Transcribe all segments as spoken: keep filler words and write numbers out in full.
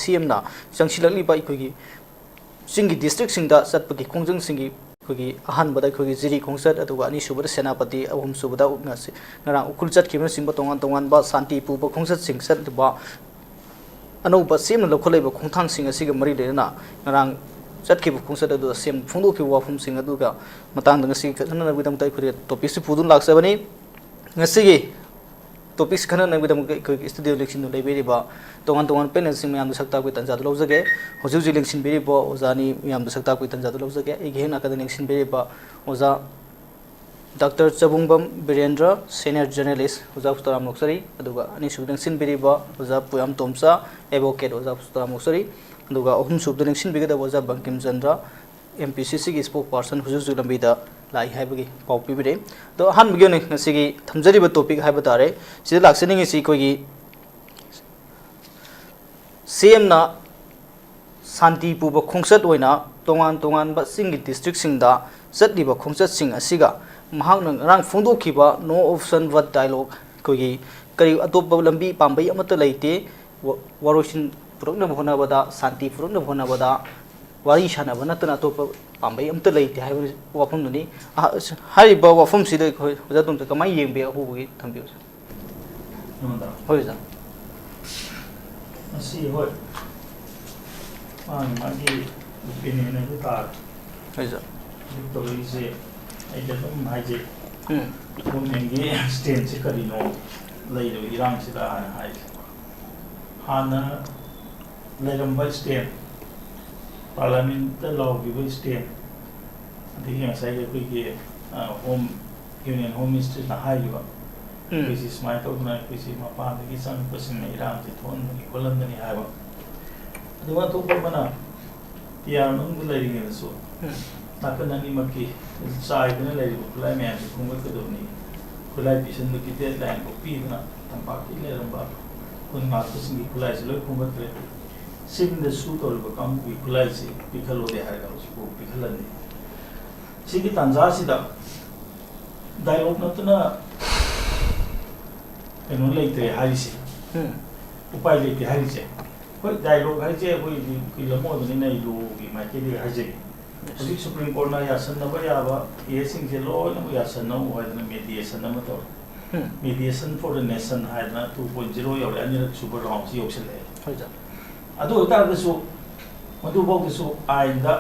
ꯁꯤ ꯑꯦꯝꯅ ꯆꯪꯁꯤꯜꯂꯛꯂꯤꯕ ꯑꯩꯈꯣꯏꯒꯤ ꯆꯤꯡꯒꯤ ꯗꯤꯁꯇ꯭ꯔꯤꯛꯁꯤꯡꯗ ꯆꯠꯄꯒꯤ ꯈꯣꯡꯖꯪꯁꯤꯡꯒꯤ ꯑꯩꯈꯣꯏꯒꯤ ꯑꯍꯥꯟꯕꯗ ꯑꯩꯈꯣꯏꯒꯤ ꯖꯤꯔꯤ ꯈꯣꯡꯆꯠ, ꯑꯗꯨꯒ ꯑꯅꯤꯁꯨꯕꯗ ꯁꯦꯅꯥꯄꯇꯤ, ꯑꯍꯨꯝꯁꯨꯕꯗ ꯉꯁꯤ ꯉꯔꯥꯡ ꯎꯈ꯭ꯔꯨꯜ ꯆꯠꯈꯤꯕꯅꯆꯤꯡꯕ ꯇꯣꯉꯥꯟ ꯇꯣꯉꯥꯟꯕ ꯁꯥꯟꯇꯤ ꯄꯨꯕ ꯈꯣꯡꯆꯠꯁꯤꯡ ꯆꯠꯂꯤꯕ ꯑꯅꯧꯕ ꯁꯤ ꯑꯦꯝꯅ ꯂꯧꯈꯠꯂꯛꯏꯕ ꯈꯣꯡꯊꯥꯡꯁꯤꯡ ꯑꯁꯤꯒ ꯃꯔꯤ ꯂꯩꯅꯅ ꯉꯔꯥꯡ ꯆꯠꯈꯤꯕ ꯈꯣꯡꯆꯠ ꯑꯗꯨꯗ ꯁꯤ ꯑꯦꯝ ꯐꯣꯡꯗꯣꯛꯈꯤꯕ ꯋꯥꯐꯝꯁꯤꯡ ꯑꯗꯨꯒ ꯃꯇꯥꯡꯗ ꯉꯁꯤ ꯈꯟꯅꯅꯕꯒꯤꯗꯃꯛꯇ ꯑꯩꯈꯣꯏꯗ ꯇꯣꯄꯤꯛꯁꯤ ꯄꯨꯗꯨꯅ ꯂꯥꯛꯆꯕꯅꯤ꯫ ꯉꯁꯤꯒꯤ ꯇꯣꯄꯤꯛꯁꯤ ꯈꯟꯅꯅꯕꯒꯤꯗꯃꯛꯇ ꯑꯩꯈꯣꯏꯒꯤ ꯁ꯭ꯇꯨꯗꯤꯑꯣ ꯂꯦꯡꯁꯤꯟꯗꯨꯅ ꯂꯩꯕꯤꯔꯤꯕ ꯇꯣꯉꯥꯟ ꯇꯣꯉꯥꯟꯕ ꯄꯦꯅꯦꯜꯁꯤꯡ ꯃꯌꯥꯝꯗ ꯁꯛ ꯇꯥꯛꯄꯒꯤ ꯇꯥꯟꯖꯥꯗꯨ ꯂꯧꯖꯒꯦ꯫ ꯍꯧꯖꯤꯛ ꯍꯧꯖꯤꯛ ꯂꯦꯡꯁꯤꯟꯕꯤꯔꯤꯕ ꯑꯣꯖꯥ ꯑꯅꯤ ꯃꯌꯥꯝꯗ ꯁꯛ ꯇꯥꯛꯄꯒꯤ ꯇꯥꯟꯖꯥꯗꯨ ꯂꯧꯖꯒꯦ꯫ ꯑꯩꯒꯤ ꯍꯦꯛ ꯅꯥꯀꯟꯗ ꯂꯦꯡꯁꯤꯟꯕꯤꯔꯤꯕ ꯑꯣꯖꯥ ꯗꯥꯛꯇꯔ ꯆꯕꯨꯡꯕꯝ ꯕꯤꯔꯦꯟꯗ꯭ꯔ, senior journalist, ꯑꯣꯖꯥ ꯁꯨꯇꯔꯥꯝ ꯂꯧꯆꯔꯤ꯫ ꯑꯗꯨꯒ ꯑꯅꯤꯁꯨꯕ ꯂꯦꯡꯁꯤꯟꯕꯤꯔꯤꯕ ꯑꯣꯖꯥ ꯄꯨꯌꯥꯝ ꯇꯣꯝꯆꯥ, advocate, ꯑꯣꯖꯥ ꯁꯨꯇꯔꯥꯝ ꯂꯧꯆꯔꯤ꯫ ꯑꯗꯨꯒ ꯑꯍꯨꯝꯁꯨꯕꯗ ꯂꯦꯡꯁꯤꯟꯕꯤꯒꯗꯕ ꯑꯣꯖꯥ ꯕꯪꯀꯤꯝ ꯆꯟꯗ꯭ꯔ, ꯑꯦꯝ ꯄꯤ ꯁꯤ ꯁꯤꯒꯤ spokesperson, ꯍꯧꯖꯤꯛ ꯍꯧꯖꯤꯛ ꯂꯝꯕꯤꯗ ꯂꯥꯛꯏ ꯍꯥꯏꯕꯒꯤ ꯄꯥꯎ ꯄꯤꯕꯤꯔꯦ꯫ ꯑꯗꯣ ꯑꯍꯥꯟꯕꯒꯤ ꯑꯣꯏꯅ ꯉꯁꯤꯒꯤ ꯊꯝꯖꯔꯤꯕ ꯇꯣꯄꯤꯛ ꯍꯥꯏꯕ ꯇꯥꯔꯦ, ꯁꯤꯗ ꯂꯥꯛꯆꯅꯤꯡꯉꯤꯁꯤ ꯑꯩꯈꯣꯏꯒꯤ ꯁꯤ ꯑꯦꯝꯅ ꯁꯥꯟꯇꯤ ꯄꯨꯕ ꯈꯣꯡꯆꯠ ꯑꯣꯏꯅ ꯇꯣꯉꯥꯟ ꯇꯣꯉꯥꯟꯕ ꯆꯤꯡꯒꯤ ꯗꯤꯁꯇ꯭ꯔꯤꯛꯁꯤꯡꯗ ꯆꯠꯂꯤꯕ ꯈꯣꯡꯆꯠꯁꯤꯡ ꯑꯁꯤꯒ ꯃꯍꯥꯛꯅ ꯉꯔꯥꯡ ꯐꯣꯡꯗꯣꯛꯈꯤꯕ "No option but dialogue", ꯑꯩꯈꯣꯏꯒꯤ ꯀꯔꯤ ꯑꯇꯣꯞꯄ ꯂꯝꯕꯤ ꯄꯥꯝꯕꯩ ꯑꯃꯠꯇ ꯂꯩꯇꯦ, ꯋꯥ-, ꯋꯥꯔꯣꯏꯁꯤꯟ ꯄꯨꯔꯛꯅꯕ ꯍꯣꯠꯅꯕꯗ, ꯁꯥꯟꯇꯤ ꯄꯨꯔꯛꯅꯕ ꯍꯣꯠꯅꯕꯗ ꯋꯥꯔꯤ ꯁꯥꯟꯅꯕ ꯅꯠꯇꯅ ꯑꯇꯣꯞꯄ ꯄꯥꯝꯕꯩ ꯑꯃꯠꯇ ꯂꯩꯇꯦ ꯍꯥꯏꯕ ꯋꯥꯐꯝꯗꯨꯅꯤ꯫ ꯑꯍ-, ꯍꯥꯏꯔꯤꯕ ꯋꯥꯐꯝꯁꯤꯗ ꯑꯩꯈꯣꯏ ꯑꯣꯖꯥ ꯇꯣꯝꯆꯥ ꯀꯃꯥꯏꯅ ꯌꯦꯡꯕꯤ? ꯑꯍꯧꯕꯒꯤ ꯊꯝꯕꯤꯌꯨ꯫ ꯅꯉꯣꯟꯗ? ꯍꯣꯏ, ꯑꯣꯖꯥ꯫ ꯃꯁꯤ, ꯍꯣꯏ, ꯃꯥꯒꯤ, ꯃꯥꯒꯤ opinion ꯍꯥꯏꯕ ꯇꯥꯔꯦ꯫ ꯍꯣꯏ, ꯑꯣꯖꯥ꯫ ꯍꯧꯖꯤꯛ ꯇꯧꯔꯛꯏꯁꯦ ꯑꯩꯗꯤ ꯑꯗꯨꯝ ꯍꯥꯏꯖꯩ꯫ ꯎꯝ꯫ Governmentꯒꯤ standꯁꯦ ꯀꯔꯤꯅꯣ ꯂꯩꯔꯤꯕ ꯏꯔꯥꯡꯁꯤꯗ ꯍꯥꯏꯅ ꯍꯥꯏꯁꯦ꯫ ꯍꯥꯟꯅ ꯂꯩꯔꯝꯕ stand, Parliamentꯇ ꯂꯥꯎꯈꯤꯕ stand, ꯑꯗꯒꯤ ꯉꯁꯥꯏꯒꯤ ꯑꯩꯈꯣꯏꯒꯤ ꯍꯣꯝ ꯌꯨꯅꯤꯌꯟ ꯍꯣꯝ ꯃꯤꯅꯤꯁꯇ꯭ꯔꯤꯅ ꯍꯥꯏꯔꯤꯕ, ꯑꯩꯈꯣꯏꯁꯤ ꯁꯨꯃꯥꯏꯅ ꯇꯧꯗꯅ ꯑꯩꯈꯣꯏꯁꯤ ꯃꯄꯥꯟꯗꯒꯤ ꯆꯪꯉꯛꯄꯁꯤꯡꯅ ꯏꯔꯥꯡꯁꯤ ꯊꯣꯛꯍꯟꯕꯅꯤ ꯈꯣꯠꯍꯟꯕꯅꯤ ꯍꯥꯏꯕ꯫ ꯑꯗꯨꯒ ꯑꯇꯣꯞꯄ ꯑꯃꯅ ꯇꯤ ꯑꯥꯔ ꯃꯅꯨꯡꯗ ꯂꯩꯔꯤꯉꯩꯗꯁꯨ ꯅꯥꯀꯟ ꯑꯅꯤꯃꯛꯀꯤ ꯆꯥꯏꯗꯨꯅ ꯂꯩꯔꯤꯕ ꯈꯨꯠꯂꯥꯏ ꯃꯌꯥꯝꯁꯤ ꯈꯣꯝꯒꯠꯀꯗꯕꯅꯤ꯫ ꯈꯨꯠꯂꯥꯏ ꯄꯤꯁꯟꯕꯒꯤ ꯗꯦꯠꯂꯥꯏꯟꯐꯥꯎ ꯄꯤꯗꯅ ꯇꯝꯄꯥꯛꯀꯤ ꯂꯩꯔꯝꯕ ꯈꯨꯟ ꯉꯥꯛꯄꯁꯤꯡꯒꯤ ꯈꯨꯠꯂꯥꯏꯁꯤ ꯂꯣꯏ ꯈꯣꯝꯒꯠꯈ꯭ꯔꯦ꯫ ꯆꯤꯡꯗ ꯁꯨ ꯇꯧꯔꯤꯕ ꯀꯥꯡꯕꯨꯒꯤ ꯈꯨꯠꯂꯥꯏꯁꯤ ꯄꯤꯈꯠꯂꯣꯗꯤ ꯍꯥꯏꯔꯒ ꯍꯧꯖꯤꯛꯐꯥꯎ ꯄꯤꯈꯠꯍꯟꯗꯦ꯫ ꯁꯤꯒꯤ ꯇꯥꯟꯖꯥꯁꯤꯗ ꯗꯥꯏꯂꯣꯛ ꯅꯠꯇꯅ ꯀꯩꯅꯣ ꯂꯩꯇ꯭ꯔꯦ ꯍꯥꯏꯔꯤꯁꯦ, ꯎꯄꯥꯏ ꯂꯩꯇꯦ ꯍꯥꯏꯔꯤꯁꯦ꯫ ꯍꯣꯏ, ꯗꯥꯏꯂꯣꯛ ꯍꯥꯏꯁꯦ ꯑꯩꯈꯣꯏꯗꯤ ꯎꯀꯤꯜ ꯑꯃ ꯑꯣꯏꯕꯅꯤꯅ ꯑꯩ ꯂꯣꯒꯤ ꯃꯥꯏꯀꯩꯗꯒꯤ ꯍꯥꯏꯖꯒꯦ꯫ ꯍꯧꯖꯤꯛ ꯁꯨꯄ꯭ꯔꯤꯝ ꯀꯣꯔꯠꯅ ꯌꯥꯁꯟꯅꯕ ꯌꯥꯕ ꯀꯦꯁꯁꯤꯡꯁꯦ ꯂꯣꯏꯅꯃꯛ ꯌꯥꯁꯟꯅꯧ ꯍꯥꯏꯗꯅ ꯃꯦꯗꯤꯌꯦꯁꯟ ꯑꯃ ꯇꯧꯔꯦ꯫ Mediation for the Nation ꯍꯥꯏꯗꯅ two point zero ꯌꯧꯔꯦ, ꯑꯅꯤꯔꯛ ꯁꯨꯕ ꯔꯥꯎꯟꯁꯤ ꯌꯧꯁꯤꯜꯂꯛꯑꯦ꯫ ꯍꯣꯏ, ꯁꯥꯔ꯫ ꯑꯗꯨ ꯑꯣꯏꯇꯥꯔꯒꯁꯨ ꯃꯗꯨꯐꯥꯎꯗꯁꯨ ꯑꯥꯏꯟꯗ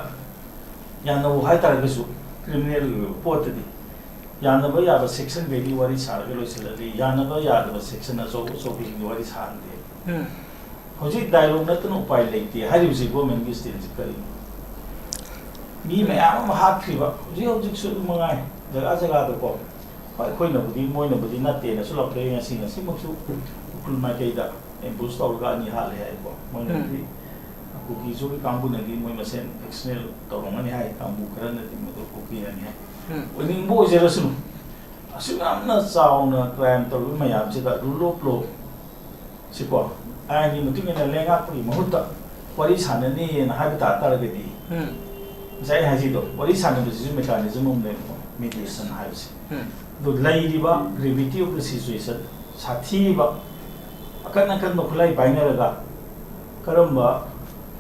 ꯌꯥꯅꯧ ꯍꯥꯏꯇꯥꯔꯒꯁꯨ, ꯀ꯭ꯔꯤꯃꯤꯅꯦꯜꯒꯤ ꯑꯣꯏꯕ ꯄꯣꯠꯇꯗꯤ ꯌꯥꯅꯕ ꯌꯥꯕ ꯁꯦꯛꯁꯟꯈꯩꯗꯤ ꯋꯥꯔꯤ ꯁꯥꯔꯒ ꯂꯣꯏꯁꯤꯜꯂꯗꯤ, ꯌꯥꯅꯕ ꯌꯥꯗꯕ ꯁꯦꯛꯁꯟ ꯑꯆꯧ ꯑꯆꯧꯕꯁꯤꯡꯗꯤ ꯋꯥꯔꯤ ꯁꯥꯍꯟꯗꯦ꯫ ꯎꯝ꯫ ꯍꯧꯖꯤꯛ ꯗꯥꯏꯂꯣꯛ ꯅꯠꯇꯅ ꯎꯄꯥꯏ ꯂꯩꯇꯦ ꯍꯥꯏꯔꯤꯕꯁꯤ ꯒꯣꯔꯃꯦꯟꯒꯤ ꯁ꯭ꯇꯦꯟꯁꯤ ꯀꯔꯤꯅꯣ? ꯃꯤ ꯃꯌꯥꯝ ꯑꯃ ꯍꯥꯠꯈ꯭ꯔꯤꯕ, ꯍꯧꯖꯤꯛ ꯍꯧꯖꯤꯛꯁꯨ ꯑꯗꯨꯝ ꯃꯉꯥꯏ, ꯖꯒꯥ ꯖꯒꯥꯗꯀꯣ꯫ ꯍꯣꯏ, ꯑꯩꯈꯣꯏꯅꯕꯨꯗꯤ, ꯃꯣꯏꯅꯕꯨꯗꯤ ꯅꯠꯇꯦꯅꯁꯨ ꯂꯥꯎꯊꯣꯛꯑꯦ, ꯉꯁꯤ, ꯉꯁꯤꯃꯛꯁꯨ ꯎꯈ꯭ꯔꯨꯜ ꯃꯥꯏꯀꯩꯗ ꯑꯦꯝꯕꯨꯁ ꯇꯧꯔꯒ ꯑꯅꯤ ꯍꯥꯠꯂꯦ ꯍꯥꯏꯀꯣ꯫ ꯃꯣꯏꯅꯗꯤ, ꯎꯝ꯫ ꯀꯨꯀꯤꯁꯨꯒꯤ ꯀꯥꯡꯕꯨꯅꯗꯤ ꯃꯣꯏ ꯃꯁꯦꯟ ꯑꯦꯛꯁꯇꯔꯅꯦꯜ ꯇꯧꯔꯝꯒꯅꯤ ꯍꯥꯏ, ꯀꯥꯡꯕꯨ ꯈꯔꯅꯗꯤ ꯃꯗꯨ ꯀꯨꯀꯤꯅꯅꯤ ꯍꯥꯏ꯫ ꯎꯝ꯫ ꯑꯣꯏꯅꯤꯡꯕ ꯑꯣꯏꯖꯔꯁꯅꯨ, ꯑꯁꯨꯛ ꯌꯥꯝꯅ ꯆꯥꯎꯅ ꯀ꯭ꯔꯥꯏꯝ ꯇꯧꯔꯤꯕ ꯃꯌꯥꯝꯁꯤꯗ ꯔꯨꯜ ꯑꯣꯐ ꯂꯣ ꯁꯤꯀꯣ, ꯑꯥꯏꯟꯒꯤ ꯃꯇꯨꯡ ꯏꯟꯅ ꯂꯩꯉꯥꯛꯄꯒꯤ ꯃꯍꯨꯠꯇ ꯋꯥꯔꯤ ꯁꯥꯟꯅꯅꯤꯅ ꯍꯥꯏꯕ ꯇꯥ ꯇꯥꯔꯒꯗꯤ, ꯎꯝ꯫ ꯉꯁꯥꯏ ꯑꯩꯅ ꯍꯥꯏꯖꯩꯗꯣ, ꯋꯥꯔꯤ ꯁꯥꯟꯅꯕꯁꯤꯁꯨ ꯃꯦꯀꯥꯅꯤꯖꯝ ꯑꯃ ꯂꯩꯕꯀꯣ, ꯃꯤꯗꯤꯌꯦꯁꯟ ꯍꯥꯏꯕꯁꯦ꯫ ꯎꯝ꯫ ꯑꯗꯨ ꯂꯩꯔꯤꯕ gravity of the situation, ꯁꯥꯊꯤꯔꯤꯕ ꯑꯀꯟ ꯑꯀꯟꯕ ꯈꯨꯠꯂꯥꯏ ꯄꯥꯏꯅꯔꯒ ꯀꯔꯝꯕ,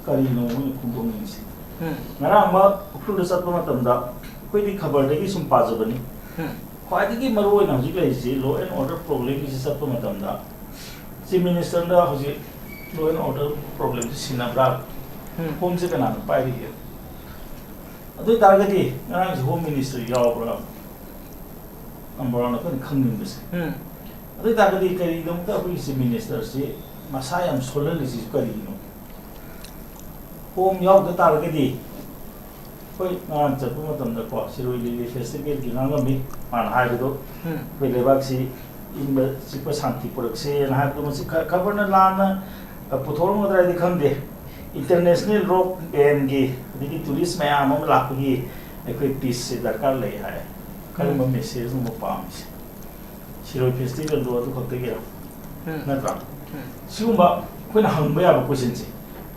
ꯀꯔꯤꯅꯣ ꯃꯣꯏꯅ ꯐꯣꯡꯗꯣꯛꯅꯤꯡꯉꯤꯁꯤ? ꯎꯝ꯫ ꯉꯔꯥꯡ ꯑꯃ ꯎꯈ꯭ꯔꯨꯜꯗ ꯆꯠꯄ ꯃꯇꯝꯗ ꯑꯩꯈꯣꯏꯗꯤ ꯈꯕꯔꯗꯒꯤ ꯁꯨꯝ ꯄꯥꯖꯕꯅꯤ꯫ ꯎꯝ꯫ ꯈ꯭ꯋꯥꯏꯗꯒꯤ ꯃꯔꯨ ꯑꯣꯏꯅ ꯍꯧꯖꯤꯛ ꯂꯩꯔꯤꯁꯤ law and order problemꯒꯤꯁꯤ ꯆꯠꯄ ꯃꯇꯝꯗ Chief Ministerꯗ ꯍꯧꯖꯤꯛ law and order problemꯁꯤ ꯁꯤꯟꯅꯕ꯭ꯔꯥ? ꯎꯝ꯫ ꯍꯣꯝꯁꯦ ꯀꯅꯥꯅ ꯄꯥꯏꯔꯤꯒꯦ? ꯑꯗꯨ ꯑꯣꯏ ꯇꯥꯔꯒꯗꯤ ꯉꯔꯥꯡꯁꯦ Home Minister ꯌꯥꯎꯕ꯭ꯔꯥ? Number one ꯑꯩꯈꯣꯏꯅ ꯈꯪꯅꯤꯡꯕꯁꯦ꯫ ꯎꯝ꯫ ꯑꯗꯨ ꯑꯣꯏ ꯇꯥꯔꯒꯗꯤ ꯀꯔꯤꯒꯤꯗꯃꯛꯇ ꯑꯩꯈꯣꯏꯒꯤ Chief Ministerꯁꯤ ꯃꯁꯥ ꯌꯥꯝ ꯁꯣꯜꯍꯜꯂꯤꯁꯤꯁꯨ ꯀꯔꯤꯒꯤꯅꯣ? ꯍꯣꯝ ꯌꯥꯎꯗ ꯇꯥꯔꯒꯗꯤ ꯑꯩꯈꯣꯏ ꯉꯔꯥꯡ ꯆꯠꯄ ꯃꯇꯝꯗꯀꯣ, ꯁꯤꯔꯣꯏ ꯂꯤꯂꯤ ꯐꯦꯁꯇꯤꯚꯦꯜꯒꯤ ꯉꯥꯡꯉꯝꯃꯤ꯫ ꯃꯥꯅ ꯍꯥꯏꯕꯗꯣ, ꯎꯝ. ꯑꯩꯈꯣꯏ ꯂꯩꯕꯥꯛꯁꯤ ꯏꯪꯕ ꯆꯤꯛꯄ ꯁꯥꯟꯇꯤ ꯄꯨꯔꯛꯁꯦꯅ ꯍꯥꯏꯕꯗꯣ, ꯃꯁꯤ ꯈ- ꯈꯕꯔꯅ ꯂꯥꯟꯅ, ꯑ, ꯄꯨꯊꯣꯛꯂꯝꯒꯗ꯭ꯔꯥ ꯍꯥꯏꯗꯤ ꯈꯪꯗꯦ꯫ ꯏꯟꯇꯔꯅꯦꯁꯅꯦꯜ ꯔꯣꯛ ꯕꯦꯟꯒꯤ, ꯑꯗꯒꯤ ꯇꯨꯔꯤꯁ ꯃꯌꯥꯝ ꯑꯃ ꯂꯥꯛꯄꯒꯤ ꯑꯩꯈꯣꯏ ꯄꯤꯁꯁꯦ ꯗꯔꯀꯥꯔ ꯂꯩ ꯍꯥꯏ꯫ ꯀꯔꯝꯕ ꯎꯝ. ꯃꯦꯁꯦꯖꯅꯣ ꯄꯥꯝꯃꯤꯁꯦ? ꯁꯤꯔꯣꯏ ꯐꯦꯁꯇꯤꯚꯦꯜꯗꯣ ꯑꯗꯨ ꯈꯛꯇꯒꯤꯔꯣ? ꯎꯝ. ꯅꯠꯇ꯭ꯔꯥ? ꯎꯝ. ꯁꯤꯒꯨꯝꯕ ꯑꯩꯈꯣꯏꯅ ꯍꯪꯕ ꯌꯥꯕ ꯀꯣꯏꯁꯟꯁꯦ,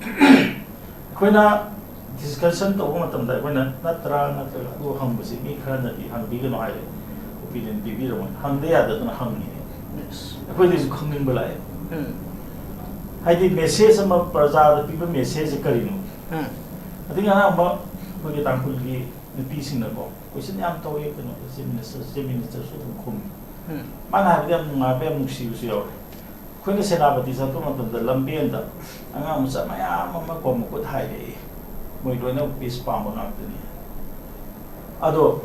ꯑꯩꯈꯣꯏꯅ ꯗꯤꯁꯀꯁꯟ ꯇꯧꯕ ꯃꯇꯝꯗ ꯑꯩꯈꯣꯏꯅ ꯅꯠꯇ꯭ꯔꯥ ꯅꯠꯇ꯭ꯔꯒ ꯑꯗꯨ ꯍꯪꯕꯁꯤ ꯃꯤ ꯈꯔꯅꯗꯤ ꯍꯪꯕꯤꯒꯅꯨ ꯍꯥꯏꯔꯦ, ꯑꯣꯄꯤꯅꯤꯌꯟ ꯄꯤꯕꯤꯔꯝꯃꯣꯏ꯫ ꯍꯪꯗ ꯌꯥꯗꯗꯅ ꯍꯪꯉꯤꯅꯦ꯫ Yes. ꯑꯩꯈꯣꯏꯗꯁꯨ ꯈꯪꯅꯤꯡꯕ ꯂꯥꯛꯑꯦ꯫ ꯎꯝ. ꯍꯥꯏꯗꯤ ꯃꯦꯁꯦꯖ ꯑꯃ ꯄ꯭ꯔꯖꯥꯗ ꯄꯤꯕ ꯃꯦꯁꯦꯖꯁꯦ ꯀꯔꯤꯅꯣ? ꯎꯝ. ꯑꯗꯒꯤ ꯑꯉꯥꯡꯕ ꯑꯩꯈꯣꯏꯒꯤ ꯇꯥꯡꯈꯨꯜꯒꯤ ꯅꯨꯄꯤꯁꯤꯡꯅꯀꯣ ꯀꯣꯏꯁꯟ ꯌꯥꯝ ꯇꯧꯋꯤ, ꯀꯩꯅꯣꯗ ꯆꯤꯐ ꯃꯤꯅꯤꯁꯇꯔ, ꯆꯤꯐ ꯃꯤꯅꯤꯁꯇꯔꯁꯨ ꯑꯗꯨꯝ ꯈꯨꯝꯃꯤ꯫ ꯎꯝ. ꯃꯥꯅ ꯍꯥꯏꯕꯗ ꯌꯥꯝ ꯅꯨꯡꯉꯥꯏꯕ, ꯌꯥꯝ ꯅꯨꯡꯁꯤꯕꯁꯨ ꯌꯥꯎꯔꯦ꯫ ꯑꯩꯈꯣꯏꯅ ꯁꯦꯅꯥꯄꯇꯤ ꯆꯠꯄ ꯃꯇꯝꯗ ꯂꯝꯕꯦꯟꯗ ꯑꯉꯥꯡ ꯃꯆꯥ ꯃꯌꯥꯝ ꯑꯃ ꯀꯣ ꯃꯈꯨꯠ ꯍꯥꯏꯔꯛꯏ꯫ ꯃꯣꯏ ꯂꯣꯏꯅ ꯄꯤꯁ ꯄꯥꯝꯕ ꯉꯥꯛꯇꯅꯤ꯫ ꯑꯗꯣ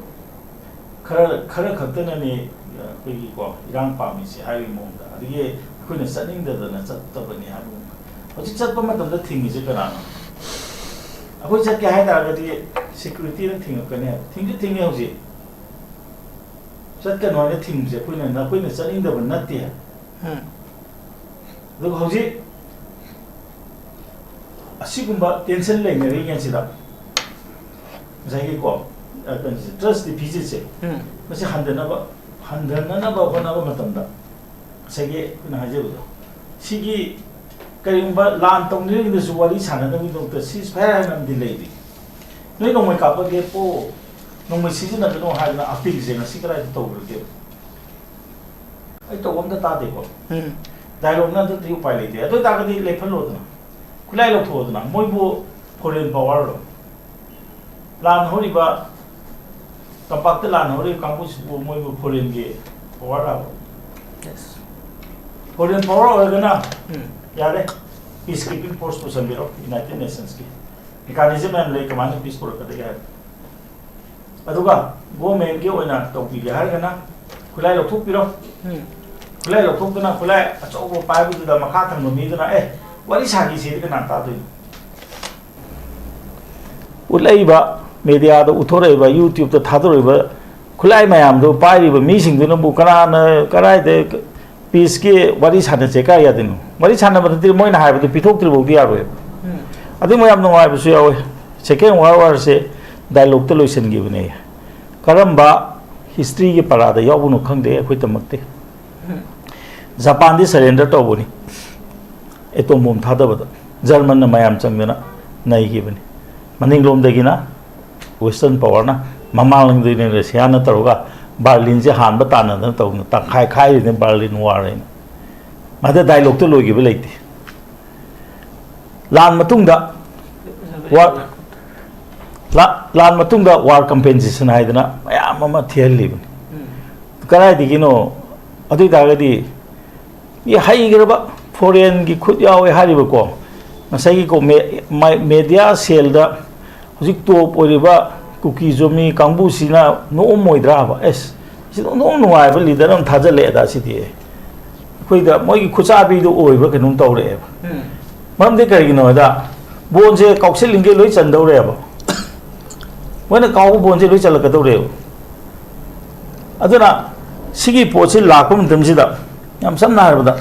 ꯈꯔ, ꯈꯔ ꯈꯛꯇꯅꯅꯦ ꯑꯩꯈꯣꯏꯒꯤꯀꯣ ꯏꯔꯥꯡ ꯄꯥꯝꯃꯤꯁꯦ ꯍꯥꯏꯕꯒꯤ ꯃꯑꯣꯡꯗ, ꯑꯗꯒꯤ ꯑꯩꯈꯣꯏꯅ ꯆꯠꯅꯤꯡꯗꯗꯅ ꯆꯠꯇꯕꯅꯤ ꯍꯥꯏꯕꯒꯨꯝꯕ꯫ ꯍꯧꯖꯤꯛ ꯆꯠꯄ ꯃꯇꯝꯗ ꯊꯤꯡꯉꯤꯁꯦ ꯀꯅꯥꯅꯣ? ꯑꯩꯈꯣꯏ ꯆꯠꯀꯦ ꯍꯥꯏ ꯇꯥꯔꯒꯗꯤ ꯁꯦꯀ꯭ꯌꯨꯔꯤꯇꯤꯅ ꯊꯤꯡꯉꯛꯀꯅꯤ ꯍꯥꯏꯕ꯫ ꯊꯤꯡꯁꯨ ꯊꯤꯡꯉꯦ ꯍꯧꯖꯤꯛ꯫ ꯆꯠꯀꯅꯣ ꯍꯥꯏꯅ ꯊꯤꯡꯕꯁꯦ ꯑꯩꯈꯣꯏꯅ, ꯑꯩꯈꯣꯏꯅ ꯆꯠꯅꯤꯡꯗꯕ ꯅꯠꯇꯦ ꯍꯥꯏꯕ꯫ ꯎꯝ. ꯑꯗꯨꯒ ꯍꯧꯖꯤꯛ ꯑꯁꯤꯒꯨꯝꯕ ꯇꯦꯟꯁꯟ ꯂꯩꯅꯔꯤꯉꯩꯁꯤꯗ ꯉꯁꯥꯏꯒꯤꯀꯣ, ꯑ, ꯀꯩꯅꯣꯁꯦ, ꯇ꯭ꯔꯁ ꯗꯤꯐꯤꯁꯤꯠꯁꯦ, ꯎꯝ. ꯃꯁꯤ ꯍꯟꯊꯅꯕ, ꯍꯟꯊꯅꯅꯕ ꯍꯣꯠꯅꯕ ꯃꯇꯝꯗ ꯉꯁꯥꯏꯒꯤ ꯑꯩꯈꯣꯏꯅ ꯍꯥꯏꯖꯕꯗꯣ, ꯁꯤꯒꯤ ꯀꯔꯤꯒꯨꯝꯕ ꯂꯥꯟ ꯇꯧꯅꯔꯤꯉꯩꯗꯁꯨ ꯋꯥꯔꯤ ꯁꯥꯟꯅꯅꯕꯒꯤꯗꯃꯛꯇ ceasefire ꯍꯥꯏꯅ ꯑꯃꯗꯤ ꯂꯩꯔꯤ꯫ ꯅꯣꯏ ꯅꯣꯡꯃꯩ ꯀꯥꯞꯄ ꯂꯦꯞꯄꯣ, ꯅꯣꯡꯃꯩ ꯁꯤꯖꯤꯟꯅꯒꯅꯣ ꯍꯥꯏꯗꯅ ꯑꯄꯤꯜꯁꯦ ꯉꯁꯤ ꯀꯗꯥꯏꯗ ꯇꯧꯈ꯭ꯔꯒꯦ? ꯑꯩ ꯇꯧꯕ ꯑꯝꯇ ꯇꯥꯗꯦꯀꯣ꯫ ꯎꯝ. ꯗꯥꯏꯂꯣꯒ ꯅꯠꯇ꯭ꯔꯗꯤ ꯎꯄꯥꯏ ꯂꯩꯇꯦ꯫ ꯑꯗꯨ ꯑꯣꯏꯇꯥꯔꯒꯗꯤ ꯂꯦꯞꯍꯜꯂꯣꯗꯅ, ꯈꯨꯠꯂꯥꯏ ꯂꯧꯊꯣꯛꯑꯣꯗꯅ꯫ ꯃꯣꯏꯕꯨ ꯐꯣꯔꯦꯟ ꯄꯋꯥꯔꯔꯣ? ꯂꯥꯟ ꯍꯧꯔꯤꯕ, ꯇꯝꯄꯥꯛꯇ ꯂꯥꯟ ꯍꯧꯔꯤꯕ ꯀꯥꯡꯕꯨꯁꯤꯕꯨ ꯃꯣꯏꯕꯨ ꯐꯣꯔꯦꯟꯒꯤ ꯄꯋꯥꯔ ꯂꯥꯛꯄ? Yes. ꯐꯣꯔꯦꯟ ꯄꯋꯥꯔ ꯑꯣꯏꯔꯒꯅ ꯎꯝ. ꯌꯥꯔꯦ, ꯄꯤꯁ ꯀꯤꯄꯤꯡ ꯐꯣꯔꯁ ꯄꯨꯁꯟꯕꯤꯔꯣ, ꯌꯨꯅꯥꯏꯇꯦꯗ ꯅꯦꯁꯟꯁꯀꯤ ꯃꯦꯀꯥꯅꯤꯖꯝ ꯃꯌꯥꯝ ꯂꯩ, ꯀꯃꯥꯏꯅ ꯄꯤꯁ ꯄꯨꯔꯛꯀꯗꯒꯦ ꯍꯥꯏꯕ꯫ ꯑꯗꯨꯒ ꯒꯣꯔꯃꯦꯟꯒꯤ ꯑꯣꯏꯅ ꯇꯧꯕꯤꯒꯦ ꯍꯥꯏꯔꯒꯅ ꯈꯨꯠꯂꯥꯏ ꯂꯧꯊꯣꯛꯄꯤꯔꯣ꯫ ꯎꯝ. ꯈꯨꯠꯂꯥꯏ ꯂꯧꯊꯣꯛꯇꯅ ꯈꯨꯠꯂꯥꯏ ꯑꯆꯧꯕ ꯄꯥꯏꯕꯗꯨꯗ ꯃꯈꯥ ꯊꯪꯕ ꯃꯤꯗꯨꯅ, "ꯑꯦ, ꯋꯥꯔꯤ ꯁꯥꯈꯤꯁꯤꯗꯤ ꯀꯅꯥ ꯇꯥꯗꯣꯏꯅꯣ?" ꯎꯠꯂꯛꯏꯕ ꯃꯦꯗꯤꯌꯥꯗ ꯎꯠꯊꯣꯔꯛꯏꯕ, ꯌꯨꯇ꯭ꯌꯨꯕꯇ ꯊꯥꯗꯣꯔꯛꯏꯕ ꯈꯨꯠꯂꯥꯏ ꯃꯌꯥꯝꯗꯨ ꯄꯥꯏꯔꯤꯕ ꯃꯤꯁꯤꯡꯗꯨꯅꯕꯨ ꯀꯅꯥꯅ ꯀꯗꯥꯏꯗ ꯄꯤꯁꯀꯤ ꯋꯥꯔꯤ ꯁꯥꯟꯅꯁꯦ ꯀꯥꯏ ꯌꯥꯗꯣꯏꯅꯣ? ꯋꯥꯔꯤ ꯁꯥꯟꯅꯕ ꯅꯠꯇꯦ, ꯃꯣꯏꯅ ꯍꯥꯏꯕꯗꯨ ꯄꯤꯊꯣꯛꯇ꯭ꯔꯤꯐꯥꯎꯗꯤ ꯌꯥꯔꯣꯏꯕ꯫ ꯑꯗꯨ ꯃꯌꯥꯝ ꯅꯨꯡꯉꯥꯏꯕꯁꯨ ꯌꯥꯎꯋꯦ꯫ ꯁꯦꯀꯦꯟ ꯋꯥꯔꯜ ꯋꯥꯔꯁꯦ ꯗꯥꯏꯂꯣꯛꯇ ꯂꯣꯏꯁꯤꯟꯈꯤꯕꯅꯦ꯫ ꯀꯔꯝꯕ ꯍꯤꯁꯇ꯭ꯔꯤꯒꯤ ꯄꯔꯥꯗ ꯌꯥꯎꯕꯅꯣ ꯈꯪꯗꯦ ꯑꯩꯈꯣꯏꯗꯃꯛꯇꯤ꯫ ꯖꯄꯥꯟꯗꯤ ꯁꯔꯦꯟꯗꯔ ꯇꯧꯕꯅꯤ ꯑꯦꯇꯣꯝ ꯕꯣꯝ ꯊꯥꯗꯕꯗ꯫ ꯖꯔꯃꯟꯅ ꯃꯌꯥꯝ ꯆꯪꯗꯅ ꯅꯩꯈꯤꯕꯅꯤ꯫ ꯃꯅꯤꯡꯂꯣꯝꯗꯒꯤꯅ ꯋꯦꯁꯇꯔꯟ ꯄꯋꯥꯔꯅ, ꯃꯃꯥꯡꯂꯣꯝꯗꯒꯤꯅ ꯔꯁꯤꯌꯥꯅ ꯇꯧꯔꯒ ꯕꯥꯔꯂꯤꯟꯁꯦ ꯍꯥꯟꯕ ꯇꯥꯟꯅꯗꯅ ꯇꯧꯗꯅ ꯇꯪꯈꯥꯏ ꯈꯥꯏꯔꯤꯅꯦ ꯕꯥꯔꯂꯤꯟ ꯋꯥꯔ ꯍꯥꯏꯅ꯫ ꯃꯗ ꯗꯥꯏꯂꯣꯛꯇ ꯂꯣꯏꯈꯤꯕ ꯂꯩꯇꯦ꯫ ꯂꯥꯟ ꯃꯇꯨꯡꯗ ꯋꯥꯔ, ꯂꯥ-, ꯂꯥꯟ ꯃꯇꯨꯡꯗ ꯋꯥꯔ ꯀꯝꯄꯦꯟꯁꯦꯁꯟ ꯍꯥꯏꯗꯅ ꯃꯌꯥꯝ ꯑꯃ ꯊꯤꯍꯜꯂꯤꯕꯅꯤ꯫ ꯀꯗꯥꯏꯗꯒꯤꯅꯣ? ꯑꯗꯨ ꯑꯣꯏ ꯇꯥꯔꯒꯗꯤ ꯃꯤ ꯍꯩꯈ꯭ꯔꯕ ꯐꯣꯔꯦꯟꯒꯤ ꯈꯨꯠ ꯌꯥꯎꯋꯦ ꯍꯥꯏꯔꯤꯕꯀꯣ, ꯉꯁꯥꯏꯒꯤꯀꯣ ꯃꯦ-, ꯃꯥꯏ-, ꯃꯦꯗꯤꯌꯥ ꯁꯦꯜꯗ ꯍꯧꯖꯤꯛ ꯇꯣꯞ ꯑꯣꯏꯔꯤꯕ ꯀꯨꯀꯤ ꯖꯣꯃꯤ ꯀꯥꯡꯕꯨꯁꯤꯅ ꯅꯣꯛꯑꯝꯃꯣꯏꯗ꯭ꯔꯥꯕ? ꯑꯦꯁ, ꯁꯤ ꯅꯣꯛ ꯅꯨꯡꯉꯥꯏꯕ ꯂꯤꯗꯔ ꯑꯃ ꯊꯥꯖꯤꯜꯂꯛꯑꯦꯗ ꯁꯤꯗꯤ꯫ ꯑꯩꯈꯣꯏꯗ ꯃꯣꯏꯒꯤ ꯈꯨꯠꯆꯥꯕꯤꯗꯣ ꯑꯣꯏꯕ꯭ꯔꯥ ꯀꯩꯅꯣꯝ ꯇꯧꯔꯛꯑꯦꯕ꯫ ꯃꯔꯝꯗꯤ ꯀꯔꯤꯒꯤꯅꯣ ꯍꯥꯏꯗ, ꯕꯣꯟꯁꯦ ꯀꯥꯎꯁꯤꯜꯂꯤꯉꯩ ꯂꯣꯏ ꯆꯟꯗꯧꯔꯦꯕ꯫ ꯃꯣꯏꯅ ꯀꯥꯎꯕ ꯕꯣꯟꯁꯦ ꯂꯣꯏ ꯆꯜꯂꯛꯀꯗꯧꯔꯦꯕ꯫ ꯑꯗꯨꯅ ꯁꯤꯒꯤ ꯄꯣꯠꯁꯤ ꯂꯥꯛꯄ ꯃꯇꯝꯁꯤꯗ, ꯌꯥꯝ ꯁꯝꯅ ꯍꯥꯏꯔꯕꯗ,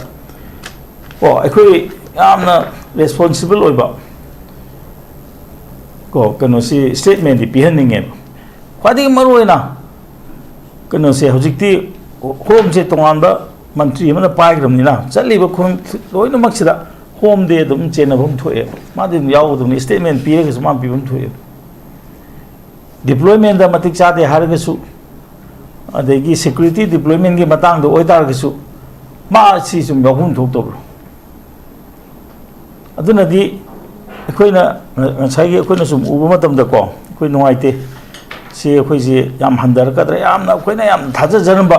ꯀꯣ, ꯑꯩꯈꯣꯏ ꯌꯥꯝꯅ ꯔꯦꯁꯄꯣꯟꯁꯤꯕꯜ ꯑꯣꯏꯕ, ꯀꯣ, ꯀꯩꯅꯣꯁꯤ, ꯁ꯭ꯇꯦꯠꯃꯦꯟꯗꯤ ꯄꯤꯍꯟꯅꯤꯡꯉꯦꯕ꯫ ꯈ꯭ꯋꯥꯏꯗꯒꯤ ꯃꯔꯨꯑꯣꯏꯅ ꯀꯩꯅꯣꯁꯦ, ꯍꯧꯖꯤꯛꯇꯤ ꯍꯣꯝꯁꯦ ꯇꯣꯉꯥꯟꯕ ꯃꯟꯇ꯭ꯔꯤ ꯑꯃꯅ ꯄꯥꯏꯈ꯭ꯔꯕꯅꯤꯅ, ꯆꯠꯂꯤꯕ ꯈꯣꯡ ꯂꯣꯏꯅꯃꯛꯁꯤꯗ ꯍꯣꯝꯗꯤ ꯑꯗꯨꯝ ꯆꯦꯟꯅꯐꯝ ꯊꯣꯛꯑꯦꯕ꯫ ꯃꯥꯗꯤ ꯑꯗꯨꯝ ꯌꯥꯎꯒꯗꯕꯅꯤ, ꯁ꯭ꯇꯦꯠꯃꯦꯟ ꯄꯤꯔꯒꯁꯨ ꯃꯥ ꯄꯤꯐꯝ ꯊꯣꯛꯑꯦꯕ꯫ ꯗꯤꯄ꯭ꯂꯣꯏꯃꯦꯟꯗ ꯃꯇꯤꯛ ꯆꯥꯗꯦ ꯍꯥꯏꯔꯒꯁꯨ, ꯑꯗꯒꯤ ꯁꯦꯀ꯭ꯌꯨꯔꯤꯇꯤ ꯗꯤꯄ꯭ꯂꯣꯏꯃꯦꯟꯒꯤ ꯃꯇꯥꯡꯗ ꯑꯣꯏꯇꯥꯔꯒꯁꯨ, ꯃꯥ ꯁꯤ ꯁꯨꯝ ꯌꯥꯎꯐꯝ ꯊꯣꯛꯇꯕ꯭ꯔꯣ? ꯑꯗꯨꯅꯗꯤ ꯑꯩꯈꯣꯏꯅ ꯉ-, ꯉꯁꯥꯏꯒꯤ ꯑꯩꯈꯣꯏꯅ ꯁꯨꯝ ꯎꯕ ꯃꯇꯝꯗꯀꯣ, ꯑꯩꯈꯣꯏ ꯅꯨꯡꯉꯥꯏꯇꯦ꯫ ꯁꯤ ꯑꯩꯈꯣꯏꯁꯤ ꯌꯥꯝ ꯍꯟꯊꯔꯛꯀꯗ꯭ꯔꯥ, ꯌꯥꯝꯅ ꯑꯩꯈꯣꯏꯅ ꯌꯥꯝ ꯊꯥꯖꯖꯔꯝꯕ,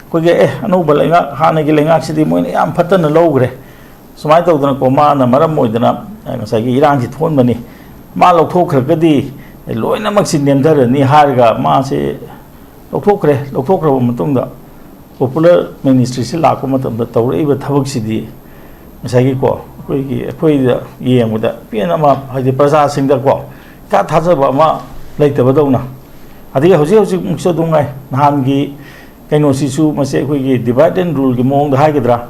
ꯑꯩꯈꯣꯏꯒꯤ, "ꯑꯦ, ꯑꯅꯧꯕ ꯂꯩꯉꯥꯛ, ꯍꯥꯟꯅꯒꯤ ꯂꯩꯉꯥꯛꯁꯤꯗꯤ ꯃꯣꯏꯅ ꯌꯥꯝ ꯐꯠꯇꯅ ꯂꯧꯈ꯭ꯔꯦ", ꯁꯨꯃꯥꯏꯅ ꯇꯧꯗꯅꯀꯣ, ꯃꯥꯅ ꯃꯔꯝ ꯑꯣꯏꯗꯅ, ꯑ, ꯉꯁꯥꯏꯒꯤ ꯏꯔꯥꯡꯁꯤ ꯊꯣꯛꯍꯟꯕꯅꯤ꯫ ꯃꯥ ꯂꯧꯊꯣꯛꯈ꯭ꯔꯒꯗꯤ ꯂꯣꯏꯅꯃꯛꯁꯤ ꯅꯦꯝꯊꯔꯅꯤ ꯍꯥꯏꯔꯒ ꯃꯥꯁꯦ ꯂꯧꯊꯣꯛꯈ꯭ꯔꯦ꯫ ꯂꯧꯊꯣꯛꯈ꯭ꯔꯕ ꯃꯇꯨꯡꯗ ꯄꯣꯄꯨꯂꯔ ꯃꯤꯅꯤꯁꯇ꯭ꯔꯤꯁꯤ ꯂꯥꯛꯄ ꯃꯇꯝꯗ ꯇꯧꯔꯛꯏꯕ ꯊꯕꯛꯁꯤꯗꯤ ꯉꯁꯥꯏꯒꯤꯀꯣ, ꯑꯩꯈꯣꯏꯒꯤ, ꯑꯩꯈꯣꯏꯗ ꯌꯦꯡꯕꯗ ꯄꯦꯟ ꯑꯃ, ꯍꯥꯏꯗꯤ ꯄ꯭ꯔꯖꯥꯁꯤꯡꯗꯀꯣ ꯏꯊꯥ ꯊꯥꯖꯕ ꯑꯃ ꯂꯩꯇꯕꯗꯧꯅ꯫ ꯑꯗꯒꯤ ꯍꯧꯖꯤꯛ ꯍꯧꯖꯤꯛꯃꯨꯛꯁꯨ ꯑꯗꯨꯝ ꯉꯥꯏ꯫ ꯅꯍꯥꯟꯒꯤ ꯀꯩꯅꯣꯁꯤꯁꯨ, ꯃꯁꯤ ꯑꯩꯈꯣꯏꯒꯤ divide and ruleꯒꯤ ꯃꯑꯣꯡꯗ ꯍꯥꯏꯒꯗ꯭ꯔꯥ,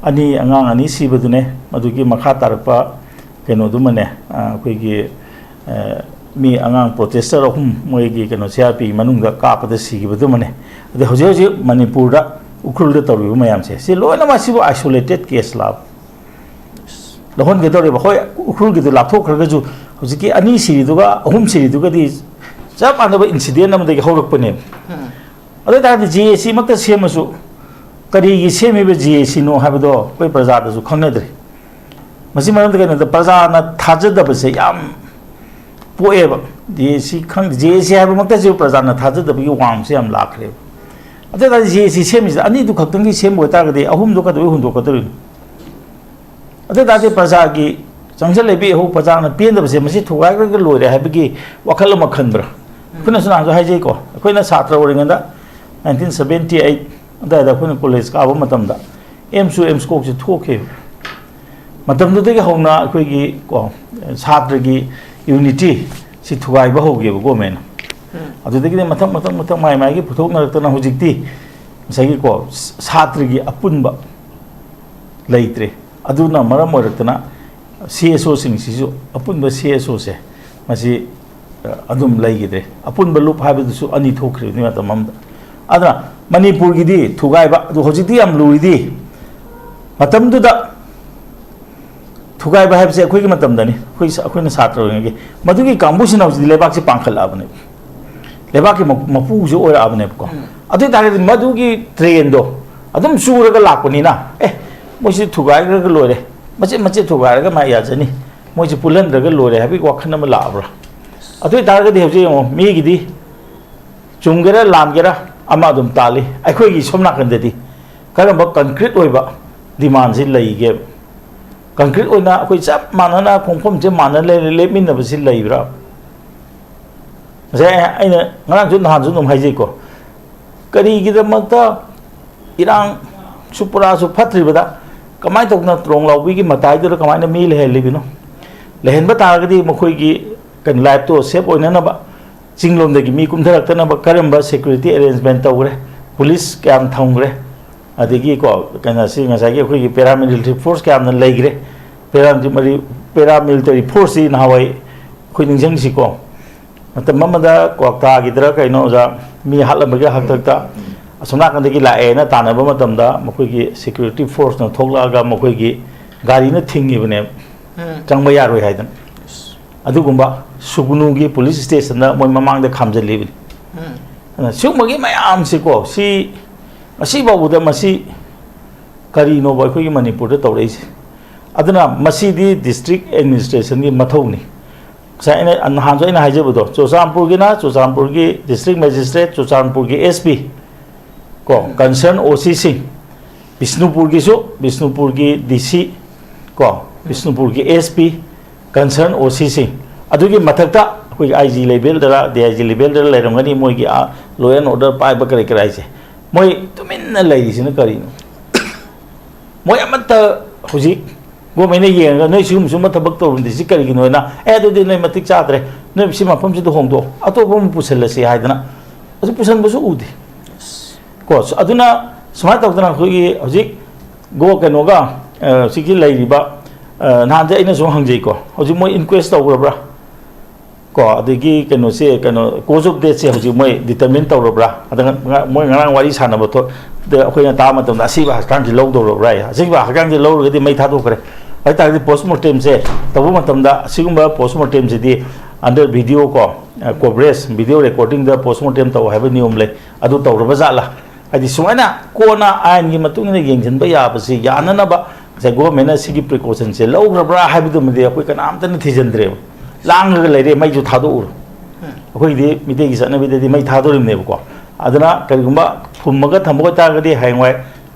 ꯑꯅꯤ, ꯑꯉꯥꯡ ꯑꯅꯤ ꯁꯤꯕꯗꯨꯅꯦ꯫ ꯃꯗꯨꯒꯤ ꯃꯈꯥ ꯇꯥꯔꯛꯄ ꯀꯩꯅꯣꯗꯨꯃꯅꯦ, ꯑ, ꯑꯩꯈꯣꯏꯒꯤ, ꯑ, ꯃꯤ ꯑꯉꯥꯡ protester ꯑꯍꯨꯝ ꯃꯣꯏꯒꯤ ꯀꯩꯅꯣ CRPꯒꯤ ꯃꯅꯨꯡꯗ ꯀꯥꯞꯄꯗ ꯁꯤꯈꯤꯕꯗꯨꯃꯅꯦ꯫ ꯑꯗꯩ ꯍꯧꯖꯤꯛ ꯍꯧꯖꯤꯛ ꯃꯅꯤꯄꯨꯔꯗ, ꯎꯈ꯭ꯔꯨꯜꯗ ꯇꯧꯔꯤꯕ ꯃꯌꯥꯝꯁꯦ, ꯁꯤ ꯂꯣꯏꯅꯃꯛ ꯁꯤꯕꯨ isolated case ꯂꯥꯕ ꯂꯧꯍꯟꯒꯗꯧꯔꯤꯕ꯫ ꯍꯣꯏ, ꯎꯈ꯭ꯔꯨꯜꯒꯤꯗꯨ ꯂꯥꯞꯊꯣꯛꯈ꯭ꯔꯒꯁꯨ ꯍꯧꯖꯤꯛꯀꯤ ꯑꯅꯤ ꯁꯤꯔꯤꯗꯨꯒ ꯑꯍꯨꯝ ꯁꯤꯔꯤꯗꯨꯒꯗꯤ ꯆꯞ ꯃꯥꯟꯅꯕ incident ꯑꯃꯗꯒꯤ ꯍꯧꯔꯛꯄꯅꯦꯕ꯫ ꯑꯗꯨ ꯑꯣꯏ ꯇꯥꯔꯗꯤ GACꯃꯛꯇ ꯁꯦꯝꯃꯁꯨ, ꯀꯔꯤꯒꯤ ꯁꯦꯝꯃꯤꯕ GACꯅꯣ ꯍꯥꯏꯕꯗꯣ ꯑꯩꯈꯣꯏ ꯄ꯭ꯔꯖꯥꯗꯁꯨ ꯈꯪꯅꯗ꯭ꯔꯦ꯫ ꯃꯁꯤ ꯃꯔꯝꯗꯤ ꯀꯩꯅꯣꯗ, ꯄ꯭ꯔꯖꯥꯅ ꯊꯥꯖꯗꯕꯁꯦ ꯌꯥꯝ ꯄꯣꯛꯑꯦꯕ꯫ GAC ꯈꯪꯗꯦ, GAC ꯍꯥꯏꯕꯃꯛꯇꯁꯨ ꯄ꯭ꯔꯖꯥꯅ ꯊꯥꯖꯗꯕꯒꯤ ꯋꯥꯡꯃꯁꯦ ꯌꯥꯝ ꯂꯥꯛꯈ꯭ꯔꯦꯕ꯫ ꯑꯗꯨ ꯑꯣꯏ ꯇꯥꯔꯗꯤ GAC ꯁꯦꯝꯃꯤꯁꯤꯗ ꯑꯅꯤꯗꯨ ꯈꯛꯇꯪꯒꯤ ꯁꯦꯝꯕ ꯑꯣꯏꯇꯥꯔꯒꯗꯤ ꯑꯍꯨꯝꯗꯨ ꯀꯩꯗꯧꯕꯩ ꯍꯨꯟꯗꯣꯛꯀꯗꯧꯔꯤꯅꯣ? ꯑꯗꯨ ꯑꯣꯏ ꯇꯥꯔꯗꯤ ꯄ꯭ꯔꯖꯥꯒꯤ ꯆꯪꯁꯤꯜꯂꯛꯏꯕ ꯏꯍꯧ, ꯄ꯭ꯔꯖꯥꯅ ꯄꯦꯟꯗꯕꯁꯦ, ꯃꯁꯤ ꯊꯨꯒꯥꯏꯈ꯭ꯔꯒ ꯂꯣꯏꯔꯦ ꯍꯥꯏꯕꯒꯤ ꯋꯥꯈꯜ ꯑꯃ ꯈꯟꯕ꯭ꯔꯥ? ꯑꯩꯈꯣꯏꯅꯁꯨ ꯅꯍꯥꯟꯁꯨ ꯍꯥꯏꯖꯩꯀꯣ, ꯑꯩꯈꯣꯏꯅ ꯁꯥꯇ꯭ꯔ ꯑꯣꯏꯔꯤꯉꯩꯗ, nineteen seventy eight ꯑꯗꯨꯋꯥꯏꯗ ꯑꯩꯈꯣꯏꯅ college ꯀꯥꯕ ꯃꯇꯝꯗ, ꯑꯦꯝꯁꯨ ꯑꯦꯝꯁꯀꯣꯛꯁꯦ ꯊꯣꯛꯈꯤꯕ꯫ ꯃꯇꯝꯗꯨꯗꯒꯤ ꯍꯧꯅ ꯑꯩꯈꯣꯏꯒꯤ, ꯀꯣ, ꯁꯥꯇ꯭ꯔꯒꯤ unity ꯁꯤ ꯊꯨꯒꯥꯏꯕ ꯍꯧꯈꯤꯕ governmentꯅ꯫ ꯑꯗꯨꯗꯒꯤꯗꯤ ꯃꯊꯪ, ꯃꯊꯪ, ꯃꯊꯪ ꯃꯥꯏ ꯃꯥꯏꯒꯤ ꯄꯨꯊꯣꯛꯅꯔꯛꯇꯅ ꯍꯧꯖꯤꯛꯇꯤ ꯉꯁꯥꯏꯒꯤ, ꯀꯣ, ꯁꯥꯇ꯭ꯔꯒꯤ ꯑꯄꯨꯟꯕ ꯂꯩꯇ꯭ꯔꯦ꯫ ꯑꯗꯨꯅ ꯃꯔꯝ ꯑꯣꯏꯔꯛꯇꯅ CSOꯁꯤꯡꯁꯤꯁꯨ, ꯑꯄꯨꯟꯕ CSOꯁꯦ, ꯃꯁꯤ, ꯑ, ꯑꯗꯨꯝ ꯂꯩꯈꯤꯗ꯭ꯔꯦ꯫ ꯑꯄꯨꯟꯕ ꯂꯨꯞ ꯍꯥꯏꯕꯗꯨꯁꯨ ꯑꯅꯤ ꯊꯣꯛꯈ꯭ꯔꯤꯕꯅꯤ ꯃꯇꯝ ꯑꯃꯗ꯫ ꯑꯗꯨꯅ ꯃꯅꯤꯄꯨꯔꯒꯤꯗꯤ ꯊꯨꯒꯥꯏꯕ, ꯑꯗꯨ ꯍꯧꯖꯤꯛꯇꯤ ꯌꯥꯝ ꯂꯨꯔꯤꯗꯤ, ꯃꯇꯝꯗꯨꯗ ꯊꯨꯒꯥꯏꯕ ꯍꯥꯏꯕꯁꯦ ꯑꯩꯈꯣꯏꯒꯤ ꯃꯇꯝꯗꯅꯤ, ꯑꯩꯈꯣꯏ ꯁ-, ꯑꯩꯈꯣꯏꯅ ꯁꯥꯇ꯭ꯔ ꯑꯣꯏꯔꯤꯉꯩꯒꯤ꯫ ꯃꯗꯨꯒꯤ ꯀꯥꯡꯕꯨꯁꯤꯅ ꯍꯧꯖꯤꯛꯇꯤ ꯂꯩꯕꯥꯛꯁꯤ ꯄꯥꯡꯈꯠꯂꯛꯑꯕꯅꯦꯕ, ꯂꯩꯕꯥꯛꯀꯤ ꯃꯄꯨ-, ꯃꯄꯨꯁꯨ ꯑꯣꯏꯔꯛꯑꯕꯅꯦꯕꯀꯣ꯫ ꯑꯗꯨ ꯑꯣꯏ ꯇꯥꯔꯒꯗꯤ ꯃꯗꯨꯒꯤ trendꯗꯣ ꯑꯗꯨꯝ ꯆꯨꯔꯒ ꯂꯥꯛꯄꯅꯤꯅ, "ꯑꯦ, ꯃꯣꯏꯁꯤ ꯊꯨꯒꯥꯏꯈ꯭ꯔꯒ ꯂꯣꯏꯔꯦ, ꯃꯆꯦꯠ ꯃꯆꯦꯠ ꯊꯨꯒꯥꯏꯔꯒ ꯃꯥ ꯌꯥꯖꯅꯤ, ꯃꯣꯏꯁꯤ ꯄꯨꯜꯍꯟꯗ꯭ꯔꯒ ꯂꯣꯏꯔꯦ" ꯍꯥꯏꯕꯒꯤ ꯋꯥꯈꯜ ꯑꯃ ꯂꯥꯛꯑꯕ꯭ꯔꯥ? ꯑꯗꯨ ꯑꯣꯏ ꯇꯥꯔꯒꯗꯤ ꯍꯧꯖꯤꯛ ꯌꯦꯡꯉꯣ, ꯃꯤꯒꯤꯗꯤ ꯆꯨꯝꯒꯦꯔꯥ ꯂꯥꯟꯒꯦꯔꯥ ꯑꯃ ꯑꯗꯨꯝ ꯇꯥꯜꯂꯤ꯫ ꯑꯩꯈꯣꯏꯒꯤ ꯁꯣꯝ ꯅꯥꯀꯟꯗꯗꯤ ꯀꯔꯝꯕ concrete ꯑꯣꯏꯕ demandꯁꯤ ꯂꯩꯒꯦꯕ? Concrete ꯑꯣꯏꯅ ꯑꯩꯈꯣꯏ ꯆꯞ ꯃꯥꯟꯅꯅ ꯈꯣꯡꯐꯝꯁꯦ ꯃꯥꯟꯅ ꯂꯩ-, ꯂꯦꯞꯃꯤꯟꯅꯕꯁꯤ ꯂꯩꯕ꯭ꯔꯥ? ꯉꯁꯥꯏ ꯑꯩꯅ ꯉꯔꯥꯡꯁꯨ ꯅꯍꯥꯟꯁꯨ ꯑꯗꯨꯝ ꯍꯥꯏꯖꯩꯀꯣ, ꯀꯔꯤꯒꯤꯗꯃꯛꯇ ꯏꯔꯥꯡ ꯁꯨꯄꯨꯔꯥꯁꯨ ꯐꯠꯇ꯭ꯔꯤꯕꯗ ꯀꯃꯥꯏꯅ ꯇꯧꯗꯅ ꯇ꯭ꯔꯣꯡ ꯂꯥꯎꯕꯤꯒꯤ ꯃꯇꯥꯏꯗꯨꯗ ꯀꯃꯥꯏꯅ ꯃꯤ ꯂꯩꯍꯜꯂꯤꯕꯅꯣ? ꯂꯩꯍꯟꯕ ꯇꯥꯔꯒꯗꯤ ꯃꯈꯣꯏꯒꯤ ꯀꯩꯅꯣ lifeꯇꯣ safe ꯑꯣꯏꯅꯅꯕ ꯆꯤꯡꯂꯣꯝꯗꯒꯤ ꯃꯤ ꯀꯨꯝꯊꯔꯛꯇꯅꯕ ꯀꯔꯝꯕ security arrangement ꯇꯧꯈ꯭ꯔꯦ, ꯄꯨꯂꯤꯁ ꯀꯌꯥꯝ ꯊꯝꯈ꯭ꯔꯦ, ꯑꯗꯒꯤ ꯀꯣ, ꯀꯩꯅꯣꯁꯤ ꯉꯁꯥꯏꯒꯤ ꯑꯩꯈꯣꯏꯒꯤ paramilitary force ꯀꯌꯥꯝꯅ ꯂꯩꯈ꯭ꯔꯦ, paramilitary, paramilitary force ꯁꯤ ꯅꯍꯥꯟꯋꯥꯏ ꯑꯩꯈꯣꯏ ꯅꯤꯡꯁꯤꯡꯁꯤꯀꯣ, ꯃꯇꯝ ꯑꯃꯗ ꯀ꯭ꯋꯥꯛꯇꯥꯒꯤꯗꯔ ꯀꯩꯅꯣ ꯑꯣꯖꯥ, ꯃꯤ ꯍꯥꯠꯂꯝꯕꯒꯤ ꯍꯥꯛꯇꯛꯇ ꯑꯁꯣꯝ ꯅꯥꯀꯟꯗꯒꯤ ꯂꯥꯛꯑꯦꯅ ꯇꯥꯟꯅꯕ ꯃꯇꯝꯗ ꯃꯈꯣꯏꯒꯤ security force ꯅ ꯊꯣꯛꯂꯛꯑꯒ ꯃꯈꯣꯏꯒꯤ ꯒꯥꯔꯤꯅ ꯊꯤꯡꯉꯤꯕꯅꯦꯕ, ꯎꯝ꯫ ꯆꯪꯕ ꯌꯥꯔꯣꯏ ꯍꯥꯏꯗꯅ꯫ ꯑꯗꯨꯒꯨꯝꯕ ꯁꯨꯒꯅꯨꯒꯤ police station ꯗ ꯃꯣꯏ ꯃꯃꯥꯡꯗ ꯈꯥꯝꯖꯜꯂꯤꯕꯅꯤ꯫ ꯎꯝ꯫ ꯑꯗꯨꯅ ꯁꯤꯒꯨꯝꯕꯒꯤ ꯃꯌꯥꯝꯁꯤꯀꯣ, ꯁꯤ ꯉꯁꯤ ꯐꯥꯎꯕꯗ ꯃꯁꯤ ꯀꯔꯤꯅꯣꯕ ꯑꯩꯈꯣꯏꯒꯤ ꯃꯅꯤꯄꯨꯔꯗ ꯇꯧꯔꯛꯏꯁꯦ? ꯑꯗꯨꯅ ꯃꯁꯤꯗꯤ district administration ꯒꯤ ꯃꯊꯧꯅꯤ꯫ ꯉꯁꯥꯏ ꯑꯩꯅ, ꯅꯍꯥꯟꯁꯨ ꯑꯩꯅ ꯍꯥꯏꯖꯕꯗꯣ, ꯆꯨꯔꯆꯥꯟꯄꯨꯔꯒꯤꯅ ꯆꯨꯔꯆꯥꯟꯄꯨꯔꯒꯤ district magistrate, ꯆꯨꯔꯆꯥꯟꯄꯨꯔꯒꯤ S P, ꯀꯣ, concern O C ꯁꯤꯡ, ꯕꯤꯁꯅꯨꯄꯨꯔꯒꯤꯁꯨ ꯕꯤꯁꯅꯨꯄꯨꯔꯒꯤ D C, ꯀꯣ, ꯕꯤꯁꯅꯨꯄꯨꯔꯒꯤ S P, concern O C ꯁꯤꯡ, ꯑꯗꯨꯒꯤ ꯃꯊꯛꯇ ꯑꯩꯈꯣꯏꯒꯤ I G level ꯗꯔ, D I G level ꯗꯔ ꯂꯩꯔꯝꯒꯅꯤ ꯃꯣꯏꯒꯤ, ꯑꯥ, law and order ꯄꯥꯏꯕ ꯀꯔꯤ ꯀꯔꯥ ꯍꯥꯏꯁꯦ꯫ ꯃꯣꯏ ꯇꯨꯃꯤꯟꯅ ꯂꯩꯔꯤꯁꯤꯅ ꯀꯔꯤꯅꯣ? ꯃꯣꯏ ꯑꯃꯠꯇ ꯍꯧꯖꯤꯛ government ꯅ ꯌꯦꯡꯉꯒ, "ꯅꯣꯏ ꯁꯤꯒꯨꯝꯕ ꯁꯤꯒꯨꯝꯕ ꯊꯕꯛ ꯇꯧꯔꯝꯗꯦ, ꯁꯤ ꯀꯔꯤꯒꯤꯅꯣ?" ꯍꯥꯏꯅ, "ꯑꯦ, ꯑꯗꯨꯗꯤ ꯅꯣꯏ ꯃꯇꯤꯛ ꯆꯥꯗ꯭ꯔꯦ, ꯅꯣꯏ ꯁꯤ ꯃꯐꯝꯁꯤꯗ ꯍꯣꯡꯗꯣꯛꯑꯣ, ꯑꯇꯣꯞꯄ ꯑꯃ ꯄꯨꯁꯜꯂꯁꯤ" ꯍꯥꯏꯗꯅ ꯑꯗꯨ ꯄꯨꯁꯟꯕꯁꯨ ꯎꯗꯦ꯫ ꯀꯣ, ꯑꯗꯨꯅ ꯁꯨꯃꯥꯏꯅ ꯇꯧꯗꯅ ꯑꯩꯈꯣꯏꯒꯤ ꯍꯧꯖꯤꯛ ꯒꯣ-, ꯀꯩꯅꯣꯒ, ꯑ, ꯍꯧꯖꯤꯛꯀꯤ ꯂꯩꯔꯤꯕ, ꯑ, ꯅꯍꯥꯟꯁꯦ ꯑꯩꯅꯁꯨ ꯍꯪꯖꯩꯀꯣ, ꯍꯧꯖꯤꯛ ꯃꯣꯏ inquest ꯇꯧꯈ꯭ꯔꯕ꯭ꯔꯥ? ꯀꯣ, ꯑꯗꯒꯤ ꯀꯩꯅꯣꯁꯦ, ꯀꯩꯅꯣ, cause of death ꯁꯦ ꯍꯧꯖꯤꯛ ꯃꯣꯏ determine ꯇꯧꯔꯕ꯭ꯔꯥ? ꯑꯗ ꯉ-, ꯉ-, ꯃꯣꯏ ꯉꯔꯥꯡ ꯋꯥꯔꯤ ꯁꯥꯟꯅꯕ ꯊꯣꯛ-, ꯗ ꯑꯩꯈꯣꯏꯅ ꯇꯥꯕ ꯃꯇꯝꯗ ꯑꯁꯤꯕ ꯍꯛꯆꯥꯡꯁꯦ ꯂꯧꯗꯧꯔꯕ꯭ꯔꯥ ꯍꯥꯏ꯫ ꯑꯁꯤꯕ ꯍꯛꯆꯥꯡꯁꯦ ꯂꯧꯔꯒꯗꯤ ꯃꯩ ꯊꯥꯗꯣꯛꯈ꯭ꯔꯦ꯫ ꯑꯗꯨ ꯇꯥꯔꯒꯗꯤ post mortem ꯁꯦ ꯇꯧꯕ ꯃꯇꯝꯗ ꯑꯁꯤꯒꯨꯝꯕ post mortem ꯁꯤꯗꯤ under video ꯀꯣ, ꯑ, coverage, video recording ꯗ post mortem ꯇꯧ ꯍꯥꯏꯕ ꯅꯤꯌꯣꯝ ꯂꯩ꯫ ꯑꯗꯨ ꯇꯧꯔꯕ ꯖꯥꯠꯂꯥ? ꯍꯥꯏꯗꯤ ꯁꯨꯃꯥꯏꯅ ꯀꯣꯟꯅ ꯑꯥꯏꯟꯒꯤ ꯃꯇꯨꯡ ꯏꯟꯅ ꯌꯦꯡꯁꯤꯟꯕ ꯌꯥꯕꯁꯤ ꯌꯥꯅꯅꯕ ꯉꯁꯥꯏ government ꯅ ꯁꯤꯒꯤ precaution ꯁꯦ ꯂꯧꯈ꯭ꯔꯕ꯭ꯔꯥ ꯍꯥꯏꯕꯗꯨꯃꯗꯤ ꯑꯩꯈꯣꯏ ꯀꯅꯥꯝꯇꯅ ꯊꯤꯖꯤꯟꯗ꯭ꯔꯦꯕ꯫ ꯂꯥꯡꯉꯒ ꯂꯩꯔꯦ, ꯃꯩꯁꯨ ꯊꯥꯗꯣꯛꯎꯔꯣ꯫ ꯑꯩꯈꯣꯏꯒꯤꯗꯤ ꯃꯤꯇꯩꯒꯤ ꯆꯠꯅꯕꯤꯗꯗꯤ ꯃꯩ ꯊꯥꯗꯣꯔꯤꯕꯅꯦꯕꯀꯣ꯫ ꯑꯗꯨꯅ ꯀꯔꯤꯒꯨꯝꯕ ꯐꯨꯝꯃꯒ ꯊꯝꯕ ꯑꯣꯏꯇꯥꯔꯒꯗꯤ ꯍꯌꯦꯡꯋꯥꯏ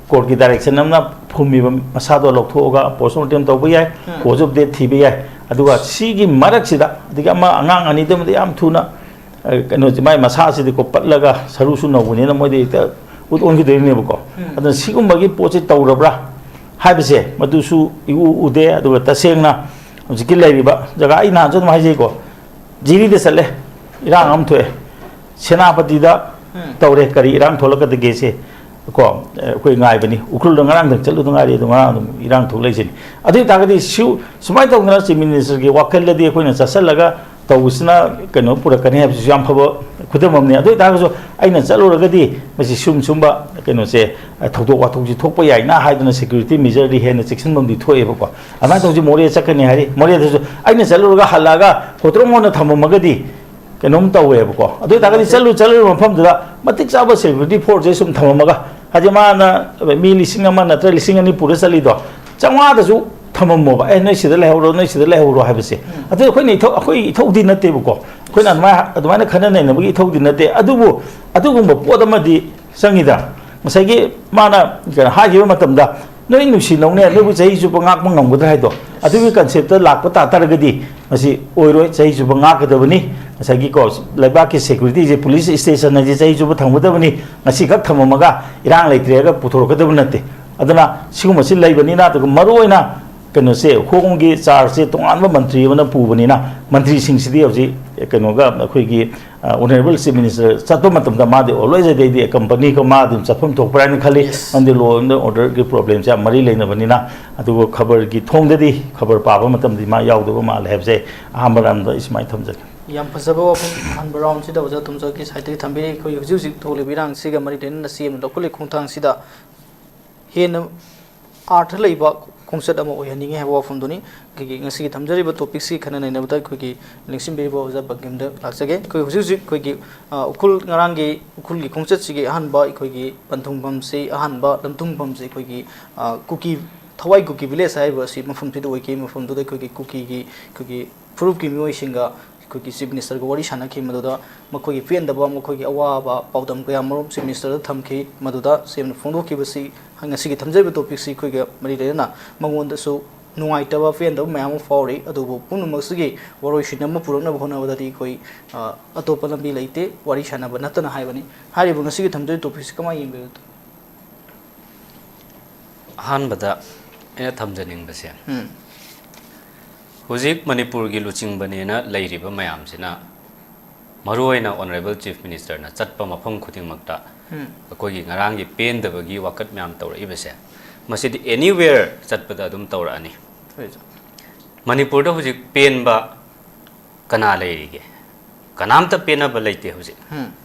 court ꯀꯤ direction ꯑꯃꯅ ꯐꯨꯝꯃꯤꯕ ꯃꯁꯥꯗꯣ ꯂꯧꯊꯣꯛꯑꯒ post mortem ꯇꯧꯕ ꯌꯥꯏ, cause of death ꯊꯤꯕ ꯌꯥꯏ꯫ ꯑꯗꯨꯒ ꯁꯤꯒꯤ ꯃꯔꯛꯁꯤꯗ, ꯑꯗꯒꯤ ꯑꯃ ꯑꯉꯥꯡ ꯑꯅꯤꯗꯨꯃꯗꯤ ꯌꯥꯝ ꯊꯨꯅ ꯑ, ꯀꯩꯅꯣꯁꯦ, ꯃꯥꯏ ꯃꯁꯥꯁꯤꯗꯤꯀꯣ ꯄꯠꯂꯒ ꯁꯔꯨꯁꯨ ꯅꯧꯕꯅꯤꯅ ꯃꯣꯏꯗꯤ ꯍꯦꯛꯇ ꯎꯠ ꯑꯣꯟꯈꯤꯗꯣꯏꯅꯦꯕꯀꯣ꯫ ꯎꯝ꯫ ꯑꯗꯨꯅ ꯁꯤꯒꯨꯝꯕꯒꯤ ꯄꯣꯠꯁꯦ ꯇꯧꯔꯕ꯭ꯔꯥ ꯍꯥꯏꯕꯁꯦ ꯃꯗꯨꯁꯨ ꯏꯎ ꯎꯗꯦ꯫ ꯑꯗꯨꯒ ꯇꯁꯦꯡꯅ ꯍꯧꯖꯤꯛꯀꯤ ꯂꯩꯔꯤꯕ ꯖꯒꯥ, ꯑꯩ ꯅꯍꯥꯟꯁꯨ ꯑꯗꯨꯝ ꯍꯥꯏꯖꯩꯀꯣ, ꯖꯤꯔꯤꯗ ꯆꯠꯂꯦ, ꯏꯔꯥꯡ ꯑꯃ ꯊꯣꯛꯑꯦ꯫ ꯁꯦꯅꯥꯄꯇꯤꯗ ꯎꯝ꯫ ꯇꯧꯔꯦ꯫ ꯀꯔꯤ ꯏꯔꯥꯡ ꯊꯣꯛꯂꯛꯀꯗꯒꯦꯁꯦ ꯀꯣ, ꯑꯩꯈꯣꯏ ꯉꯥꯏꯕꯅꯤ꯫ ꯎꯈ꯭ꯔꯨꯜꯗ ꯉꯔꯥꯡꯗꯪ ꯆꯠꯂꯨꯗ ꯉꯥꯏꯔꯤ, ꯑꯗꯣ ꯉꯔꯥꯡ ꯑꯗꯨꯝ ꯏꯔꯥꯡ ꯊꯣꯛꯂꯛꯏꯁꯤꯅꯤ꯫ ꯑꯗꯨ ꯑꯣꯏꯇꯥꯔꯒꯗꯤ ꯁꯨ-, ꯁꯨꯃꯥꯏꯅ ꯇꯧꯗꯅ ꯆꯤꯐ ꯃꯤꯅꯤꯁꯇꯔꯒꯤ ꯋꯥꯈꯜꯗꯗꯤ ꯑꯩꯈꯣꯏꯅ ꯆꯠꯁꯤꯜꯂꯒ ꯇꯧꯕꯁꯤꯅ ꯀꯩꯅꯣ ꯄꯨꯔꯛꯀꯅꯤ ꯍꯥꯏꯕꯁꯤꯁꯨ ꯌꯥꯝ ꯐꯕ ꯈꯨꯗꯝ ꯑꯃꯅꯤ꯫ ꯑꯗꯨ ꯑꯣꯏꯇꯥꯔꯒꯁꯨ ꯑꯩꯅ ꯆꯠꯂꯨꯔꯒꯗꯤ ꯃꯁꯤ ꯁꯨꯝ ꯁꯨꯝꯕ ꯀꯩꯅꯣꯁꯦ, ꯊꯧꯗꯣꯛ ꯋꯥꯊꯣꯛꯁꯤ ꯊꯣꯛꯄ ꯌꯥꯏꯅ ꯍꯥꯏꯗꯅ ꯁꯦꯀ꯭ꯌꯨꯔꯤꯇꯤ ꯃꯦꯖꯔꯗꯤ ꯍꯦꯟꯅ ꯆꯦꯛꯁꯤꯟꯕ ꯑꯃꯗꯤ ꯊꯣꯛꯑꯦꯕꯀꯣ꯫ ꯑꯗꯨꯃꯥꯏꯅ ꯇꯧꯁꯤ, ꯃꯣꯔꯦ ꯆꯠꯀꯅꯤ ꯍꯥꯏꯔꯤ, ꯃꯣꯔꯦꯗꯁꯨ ꯑꯩꯅ ꯆꯠꯂꯨꯔꯒ ꯍꯜꯂꯛꯑꯒ ꯍꯣꯇ꯭ꯔꯣꯡ ꯑꯣꯏꯅ ꯊꯝꯃꯝꯃꯒꯗꯤ ꯀꯩꯅꯣꯝ ꯇꯧꯋꯦꯕꯀꯣ꯫ ꯑꯗꯨ ꯑꯣꯏꯇꯥꯔꯒꯗꯤ ꯆꯠꯂꯨ ꯆꯠꯂꯨꯕ ꯃꯐꯝꯗꯨꯗ ꯃꯇꯤꯛ ꯆꯥꯕ ꯁꯦꯀ꯭ꯌꯨꯔꯤꯇꯤ ꯐꯣꯔꯁꯁꯦ ꯁꯨꯝ ꯊꯝꯃꯝꯃꯒ, ꯍꯥꯏꯗꯤ ꯃꯥꯅ ꯃꯤ ꯂꯤꯁꯤꯡ ꯑꯃ ꯅꯠꯇ꯭ꯔ ꯂꯤꯁꯤꯡ ꯑꯅꯤ ꯄꯨꯔ ꯆꯠꯂꯤꯗꯣ, ꯆꯥꯝꯃꯉꯥꯗꯁꯨ ꯊꯝꯃꯝꯃꯣꯕ, "ꯑꯦ, ꯅꯣꯏ ꯁꯤꯗ ꯂꯩꯍꯧꯔꯣ, ꯅꯣꯏ ꯁꯤꯗ ꯂꯩꯍꯧꯔꯣ" ꯍꯥꯏꯕꯁꯦ꯫ ꯎꯝ꯫ ꯑꯗꯨ ꯑꯩꯈꯣꯏꯅ ꯏꯊꯧ-, ꯑꯩꯈꯣꯏ ꯏꯊꯧꯗꯤ ꯅꯠꯇꯦꯕꯀꯣ꯫ ꯑꯩꯈꯣꯏꯅ ꯑꯗꯨꯃꯥꯏꯅ, ꯑꯗꯨꯃꯥꯏꯅ ꯈꯟꯅ ꯅꯩꯅꯕꯒꯤ ꯏꯊꯧꯗꯤ ꯅꯠꯇꯦ꯫ ꯑꯗꯨꯕꯨ ꯑꯗꯨꯒꯨꯝꯕ ꯄꯣꯠ ꯑꯃꯗꯤ ꯆꯪꯉꯤꯗ꯫ ꯉꯁꯥꯏꯒꯤ ꯃꯥꯅ ꯀꯩꯅꯣ ꯍꯥꯏꯈꯤꯕ ꯃꯇꯝꯗ, "ꯅꯣꯏ ꯅꯨꯡꯁꯤꯅꯧꯅꯦ, ꯅꯣꯏꯕꯨ ꯆꯍꯤ ꯆꯨꯞꯄ ꯉꯥꯛꯄ ꯉꯝꯒꯗ꯭ꯔꯥ?" ꯍꯥꯏꯗꯣ, ꯑꯗꯨꯒꯤ ꯀꯟꯁꯦꯞꯇ ꯂꯥꯛꯄ ꯇꯥ ꯇꯥꯔꯒꯗꯤ ꯃꯁꯤ ꯑꯣꯏꯔꯣꯏ꯫ ꯆꯍꯤ ꯆꯨꯞꯄ ꯉꯥꯛꯀꯗꯕꯅꯤ꯫ ꯉꯁꯥꯏꯒꯤꯀꯣ, ꯂꯩꯕꯥꯛꯀꯤ ꯁꯦꯀ꯭ꯌꯨꯔꯤꯇꯤꯁꯦ, ꯄꯨꯂꯤꯁ ꯁ꯭ꯇꯦꯁꯟ ꯍꯥꯏꯁꯦ ꯆꯍꯤ ꯆꯨꯞꯄ ꯊꯝꯒꯗꯕꯅꯤ꯫ ꯉꯁꯤꯈꯛ ꯊꯝꯃꯝꯃꯒ ꯏꯔꯥꯡ ꯂꯩꯇ꯭ꯔꯦꯒ ꯄꯨꯊꯣꯔꯛꯀꯗꯕ ꯅꯠꯇꯦ꯫ ꯑꯗꯨꯅ ꯁꯤꯒꯨꯝꯕꯁꯤ ꯂꯩꯕꯅꯤꯅ, ꯑꯗꯨꯒ ꯃꯔꯨꯑꯣꯏꯅ ꯀꯩꯅꯣꯁꯦ, ꯍꯣꯝꯒꯤ ꯆꯥꯔꯖꯁꯦ ꯇꯣꯉꯥꯟꯕ ꯃꯟꯇ꯭ꯔꯤ ꯑꯃꯅ ꯄꯨꯕꯅꯤꯅ, ꯃꯟꯇ꯭ꯔꯤꯁꯤꯡꯁꯤꯗꯤ ꯍꯧꯖꯤꯛ ꯀꯩꯅꯣꯒ, ꯑꯩꯈꯣꯏꯒꯤ, ꯑ, ꯑꯣꯅꯔꯦꯕꯜ ꯆꯤꯐ ꯃꯤꯅꯤꯁꯇꯔ ꯆꯠꯄ ꯃꯇꯝꯗ ꯃꯥꯗꯤ always ꯑꯗꯩꯗꯤ ꯀꯝꯄꯅꯤ ꯀ ꯃꯥ ꯑꯗꯨꯝ ꯆꯠꯐꯝ ꯊꯣꯛꯄ꯭ꯔꯥ ꯍꯥꯏꯅ ꯈꯜꯂꯤ꯫ Yes. ꯃꯔꯝꯗꯤ law and order ꯒꯤ problem ꯁꯦ ꯌꯥꯝ ꯃꯔꯤ ꯂꯩꯅꯕꯅꯤꯅ꯫ ꯑꯗꯨꯒ ꯈꯕꯔꯒꯤ ꯊꯣꯡꯗꯗꯤ ꯈꯕꯔ ꯄꯥꯕ ꯃꯇꯝꯗꯗꯤ ꯃꯥ ꯌꯥꯎꯗꯕ ꯃꯥꯜꯂꯦ ꯍꯥꯏꯕꯁꯦ ꯑꯍꯥꯟꯕ ꯔꯥꯎꯟꯗ ꯑꯩ ꯁꯨꯃꯥꯏꯅ ꯊꯝꯖꯒꯦ꯫ ꯌꯥꯝ ꯐꯖꯕ ꯋꯥꯐꯝ ꯑꯍꯥꯟꯕ ꯔꯥꯎꯟꯁꯤꯗ ꯑꯣꯖꯥ ꯇꯣꯝꯆꯧꯒꯤ ꯁꯥꯏꯠꯇꯒꯤ ꯊꯝꯕꯤꯔꯤ꯫ ꯑꯩꯈꯣꯏ ꯍꯧꯖꯤꯛ ꯍꯧꯖꯤꯛ ꯊꯣꯛꯂꯤꯕ ꯏꯔꯥꯡꯁꯤꯒ ꯃꯔꯤ ꯂꯩꯅꯅ ꯆꯦ ꯑꯃ ꯂꯧꯈꯠꯂꯤ ꯈꯣꯡꯊꯥꯡꯁꯤꯗ ꯍꯦꯟꯅ ꯑꯥꯔꯊ ꯂꯩꯕ ꯈꯣꯡꯆꯠ ꯑꯃ ꯑꯣꯏꯍꯟꯅꯤꯡꯉꯤ ꯍꯥꯏꯕ ꯋꯥꯐꯝꯗꯨꯅꯤ꯫ ꯑꯩꯈꯣꯏꯒꯤ ꯉꯁꯤꯒꯤ ꯊꯝꯖꯔꯤꯕ ꯇꯣꯄꯤꯛꯁꯤ ꯈꯟꯅ ꯅꯩꯅꯕꯗ ꯑꯩꯈꯣꯏꯒꯤ ꯂꯦꯡꯁꯤꯟꯕꯤꯔꯤꯕ ꯑꯣꯖꯥ ꯕꯪꯀꯤꯝꯗ ꯂꯥꯛꯆꯒꯦ꯫ ꯑꯩꯈꯣꯏ ꯍꯧꯖꯤꯛ ꯍꯧꯖꯤꯛ ꯑꯩꯈꯣꯏꯒꯤ, ꯑ, ꯎꯈ꯭ꯔꯨꯜ ꯉꯔꯥꯡꯒꯤ ꯎꯈ꯭ꯔꯨꯜꯒꯤ ꯈꯣꯡꯆꯠꯁꯤꯒꯤ ꯑꯍꯥꯟꯕ ꯑꯩꯈꯣꯏꯒꯤ ꯄꯟꯊꯨꯡꯐꯝꯁꯤ, ꯑꯍꯥꯟꯕ ꯂꯝꯊꯨꯡꯐꯝꯁꯤ ꯑꯩꯈꯣꯏꯒꯤ, ꯑ, ꯀꯨꯀꯤ, ꯊꯋꯥꯏ ꯀꯨꯀꯤ ꯚꯤꯂꯦꯖ ꯍꯥꯏꯔꯤꯕ ꯑꯁꯤ ꯃꯐꯝꯁꯤꯗ ꯑꯣꯏꯈꯤ꯫ ꯃꯐꯝꯗꯨꯗ ꯑꯩꯈꯣꯏꯒꯤ ꯀꯨꯀꯤꯒꯤ ꯑꯩꯈꯣꯏꯒꯤ ꯐꯨꯔꯨꯞꯀꯤ ꯃꯤꯑꯣꯏꯁꯤꯡꯒ ꯑꯩꯈꯣꯏꯒꯤ ꯆꯤꯐ ꯃꯤꯅꯤꯁꯇꯔꯒ ꯋꯥꯔꯤ ꯁꯥꯟꯅꯈꯤ꯫ ꯃꯗꯨꯗ ꯃꯈꯣꯏꯒꯤ ꯄꯦꯟꯗꯕ, ꯃꯈꯣꯏꯒꯤ ꯑꯋꯥꯕ ꯄꯥꯎꯗꯝ ꯀꯌꯥ ꯃꯔꯨꯝ ꯆꯤꯐ ꯃꯤꯅꯤꯁꯇꯔꯗ ꯊꯝꯈꯤ꯫ ꯃꯗꯨꯗ ꯁꯤ ꯑꯣꯏꯅ ꯐꯣꯡꯗꯣꯛꯈꯤꯕꯁꯤ ꯉꯁꯤꯒꯤ ꯊꯝꯖꯔꯤꯕ ꯇꯣꯄꯤꯛꯁꯤ ꯑꯩꯈꯣꯏꯒ ꯃꯔꯤ ꯂꯩꯅꯅ ꯃꯉꯣꯟꯗꯁꯨ ꯅꯨꯡꯉꯥꯏꯇꯕ, ꯄꯦꯟꯗꯕ ꯃꯌꯥꯝ ꯑꯃ ꯐꯥꯎꯔꯤ꯫ ꯑꯗꯨꯕꯨ ꯄꯨꯝꯅꯃꯛꯁꯤꯒꯤ ꯋꯥꯔꯣꯏꯁꯤꯟ ꯑꯃ ꯄꯨꯔꯛꯅꯕ ꯍꯣꯠꯅꯕꯗꯗꯤ ꯑꯩꯈꯣꯏ, ꯑ, ꯑꯇꯣꯞꯄ ꯂꯝꯕꯤ ꯂꯩꯇꯦ, ꯋꯥꯔꯤ ꯁꯥꯟꯅꯕ ꯅꯠꯇꯅ ꯍꯥꯏꯕꯅꯤ꯫ ꯍꯥꯏꯔꯤꯕ ꯉꯁꯤꯒꯤ ꯊꯝꯖꯔꯤꯕ ꯇꯣꯄꯤꯛꯁꯤ ꯀꯃꯥꯏꯅ ꯌꯦꯡꯕꯤꯕ? ꯑꯍꯥꯟꯕꯗ ꯑꯩꯅ ꯊꯝꯖꯅꯤꯡꯕꯁꯦ, ꯎꯝ꯫ ꯍꯧꯖꯤꯛ ꯃꯅꯤꯄꯨꯔꯒꯤ ꯂꯨꯆꯤꯡꯕꯅꯦꯅ ꯂꯩꯔꯤꯕ ꯃꯌꯥꯝꯁꯤꯅ ꯃꯔꯨꯑꯣꯏꯅ Honourable Chief Minister ꯅ ꯆꯠꯄ ꯃꯐꯝ ꯈꯨꯗꯤꯡꯃꯛꯇ ꯑꯩꯈꯣꯏꯒꯤ ꯉꯔꯥꯡꯒꯤ ꯄꯦꯟꯗꯕꯒꯤ ꯋꯥꯀꯠ ꯃꯌꯥꯝ ꯇꯧꯔꯛꯏꯕꯁꯦ, ꯃꯁꯤꯗꯤ anywhere ꯆꯠꯄꯗ ꯑꯗꯨꯝ ꯇꯧꯔꯛꯑꯅꯤ꯫ ꯃꯅꯤꯄꯨꯔꯗ ꯍꯧꯖꯤꯛ ꯄꯦꯟꯕ ꯀꯅꯥ ꯂꯩꯔꯤꯒꯦ? ꯀꯅꯥꯝꯇ ꯄꯦꯟꯅꯕ ꯂꯩꯇꯦ ꯍꯧꯖꯤꯛ꯫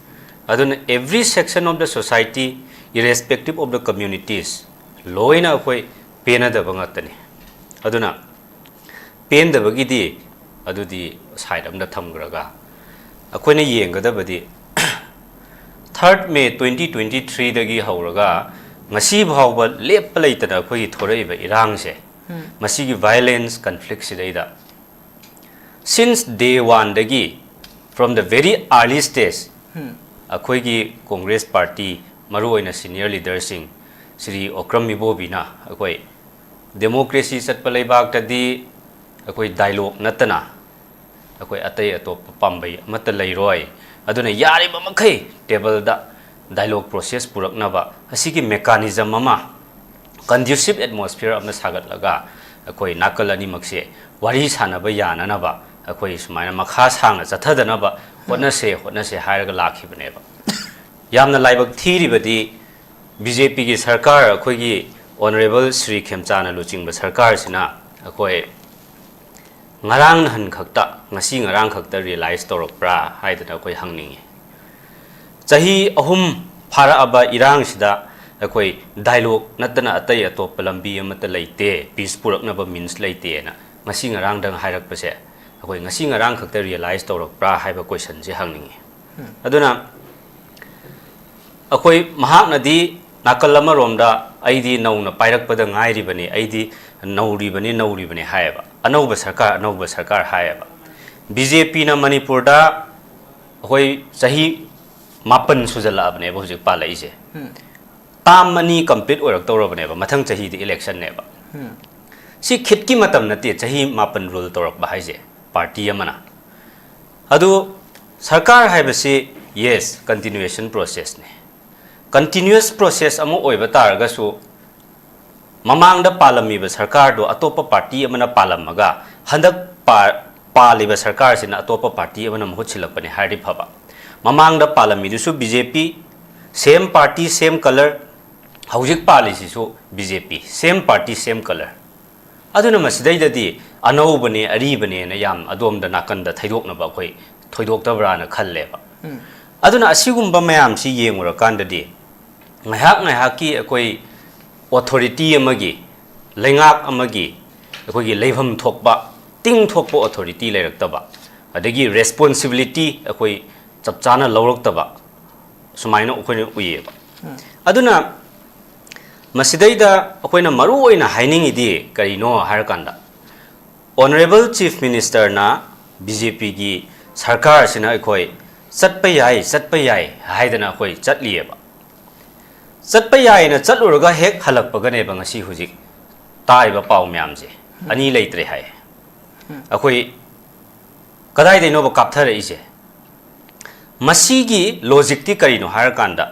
ꯑꯗꯨꯅ every section of the society, irrespective of the communities, ꯂꯣꯏꯅ ꯑꯩꯈꯣꯏ ꯄꯦꯟꯅꯗꯕ ꯉꯥꯛꯇꯅꯤ꯫ ꯑꯗꯨꯅ ꯄꯦꯟꯗꯕꯒꯤꯗꯤ ꯑꯗꯨꯗꯤ side ꯑꯃꯗ ꯊꯝꯈ꯭ꯔꯒ, ꯑꯩꯈꯣꯏꯅ ꯌꯦꯡꯒꯗꯕꯗꯤ third May twenty twenty three ꯗꯒꯤ ꯍꯧꯔꯒ ꯉꯁꯤ ꯐꯥꯎꯕ ꯂꯦꯞꯄ ꯂꯩꯇꯅ ꯑꯩꯈꯣꯏꯒꯤ ꯊꯣꯔꯛꯏꯕ ꯏꯔꯥꯡꯁꯦ, ꯃꯁꯤꯒꯤ violence conflict ꯁꯤꯗꯩꯗ since day one ꯗꯒꯤ, from the very early stage, ꯑꯩꯈꯣꯏꯒꯤ Congress Party, ꯃꯔꯨꯑꯣꯏꯅ senior leader ꯁꯤꯡ, ꯁ꯭ꯔꯤ ꯑꯣꯀ꯭ꯔꯝ ꯏꯕꯣꯕꯤꯅ ꯑꯩꯈꯣꯏ democracy ꯆꯠꯄ ꯂꯩꯕꯥꯛꯇꯗꯤ ꯑꯩꯈꯣꯏ dialogue ꯅꯠꯇꯅ ꯑꯩꯈꯣꯏ ꯑꯇꯩ ꯑꯇꯣꯞꯄ ꯄꯥꯝꯕꯩ ꯑꯃꯠꯇ ꯂꯩꯔꯣꯏ꯫ ꯑꯗꯨꯅ ꯌꯥꯔꯤꯕ ꯃꯈꯩ table ꯗ dialogue process ꯄꯨꯔꯛꯅꯕ ꯑꯁꯤꯒꯤ mechanism ꯑꯃ, conducive atmosphere ꯑꯃ ꯁꯥꯒꯠꯂꯒ ꯑꯩꯈꯣꯏ ꯅꯥꯀꯜ ꯑꯅꯤꯃꯛꯁꯦ ꯋꯥꯔꯤ ꯁꯥꯟꯅꯕ ꯌꯥꯅꯅꯕ, ꯑꯩꯈꯣꯏ ꯁꯨꯃꯥꯏꯅ ꯃꯈꯥ ꯁꯥꯡꯅ ꯆꯠꯊꯗꯅꯕ ꯍꯣꯠꯅꯁꯦ, ꯍꯣꯠꯅꯁꯦ ꯍꯥꯏꯔꯒ ꯂꯥꯛꯈꯤꯕꯅꯦꯕ꯫ ꯌꯥꯝꯅ ꯂꯥꯏꯕꯛ ꯊꯤꯔꯤꯕꯗꯤ ꯕꯤ ꯖꯦ ꯄꯤꯒꯤ ꯁꯔꯀꯥꯔ, ꯑꯩꯈꯣꯏꯒꯤ Honourable ꯁ꯭ꯔꯤ ꯈꯦꯝꯆꯥꯅ ꯂꯨꯆꯤꯡꯕ ꯁꯔꯀꯥꯔꯁꯤꯅ ꯑꯩꯈꯣꯏ ꯉꯔꯥꯡ ꯅꯍꯥꯟ ꯈꯛꯇ, ꯉꯁꯤ ꯉꯔꯥꯡ ꯈꯛꯇ realize ꯇꯧꯔꯛꯄ꯭ꯔꯥ ꯍꯥꯏꯗꯅ ꯑꯩꯈꯣꯏ ꯍꯪꯅꯤꯡꯉꯤ꯫ ꯆꯍꯤ ꯑꯍꯨꯝ ꯐꯥꯔꯛꯑꯕ ꯏꯔꯥꯡꯁꯤꯗ ꯑꯩꯈꯣꯏ dialogue ꯅꯠꯇꯅ ꯑꯇꯩ ꯑꯇꯣꯞꯄ ꯂꯝꯕꯤ ꯑꯃꯠꯇ ꯂꯩꯇꯦ, peace ꯄꯨꯔꯛꯅꯕ means ꯂꯩꯇꯦꯅ ꯉꯁꯤ ꯉꯔꯥꯡꯗꯪ ꯍꯥꯏꯔꯛꯄꯁꯦ, ꯑꯩꯈꯣꯏ ꯉꯁꯤ ꯉꯔꯥꯡ ꯈꯛꯇ realize ꯇꯧꯔꯛꯄ꯭ꯔꯥ ꯍꯥꯏꯕ question ꯁꯦ ꯍꯪꯅꯤꯡꯉꯤ꯫ ꯑꯗꯨꯅ ꯑꯩꯈꯣꯏ, ꯃꯍꯥꯛꯅꯗꯤ ꯅꯥꯀꯜ ꯑꯃꯔꯣꯝꯗ "ꯑꯩꯗꯤ ꯅꯧꯅ ꯄꯥꯏꯔꯛꯄꯗ ꯉꯥꯏꯔꯤꯕꯅꯤ, ꯑꯩꯗꯤ ꯅꯧꯔꯤꯕꯅꯤ, ꯅꯧꯔꯤꯕꯅꯤ" ꯍꯥꯏꯌꯦꯕ, "ꯑꯅꯧꯕ ꯁꯔꯀꯥꯔ, ꯑꯅꯧꯕ ꯁꯔꯀꯥꯔ" ꯍꯥꯏꯌꯦꯕ꯫ ꯕꯤ ꯖꯦ ꯄꯤꯅ ꯃꯅꯤꯄꯨꯔꯗ ꯑꯩꯈꯣꯏ ꯆꯍꯤ ꯃꯥꯄꯟ ꯁꯨꯖꯜꯂꯛꯑꯕꯅꯦꯕ ꯍꯧꯖꯤꯛ ꯄꯥꯜꯂꯛꯏꯁꯦ꯫ Term ꯑꯅꯤ complete ꯑꯣꯏꯔꯛꯇꯧꯔꯕꯅꯦꯕ, ꯃꯊꯪ ꯆꯍꯤꯗꯤ election ꯅꯦꯕ꯫ ꯁꯤ ꯈꯤꯠꯀꯤ ꯃꯇꯝ ꯅꯠꯇꯦ, ꯆꯍꯤ ꯃꯥꯄꯟ rule ꯇꯧꯔꯛꯄ ꯍꯥꯏꯁꯦ party ꯑꯃꯅ꯫ ꯑꯗꯨ ꯁꯔꯀꯥꯔ ꯍꯥꯏꯕꯁꯤ, yes, continuation process ꯅꯦ꯫ Continuous process ꯑꯃ ꯑꯣꯏꯕ ꯇꯥꯔꯒꯁꯨ, ꯃꯃꯥꯡꯗ ꯄꯥꯜꯂꯝꯃꯤꯕ ꯁꯔꯀꯥꯔꯗꯣ ꯑꯇꯣꯞꯄ party ꯑꯃꯅ ꯄꯥꯜꯂꯝꯃꯒ ꯍꯟꯗꯛ ꯄꯥ-, ꯄꯥꯜꯂꯤꯕ ꯁꯔꯀꯥꯔꯁꯤꯅ ꯑꯇꯣꯞꯄ ꯄꯥꯔꯇꯤ ꯑꯃꯅ ꯃꯍꯨꯠ ꯁꯤꯜꯂꯛꯄꯅꯦ ꯍꯥꯏꯔꯗꯤ ꯐꯕ꯫ ꯃꯃꯥꯡꯗ ꯄꯥꯜꯂꯝꯃꯤꯗꯨꯁꯨ ꯕꯤ ꯖꯦ ꯄꯤ, same party, same colour, ꯍꯧꯖꯤꯛ ꯄꯥꯜꯂꯤꯁꯤꯁꯨ ꯕꯤ ꯖꯦ ꯄꯤ, same party, same colour꯫ ꯑꯗꯨꯅ ꯃꯁꯤꯗꯩꯗꯗꯤ ꯑꯅꯧꯕꯅꯦ, ꯑꯔꯤꯕꯅꯦꯅ ꯌꯥꯝ ꯑꯗꯣꯝꯗ ꯅꯥꯀꯟꯗ ꯊꯩꯗꯣꯛꯅꯕ ꯑꯩꯈꯣꯏ ꯊꯣꯏꯗꯣꯛꯇꯕ꯭ꯔꯥꯅ ꯈꯜꯂꯦꯕ꯫ ꯑꯗꯨꯅ ꯑꯁꯤꯒꯨꯝꯕ ꯃꯌꯥꯝꯁꯤ ꯌꯦꯡꯉꯨꯔꯀꯥꯟꯗꯗꯤ ꯉꯥꯏꯍꯥꯛ ꯉꯥꯏꯍꯥꯛꯀꯤ ꯑꯩꯈꯣꯏ authority ꯑꯃꯒꯤ, ꯂꯩꯉꯥꯛ ꯑꯃꯒꯤ ꯑꯩꯈꯣꯏꯒꯤ ꯂꯩꯐꯝ ꯊꯣꯛꯄ, ꯇꯤꯡ ꯊꯣꯛꯄ authority ꯂꯩꯔꯛꯇꯕ, ꯑꯗꯒꯤ responsibility ꯑꯩꯈꯣꯏ ꯆꯞ ꯆꯥꯅ ꯂꯧꯔꯛꯇꯕ, ꯁꯨꯃꯥꯏꯅ ꯑꯩꯈꯣꯏꯅ ꯎꯏꯌꯦꯕ꯫ ꯑꯗꯨꯅ ꯃꯁꯤꯗꯩꯗ ꯑꯩꯈꯣꯏꯅ ꯃꯔꯨ ꯑꯣꯏꯅ ꯍꯥꯏꯅꯤꯡꯉꯤꯗꯤ ꯀꯔꯤꯅꯣ ꯍꯥꯏꯔꯀꯥꯟꯗ, Honourable Chief Minister ꯅ ꯕꯤ ꯖꯦ ꯄꯤꯒꯤ ꯁꯔꯀꯥꯔꯁꯤꯅ ꯑꯩꯈꯣꯏ ꯆꯠꯄ ꯌꯥꯏ, ꯆꯠꯄ ꯌꯥꯏ ꯍꯥꯏꯗꯅ ꯑꯩꯈꯣꯏ ꯆꯠꯂꯤꯑꯕ꯫ ꯆꯠꯄ ꯌꯥꯏꯅ ꯆꯠꯂꯨꯔꯒ ꯍꯦꯛ ꯍꯜꯂꯛꯄꯒꯅꯦꯕ ꯉꯁꯤ ꯍꯧꯖꯤꯛ ꯇꯥꯔꯤꯕ ꯄꯥꯎ ꯃꯌꯥꯝꯁꯦ꯫ ꯑꯅꯤ ꯂꯩꯇ꯭ꯔꯦ ꯍꯥꯏ꯫ ꯑꯩꯈꯣꯏ ꯀꯗꯥꯏꯗꯩꯅꯣꯕ ꯀꯥꯞꯊꯔꯛꯏꯁꯦ? ꯃꯁꯤꯒꯤ logic ꯇꯤ ꯀꯔꯤꯅꯣ ꯍꯥꯏꯔꯀꯥꯟꯗ,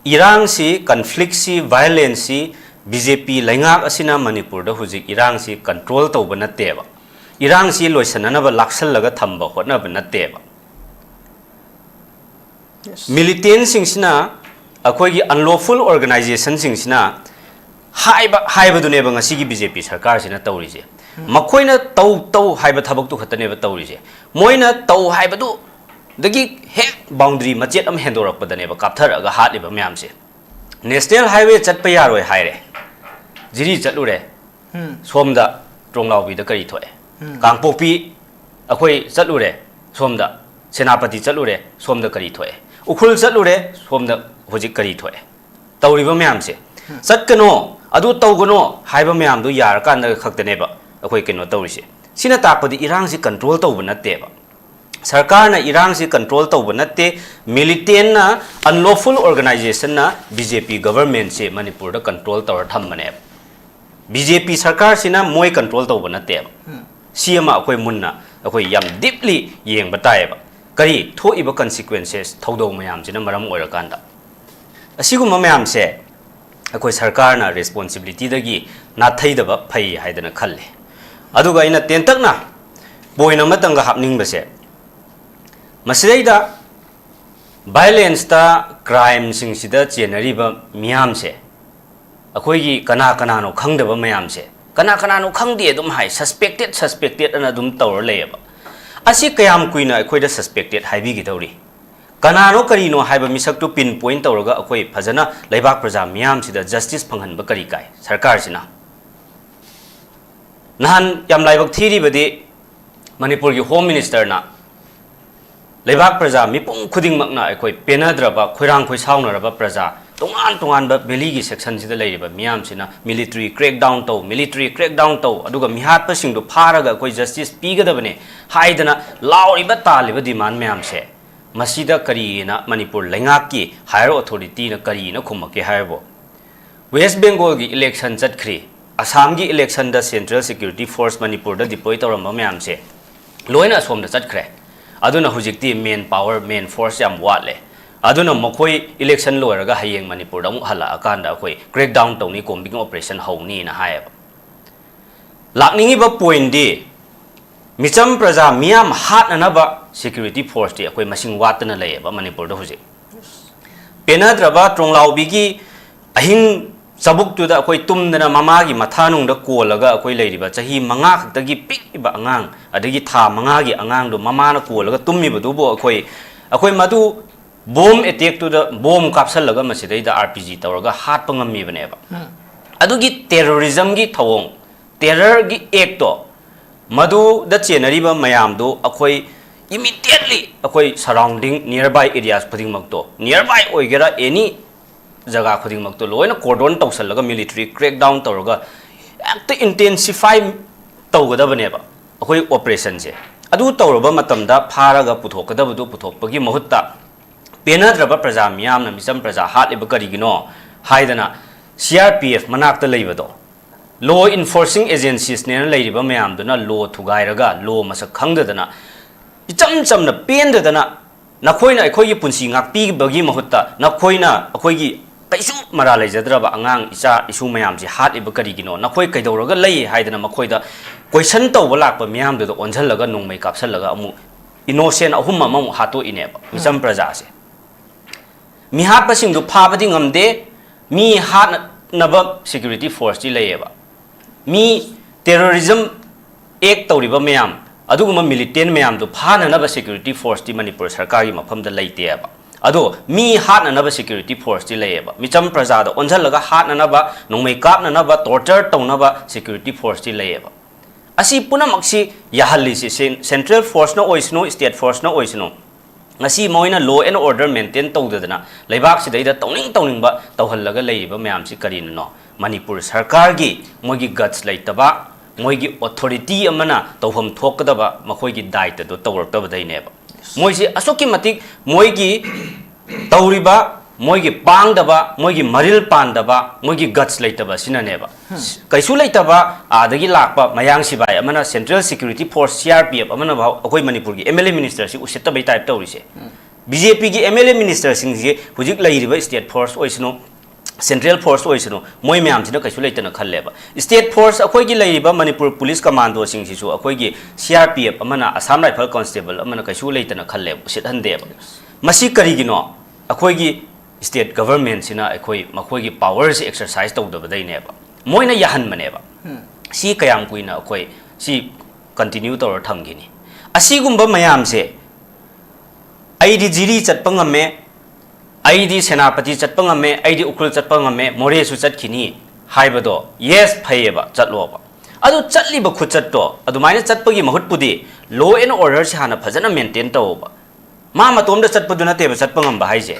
ꯏꯔꯥꯡꯁꯤ, conflict ꯁꯤ, violence ꯁꯤ ꯕꯤ ꯖꯦ ꯄꯤ ꯂꯩꯉꯥꯛ ꯑꯁꯤꯅ ꯃꯅꯤꯄꯨꯔꯗ ꯍꯧꯖꯤꯛ ꯏꯔꯥꯡꯁꯤ control ꯇꯧꯕ ꯅꯠꯇꯦꯕ꯫ ꯏꯔꯥꯡꯁꯤ ꯂꯣꯏꯁꯤꯟꯅꯅꯕ ꯂꯥꯛꯁꯜꯂꯒ ꯊꯝꯕ ꯍꯣꯠꯅꯕ ꯅꯠꯇꯦꯕ꯫ Yes. Militant ꯁꯤꯡꯁꯤꯅ, ꯑꯩꯈꯣꯏꯒꯤ unlawful organization ꯁꯤꯡꯁꯤꯅ ꯍꯥꯏꯕ, ꯍꯥꯏꯕꯗꯨꯅꯦꯕ ꯉꯁꯤꯒꯤ ꯕꯤ ꯖꯦ ꯄꯤ ꯁꯔꯀꯥꯔꯁꯤꯅ ꯇꯧꯔꯤꯁꯦ꯫ ꯃꯈꯣꯏꯅ ꯇꯧ, ꯇꯧ ꯍꯥꯏꯕ ꯊꯕꯛꯇꯨ ꯈꯛꯇꯅꯦꯕ ꯇꯧꯔꯤꯁꯦ꯫ ꯃꯣꯏꯅ ꯇꯧ ꯍꯥꯏꯕꯗꯨꯗꯒꯤ ꯍꯦꯛ boundary ꯃꯆꯦꯠ ꯑꯃ ꯍꯦꯟꯗꯣꯔꯛꯄꯗꯅꯦꯕ ꯀꯥꯞꯊꯔꯛꯑꯒ ꯍꯥꯠꯂꯤꯕ ꯃꯌꯥꯝꯁꯦ꯫ National Highway ꯆꯠꯄ ꯌꯥꯔꯣꯏ ꯍꯥꯏꯔꯦ, ꯖꯤꯔꯤ ꯆꯠꯂꯨꯔꯦ, ꯁꯣꯝꯗ ꯇ꯭ꯔꯣꯡꯂꯥꯎꯕꯤꯗ ꯀꯔꯤ ꯊꯣꯛꯑꯦ? ꯀꯥꯡꯄꯣꯛꯄꯤ ꯑꯩꯈꯣꯏ ꯆꯠꯂꯨꯔꯦ, ꯁꯣꯝꯗ ꯁꯦꯅꯥꯄꯇꯤ ꯆꯠꯂꯨꯔꯦ, ꯁꯣꯝꯗ ꯀꯔꯤ ꯊꯣꯛꯑꯦ? ꯎꯈ꯭ꯔꯨꯜ ꯆꯠꯂꯨꯔꯦ, ꯁꯣꯝꯗ ꯍꯧꯖꯤꯛ ꯀꯔꯤ ꯊꯣꯛꯑꯦ? ꯇꯧꯔꯤꯕ ꯃꯌꯥꯝꯁꯦ, ꯆꯠꯀꯅꯣ, ꯑꯗꯨ ꯇꯧꯒꯅꯣ ꯍꯥꯏꯕ ꯃꯌꯥꯝꯗꯣ ꯌꯥꯔꯀꯥꯟꯗ ꯈꯛꯇꯅꯦꯕ ꯑꯩꯈꯣꯏ ꯀꯩꯅꯣ ꯇꯧꯔꯤꯁꯦ꯫ ꯁꯤꯅ ꯇꯥꯛꯄꯗꯤ ꯏꯔꯥꯡꯁꯤ control ꯇꯧꯕ ꯅꯠꯇꯦꯕ꯫ ꯁꯔꯀꯥꯔꯅ ꯏꯔꯥꯡꯁꯤ control ꯇꯧꯕ ꯅꯠꯇꯦ, militant ꯅ, unlawful organization ꯅ ꯕꯤ ꯖꯦ ꯄꯤ government ꯁꯦ ꯃꯅꯤꯄꯨꯔꯗ control ꯇꯧꯔ ꯊꯝꯕꯅꯦꯕ꯫ ꯕꯤ ꯖꯦ ꯄꯤ ꯁꯔꯀꯥꯔꯁꯤꯅ ꯃꯣꯏ control ꯇꯧꯕ ꯅꯠꯇꯦꯕ꯫ ꯁꯤ ꯑꯃ ꯑꯩꯈꯣꯏ ꯃꯨꯟꯅ, ꯑꯩꯈꯣꯏ ꯌꯥꯝ deeply ꯌꯦꯡꯕ ꯇꯥꯏꯌꯦꯕ꯫ ꯀꯔꯤ ꯊꯣꯛꯏꯕ consequences, ꯊꯧꯗꯧ ꯃꯌꯥꯝꯁꯤꯅ ꯃꯔꯝ ꯑꯣꯏꯔꯀꯥꯟꯗ? ꯑꯁꯤꯒꯨꯝꯕ ꯃꯌꯥꯝꯁꯦ ꯑꯩꯈꯣꯏ ꯁꯔꯀꯥꯔꯅ responsibility ꯗꯒꯤ ꯅꯥꯊꯩꯗꯕ ꯐꯩ ꯍꯥꯏꯗꯅ ꯈꯜꯂꯤ꯫ ꯑꯗꯨꯒ ꯑꯩꯅ ꯇꯦꯟꯇꯛꯅ ꯄꯣꯏꯟ ꯑꯃꯇꯪꯒ ꯍꯥꯞꯅꯤꯡꯕꯁꯦ, ꯃꯁꯤꯗꯩꯗ ꯚꯥꯏꯂꯦꯟꯁꯇ, ꯀ꯭ꯔꯥꯏꯝꯁꯤꯡꯁꯤꯗ ꯆꯦꯟꯅꯔꯤꯕ ꯃꯤꯌꯥꯝꯁꯦ, ꯑꯩꯈꯣꯏꯒꯤ ꯀꯅꯥ ꯀꯅꯥꯅꯣ ꯈꯪꯗꯕ ꯃꯌꯥꯝꯁꯦ, ꯀꯅꯥ ꯀꯅꯥꯅꯣ ꯈꯪꯗꯦ ꯑꯗꯨꯝ ꯍꯥꯏ, ꯁꯁꯄꯦꯛꯇꯦꯠ, ꯁꯁꯄꯦꯛꯇꯦꯠ ꯑꯅ ꯑꯗꯨꯝ ꯇꯧꯔ ꯂꯩꯌꯦꯕ꯫ ꯑꯁꯤ ꯀꯌꯥꯝ ꯀꯨꯏꯅ ꯑꯩꯈꯣꯏꯗ ꯁꯁꯄꯦꯛꯇꯦꯠ ꯍꯥꯏꯕꯤꯒꯗꯧꯔꯤ? ꯀꯅꯥꯅꯣ ꯀꯔꯤꯅꯣ ꯍꯥꯏꯕ ꯃꯤꯁꯛꯇꯨ ꯄꯤꯟ ꯄꯣꯏꯟ ꯇꯧꯔꯒ ꯑꯩꯈꯣꯏ ꯐꯖꯅ ꯂꯩꯕꯥꯛ ꯄ꯭ꯔꯖꯥ ꯃꯤꯌꯥꯝꯁꯤꯗ ꯖꯁꯇꯤꯁ ꯐꯪꯍꯟꯕ ꯀꯔꯤ ꯀꯥꯏ ꯁꯔꯀꯥꯔꯁꯤꯅ? ꯅꯍꯥꯟ ꯌꯥꯝ ꯂꯥꯏꯕꯛ ꯊꯤꯔꯤꯕꯗꯤ, ꯃꯅꯤꯄꯨꯔꯒꯤ ꯍꯣꯝ ꯃꯤꯅꯤꯁꯇꯔꯅ ꯂꯩꯕꯥꯛ ꯄ꯭ꯔꯖꯥ ꯃꯤꯄꯨꯝ ꯈꯨꯗꯤꯡꯃꯛꯅ, ꯑꯩꯈꯣꯏ ꯄꯦꯟꯅꯗ꯭ꯔꯕ, ꯈꯣꯏꯔꯥꯡ ꯈꯣꯏꯁꯥꯎꯅꯔꯕ ꯄ꯭ꯔꯖꯥ, ꯇꯣꯉꯥꯟ ꯇꯣꯉꯥꯟꯕ ꯚꯦꯂꯤꯒꯤ ꯁꯦꯛꯁꯟꯁꯤꯗ ꯂꯩꯔꯤꯕ ꯃꯤꯌꯥꯝꯁꯤꯅ ꯃꯤꯂꯤꯇꯔꯤ ꯀ꯭ꯔꯦꯛ ꯗꯥꯎꯟ ꯇꯧ, ꯃꯤꯂꯤꯇꯔꯤ ꯀ꯭ꯔꯦꯛ ꯗꯥꯎꯟ ꯇꯧ, ꯑꯗꯨꯒ ꯃꯤꯍꯥꯠꯄꯁꯤꯡꯗꯨ ꯐꯥꯔꯒ ꯑꯩꯈꯣꯏ ꯖꯁꯇꯤꯁ ꯄꯤꯒꯗꯕꯅꯦ ꯍꯥꯏꯗꯅ ꯂꯥꯎꯔꯤꯕ ꯇꯥꯜꯂꯤꯕ ꯗꯤꯃꯥꯟ ꯃꯌꯥꯝꯁꯦ, ꯃꯁꯤꯗ ꯀꯔꯤꯅ ꯃꯅꯤꯄꯨꯔ ꯂꯩꯉꯥꯛꯀꯤ ꯍꯥꯌꯔ ꯑꯣꯊꯣꯔꯤꯇꯤꯅ ꯀꯔꯤꯅ ꯈꯨꯝꯃꯛꯀꯦ ꯍꯥꯏꯔꯕꯣ? ꯋꯦꯁ ꯕꯦꯡꯒꯣꯜꯒꯤ ꯏꯂꯦꯛꯁꯟ ꯆꯠꯈ꯭ꯔꯤ, ꯑꯁꯥꯝꯒꯤ ꯏꯂꯦꯛꯁꯟꯗ ꯁꯦꯟꯇ꯭ꯔꯦꯜ ꯁꯦꯀ꯭ꯌꯨꯔꯤꯇꯤ ꯐꯣꯔꯁ ꯃꯅꯤꯄꯨꯔꯗ ꯗꯤꯄ꯭ꯂꯣꯏ ꯇꯧꯔꯝꯕ ꯃꯌꯥꯝꯁꯦ ꯂꯣꯏꯅ ꯑꯁꯣꯝꯗ ꯆꯠꯈ꯭ꯔꯦ꯫ ꯑꯗꯨꯅ ꯍꯧꯖꯤꯛꯇꯤ ꯃꯦꯟ ꯄꯥꯋꯔ, ꯃꯦꯟ ꯐꯣꯔꯁ ꯌꯥꯝ ꯋꯥꯠꯂꯦ꯫ ꯑꯗꯨꯅ ꯃꯈꯣꯏ ꯏꯂꯦꯛꯁꯟ ꯂꯣꯏꯔꯒ ꯍꯌꯦꯡ ꯃꯅꯤꯄꯨꯔꯗ ꯑꯃꯨꯛ ꯍꯜꯂꯛꯑꯀꯥꯟꯗ ꯑꯩꯈꯣꯏ ꯀ꯭ꯔꯦꯛ ꯗꯥꯎꯟ ꯇꯧꯅꯤ, ꯀꯣꯝꯕꯤꯡ ꯑꯣꯄꯔꯦꯁꯟ ꯍꯧꯅꯤꯅ ꯍꯥꯏꯌꯦꯕ꯫ ꯂꯥꯛꯅꯤꯡꯉꯤꯕ ꯄꯣꯏꯟꯗꯤ, ꯃꯤꯆꯝ ꯄ꯭ꯔꯖꯥ ꯃꯤꯌꯥꯝ ꯍꯥꯠꯅꯅꯕ ꯁꯦꯀ꯭ꯌꯨꯔꯤꯇꯤ ꯐꯣꯔꯁꯇꯤ ꯑꯩꯈꯣꯏ ꯃꯁꯤꯡ ꯋꯥꯠꯇꯅ ꯂꯩꯌꯦꯕ ꯃꯅꯤꯄꯨꯔꯗ ꯍꯧꯖꯤꯛ꯫ ꯄꯦꯟꯅꯗ꯭ꯔꯕ ꯇ꯭ꯔꯣꯡꯂꯥꯎꯕꯤꯒꯤ ꯑꯍꯤꯡ ꯆꯕꯨꯛꯇꯨꯗ ꯑꯩꯈꯣꯏ ꯇꯨꯝꯗꯅ ꯃꯃꯥꯒꯤ ꯃꯊꯥꯅꯨꯡꯗ ꯀꯣꯜꯂꯒ ꯑꯩꯈꯣꯏ ꯂꯩꯔꯤꯕ ꯆꯍꯤ ꯃꯉꯥ ꯈꯛꯇꯒꯤ ꯄꯤꯛꯏꯕ ꯑꯉꯥꯡ, ꯑꯗꯒꯤ ꯊꯥ ꯃꯉꯥꯒꯤ ꯑꯉꯥꯡꯗꯣ ꯃꯃꯥꯅ ꯀꯣꯜꯂꯒ ꯇꯨꯝꯃꯤꯕꯗꯨꯕꯨ ꯑꯩꯈꯣꯏ, ꯑꯩꯈꯣꯏ ꯃꯗꯨ ꯕꯣꯝ ꯑꯦꯇꯦꯛꯇꯨꯗ ꯕꯣꯝ ꯀꯥꯞꯁꯜꯂꯒ ꯃꯁꯤꯗꯩꯗ ꯑꯥꯔ ꯄꯤ ꯖꯤ ꯇꯧꯔꯒ ꯍꯥꯠꯄ ꯉꯝꯃꯤꯕꯅꯦꯕ꯫ ꯑꯗꯨꯒꯤ ꯇꯦꯔꯣꯔꯤꯖꯝꯒꯤ ꯊꯧꯑꯣꯡ, ꯇꯦꯔꯔꯒꯤ ꯑꯦꯛꯇꯣ, ꯃꯗꯨꯗ ꯆꯦꯟꯅꯔꯤꯕ ꯃꯌꯥꯝꯗꯨ ꯑꯩꯈꯣꯏ ꯏꯃꯤꯗꯤꯌꯦꯠꯂꯤ ꯑꯩꯈꯣꯏ ꯁꯔꯥꯎꯟꯗꯤꯡ, ꯅꯤꯌꯔꯕꯥꯏ ꯑꯦꯔꯤꯌꯥꯁ ꯈꯨꯗꯤꯡꯃꯛꯇꯣ, ꯅꯤꯌꯔꯕꯥꯏ ꯑꯣꯏꯒꯦꯔꯥ ꯑꯦꯅꯤ ꯖꯒꯥ ꯈꯨꯗꯤꯡꯃꯛꯇꯣ ꯂꯣꯏꯅ ꯀꯣꯔꯗꯣꯟ ꯇꯧꯁꯜꯂꯒ, ꯃꯤꯂꯤꯇꯔꯤ ꯀ꯭ꯔꯦꯛ ꯗꯥꯎꯟ ꯇꯧꯔꯒ ꯍꯦꯛꯇ ꯏꯟꯇꯦꯟꯁꯤꯐꯥꯏ ꯇꯧꯒꯗꯕꯅꯦꯕ ꯑꯩꯈꯣꯏ ꯑꯣꯄꯔꯦꯁꯟꯁꯦ꯫ ꯑꯗꯨ ꯇꯧꯔꯕ ꯃꯇꯝꯗ ꯐꯥꯔꯒ ꯄꯨꯊꯣꯛꯀꯗꯕꯗꯨ ꯄꯨꯊꯣꯛꯄꯒꯤ ꯃꯍꯨꯠꯇ, ꯄꯦꯟꯅꯗ꯭ꯔꯕ ꯄ꯭ꯔꯖꯥ ꯃꯤꯌꯥꯝꯅ ꯃꯤꯆꯝ ꯄ꯭ꯔꯖꯥ ꯍꯥꯠꯂꯤꯕ ꯀꯔꯤꯒꯤꯅꯣ ꯍꯥꯏꯗꯅ, ꯁꯤ ꯑꯥꯔ ꯄꯤ ꯑꯦꯐ ꯃꯅꯥꯛꯇ ꯂꯩꯕꯗꯣ, ꯂꯣ ꯏꯟꯐꯣꯔꯁꯤꯡ ꯑꯦꯖꯦꯟꯁꯤꯁꯅꯦꯅ ꯂꯩꯔꯤꯕ ꯃꯌꯥꯝꯗꯨꯅ ꯂꯣ ꯊꯨꯒꯥꯏꯔꯒ, ꯂꯣ ꯃꯁꯛ ꯈꯪꯗꯗꯅ, ꯏꯆꯝ ꯆꯝꯅ ꯄꯦꯟꯗꯗꯅ, "ꯅꯈꯣꯏꯅ ꯑꯩꯈꯣꯏꯒꯤ ꯄꯨꯟꯁꯤ ꯉꯥꯛꯄꯤꯕꯒꯤ ꯃꯍꯨꯠꯇ ꯅꯈꯣꯏꯅ ꯑꯩꯈꯣꯏꯒꯤ ꯀꯩꯁꯨ ꯃꯔꯥ ꯂꯩꯖꯗ꯭ꯔꯕ ꯑꯉꯥꯡ ꯏꯆꯥ ꯏꯁꯨ ꯃꯌꯥꯝꯁꯤ ꯍꯥꯠꯂꯤꯕ ꯀꯔꯤꯒꯤꯅꯣ? ꯅꯈꯣꯏ ꯀꯩꯗꯧꯔꯒ ꯂꯩ ꯍꯥꯏꯗꯅ ꯃꯈꯣꯏꯗ question ꯇꯧꯕ ꯂꯥꯛꯄ ꯃꯤꯌꯥꯝꯗꯨꯗ ꯑꯣꯟꯁꯤꯜꯂꯒ ꯅꯣꯡꯃꯩ ꯀꯥꯞꯁꯤꯜꯂꯒ ꯑꯃꯨꯛ innocent ꯑꯍꯨꯝ ꯑꯃꯃꯨꯛ ꯍꯥꯠꯇꯣꯛꯏꯅꯦꯕ ꯃꯤꯆꯝ ꯄ꯭ꯔꯖꯥꯁꯦ꯫ ꯃꯤꯍꯥꯠꯄꯁꯤꯡꯗꯨ ꯐꯥꯕꯗꯤ ꯉꯝꯗꯦ꯫ ꯃꯤ ꯍꯥꯠꯅꯕ security forceꯇꯤ ꯂꯩꯌꯦꯕ꯫ ꯃꯤ terrorism act ꯇꯧꯔꯤꯕ ꯃꯌꯥꯝ, ꯑꯗꯨꯒꯨꯝꯕ militant ꯃꯌꯥꯝꯗꯨ ꯐꯥꯅꯅꯕ security forceꯇꯤ ꯃꯅꯤꯄꯨꯔ ꯁꯔꯀꯥꯔꯒꯤ ꯃꯐꯝꯗ ꯂꯩꯇꯦꯕ꯫ ꯑꯗꯣ ꯃꯤ ꯍꯥꯠꯅꯅꯕ security forceꯇꯤ ꯂꯩꯌꯦꯕ꯫ ꯃꯤꯆꯝ ꯄ꯭ꯔꯖꯥꯗ ꯑꯣꯟꯁꯤꯜꯂꯒ ꯍꯥꯠꯅꯅꯕ, ꯅꯣꯡꯃꯩ ꯀꯥꯞꯅꯅꯕ, torture ꯇꯧꯅꯕ security forceꯇꯤ ꯂꯩꯌꯦꯕ꯫ ꯑꯁꯤ ꯄꯨꯝꯅꯃꯛꯁꯤ ꯌꯥꯍꯜꯂꯤꯁꯤ ꯁꯦꯟ-, central forceꯅ ꯑꯣꯏꯁꯅꯨ, state forceꯅ ꯑꯣꯏꯁꯅꯨ, ꯉꯁꯤ ꯃꯣꯏꯅ law and order maintain ꯇꯧꯗꯗꯅ ꯂꯩꯕꯥꯛꯁꯤꯗꯩꯗ ꯇꯧꯅꯤꯡ ꯇꯧꯅꯤꯡꯕ ꯇꯧꯍꯜꯂꯒ ꯂꯩꯔꯤꯕ ꯃꯌꯥꯝꯁꯤ ꯀꯔꯤꯅꯅꯣ? ꯃꯅꯤꯄꯨꯔ ꯁꯔꯀꯥꯔꯒꯤ ꯃꯣꯏꯒꯤ guts ꯂꯩꯇꯕ, ꯃꯣꯏꯒꯤ authority ꯑꯃꯅ ꯇꯧꯐꯝ ꯊꯣꯛꯀꯗꯕ ꯃꯈꯣꯏꯒꯤ ꯗꯥꯏꯇꯗꯣ ꯇꯧꯔꯛꯇꯕꯗꯩꯅꯦꯕ꯫ ꯃꯣꯏꯁꯤ ꯑꯁꯨꯛꯀꯤ ꯃꯇꯤꯛ ꯃꯣꯏꯒꯤ ꯇꯧꯔꯤꯕ, ꯃꯣꯏꯒꯤ ꯄꯥꯡꯗꯕ, ꯃꯣꯏꯒꯤ ꯃꯔꯤꯜ ꯄꯥꯟꯗꯕ, ꯃꯣꯏꯒꯤ guts ꯂꯩꯇꯕ ꯑꯁꯤꯅꯅꯦꯕ꯫ ꯀꯩꯁꯨ ꯂꯩꯇꯕ ꯑꯥꯗꯒꯤ ꯂꯥꯛꯄ ꯃꯌꯥꯡ ꯁꯤꯕꯥꯏ ꯑꯃꯅ, central security force, C R P F ꯑꯃꯅ ꯐꯥꯎ ꯑꯩꯈꯣꯏ ꯃꯅꯤꯄꯨꯔꯒꯤ M L A ministerꯁꯤ ꯎꯁꯤꯠꯇꯕꯩ type ꯇꯧꯔꯤꯁꯦ꯫ B J Pꯒꯤ M L A ministerꯁꯤꯡꯁꯤ ꯍꯧꯖꯤꯛ ꯂꯩꯔꯤꯕ state force ꯑꯣꯏꯁꯅꯨ, central force ꯑꯣꯏꯁꯅꯨ, ꯃꯣꯏ ꯃꯌꯥꯝꯁꯤꯅ ꯀꯩꯁꯨ ꯂꯩꯇꯅ ꯈꯜꯂꯦꯕ꯫ State force ꯑꯩꯈꯣꯏꯒꯤ ꯂꯩꯔꯤꯕ ꯃꯅꯤꯄꯨꯔ police commandoꯁꯤꯡꯁꯤꯁꯨ ꯑꯩꯈꯣꯏꯒꯤ C R P F ꯑꯃꯅ, Assam Rifle constable ꯑꯃꯅ ꯀꯩꯁꯨ ꯂꯩꯇꯅ ꯈꯜꯂꯦꯕ, ꯎꯁꯤꯠꯍꯟꯗꯦꯕ꯫ ꯃꯁꯤ ꯀꯔꯤꯒꯤꯅꯣ? ꯑꯩꯈꯣꯏꯒꯤ state governmentꯁꯤꯅ ꯑꯩꯈꯣꯏ, ꯃꯈꯣꯏꯒꯤ powerꯁꯤ exercise ꯇꯧꯗꯕꯗꯩꯅꯦꯕ, ꯃꯣꯏꯅ ꯌꯥꯍꯟꯕꯅꯦꯕ꯫ ꯁꯤ ꯀꯌꯥꯝ ꯀꯨꯏꯅ ꯑꯩꯈꯣꯏ ꯁꯤ continue ꯇꯧꯔ ꯊꯝꯈꯤꯅꯤ? ꯑꯁꯤꯒꯨꯝꯕ ꯃꯌꯥꯝꯁꯦ ꯑꯩꯗꯤ ꯖꯤꯔꯤ ꯆꯠꯄ ꯉꯝꯃꯦ, ꯑꯩꯗꯤ ꯁꯦꯅꯥꯄꯇꯤ ꯆꯠꯄ ꯉꯝꯃꯦ, ꯑꯩꯗꯤ ꯎꯈ꯭ꯔꯨꯜ ꯆꯠꯄ ꯉꯝꯃꯦ, ꯃꯣꯔꯦꯁꯨ ꯆꯠꯈꯤꯅꯤ ꯍꯥꯏꯕꯗꯣ, yes, ꯐꯩꯌꯦꯕ, ꯆꯠꯂꯣꯕ꯫ ꯑꯗꯨ ꯆꯠꯂꯤꯕ ꯈꯨꯆꯠꯇꯣ ꯑꯗꯨꯃꯥꯏꯅ ꯆꯠꯄꯒꯤ ꯃꯍꯨꯠꯄꯨꯗꯤ law and orderꯁꯦ ꯍꯥꯟꯅ ꯐꯖꯅ maintain ꯇꯧꯑꯣꯕ꯫ ꯃꯥ ꯃꯇꯣꯝꯗ ꯆꯠꯄꯗꯨ ꯅꯠꯇꯦꯕ ꯆꯠꯄ ꯉꯝꯕ ꯍꯥꯏꯁꯦ꯫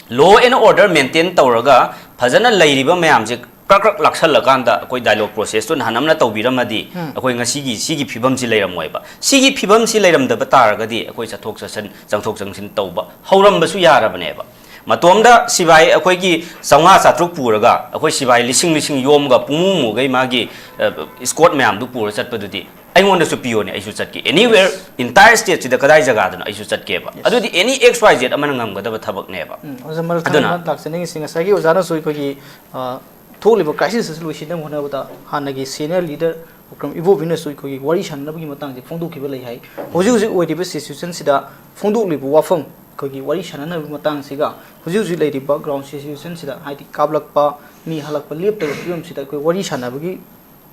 Law and order maintain ꯇꯧꯔꯒ ꯐꯖꯅ ꯂꯩꯔꯤꯕ ꯃꯌꯥꯝꯁꯦ ꯀ꯭ꯔꯛ ꯀ꯭ꯔꯛ ꯂꯥꯛꯁꯜꯂꯀꯥꯟꯗ ꯑꯩꯈꯣꯏ dialogue processꯇꯨ ꯅꯍꯥꯟ ꯑꯃꯅ ꯇꯧꯕꯤꯔꯝꯃꯗꯤ ꯑꯩꯈꯣꯏ ꯉꯁꯤꯒꯤ ꯁꯤꯒꯤ ꯐꯤꯕꯝꯁꯤ ꯂꯩꯔꯝꯃꯣꯏꯕ꯫ ꯁꯤꯒꯤ ꯐꯤꯕꯝꯁꯤ ꯂꯩꯔꯝꯗꯕ ꯇꯥꯔꯒꯗꯤ ꯑꯩꯈꯣꯏ ꯆꯠꯊꯣꯛ ꯆꯠꯁꯤꯟ, ꯆꯪꯊꯣꯛ ꯆꯪꯁꯤꯟ ꯇꯧꯕ ꯍꯧꯔꯝꯕꯁꯨ ꯌꯥꯔꯕꯅꯦꯕ꯫ ꯃꯇꯣꯝꯗ ꯁꯤꯕꯥꯏ ꯑꯩꯈꯣꯏꯒꯤ ꯆꯥꯝꯃꯉꯥ ꯆꯥꯇ꯭ꯔꯨꯛ ꯄꯨꯔꯒ ꯑꯩꯈꯣꯏ ꯁꯤꯕꯥꯏ ꯂꯤꯁꯤꯡ ꯂꯤꯁꯤꯡ ꯌꯣꯝꯃꯒ ꯄꯨꯡꯃꯨ ꯃꯨꯈꯩ ꯃꯥꯒꯤ, ꯑ, escort ꯃꯌꯥꯝꯗꯨ ꯄꯨꯔ ꯆꯠꯄꯗꯨꯗꯤ ꯑꯩꯉꯣꯟꯗꯁꯨ ꯄꯤꯌꯣꯅꯦ, ꯑꯩꯁꯨ ꯆꯠꯀꯦ꯫ Anywhere, entire state ꯁꯤꯗ ꯀꯗꯥꯏ ꯖꯒꯥꯗꯅꯣ ꯑꯩꯁꯨ ꯆꯠꯀꯦꯕ꯫ ꯑꯗꯨꯗꯤ any X Y Z ꯑꯃꯅ ꯉꯝꯒꯗꯕ ꯊꯕꯛꯅꯦꯕ꯫ ꯎꯝ, ꯑꯣꯖꯥ, ꯃꯔꯛ ꯑꯗꯨꯅ ꯊꯠꯅ ꯂꯥꯛꯆꯅꯤꯡꯉꯤꯁꯤ, ꯉꯁꯥꯏꯒꯤ ꯑꯣꯖꯥꯅꯁꯨ ꯑꯩꯈꯣꯏꯒꯤ, ꯑ, ꯊꯣꯛꯂꯤꯕ crisis ꯑꯁꯤ ꯂꯣꯏꯁꯤꯟꯅꯕ ꯍꯣꯠꯅꯕꯗ ꯍꯥꯟꯅꯒꯤ senior leader ꯑꯣꯀ꯭ꯔꯝ ꯏꯕꯣꯕꯤꯅꯁꯨ ꯑꯩꯈꯣꯏꯒꯤ ꯋꯥꯔꯤ ꯁꯥꯟꯅꯅꯕꯒꯤ ꯃꯇꯥꯡꯁꯦ ꯐꯣꯡꯗꯣꯛꯈꯤꯕ ꯂꯩ ꯍꯥꯏ꯫ ꯍꯧꯖꯤꯛ ꯍꯧꯖꯤꯛ ꯑꯣꯏꯔꯤꯕ situation ꯁꯤꯗ ꯐꯣꯡꯗꯣꯛꯂꯤꯕ ꯋꯥꯐꯝ, ꯑꯩꯈꯣꯏꯒꯤ ꯋꯥꯔꯤ ꯁꯥꯟꯅꯅꯕꯒꯤ ꯃꯇꯥꯡꯁꯤꯒ ꯍꯧꯖꯤꯛ ꯍꯧꯖꯤꯛ ꯂꯩꯔꯤꯕ ground situation ꯁꯤꯗ, ꯍꯥꯏꯗꯤ ꯀꯥꯞꯂꯛꯄ, ꯃꯤ ꯍꯜꯂꯛꯄ ꯂꯦꯞꯇꯕ ꯐꯤꯕꯝꯁꯤꯗ ꯑꯩꯈꯣꯏ ꯋꯥꯔꯤ ꯁꯥꯟꯅꯕꯒꯤ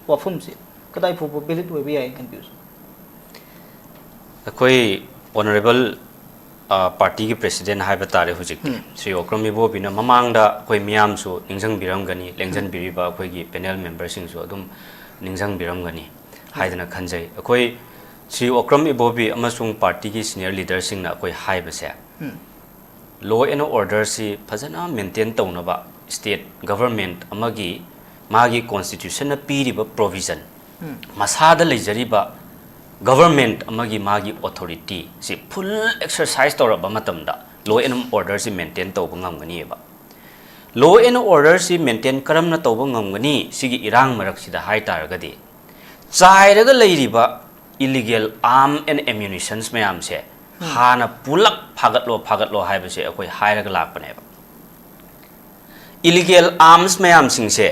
ꯋꯥꯐꯝꯁꯦ ꯀꯗꯥꯏ ꯐꯥꯎꯕ valid ꯑꯣꯏꯕ ꯌꯥꯏ ꯈꯟꯕꯤꯕꯁꯨ? ꯑꯩꯈꯣꯏ honourable, ꯑ, party ꯒꯤ president ꯍꯥꯏꯕ ꯇꯥꯔꯦ ꯍꯧꯖꯤꯛꯇꯤ, ꯎꯝ꯫ ꯁ꯭ꯔꯤ ꯑꯣꯀ꯭ꯔꯝ ꯏꯕꯣꯕꯤꯅ ꯃꯃꯥꯡꯗ ꯑꯩꯈꯣꯏ ꯃꯤꯌꯥꯝꯁꯨ ꯅꯤꯡꯁꯤꯡꯕꯤꯔꯝꯒꯅꯤ, ꯂꯦꯡꯖꯟꯕꯤꯔꯤꯕ ꯑꯩꯈꯣꯏꯒꯤ panel member ꯁꯤꯡꯁꯨ ꯑꯗꯨꯝ ꯅꯤꯡꯁꯤꯡꯕꯤꯔꯝꯒꯅꯤ ꯍꯥꯏꯗꯅ ꯈꯟꯖꯩ꯫ ꯑꯩꯈꯣꯏ ꯁ꯭ꯔꯤ ꯑꯣꯀ꯭ꯔꯝ ꯏꯕꯣꯕꯤ ꯑꯃꯁꯨꯡ party ꯒꯤ senior leader ꯁꯤꯡꯅ ꯑꯩꯈꯣꯏ ꯍꯥꯏꯕꯁꯦ, ꯎꯝ꯫ Law and order ꯁꯤ ꯐꯖꯅ maintain ꯇꯧꯅꯕ state government ꯑꯃꯒꯤ ꯃꯥꯒꯤ constitution ꯅ ꯄꯤꯔꯤꯕ provision, ꯎꯝ꯫ ꯃꯁꯥꯗ ꯂꯩꯖꯔꯤꯕ government ꯑꯃꯒꯤ ꯃꯥꯒꯤ authority ꯁꯤ full exercise ꯇꯧꯔꯕ ꯃꯇꯝꯗ law and order ꯁꯤ maintain ꯇꯧꯕ ꯉꯝꯒꯅꯤꯕ꯫ Law and order ꯁꯤ maintain ꯀꯔꯝꯅ ꯇꯧꯕ ꯉꯝꯒꯅꯤ? ꯁꯤꯒꯤ ꯏꯔꯥꯡ ꯃꯔꯛꯁꯤꯗ ꯍꯥꯏ ꯇꯥꯔꯒꯗꯤ, ꯆꯥꯏꯔꯒ ꯂꯩꯔꯤꯕ illegal arm and ammunitions ꯃꯌꯥꯝꯁꯦ ꯍꯥꯟꯅ ꯄꯨꯂꯞ ꯐꯥꯒꯠꯂꯣ, ꯐꯥꯒꯠꯂꯣ ꯍꯥꯏꯕꯁꯦ ꯑꯩꯈꯣꯏ ꯍꯥꯏꯔꯒ ꯂꯥꯛꯄꯅꯦꯕ꯫ Illegal arms ꯃꯌꯥꯝꯁꯤꯡꯁꯦ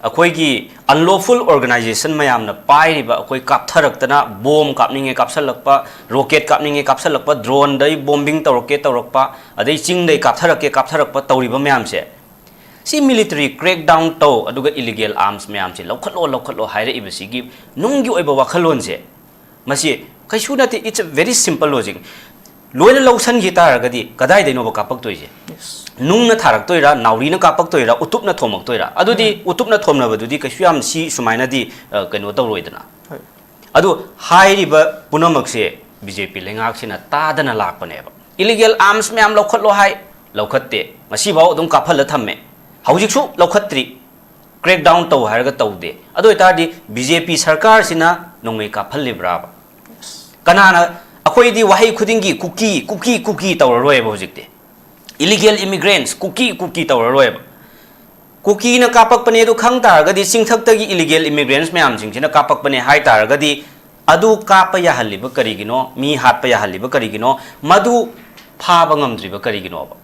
ꯑꯩꯈꯣꯏꯒꯤ unlawful organisation ꯃꯌꯥꯝꯅ ꯄꯥꯏꯔꯤꯕ, ꯑꯩꯈꯣꯏ ꯀꯥꯞꯊꯔꯛꯇꯅ bomb ꯀꯥꯞꯅꯤꯡꯉꯦ ꯀꯥꯞꯁꯜꯂꯛꯄ, rocket ꯀꯥꯞꯅꯤꯡꯉꯦ ꯀꯥꯞꯁꯜꯂꯛꯄ, drone ꯗꯩ bombing ꯇꯧꯔꯛꯀꯦ ꯇꯧꯔꯛꯄ, ꯑꯗꯩ ꯆꯤꯡꯗꯩ ꯀꯥꯞꯊꯔꯛꯀꯦ ꯀꯥꯞꯊꯔꯛꯄ ꯇꯧꯔꯤꯕ ꯃꯌꯥꯝꯁꯦ, ꯁꯤ military crackdown ꯇꯧ, ꯑꯗꯨꯒ illegal arms ꯃꯌꯥꯝꯁꯦ ꯂꯧꯈꯠꯂꯣ, ꯂꯧꯈꯠꯂꯣ ꯍꯥꯏꯔꯛꯏꯕꯁꯤꯒꯤ ꯅꯨꯡꯒꯤ ꯑꯣꯏꯕ ꯋꯥꯈꯜꯂꯣꯟꯁꯦ, ꯃꯁꯤ ꯀꯩꯁꯨ ꯅꯠꯇꯦ, it's a very simple logic꯫ ꯂꯣꯏꯅ ꯂꯧꯁꯟꯈꯤ ꯇꯥꯔꯒꯗꯤ ꯀꯗꯥꯏꯗꯩꯅꯣꯕ ꯀꯥꯞꯄꯛꯇꯣꯏꯁꯦ? Yes. ꯅꯨꯡꯅ ꯊꯥꯔꯛꯇꯣꯏꯔꯥ, ꯅꯥꯎꯔꯤꯅ ꯀꯥꯞꯄꯛꯇꯣꯏꯔꯥ, ꯎꯇꯨꯞꯅ ꯊꯣꯝꯃꯛꯇꯣꯏꯔꯥ? ꯑꯗꯨꯗꯤ ꯎꯇꯨꯞꯅ ꯊꯣꯝꯅꯕꯗꯨꯗꯤ ꯀꯩꯁꯨ ꯌꯥꯝ ꯁꯤ ꯁꯨꯃꯥꯏꯅꯗꯤ, ꯑ, ꯀꯩꯅꯣ ꯇꯧꯔꯣꯏꯗꯅ꯫ ꯍꯣꯏ꯫ ꯑꯗꯨ ꯍꯥꯏꯔꯤꯕ ꯄꯨꯝꯅꯃꯛꯁꯦ B J P ꯂꯩꯉꯥꯛꯁꯤꯅ ꯇꯥꯗꯅ ꯂꯥꯛꯄꯅꯦꯕ꯫ Illegal arms ꯃꯌꯥꯝ ꯂꯧꯈꯠꯂꯣ ꯍꯥꯏ, ꯂꯧꯈꯠꯇꯦ꯫ ꯉꯁꯤꯐꯥꯎ ꯑꯗꯨꯝ ꯀꯥꯞꯍꯜꯂ ꯊꯝꯃꯦ꯫ ꯍꯧꯖꯤꯛꯁꯨ ꯂꯧꯈꯠꯇ꯭ꯔꯤ꯫ Crackdown ꯇꯧ ꯍꯥꯏꯔꯒ ꯇꯧꯗꯦ꯫ ꯑꯗꯨ ꯑꯣꯏꯇꯥꯔꯗꯤ B J P ꯁꯔꯀꯥꯔꯁꯤꯅ ꯅꯣꯡꯃꯩ ꯀꯥꯞꯍꯜꯂꯤꯕ꯭ꯔꯥꯕ? ꯀꯅꯥꯅ? ꯑꯩꯈꯣꯏꯗꯤ ꯋꯥꯍꯩ ꯈꯨꯗꯤꯡꯒꯤ ꯀꯨꯀꯤ, ꯀꯨꯀꯤ, ꯀꯨꯀꯤ ꯇꯧꯔꯔꯣꯏꯕ ꯍꯧꯖꯤꯛꯇꯤ꯫ Illegal immigrants, ꯀꯨꯀꯤ, ꯀꯨꯀꯤ ꯇꯧꯔꯔꯣꯏꯕ꯫ ꯀꯨꯀꯤꯅ ꯀꯥꯞꯄꯛꯄꯅꯦ ꯑꯗꯨ ꯈꯪ ꯇꯥꯔꯒꯗꯤ, ꯆꯤꯡꯊꯛꯇꯒꯤ illegal immigrants ꯃꯌꯥꯝꯁꯤꯡꯁꯤꯅ ꯀꯥꯞꯄꯛꯄꯅꯦ ꯍꯥꯏ ꯇꯥꯔꯒꯗꯤ, ꯑꯗꯨ ꯀꯥꯞꯄ ꯌꯥꯍꯜꯂꯤꯕ ꯀꯔꯤꯒꯤꯅꯣ? ꯃꯤ ꯍꯥꯠꯄ ꯌꯥꯍꯜꯂꯤꯕ ꯀꯔꯤꯒꯤꯅꯣ? ꯃꯗꯨ ꯐꯥꯕ ꯉꯝꯗ꯭ꯔꯤꯕ ꯀꯔꯤꯒꯤꯅꯣꯕ?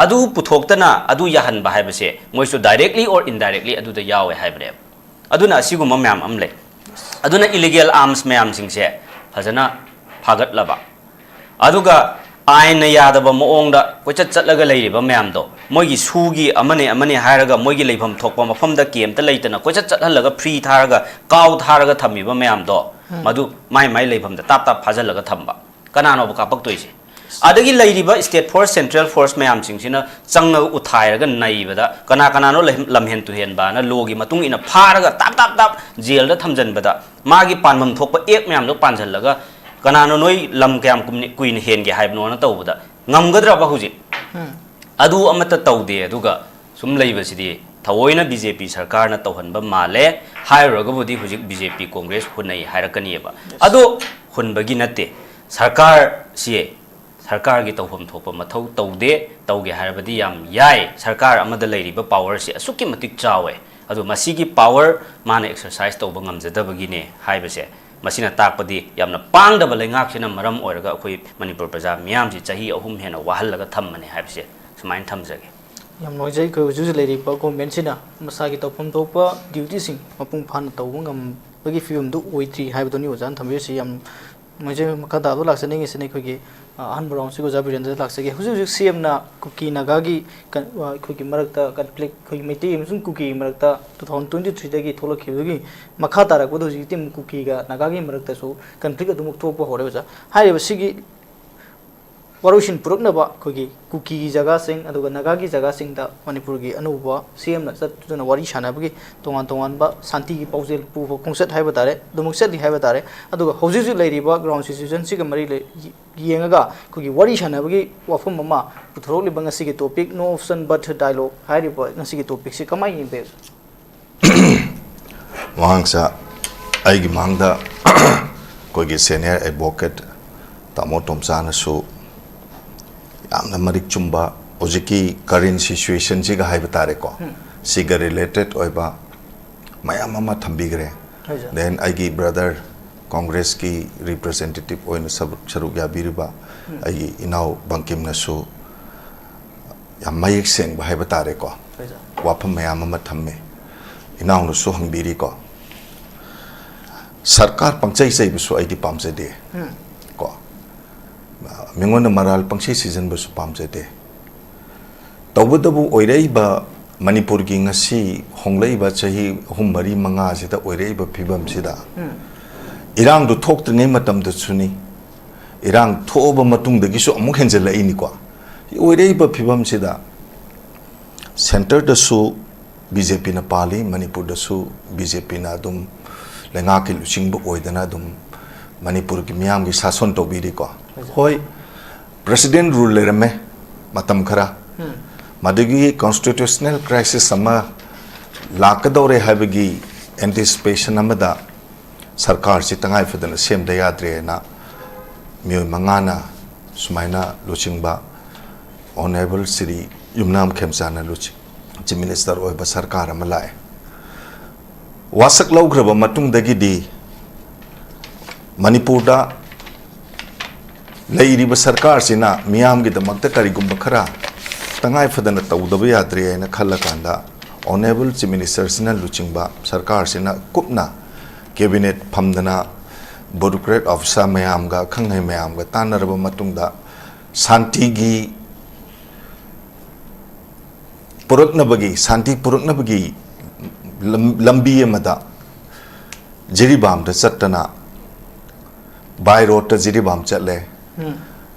ꯑꯗꯨ ꯄꯨꯊꯣꯛꯇꯅ ꯑꯗꯨ ꯌꯥꯍꯟꯕ ꯍꯥꯏꯕꯁꯦ ꯃꯣꯏꯁꯨ directly or indirectly ꯑꯗꯨꯗ ꯌꯥꯎꯋꯦ ꯍꯥꯏꯕꯅꯦꯕ꯫ ꯑꯗꯨꯅ ꯑꯁꯤꯒꯨꯝꯕ ꯃꯌꯥꯝ ꯑꯃ ꯂꯩ꯫ ꯑꯗꯨꯅ illegal arms ꯃꯌꯥꯝꯁꯤꯡꯁꯦ ꯐꯖꯅ ꯐꯥꯒꯠꯂꯕ, ꯑꯗꯨꯒ ꯑꯥꯏꯟꯅ ꯌꯥꯗꯕ ꯃꯑꯣꯡꯗ ꯀꯣꯏꯆꯠ ꯆꯠꯂꯒ ꯂꯩꯔꯤꯕ ꯃꯌꯥꯝꯗꯣ, ꯃꯣꯏꯒꯤ ꯁꯨꯒꯤ ꯑꯃꯅꯦ ꯑꯃꯅꯦ ꯍꯥꯏꯔꯒ ꯃꯣꯏꯒꯤ ꯂꯩꯐꯝ ꯊꯣꯛꯄ ꯃꯐꯝꯗ ꯀꯦꯝꯇ ꯂꯩꯇꯅ ꯀꯣꯏꯆꯠ ꯆꯠꯍꯜꯂꯒ, free ꯊꯥꯔꯒ, ꯀꯥꯎ ꯊꯥꯔꯒ ꯊꯝꯃꯤꯕ ꯃꯌꯥꯝꯗꯣ, ꯎꯝ꯫ ꯃꯗꯨ ꯃꯥꯏ ꯃꯥꯏ ꯂꯩꯐꯝꯗ ꯇꯥꯞ ꯇꯥꯞ ꯐꯥꯖꯤꯜꯂꯒ ꯊꯝꯕ꯫ ꯀꯅꯥꯅꯣꯕ ꯀꯥꯞꯄꯛꯇꯣꯏꯁꯦ? ꯑꯗꯒꯤ ꯂꯩꯔꯤꯕ state force, central force ꯃꯌꯥꯝꯁꯤꯡꯁꯤꯅ ꯆꯪꯉꯒ ꯎꯊꯥꯏꯔꯒ ꯅꯩꯕꯗ, ꯀꯅꯥ ꯀꯅꯥꯅꯣ ꯂꯩꯍꯦꯟ-, ꯂꯝꯍꯦꯟ ꯇꯨꯍꯦꯟꯕꯅ ꯂꯣꯒꯤ ꯃꯇꯨꯡ ꯏꯟꯅ ꯐꯥꯔꯒ ꯇꯥꯞ ꯇꯥꯞ ꯇꯥꯞ ꯖꯦꯜꯗ ꯊꯝꯖꯤꯟꯕꯗ, ꯃꯥꯒꯤ ꯄꯥꯟꯐꯝ ꯊꯣꯛꯄ ꯑꯦꯛ ꯃꯌꯥꯝꯗꯣ ꯄꯥꯟꯁꯤꯜꯂꯒ, ꯀꯅꯥꯅꯣ ꯅꯣꯏ ꯂꯝ ꯀꯌꯥꯝ ꯀꯨꯝꯅ-, ꯀꯨꯏꯅ ꯍꯦꯟꯒꯦ ꯍꯥꯏꯕꯅꯣꯅ ꯇꯧꯕꯗ, ꯉꯝꯒꯗ꯭ꯔꯕ ꯍꯧꯖꯤꯛ? ꯎꯝ꯫ ꯑꯗꯨ ꯑꯃꯠꯇ ꯇꯧꯗꯦ꯫ ꯑꯗꯨꯒ ꯁꯨꯝ ꯂꯩꯕꯁꯤꯗꯤ ꯊꯑꯣꯏꯅ BJP ꯁꯔꯀꯥꯔꯅ ꯇꯧꯍꯟꯕ ꯃꯥꯜꯂꯦ꯫ ꯍꯥꯏꯔꯨꯔꯒꯕꯨꯗꯤ ꯍꯧꯖꯤꯛ BJP Congress ꯍꯨꯟꯅꯩ ꯍꯥꯏꯔꯛꯀꯅꯤꯕ꯫ ꯑꯗꯣ ꯍꯨꯟꯕꯒꯤ ꯅꯠꯇꯦ꯫ ꯁꯔꯀꯥꯔꯁꯤ ꯁꯔꯀꯥꯔꯒꯤ ꯇꯧꯐꯝ ꯊꯣꯛꯄ ꯃꯊꯧ ꯇꯧꯗꯦ꯫ ꯇꯧꯒꯦ ꯍꯥꯏꯔꯕꯗꯤ ꯌꯥꯝ ꯌꯥꯏ꯫ ꯁꯔꯀꯥꯔ ꯑꯃꯗ ꯂꯩꯔꯤꯕ powerꯁꯤ ꯑꯁꯨꯛꯀꯤ ꯃꯇꯤꯛ ꯆꯥꯎꯋꯦ꯫ ꯑꯗꯣ ꯃꯁꯤꯒꯤ power ꯃꯥꯅ exercise ꯇꯧꯕ ꯉꯝꯖꯗꯕꯒꯤꯅꯦ ꯍꯥꯏꯕꯁꯦ, ꯃꯁꯤꯅ ꯇꯥꯛꯄꯗꯤ ꯌꯥꯝꯅ ꯄꯥꯡꯗꯕ ꯂꯩꯉꯥꯛꯁꯤꯅ ꯃꯔꯝ ꯑꯣꯏꯔꯒ ꯑꯩꯈꯣꯏ ꯃꯅꯤꯄꯨꯔ ꯄ꯭ꯔꯖꯥ ꯃꯤꯌꯥꯝꯁꯤ ꯆꯍꯤ ꯑꯍꯨꯝ ꯍꯦꯟꯅ ꯋꯥꯍꯜꯂꯒ ꯊꯝꯕꯅꯦ ꯍꯥꯏꯕꯁꯦ ꯁꯨꯃꯥꯏꯅ ꯊꯝꯖꯒꯦ꯫ ꯌꯥꯝ ꯅꯨꯡꯉꯥꯏꯖꯩ꯫ ꯑꯩꯈꯣꯏ ꯍꯧꯖꯤꯛ ꯍꯧꯖꯤꯛ ꯂꯩꯔꯤꯕ governmentꯁꯤꯅ ꯃꯁꯥꯒꯤ ꯇꯧꯐꯝ ꯊꯣꯛꯄ dutyꯁꯤꯡ ꯃꯄꯨꯡ ꯐꯥꯅ ꯇꯧꯕ ꯉꯝꯕꯒꯤ ꯐꯤꯕꯝꯗꯨ ꯑꯣꯏꯗ꯭ꯔꯤ ꯍꯥꯏꯕꯗꯨꯅꯤ ꯑꯣꯖꯥꯅ ꯊꯝꯕꯤꯔꯤꯁꯤ꯫ ꯌꯥꯝ ꯅꯨꯡꯉꯥꯏꯖꯩ꯫ ꯃꯈꯥ ꯇꯥꯕꯗ ꯂꯥꯛꯆꯅꯤꯡꯉꯤꯁꯤꯅ ꯑꯩꯈꯣꯏꯒꯤ, ꯑ, ꯑꯍꯥꯟꯕ roundꯁꯤꯒ ꯑꯣꯖꯥ ꯕꯤꯔꯦꯟꯗ꯭ꯔꯗ ꯂꯥꯛꯆꯒꯦ꯫ ꯍꯧꯖꯤꯛ ꯍꯧꯖꯤꯛ CMꯅ ꯀꯨꯀꯤ ꯅꯥꯒꯥꯒꯤ ꯀ-, ꯑ, ꯑꯩꯈꯣꯏꯒꯤ ꯃꯔꯛꯇ conflict, ꯑꯩꯈꯣꯏꯒꯤ ꯃꯩꯇꯩ ꯑꯃꯁꯨꯡ ꯀꯨꯀꯤꯒꯤ ꯃꯔꯛꯇ two thousand twenty threeꯗꯒꯤ ꯊꯣꯛꯂꯛꯈꯤꯕꯗꯨꯒꯤ ꯃꯈꯥ ꯇꯥꯔꯛꯄꯗ ꯍꯧꯖꯤꯛꯇꯤ ꯑꯃꯨꯛ ꯀꯨꯀꯤꯒ ꯅꯥꯒꯥꯒꯤ ꯃꯔꯛꯇꯁꯨ conflict ꯑꯗꯨꯃꯛ ꯊꯣꯛꯄ ꯍꯧꯔꯦ ꯑꯣꯖꯥ꯫ ꯍꯥꯏꯔꯤꯕ ꯁꯤꯒꯤ ꯋꯥꯔꯣꯏꯁꯤꯟ ꯄꯨꯔꯛꯅꯕ ꯑꯩꯈꯣꯏꯒꯤ ꯀꯨꯀꯤꯒꯤ ꯖꯒꯥꯁꯤꯡ ꯑꯗꯨꯒ ꯅꯥꯒꯥꯒꯤ ꯖꯒꯥꯁꯤꯡꯗ ꯃꯅꯤꯄꯨꯔꯒꯤ ꯑꯅꯧꯕ CMꯅ ꯆꯠꯇꯨꯅ ꯋꯥꯔꯤ ꯁꯥꯟꯅꯕꯒꯤ ꯇꯣꯉꯥꯟ ꯇꯣꯉꯥꯟꯕ ꯁꯥꯟꯇꯤꯒꯤ ꯄꯥꯎꯖꯦꯜ ꯄꯨꯕ ꯈꯣꯡꯆꯠ ꯍꯥꯏꯕ ꯇꯥꯔꯦ, ꯑꯗꯨꯃꯛ ꯆꯠꯂꯤ ꯍꯥꯏꯕ ꯇꯥꯔꯦ꯫ ꯑꯗꯨꯒ ꯍꯧꯖꯤꯛ ꯍꯧꯖꯤꯛ ꯂꯩꯔꯤꯕ ground situationꯁꯤꯒ ꯃꯔꯤ ꯂꯩ-, ꯌꯦꯡꯉꯒ ꯑꯩꯈꯣꯏꯒꯤ ꯋꯥꯔꯤ ꯁꯥꯟꯅꯕꯒꯤ ꯋꯥꯐꯝ ꯑꯃ ꯄꯨꯊꯣꯔꯛꯂꯤꯕ ꯉꯁꯤꯒꯤ topic No Option But Dialogue ꯍꯥꯏꯔꯤꯕ ꯉꯁꯤꯒꯤ topicꯁꯤ ꯀꯃꯥꯏꯅ ꯌꯦꯡꯕꯤꯕꯒꯦ? ꯃꯃꯥꯡꯁꯥ ꯑꯩꯒꯤ ꯃꯥꯡꯗ ꯑꯩꯈꯣꯏꯒꯤ senior advocate ꯇꯥꯃꯣ ꯇꯣꯝꯆꯥꯅꯁꯨ ꯌꯥꯝꯅ ꯃꯔꯤꯛ ꯆꯨꯝꯕ ꯍꯧꯖꯤꯛꯀꯤ current situationꯁꯤꯒ ꯍꯥꯏꯕ ꯇꯥꯔꯦꯀꯣ, ꯁꯤꯒ related ꯑꯣꯏꯕ ꯃꯌꯥꯝ ꯑꯃ ꯊꯝꯕꯤꯈ꯭ꯔꯦ꯫ ꯍꯣꯏ, sir꯫ Then ꯑꯩꯒꯤ brother ꯀꯣꯡꯒ꯭ꯔꯦꯁꯀꯤ ꯔꯤꯄ꯭ꯔꯖꯦꯟꯇꯦꯇꯤꯚ ꯑꯣꯏꯅ ꯁꯔꯨꯛ ꯁꯔꯨꯛ ꯌꯥꯕꯤꯔꯤꯕ ꯑꯩꯒꯤ ꯏꯅꯥꯎ ꯕꯪꯀꯤꯝꯅꯁꯨ ꯌꯥꯝ ꯃꯌꯦꯛ ꯁꯦꯡꯕ ꯍꯥꯏꯕ ꯇꯥꯔꯦꯀꯣ, ꯍꯣꯏ, ꯁꯥꯔ꯫ ꯋꯥꯐꯝ ꯃꯌꯥꯝ ꯑꯃ ꯊꯝꯃꯦ꯫ ꯏꯅꯥꯎꯅꯁꯨ ꯍꯪꯕꯤꯔꯤꯀꯣ, ꯁꯔꯀꯥꯔ ꯄꯪꯆꯩ ꯆꯩꯕꯁꯨ ꯑꯩꯗꯤ ꯄꯥꯝꯖꯗꯦ꯫ ꯎꯝ꯫ ꯀꯣ, ꯃꯤꯉꯣꯟꯗ ꯃꯔꯥꯜ ꯄꯪꯁꯤ ꯁꯤꯖꯤꯟꯕꯁꯨ ꯄꯥꯝꯖꯗꯦ꯫ ꯇꯧꯕꯇꯕꯨ ꯑꯣꯏꯔꯛꯏꯕ ꯃꯅꯤꯄꯨꯔꯒꯤ ꯉꯁꯤ ꯍꯣꯡꯂꯛꯏꯕ ꯆꯍꯤ ꯑꯍꯨꯝ, ꯃꯔꯤ, ꯃꯉꯥꯁꯤꯗ ꯑꯣꯏꯔꯛꯏꯕ ꯐꯤꯕꯝꯁꯤꯗ ꯎꯝ꯫ ꯏꯔꯥꯡꯗꯨ ꯊꯣꯛꯇ꯭ꯔꯤꯉꯩ ꯃꯇꯝꯗꯁꯨꯅꯤ, ꯏꯔꯥꯡ ꯊꯣꯛꯑꯕ ꯃꯇꯨꯡꯗꯒꯤꯁꯨ ꯑꯃꯨꯛ ꯍꯦꯟꯖꯜꯂꯛꯏꯅꯤꯀꯣ꯫ ꯑꯣꯏꯔꯛꯏꯕ ꯐꯤꯕꯝꯁꯤꯗ ꯁꯦꯟꯇꯔꯗꯁꯨ ꯕꯤ ꯖꯦ ꯄꯤꯅ ꯄꯥꯜꯂꯤ, ꯃꯅꯤꯄꯨꯔꯗꯁꯨ ꯕꯤ ꯖꯦ ꯄꯤꯅ ꯑꯗꯨꯝ ꯂꯩꯉꯥꯛꯀꯤ ꯂꯨꯆꯤꯡꯕ ꯑꯣꯏꯗꯅ ꯑꯗꯨꯝ ꯃꯅꯤꯄꯨꯔꯒꯤ ꯃꯤꯌꯥꯝꯒꯤ ꯁꯥꯁꯣꯟ ꯇꯧꯕꯤꯔꯤꯀꯣ꯫ ꯍꯣꯏ, ꯄ꯭ꯔꯦꯁꯤꯗꯦꯟ ꯔꯨꯜ ꯂꯩꯔꯝꯃꯦ ꯃꯇꯝ ꯈꯔ꯫ ꯎꯝ꯫ ꯃꯗꯨꯒꯤ ꯀꯣꯟꯁꯇꯤꯇ꯭ꯌꯨꯁꯅꯦꯜ ꯀ꯭ꯔꯥꯏꯁꯤꯁ ꯑꯃ ꯂꯥꯛꯀꯗꯧꯔꯦ ꯍꯥꯏꯕꯒꯤ ꯑꯦꯟꯇꯤꯁꯤꯄꯦꯁꯟ ꯑꯃꯗ ꯁꯔꯀꯥꯔꯁꯤ ꯇꯉꯥꯏ ꯐꯗꯅ ꯁꯦꯝꯗ ꯌꯥꯗ꯭ꯔꯦꯅ ꯃꯤꯑꯣꯏ ꯃꯉꯥꯅ ꯁꯨꯃꯥꯏꯅ ꯂꯨꯆꯤꯡꯕ ꯑꯣꯅꯔꯦꯕꯜ ꯁ꯭ꯔꯤ ꯌꯨꯝꯅꯥꯝ ꯈꯦꯝꯆꯥꯟꯅ ꯂꯨꯆꯤꯡ-, ꯆꯤꯐ ꯃꯤꯅꯤꯁꯇꯔ ꯑꯣꯏꯕ ꯁꯔꯀꯥꯔ ꯑꯃ ꯂꯥꯛꯑꯦ꯫ ꯋꯥꯁꯛ ꯂꯧꯈ꯭ꯔꯕ ꯃꯇꯨꯡꯗꯒꯤꯗꯤ ꯃꯅꯤꯄꯨꯔꯗ ꯂꯩꯔꯤꯕ ꯁꯔꯀꯥꯔꯁꯤꯅ ꯃꯤꯌꯥꯝꯒꯤꯗꯃꯛꯇ ꯀꯔꯤꯒꯨꯝꯕ ꯈꯔ ꯇꯉꯥꯏ ꯐꯗꯅ ꯇꯧꯗꯕ ꯌꯥꯗ꯭ꯔꯦ ꯍꯥꯏꯅ ꯈꯜꯂꯀꯥꯟꯗ ꯑꯣꯅꯔꯦꯕꯜ ꯆꯤꯐ ꯃꯤꯅꯤꯁꯇꯔꯁꯤꯅ ꯂꯨꯆꯤꯡꯕ ꯁꯔꯀꯥꯔꯁꯤꯅ ꯀꯨꯞꯅ ꯀꯦꯕꯤꯅꯦꯠ ꯐꯝꯗꯅ ꯕ꯭ꯌꯨꯔꯣꯀ꯭ꯔꯦꯠ ꯑꯣꯐꯤꯁꯥꯔ ꯃꯌꯥꯝꯒ, ꯑꯈꯪ ꯑꯍꯩ ꯃꯌꯥꯝꯒ ꯇꯥꯟꯅꯔꯕ ꯃꯇꯨꯡꯗ ꯁꯥꯟꯇꯤꯒꯤ ꯄꯨꯔꯛꯅꯕꯒꯤ, ꯁꯥꯟꯇꯤ ꯄꯨꯔꯛꯅꯕꯒꯤ ꯂꯝ-, ꯂꯝꯕꯤ ꯑꯃꯗ ꯖꯤꯔꯤꯕꯥꯝꯗ ꯆꯠꯇꯅ, by roadꯇ ꯖꯤꯔꯤꯕꯥꯝ ꯆꯠꯂꯦ꯫ ꯎꯝ꯫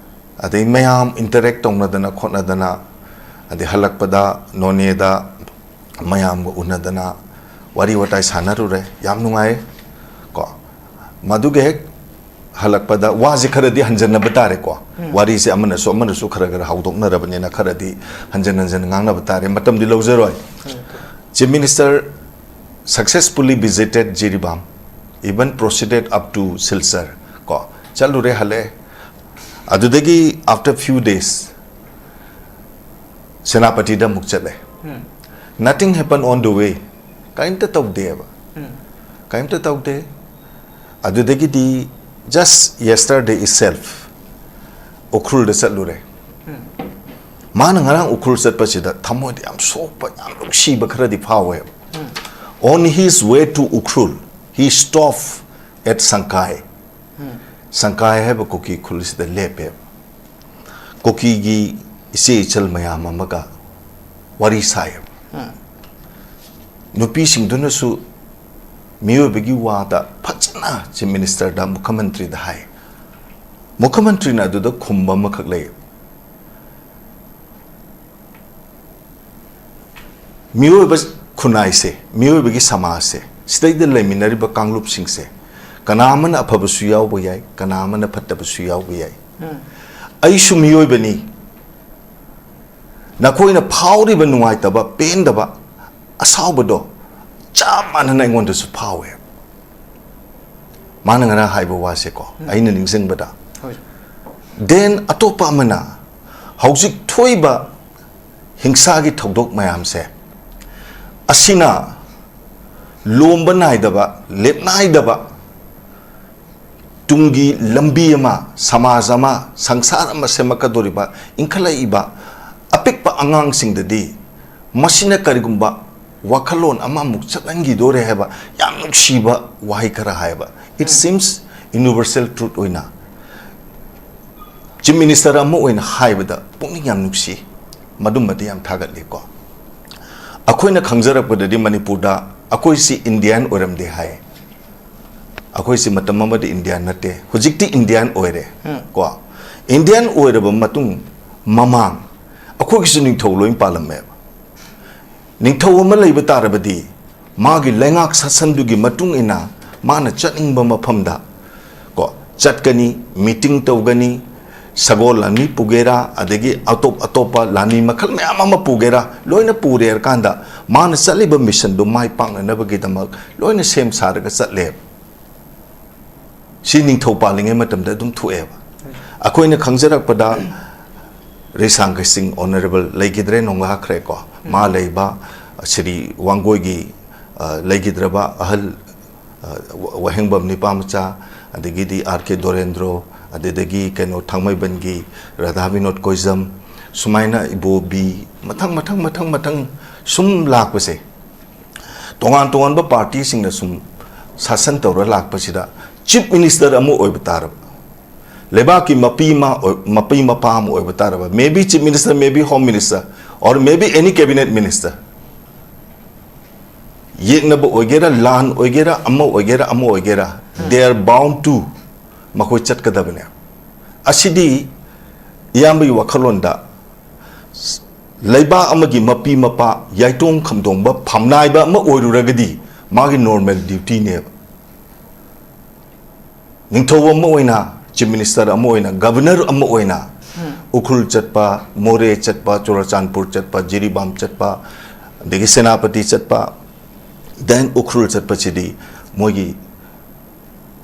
ꯑꯗꯩ ꯃꯌꯥꯝ interact ꯇꯧꯅꯗꯅ ꯈꯣꯠꯅꯗꯅ, ꯑꯗꯩ ꯍꯜꯂꯛꯄꯗ ꯅꯣꯅꯦꯗ ꯃꯌꯥꯝꯒ ꯎꯅꯗꯅ ꯋꯥꯔꯤ ꯋꯥꯇꯥꯏ ꯁꯥꯟꯅꯔꯨꯔꯦ꯫ ꯌꯥꯝ ꯅꯨꯡꯉꯥꯏ ꯀꯣ꯫ ꯃꯗꯨꯒ ꯍꯦꯛ ꯍꯜꯂꯛꯄꯗ ꯋꯥꯁꯦ ꯈꯔꯗꯤ ꯍꯟꯖꯟꯅꯕ ꯇꯥꯔꯦꯀꯣ꯫ ꯎꯝ꯫ ꯋꯥꯔꯤꯁꯦ ꯑꯃꯅꯁꯨ ꯑꯃꯅꯁꯨ ꯈꯔ ꯈꯔ ꯍꯧꯗꯣꯛꯅꯔꯕꯅꯤꯅ ꯈꯔꯗꯤ ꯍꯟꯖꯟ ꯍꯟꯖꯟ ꯉꯥꯡꯅꯕ ꯇꯥꯔꯦ꯫ ꯃꯇꯝꯗꯤ ꯂꯧꯖꯔꯣꯏ꯫ ꯎꯝ꯫ Chief Minister successfully visited Jiribam, even proceeded up to Silchar ꯀꯣ꯫ ꯆꯠꯂꯨꯔꯦ, ꯍꯜꯂꯛꯑꯦ꯫ ꯑꯗꯨꯗꯒꯤ after few days ꯁꯦꯅꯥꯄꯇꯤꯗ ꯑꯃꯨꯛ ꯆꯠꯂꯦ꯫ ꯎꯝ꯫ Nothing happened on the way. ꯀꯔꯤꯝꯇ ꯇꯧꯗꯦꯕ꯫ ꯎꯝ꯫ ꯀꯔꯤꯝꯇ ꯇꯧꯗꯦ꯫ ꯑꯗꯨꯗꯒꯤꯗꯤ just yesterday itself ꯎꯈ꯭ꯔꯨꯜꯗ ꯆꯠꯂꯨꯔꯦ꯫ ꯃꯥꯅ ꯉꯔꯥꯡ ꯎꯈ꯭ꯔꯨꯜ ꯆꯠꯄꯁꯤꯗ ꯊꯃꯣꯏꯗ ꯌꯥꯝ ꯁꯣꯛꯄ, ꯌꯥꯝ ꯅꯨꯡꯁꯤꯕ ꯈꯔꯗꯤ ꯐꯥꯎꯋꯦꯕ꯫ On his way to Ukhrul, he stopped at Sangkai. ꯁꯪꯀꯥꯏ ꯍꯥꯏꯕ ꯀꯨꯀꯤ ꯈꯨꯜꯁꯤꯗ ꯂꯦꯞꯄꯦꯕ꯫ ꯀꯨꯀꯤꯒꯤ ꯏꯆꯦ ꯏꯆꯜ ꯃꯌꯥꯝ ꯑꯃꯒ ꯋꯥꯔꯤ ꯁꯥꯏꯌꯦꯕ꯫ ꯅꯨꯄꯤꯁꯤꯡꯗꯨꯅꯁꯨ ꯃꯤꯑꯣꯏꯕꯒꯤ ꯋꯥꯗ ꯐꯖꯅ ꯆꯤꯐ ꯃꯤꯅꯤꯁꯇꯔꯗ, ꯃꯨꯈ꯭ꯌꯃꯟꯇ꯭ꯔꯤꯗ ꯍꯥꯏ꯫ ꯃꯨꯈ꯭ꯌꯃꯟꯇ꯭ꯔꯤꯅ ꯑꯗꯨꯗ ꯈꯨꯝꯕ ꯑꯃꯈꯛ ꯂꯩ꯫ ꯃꯤꯑꯣꯏꯕ ꯈꯨꯟꯅꯥꯏꯁꯦ, ꯃꯤꯑꯣꯏꯕꯒꯤ ꯁꯃꯥꯖꯁꯦ, ꯁꯤꯗꯩꯗ ꯂꯩꯃꯤꯟꯅꯔꯤꯕ ꯀꯥꯡꯂꯨꯞꯁꯤꯡꯁꯦ, ꯀꯅꯥ ꯑꯃꯅ ꯑꯐꯕꯁꯨ ꯌꯥꯎꯕ ꯌꯥꯏ, ꯀꯅꯥ ꯑꯃꯅ ꯐꯠꯇꯕꯁꯨ ꯌꯥꯎꯕ ꯌꯥꯏ꯫ ꯑꯩꯁꯨ ꯃꯤꯑꯣꯏꯕꯅꯤ꯫ ꯅꯈꯣꯏꯅ ꯐꯥꯎꯔꯤꯕ ꯅꯨꯡꯉꯥꯏꯇꯕ, ꯄꯦꯟꯗꯕ, ꯑꯁꯥꯎꯕꯗꯣ ꯆꯞ ꯃꯥꯟꯅꯅ ꯑꯩꯉꯣꯟꯗꯁꯨ ꯐꯥꯎꯋꯦ꯫ ꯃꯥꯅ ꯉꯔꯥꯡ ꯍꯥꯏꯕ ꯋꯥꯁꯦꯀꯣ, ꯑꯩꯅ ꯅꯤꯡꯁꯤꯡꯕꯗ꯫ ꯍꯣꯏ꯫ Then ꯑꯇꯣꯞꯄ ꯑꯃꯅ ꯍꯧꯖꯤꯛ ꯊꯣꯛꯏꯕ ꯍꯤꯡꯁꯥꯒꯤ ꯊꯧꯗꯣꯛ ꯃꯌꯥꯝꯁꯦ, ꯑꯁꯤꯅ ꯂꯣꯝꯕ ꯅꯥꯏꯗꯕ, ꯂꯦꯞꯅꯥꯏꯗꯕ ꯇꯨꯡꯒꯤ ꯂꯝꯕꯤ ꯑꯃ, ꯁꯃꯥꯖ ꯑꯃ, ꯁꯪꯁꯥꯔ ꯑꯃ ꯁꯦꯝꯃꯛꯀꯗꯧꯔꯤꯕ, ꯏꯟꯈꯠꯂꯛꯏꯕ ꯑꯄꯤꯛꯄ ꯑꯉꯥꯡꯁꯤꯡꯗꯗꯤ ꯃꯁꯤꯅ ꯀꯔꯤꯒꯨꯝꯕ ꯋꯥꯈꯜꯂꯣꯟ ꯑꯃꯃꯨꯛ ꯆꯠꯍꯟꯈꯤꯗꯣꯔꯦ ꯍꯥꯏꯕ ꯌꯥꯝ ꯅꯨꯡꯁꯤꯕ ꯋꯥꯍꯩ ꯈꯔ ꯍꯥꯏꯕ꯫ It seems universal truth ꯑꯣꯏꯅ ꯆꯤꯐ ꯃꯤꯅꯤꯁꯇꯔ ꯑꯃ ꯑꯣꯏꯅ ꯍꯥꯏꯕꯗ ꯄꯨꯛꯅꯤꯡ ꯌꯥꯝ ꯅꯨꯡꯁꯤ꯫ ꯃꯗꯨꯃꯗꯤ ꯌꯥꯝ ꯊꯥꯒꯠꯂꯤꯀꯣ꯫ ꯑꯩꯈꯣꯏꯅ ꯈꯪꯖꯔꯛꯄꯗꯗꯤ ꯃꯅꯤꯄꯨꯔꯗ ꯑꯩꯈꯣꯏꯁꯤ ꯏꯟꯗꯤꯌꯥꯟ ꯑꯣꯏꯔꯝꯗꯦ ꯍꯥꯏ꯫ ꯑꯩꯈꯣꯏꯁꯤ ꯃꯇꯝ ꯑꯃꯗ ꯏꯟꯗꯤꯌꯥꯟ ꯅꯠꯇꯦ, ꯍꯧꯖꯤꯛꯇꯤ ꯏꯟꯗꯤꯌꯥꯟ ꯑꯣꯏꯔꯦ꯫ ꯎꯝ꯫ ꯀꯣ, ꯏꯟꯗꯤꯌꯥꯟ ꯑꯣꯏꯔꯕ ꯃꯇꯨꯡ, ꯃꯃꯥꯡ ꯑꯩꯈꯣꯏꯒꯤꯁꯨ ꯅꯤꯡꯊꯧ ꯂꯣꯏ ꯄꯥꯜꯂꯝꯃꯦꯕ꯫ ꯅꯤꯡꯊꯧ ꯑꯃ ꯂꯩꯕ ꯇꯥꯔꯕꯗꯤ ꯃꯥꯒꯤ ꯂꯩꯉꯥꯛ ꯁꯥꯁꯟꯗꯨꯒꯤ ꯃꯇꯨꯡ ꯏꯟꯅ ꯃꯥꯅ ꯆꯠꯅꯤꯡꯕ ꯃꯐꯝꯗ ꯀꯣ ꯆꯠꯀꯅꯤ, ꯃꯤꯇꯤꯡ ꯇꯧꯒꯅꯤ, ꯁꯒꯣꯜ ꯂꯥꯟꯃꯤ ꯄꯨꯒꯦꯔꯥ, ꯑꯗꯒꯤ ꯑꯇꯣꯞ ꯑꯇꯣꯞꯄ ꯂꯥꯟꯃꯤ ꯃꯈꯜ ꯃꯌꯥꯝ ꯑꯃ ꯄꯨꯒꯦꯔꯥ, ꯂꯣꯏꯅ ꯄꯨꯔꯦ ꯍꯥꯏꯔꯀꯥꯟꯗ ꯃꯥꯅ ꯆꯠꯂꯤꯕ ꯃꯤꯁꯟꯗꯨ ꯃꯥꯏ ꯄꯥꯛꯅꯅꯕꯒꯤꯗꯃꯛ ꯂꯣꯏꯅ ꯁꯦꯝ ꯁꯥꯔꯒ ꯆꯠꯂꯦ꯫ ꯁꯤ ꯅꯤꯡꯊꯧ ꯄꯥꯜꯂꯤꯉꯩ ꯃꯇꯝꯗ ꯑꯗꯨꯝ ꯊꯣꯛꯑꯦꯕ꯫ ꯑꯩꯈꯣꯏꯅ ꯈꯪꯖꯔꯛꯄꯗ ꯔꯤꯁꯥꯡꯈꯩ ꯁꯤꯡ ꯑꯣꯅꯔꯦꯕꯜ ꯂꯩꯈꯤꯗ꯭ꯔꯦ, ꯅꯣꯡꯂꯥꯈ꯭ꯔꯦꯀꯣ꯫ ꯃꯥ ꯂꯩꯕ ꯁ꯭ꯔꯤ ꯋꯥꯡꯒꯣꯏꯒꯤ, ꯑ, ꯂꯩꯈꯤꯗ꯭ꯔꯕ ꯑꯍꯜ ꯋꯥꯍꯦꯡꯕꯝ ꯅꯤꯄꯥꯃꯆꯥ, ꯑꯗꯒꯤꯗꯤ ꯑꯥꯔ ꯀꯦ ꯗꯣꯔꯦꯟꯗ꯭ꯔꯣ, ꯑꯗꯨꯗꯒꯤ ꯀꯩꯅꯣ ꯊꯥꯡꯃꯩꯕꯟꯒꯤ ꯔꯥꯙꯥ ꯕꯤꯅꯣꯗ ꯀꯣꯏꯖꯝ, ꯁꯨꯃꯥꯏꯅ ꯏꯕꯣꯕꯤ, ꯃꯊꯪ ꯃꯊꯪ ꯃꯊꯪ ꯃꯊꯪ ꯁꯨꯝ ꯂꯥꯛꯄꯁꯦ, ꯇꯣꯉꯥꯟ ꯇꯣꯉꯥꯟꯕ ꯄꯥꯔꯇꯤꯁꯤꯡꯅ ꯁꯨꯝ ꯁꯥꯁꯟ ꯇꯧꯔ ꯂꯥꯛꯄꯁꯤꯗ, ꯆꯤꯐ ꯃꯤꯅꯤꯁꯇꯔ ꯑꯃ ꯑꯣꯏꯕ ꯇꯥꯔꯕ, ꯂꯩꯕꯥꯛꯀꯤ ꯃꯄꯤ ꯃꯄꯥ ꯑꯃ ꯑꯣꯏꯕ ꯇꯥꯔꯕ, maybe chief minister, maybe home minister, or maybe any cabinet minister, ꯌꯦꯛꯅꯕ ꯑꯣꯏꯒꯦꯔꯥ, ꯂꯥꯟ ꯑꯣꯏꯒꯦꯔꯥ, ꯑꯃ ꯑꯣꯏꯒꯦꯔꯥ, ꯑꯃ ꯑꯣꯏꯒꯦꯔꯥ, they are bound to, ꯃꯈꯣꯏ ꯆꯠꯀꯗꯕꯅꯦ꯫ ꯑꯁꯤꯗꯤ ꯏꯌꯥꯝꯕꯒꯤ ꯋꯥꯈꯜꯂꯣꯟꯗ, ꯂꯩꯕꯥꯛ ꯑꯃꯒꯤ ꯃꯄꯤ ꯃꯄꯥ, ꯌꯥꯏꯇꯣꯡ ꯈꯝꯗꯣꯡꯕ ꯐꯝꯅꯥꯏꯕ ꯑꯃ ꯑꯣꯏꯔꯨꯔꯒꯗꯤ, ꯃꯥꯒꯤ ꯅꯣꯔꯃꯦꯜ ꯗ꯭ꯌꯨꯇꯤꯅꯦꯕ꯫ ꯅꯤꯡꯊꯧ ꯑꯃ ꯑꯣꯏꯅ, ꯆꯤꯐ ꯃꯤꯅꯤꯁꯇꯔ ꯑꯃ ꯑꯣꯏꯅ, ꯒꯕꯔꯅꯔ ꯑꯃ ꯑꯣꯏꯅ, ꯎꯈ꯭ꯔꯨꯜ ꯆꯠꯄ, ꯃꯣꯔꯦ ꯆꯠꯄ, ꯆꯨꯔꯆꯥꯟꯄꯨꯔ ꯆꯠꯄ, ꯖꯤꯔꯤꯕꯥꯝ ꯆꯠꯄ, ꯑꯗꯒꯤ ꯁꯦꯅꯥꯄꯇꯤ ꯆꯠꯄ, then ꯎꯈ꯭ꯔꯨꯜ ꯆꯠꯄꯁꯤꯗꯤ ꯃꯣꯏꯒꯤ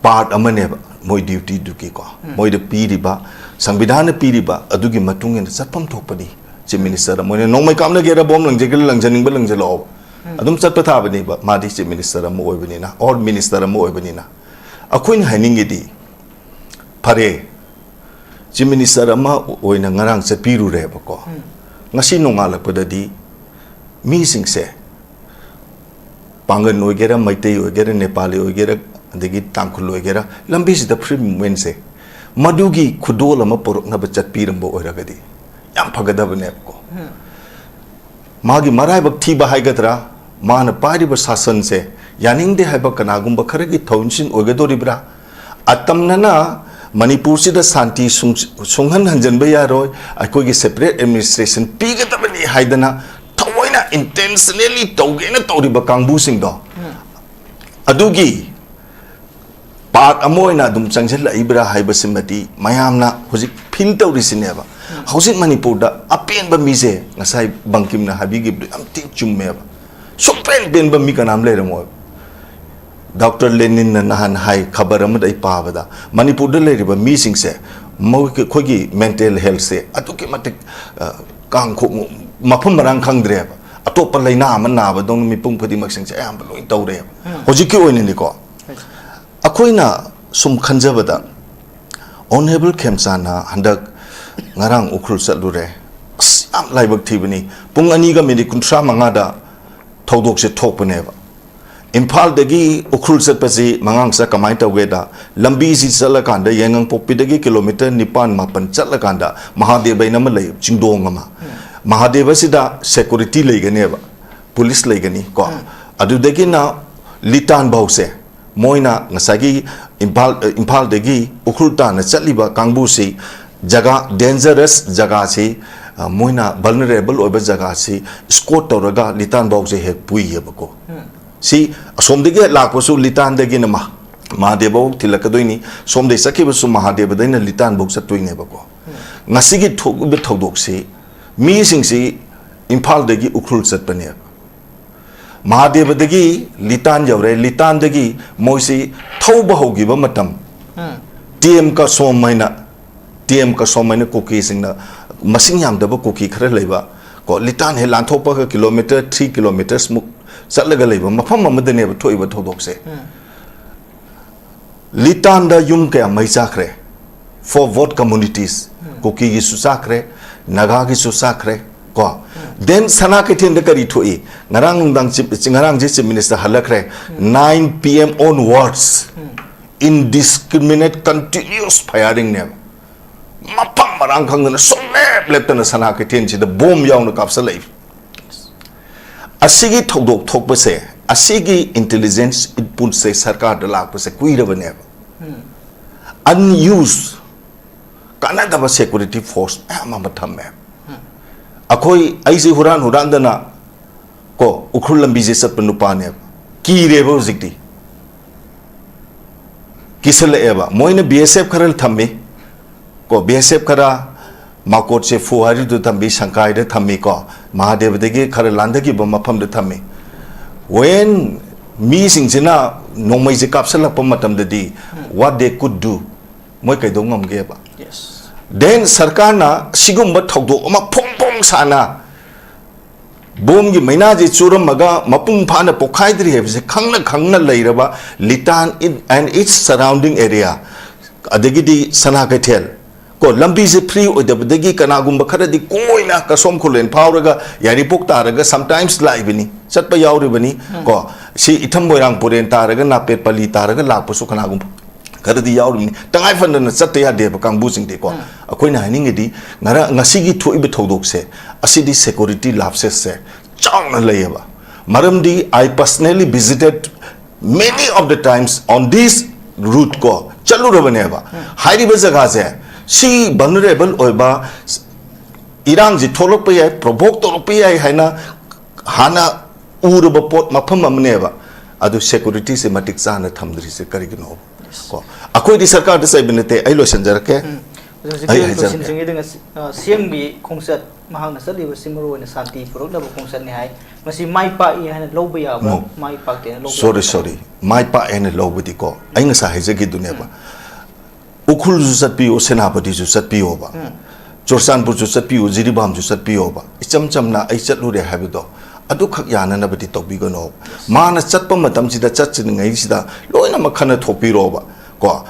ꯄꯥꯔꯠ ꯑꯃꯅꯦꯕ, ꯃꯣꯏ ꯗ꯭ꯌꯨꯇꯤꯗꯨꯒꯤꯀꯣ꯫ ꯃꯣꯏꯗ ꯄꯤꯔꯤꯕ, ꯁꯪꯕꯤꯙꯥꯟꯅ ꯄꯤꯔꯤꯕ ꯑꯗꯨꯒꯤ ꯃꯇꯨꯡ ꯏꯟꯅ ꯆꯠꯐꯝ ꯊꯣꯛꯄꯅꯤ꯫ ꯆꯤꯐ ꯃꯤꯅꯤꯁꯇꯔ ꯑꯃ ꯑꯣꯏꯅ ꯅꯣꯡꯃꯩ ꯀꯥꯞꯅꯒꯦꯔꯥ, ꯕꯣꯝ ꯂꯪꯖꯒꯦꯔꯥ, ꯂꯪꯖꯅꯤꯡꯕ ꯂꯪꯖꯜꯂꯛꯑꯣ, ꯑꯗꯨꯝ ꯆꯠꯄ ꯊꯥꯕꯅꯦꯕ, ꯃꯥꯗꯤ ꯆꯤꯐ ꯃꯤꯅꯤꯁꯇꯔ ꯑꯃ ꯑꯣꯏꯕꯅꯤꯅ, ꯑꯣꯔ ꯃꯤꯅꯤꯁꯇꯔ ꯑꯃ ꯑꯣꯏꯕꯅꯤꯅ꯫ ꯑꯩꯈꯣꯏꯅ ꯍꯥꯏꯅꯤꯡꯉꯤꯗꯤ, ꯐꯔꯦ, ꯆꯤꯐ ꯃꯤꯅꯤꯁꯇꯔ ꯑꯃ ꯑꯣꯏꯅ ꯉꯔꯥꯡ ꯆꯠꯄꯤꯔꯨꯔꯦꯕꯀꯣ꯫ ꯉꯁꯤ ꯅꯣꯡꯉꯥꯜꯂꯛꯄꯗꯗꯤ ꯃꯤꯁꯤꯡꯁꯦ, ꯄꯥꯡꯒꯟ ꯑꯣꯏꯒꯦꯔꯥ, ꯃꯩꯇꯩ ꯑꯣꯏꯒꯦꯔꯥ, ꯅꯦꯄꯥꯂꯤ ꯑꯣꯏꯒꯦꯔꯥ, ꯑꯗꯒꯤ ꯇꯥꯡꯈꯨꯜ ꯑꯣꯏꯒꯦꯔꯥ, ꯂꯝꯕꯤꯁꯤꯗ ꯐ꯭ꯔꯤ ꯃꯨꯚꯃꯦꯟꯁꯦ, ꯃꯗꯨꯒꯤ ꯈꯨꯗꯣꯜ ꯑꯃ ꯄꯨꯔꯛꯅꯕ ꯆꯠꯄꯤꯔꯝꯕ ꯑꯣꯏꯔꯒꯗꯤ ꯌꯥꯝ ꯐꯒꯗꯕꯅꯦꯕꯀꯣ꯫ ꯃꯥꯒꯤ ꯃꯔꯥꯏꯕꯛ ꯊꯤꯕ ꯍꯥꯏꯒꯗ꯭ꯔꯥ, ꯃꯥꯅ ꯄꯥꯏꯔꯤꯕ ꯁꯥꯁꯟꯁꯦ ꯌꯥꯅꯤꯡꯗꯦ ꯍꯥꯏꯕ ꯀꯅꯥꯒꯨꯝꯕ ꯈꯔꯒꯤ ꯊꯧꯑꯣꯏꯟꯁꯤꯟ ꯑꯣꯏꯒꯗꯧꯔꯤꯕ꯭ꯔꯥ? ꯑꯇꯝꯅꯅ ꯃꯅꯤꯄꯨꯔꯁꯤꯗ ꯁꯥꯟꯇꯤ ꯁꯨꯡ-, ꯁꯨꯡꯍꯟ ꯍꯟꯖꯟꯕ ꯌꯥꯔꯣꯏ, ꯑꯩꯈꯣꯏꯒꯤ ꯁꯦꯄꯔꯦꯠ ꯑꯦꯗꯃꯤꯅꯤꯁꯇ꯭ꯔꯦꯁꯟ ꯄꯤꯒꯗꯕꯅꯤ ꯍꯥꯏꯗꯅ ꯊꯑꯣꯏꯅ ꯏꯟꯇꯦꯟꯁꯅꯦꯂꯤ ꯇꯧꯒꯦꯅ ꯇꯧꯔꯤꯕ ꯀꯥꯡꯕꯨꯁꯤꯡꯗꯣ, ꯑꯗꯨꯒꯤ ꯄꯥꯔꯠ ꯑꯃ ꯑꯣꯏꯅ ꯑꯗꯨꯝ ꯆꯪꯁꯤꯜꯂꯛꯏꯕ꯭ꯔꯥ ꯍꯥꯏꯕꯁꯤꯃꯗꯤ ꯃꯌꯥꯝꯅ ꯍꯧꯖꯤꯛ ꯐꯤꯜ ꯇꯧꯔꯤꯁꯤꯅꯦꯕ꯫ ꯍꯧꯖꯤꯛ ꯃꯅꯤꯄꯨꯔꯗ ꯑꯄꯦꯟꯕ ꯃꯤꯁꯦ, ꯉꯁꯥꯏ ꯕꯪꯀꯤꯝꯅ ꯍꯥꯏꯕꯤꯈꯤꯕꯗꯨ ꯌꯥꯝ ꯊꯤ ꯆꯨꯝꯃꯦꯕ꯫ ꯁꯨꯡꯄꯦꯟ ꯄꯦꯟꯕ ꯃꯤ ꯀꯅꯥꯝ ꯂꯩꯔꯝꯃꯣꯏ꯫ ꯗꯣꯛꯇꯔ ꯂꯦꯅꯤꯟꯅ ꯅꯍꯥꯟ ꯍꯥꯏ, ꯈꯕꯔ ꯑꯃꯗ ꯑꯩ ꯄꯥꯕꯗ, ꯃꯅꯤꯄꯨꯔꯗ ꯂꯩꯔꯤꯕ ꯃꯤꯁꯤꯡꯁꯦ, ꯃꯈꯣꯏꯒꯤ, ꯑꯩꯈꯣꯏꯒꯤ ꯃꯦꯟꯇꯦꯜ ꯍꯦꯜꯊꯁꯦ ꯑꯗꯨꯛꯀꯤ ꯃꯇꯤꯛ, ꯑ, ꯀꯥꯡꯈꯣꯡ, ꯃꯐꯝ ꯃꯔꯥꯡ ꯈꯪꯗ꯭ꯔꯦꯕ꯫ ꯑꯇꯣꯞꯄ ꯂꯥꯏꯅꯥ ꯑꯃ ꯅꯥꯕꯗꯧꯅ ꯃꯤꯄꯨꯝ ꯈꯨꯗꯤꯡꯃꯛꯁꯤꯡꯁꯦ ꯑꯌꯥꯝꯕ ꯂꯣꯏ ꯇꯧꯔꯦꯕ꯫ ꯍꯧꯖꯤꯛꯀꯤ ꯑꯣꯏꯅꯗꯤꯀꯣ, ꯑꯩꯈꯣꯏꯅ ꯁꯨꯝ ꯈꯟꯖꯕꯗ, ꯑꯣꯅꯔꯦꯕꯜ ꯈꯦꯝꯆꯥꯟꯅ ꯍꯟꯗꯛ, ꯉꯔꯥꯡ ꯎꯈ꯭ꯔꯨꯜ ꯆꯠꯂꯨꯔꯦ꯫ ꯑꯁ, ꯌꯥꯝ ꯂꯥꯏꯕꯛ ꯊꯤꯕꯅꯤ꯫ ꯄꯨꯡ ꯑꯅꯤꯒ ꯃꯤꯅꯤꯠ ꯀꯨꯟꯊ꯭ꯔꯥ ꯃꯉꯥꯗ ꯊꯧꯗꯣꯛꯁꯦ ꯊꯣꯛꯄꯅꯦꯕ꯫ ꯏꯝꯐꯥꯜꯗꯒꯤ ꯎꯈ꯭ꯔꯨꯜ ꯆꯠꯄꯁꯤ ꯃꯉꯥꯡꯁ ꯀꯃꯥꯏꯅ ꯇꯧꯒꯦꯗ, ꯂꯝꯕꯤꯁꯤ ꯆꯠꯂꯀꯥꯟꯗ ꯌꯥꯏꯉꯪꯄꯣꯛꯄꯤꯗꯒꯤ ꯀꯤꯂꯣꯃꯤꯇꯔ ꯅꯤꯄꯥꯟ ꯃꯥꯄꯟ ꯆꯠꯂꯀꯥꯟꯗ ꯃꯍꯥꯗꯦꯕ ꯍꯥꯏꯅ ꯑꯃ ꯂꯩ, ꯆꯤꯡꯗꯣꯡ ꯑꯃ꯫ ꯃꯍꯥꯗꯦꯕꯁꯤꯗ ꯁꯦꯀꯨꯔꯤꯇꯤ ꯂꯩꯒꯅꯦꯕ, ꯄꯨꯂꯤꯁ ꯂꯩꯒꯅꯤ ꯀꯣ꯫ ꯑꯗꯨꯗꯒꯤꯅ ꯂꯤꯇꯥꯟ ꯐꯥꯎꯁꯦ ꯃꯣꯏꯅ ꯉꯁꯥꯏꯒꯤ ꯏꯝꯐꯥꯜ, ꯏꯝꯐꯥꯜꯗꯒꯤ ꯎꯈ꯭ꯔꯨꯜ ꯇꯥꯟꯅ ꯆꯠꯂꯤꯕ ꯀꯥꯡꯕꯨꯁꯤ ꯖꯒꯥ, ꯗꯦꯟꯖꯔꯁ ꯖꯒꯥꯁꯤ, ꯑ, ꯃꯣꯏꯅ ꯚꯜꯅꯔꯦꯕꯜ ꯑꯣꯏꯕ ꯖꯒꯥꯁꯤ ꯏꯁꯀꯣꯔꯠ ꯇꯧꯔꯒ ꯂꯤꯇꯥꯟꯐꯥꯎꯁꯦ ꯍꯦꯛ ꯄꯨꯏꯌꯦꯕꯀꯣ꯫ ꯁꯤ ꯑꯁꯣꯝꯗꯒꯤ ꯂꯥꯛꯄꯁꯨ ꯂꯤꯇꯥꯟꯗꯒꯤꯅ ꯃꯍꯥ-, ꯃꯍꯥꯗꯦꯕꯐꯥꯎ ꯊꯤꯜꯂꯛꯀꯗꯣꯏꯅꯤ, ꯁꯣꯝꯗꯒꯤ ꯆꯠꯈꯤꯕꯁꯨ ꯃꯍꯥꯗꯦꯕꯗꯩꯅ ꯂꯤꯇꯥꯟꯐꯥꯎ ꯆꯠꯇꯣꯏꯅꯦꯕꯀꯣ꯫ ꯉꯁꯤꯒꯤ ꯊꯣꯛꯂꯤꯕ ꯊꯧꯗꯣꯛꯁꯤ, ꯃꯤꯁꯤꯡꯁꯤ ꯏꯝꯐꯥꯜꯗꯒꯤ ꯎꯈ꯭ꯔꯨꯜ ꯆꯠꯄꯅꯦꯕ꯫ ꯃꯍꯥꯗꯦꯕꯗꯒꯤ ꯂꯤꯇꯥꯟ ꯌꯧꯔꯦ, ꯂꯤꯇꯥꯟꯗꯒꯤ ꯃꯣꯏꯁꯤ ꯊꯧꯕ ꯍꯧꯈꯤꯕ ꯃꯇꯝ, ꯎꯝ꯫ ꯇꯤ ꯑꯦꯝ ꯀꯁꯣꯝ ꯍꯥꯏꯅ, ꯇꯤ ꯑꯦꯝ ꯀꯁꯣꯝ ꯍꯥꯏꯅ ꯀꯨꯀꯤꯁꯤꯡꯅ, ꯃꯁꯤꯡ ꯌꯥꯝꯗꯕ ꯀꯨꯀꯤ ꯈꯔ ꯂꯩꯕ ꯀꯣ, ꯂꯤꯇꯥꯟ ꯍꯦꯛ ꯂꯥꯟꯊꯣꯛꯄꯒ ꯀꯤꯂꯣꯃꯤꯇꯔ, three kilometres ꯃꯨꯛ ꯆꯠꯂꯒ ꯂꯩꯕ ꯃꯐꯝ ꯑꯃꯗꯅꯦꯕ ꯊꯣꯛꯏꯕ ꯊꯧꯗꯣꯛꯁꯦ꯫ ꯎꯝ꯫ ꯂꯤꯇꯥꯟꯗ ꯌꯨꯝ ꯀꯌꯥ ꯃꯩ ꯆꯥꯈ꯭ꯔꯦ, for both communities, ꯎꯝ꯫ ꯀꯨꯀꯤꯒꯤꯁꯨ ꯆꯥꯈ꯭ꯔꯦ, ꯅꯥꯒꯥꯒꯤꯁꯨ ꯆꯥꯈ꯭ꯔꯦ ꯀꯣ꯫ ꯎꯝ꯫ Then ꯁꯅꯥ ꯀꯩꯊꯦꯜꯗ ꯀꯔꯤ ꯊꯣꯛꯏ? ꯉꯔꯥꯡ ꯅꯨꯡꯗꯥꯡ ꯆꯤꯞ-, ꯉꯔꯥꯡꯁꯦ ꯆꯤꯞ ꯃꯤꯅꯤꯁꯇꯔ ꯍꯜꯂꯛꯈ꯭ꯔꯦ꯫ ꯎꯝ꯫ Nine P M onwards, ꯎꯝ꯫ Indiscriminate continuous firing ꯅꯦꯕ꯫ ꯃꯐꯝ ꯃꯔꯥꯡ ꯈꯪꯗꯅ ꯁꯨꯡꯂꯦꯞ ꯂꯦꯞꯇꯅ ꯁꯅꯥ ꯀꯩꯊꯦꯜꯁꯤꯗ ꯕꯣꯝ ꯌꯥꯎꯅ ꯀꯥꯞꯁꯜꯂꯛꯏ꯫ ꯑꯁꯤꯒꯤ ꯊꯧꯗꯣꯛ ꯊꯣꯛꯄꯁꯦ, ꯑꯁꯤꯒꯤ intelligence input ꯁꯦ ꯁꯔꯀꯥꯔꯗ ꯂꯥꯛꯄꯁꯦ ꯀꯨꯏꯔꯕꯅꯦꯕ꯫ ꯎꯝ꯫ Unused, ꯀꯥꯟꯅꯗꯕ security force ꯃꯌꯥꯝ ꯑꯃ ꯊꯝꯃꯦ꯫ ꯎꯝ꯫ ꯑꯩꯈꯣꯏ, ꯑꯩꯁꯦ ꯍꯨꯔꯥꯟ ꯍꯨꯔꯥꯟꯗꯅ ꯀꯣ, ꯎꯈ꯭ꯔꯨꯜ ꯂꯝꯕꯤꯁꯦ ꯆꯠꯄ ꯅꯨꯄꯥꯅꯦꯕ꯫ ꯀꯤꯔꯦꯕ ꯍꯧꯖꯤꯛꯇꯤ꯫ ꯀꯤꯁꯜꯂꯛꯑꯦꯕ꯫ ꯃꯣꯏꯅ B S F ꯈꯔ ꯊꯝꯃꯤ ꯀꯣ, B S F ꯈꯔ ꯃꯥꯀꯣꯠꯁꯦ ꯐꯨ ꯍꯥꯏꯔꯤꯗꯨ ꯊꯝꯃꯤ, ꯁꯪꯀꯥꯏꯗ ꯊꯝꯃꯤ ꯀꯣ, ꯃꯍꯥꯗꯦꯕꯗꯒꯤ ꯈꯔ ꯂꯥꯟꯊꯈꯤꯕ ꯃꯐꯝꯗ ꯊꯝꯃꯤ꯫ When ꯃꯤꯁꯤꯡꯁꯤꯅ ꯅꯣꯡꯃꯩꯁꯦ ꯀꯥꯞꯁꯤꯜꯂꯛꯄ ꯃꯇꯝꯗꯗꯤ, what they could do, ꯃꯣꯏ ꯀꯩꯗꯧ ꯉꯝꯒꯦꯕ? Yes. Then ꯁꯔꯀꯥꯔꯅ ꯁꯤꯒꯨꯝꯕ ꯊꯧꯗꯣꯛ ꯑꯃ ꯐꯣꯡ ꯐꯣꯡ ꯁꯥꯅ ꯕꯣꯝꯒꯤ ꯃꯩꯅꯥꯁꯤ ꯆꯨꯔꯝꯃꯒ ꯃꯄꯨꯡ ꯐꯥꯅ ꯄꯣꯛꯈꯥꯏꯗ꯭ꯔꯤ ꯍꯥꯏꯕꯁꯦ ꯈꯪꯅ ꯈꯪꯅ ꯂꯩꯔꯕ ꯂꯤꯇꯥꯟ and its surrounding area, ꯑꯗꯒꯤꯗꯤ ꯁꯅꯥ ꯀꯩꯊꯦꯜ, ꯀꯣ, ꯂꯝꯕꯤꯁꯦ free ꯑꯣꯏꯗꯕꯗꯒꯤ ꯀꯅꯥꯒꯨꯝꯕ ꯈꯔꯗꯤ ꯀꯣꯏꯅ ꯀꯁꯣꯝ ꯈꯨꯂꯦꯟ ꯐꯥꯎꯔꯒ ꯌꯥꯏꯔꯤꯄꯣꯛ ꯇꯥꯔꯒ sometimes ꯂꯥꯛꯏꯕꯅꯤ, ꯆꯠꯄ ꯌꯥꯎꯔꯤꯕꯅꯤ꯫ ꯀꯣ, ꯁꯤ ꯏꯊꯝ ꯃꯣꯏꯔꯥꯡ ꯄꯨꯔꯦꯟ ꯇꯥꯔꯒ ꯅꯥꯄꯦꯠ ꯄꯜꯂꯤ ꯇꯥꯔꯒ ꯂꯥꯛꯄꯁꯨ ꯀꯅꯥꯒꯨꯝꯕ ꯈꯔꯗꯤ ꯌꯥꯎꯔꯤꯕꯅꯤ꯫ ꯇꯉꯥꯏ ꯐꯗꯅ ꯆꯠꯇ ꯌꯥꯗꯦꯕ ꯀꯥꯡꯕꯨꯁꯤꯡꯗꯤꯀꯣ꯫ ꯑꯩꯈꯣꯏꯅ ꯍꯥꯏꯅꯤꯡꯉꯤꯗꯤ ꯉꯔꯥꯡ, ꯉꯁꯤꯒꯤ ꯊꯣꯛꯏꯕ ꯊꯧꯗꯣꯛꯁꯦ, ꯑꯁꯤꯗꯤ security lapses ꯁꯦ ꯆꯥꯎꯅ ꯂꯩꯌꯦꯕ꯫ ꯃꯔꯝꯗꯤ I personally visited many of the times on this route ꯀꯣ, ꯆꯠꯂꯨꯔꯕꯅꯦꯕ꯫ ꯍꯥꯏꯔꯤꯕ ꯖꯒꯥꯁꯦ, ꯁꯤ vulnerable ꯑꯣꯏꯕ, ꯏꯔꯥꯡꯁꯤ ꯊꯣꯛꯂꯛꯄ ꯌꯥꯏ, provoke ꯇꯧꯔꯛꯄ ꯌꯥꯏ ꯍꯥꯏꯅ ꯍꯥꯟꯅ ꯎꯔꯕ ꯄꯣꯠ, ꯃꯐꯝ ꯑꯃꯅꯦꯕ꯫ ꯑꯗꯨ security ꯁꯦ ꯃꯇꯤꯛ ꯆꯥꯅ ꯊꯝꯗ꯭ꯔꯤꯁꯦ ꯀꯔꯤꯒꯤꯅꯣ? ꯀꯣ, ꯑꯩꯈꯣꯏꯗꯤ ꯁꯔꯀꯥꯔꯗ ꯆꯩꯕ ꯅꯠꯇꯦ, ꯑꯩ ꯂꯣꯏꯁꯤꯟꯖꯔꯛꯀꯦ꯫ ꯎꯝ꯫ ꯑꯗꯣ ꯍꯧꯖꯤꯛꯀꯤ ꯑꯩ ꯑꯣꯏꯅ ꯍꯥꯏꯖꯔꯛꯀꯦ꯫ ꯂꯣꯏꯁꯤꯟꯗ꯭ꯔꯤꯉꯩꯗ ꯉꯁꯤ, ꯑ, ꯁꯦꯝꯒꯤ ꯈꯣꯡꯆꯠ ꯃꯍꯥꯛꯅ ꯆꯠꯂꯤꯕꯁꯤ ꯃꯔꯨ ꯑꯣꯏꯅ ꯁꯥꯟꯇꯤ ꯄꯨꯔꯛꯅꯕ ꯈꯣꯡꯆꯠꯅꯤ ꯍꯥꯏ꯫ ꯃꯁꯤ ꯃꯥꯏ ꯄꯥꯛꯏ ꯍꯥꯏꯅ ꯂꯧꯕ ꯌꯥꯕ꯭ꯔꯥ? No. ꯃꯥꯏ ꯄꯥꯛꯇꯦ ꯍꯥꯏꯅ ꯂꯧꯕ Sorry, ꯌꯥꯕ꯭ꯔꯥ? Sorry. ꯃꯥꯏ ꯄꯥꯛꯑꯦꯅ ꯂꯧꯕꯗꯤꯀꯣ, ꯑꯩ ꯉꯁꯥꯏ ꯍꯥꯏꯖꯈꯤꯗꯨꯅꯦꯕ꯫ ꯎꯈ꯭ꯔꯨꯜꯁꯨ ꯆꯠꯄꯤꯌꯨ, ꯁꯦꯅꯥꯄꯇꯤꯁꯨ ꯆꯠꯄꯤꯌꯣꯕ꯫ ꯎꯝ꯫ ꯆꯨꯔꯆꯥꯟꯄꯨꯔꯁꯨ ꯆꯠꯄꯤꯌꯨ, ꯖꯤꯔꯤꯕꯥꯝꯁꯨ ꯆꯠꯄꯤꯌꯣꯕ꯫ ꯏꯆꯝ ꯆꯝꯅ ꯑꯩ ꯆꯠꯂꯨꯔꯦ ꯍꯥꯏꯕꯗꯣ ꯑꯗꯨꯈꯛ ꯌꯥꯅꯅꯕꯗꯤ ꯇꯧꯕꯤꯒꯅꯣ꯫ ꯃꯥꯅ ꯆꯠꯄ ꯃꯇꯝꯁꯤꯗ, ꯆꯠꯇ꯭ꯔꯤꯉꯩꯁꯤꯗ ꯂꯣꯏꯅꯃꯛ ꯈꯟꯅ ꯊꯣꯛꯄꯤꯔꯣꯕ꯫ ꯀꯣ,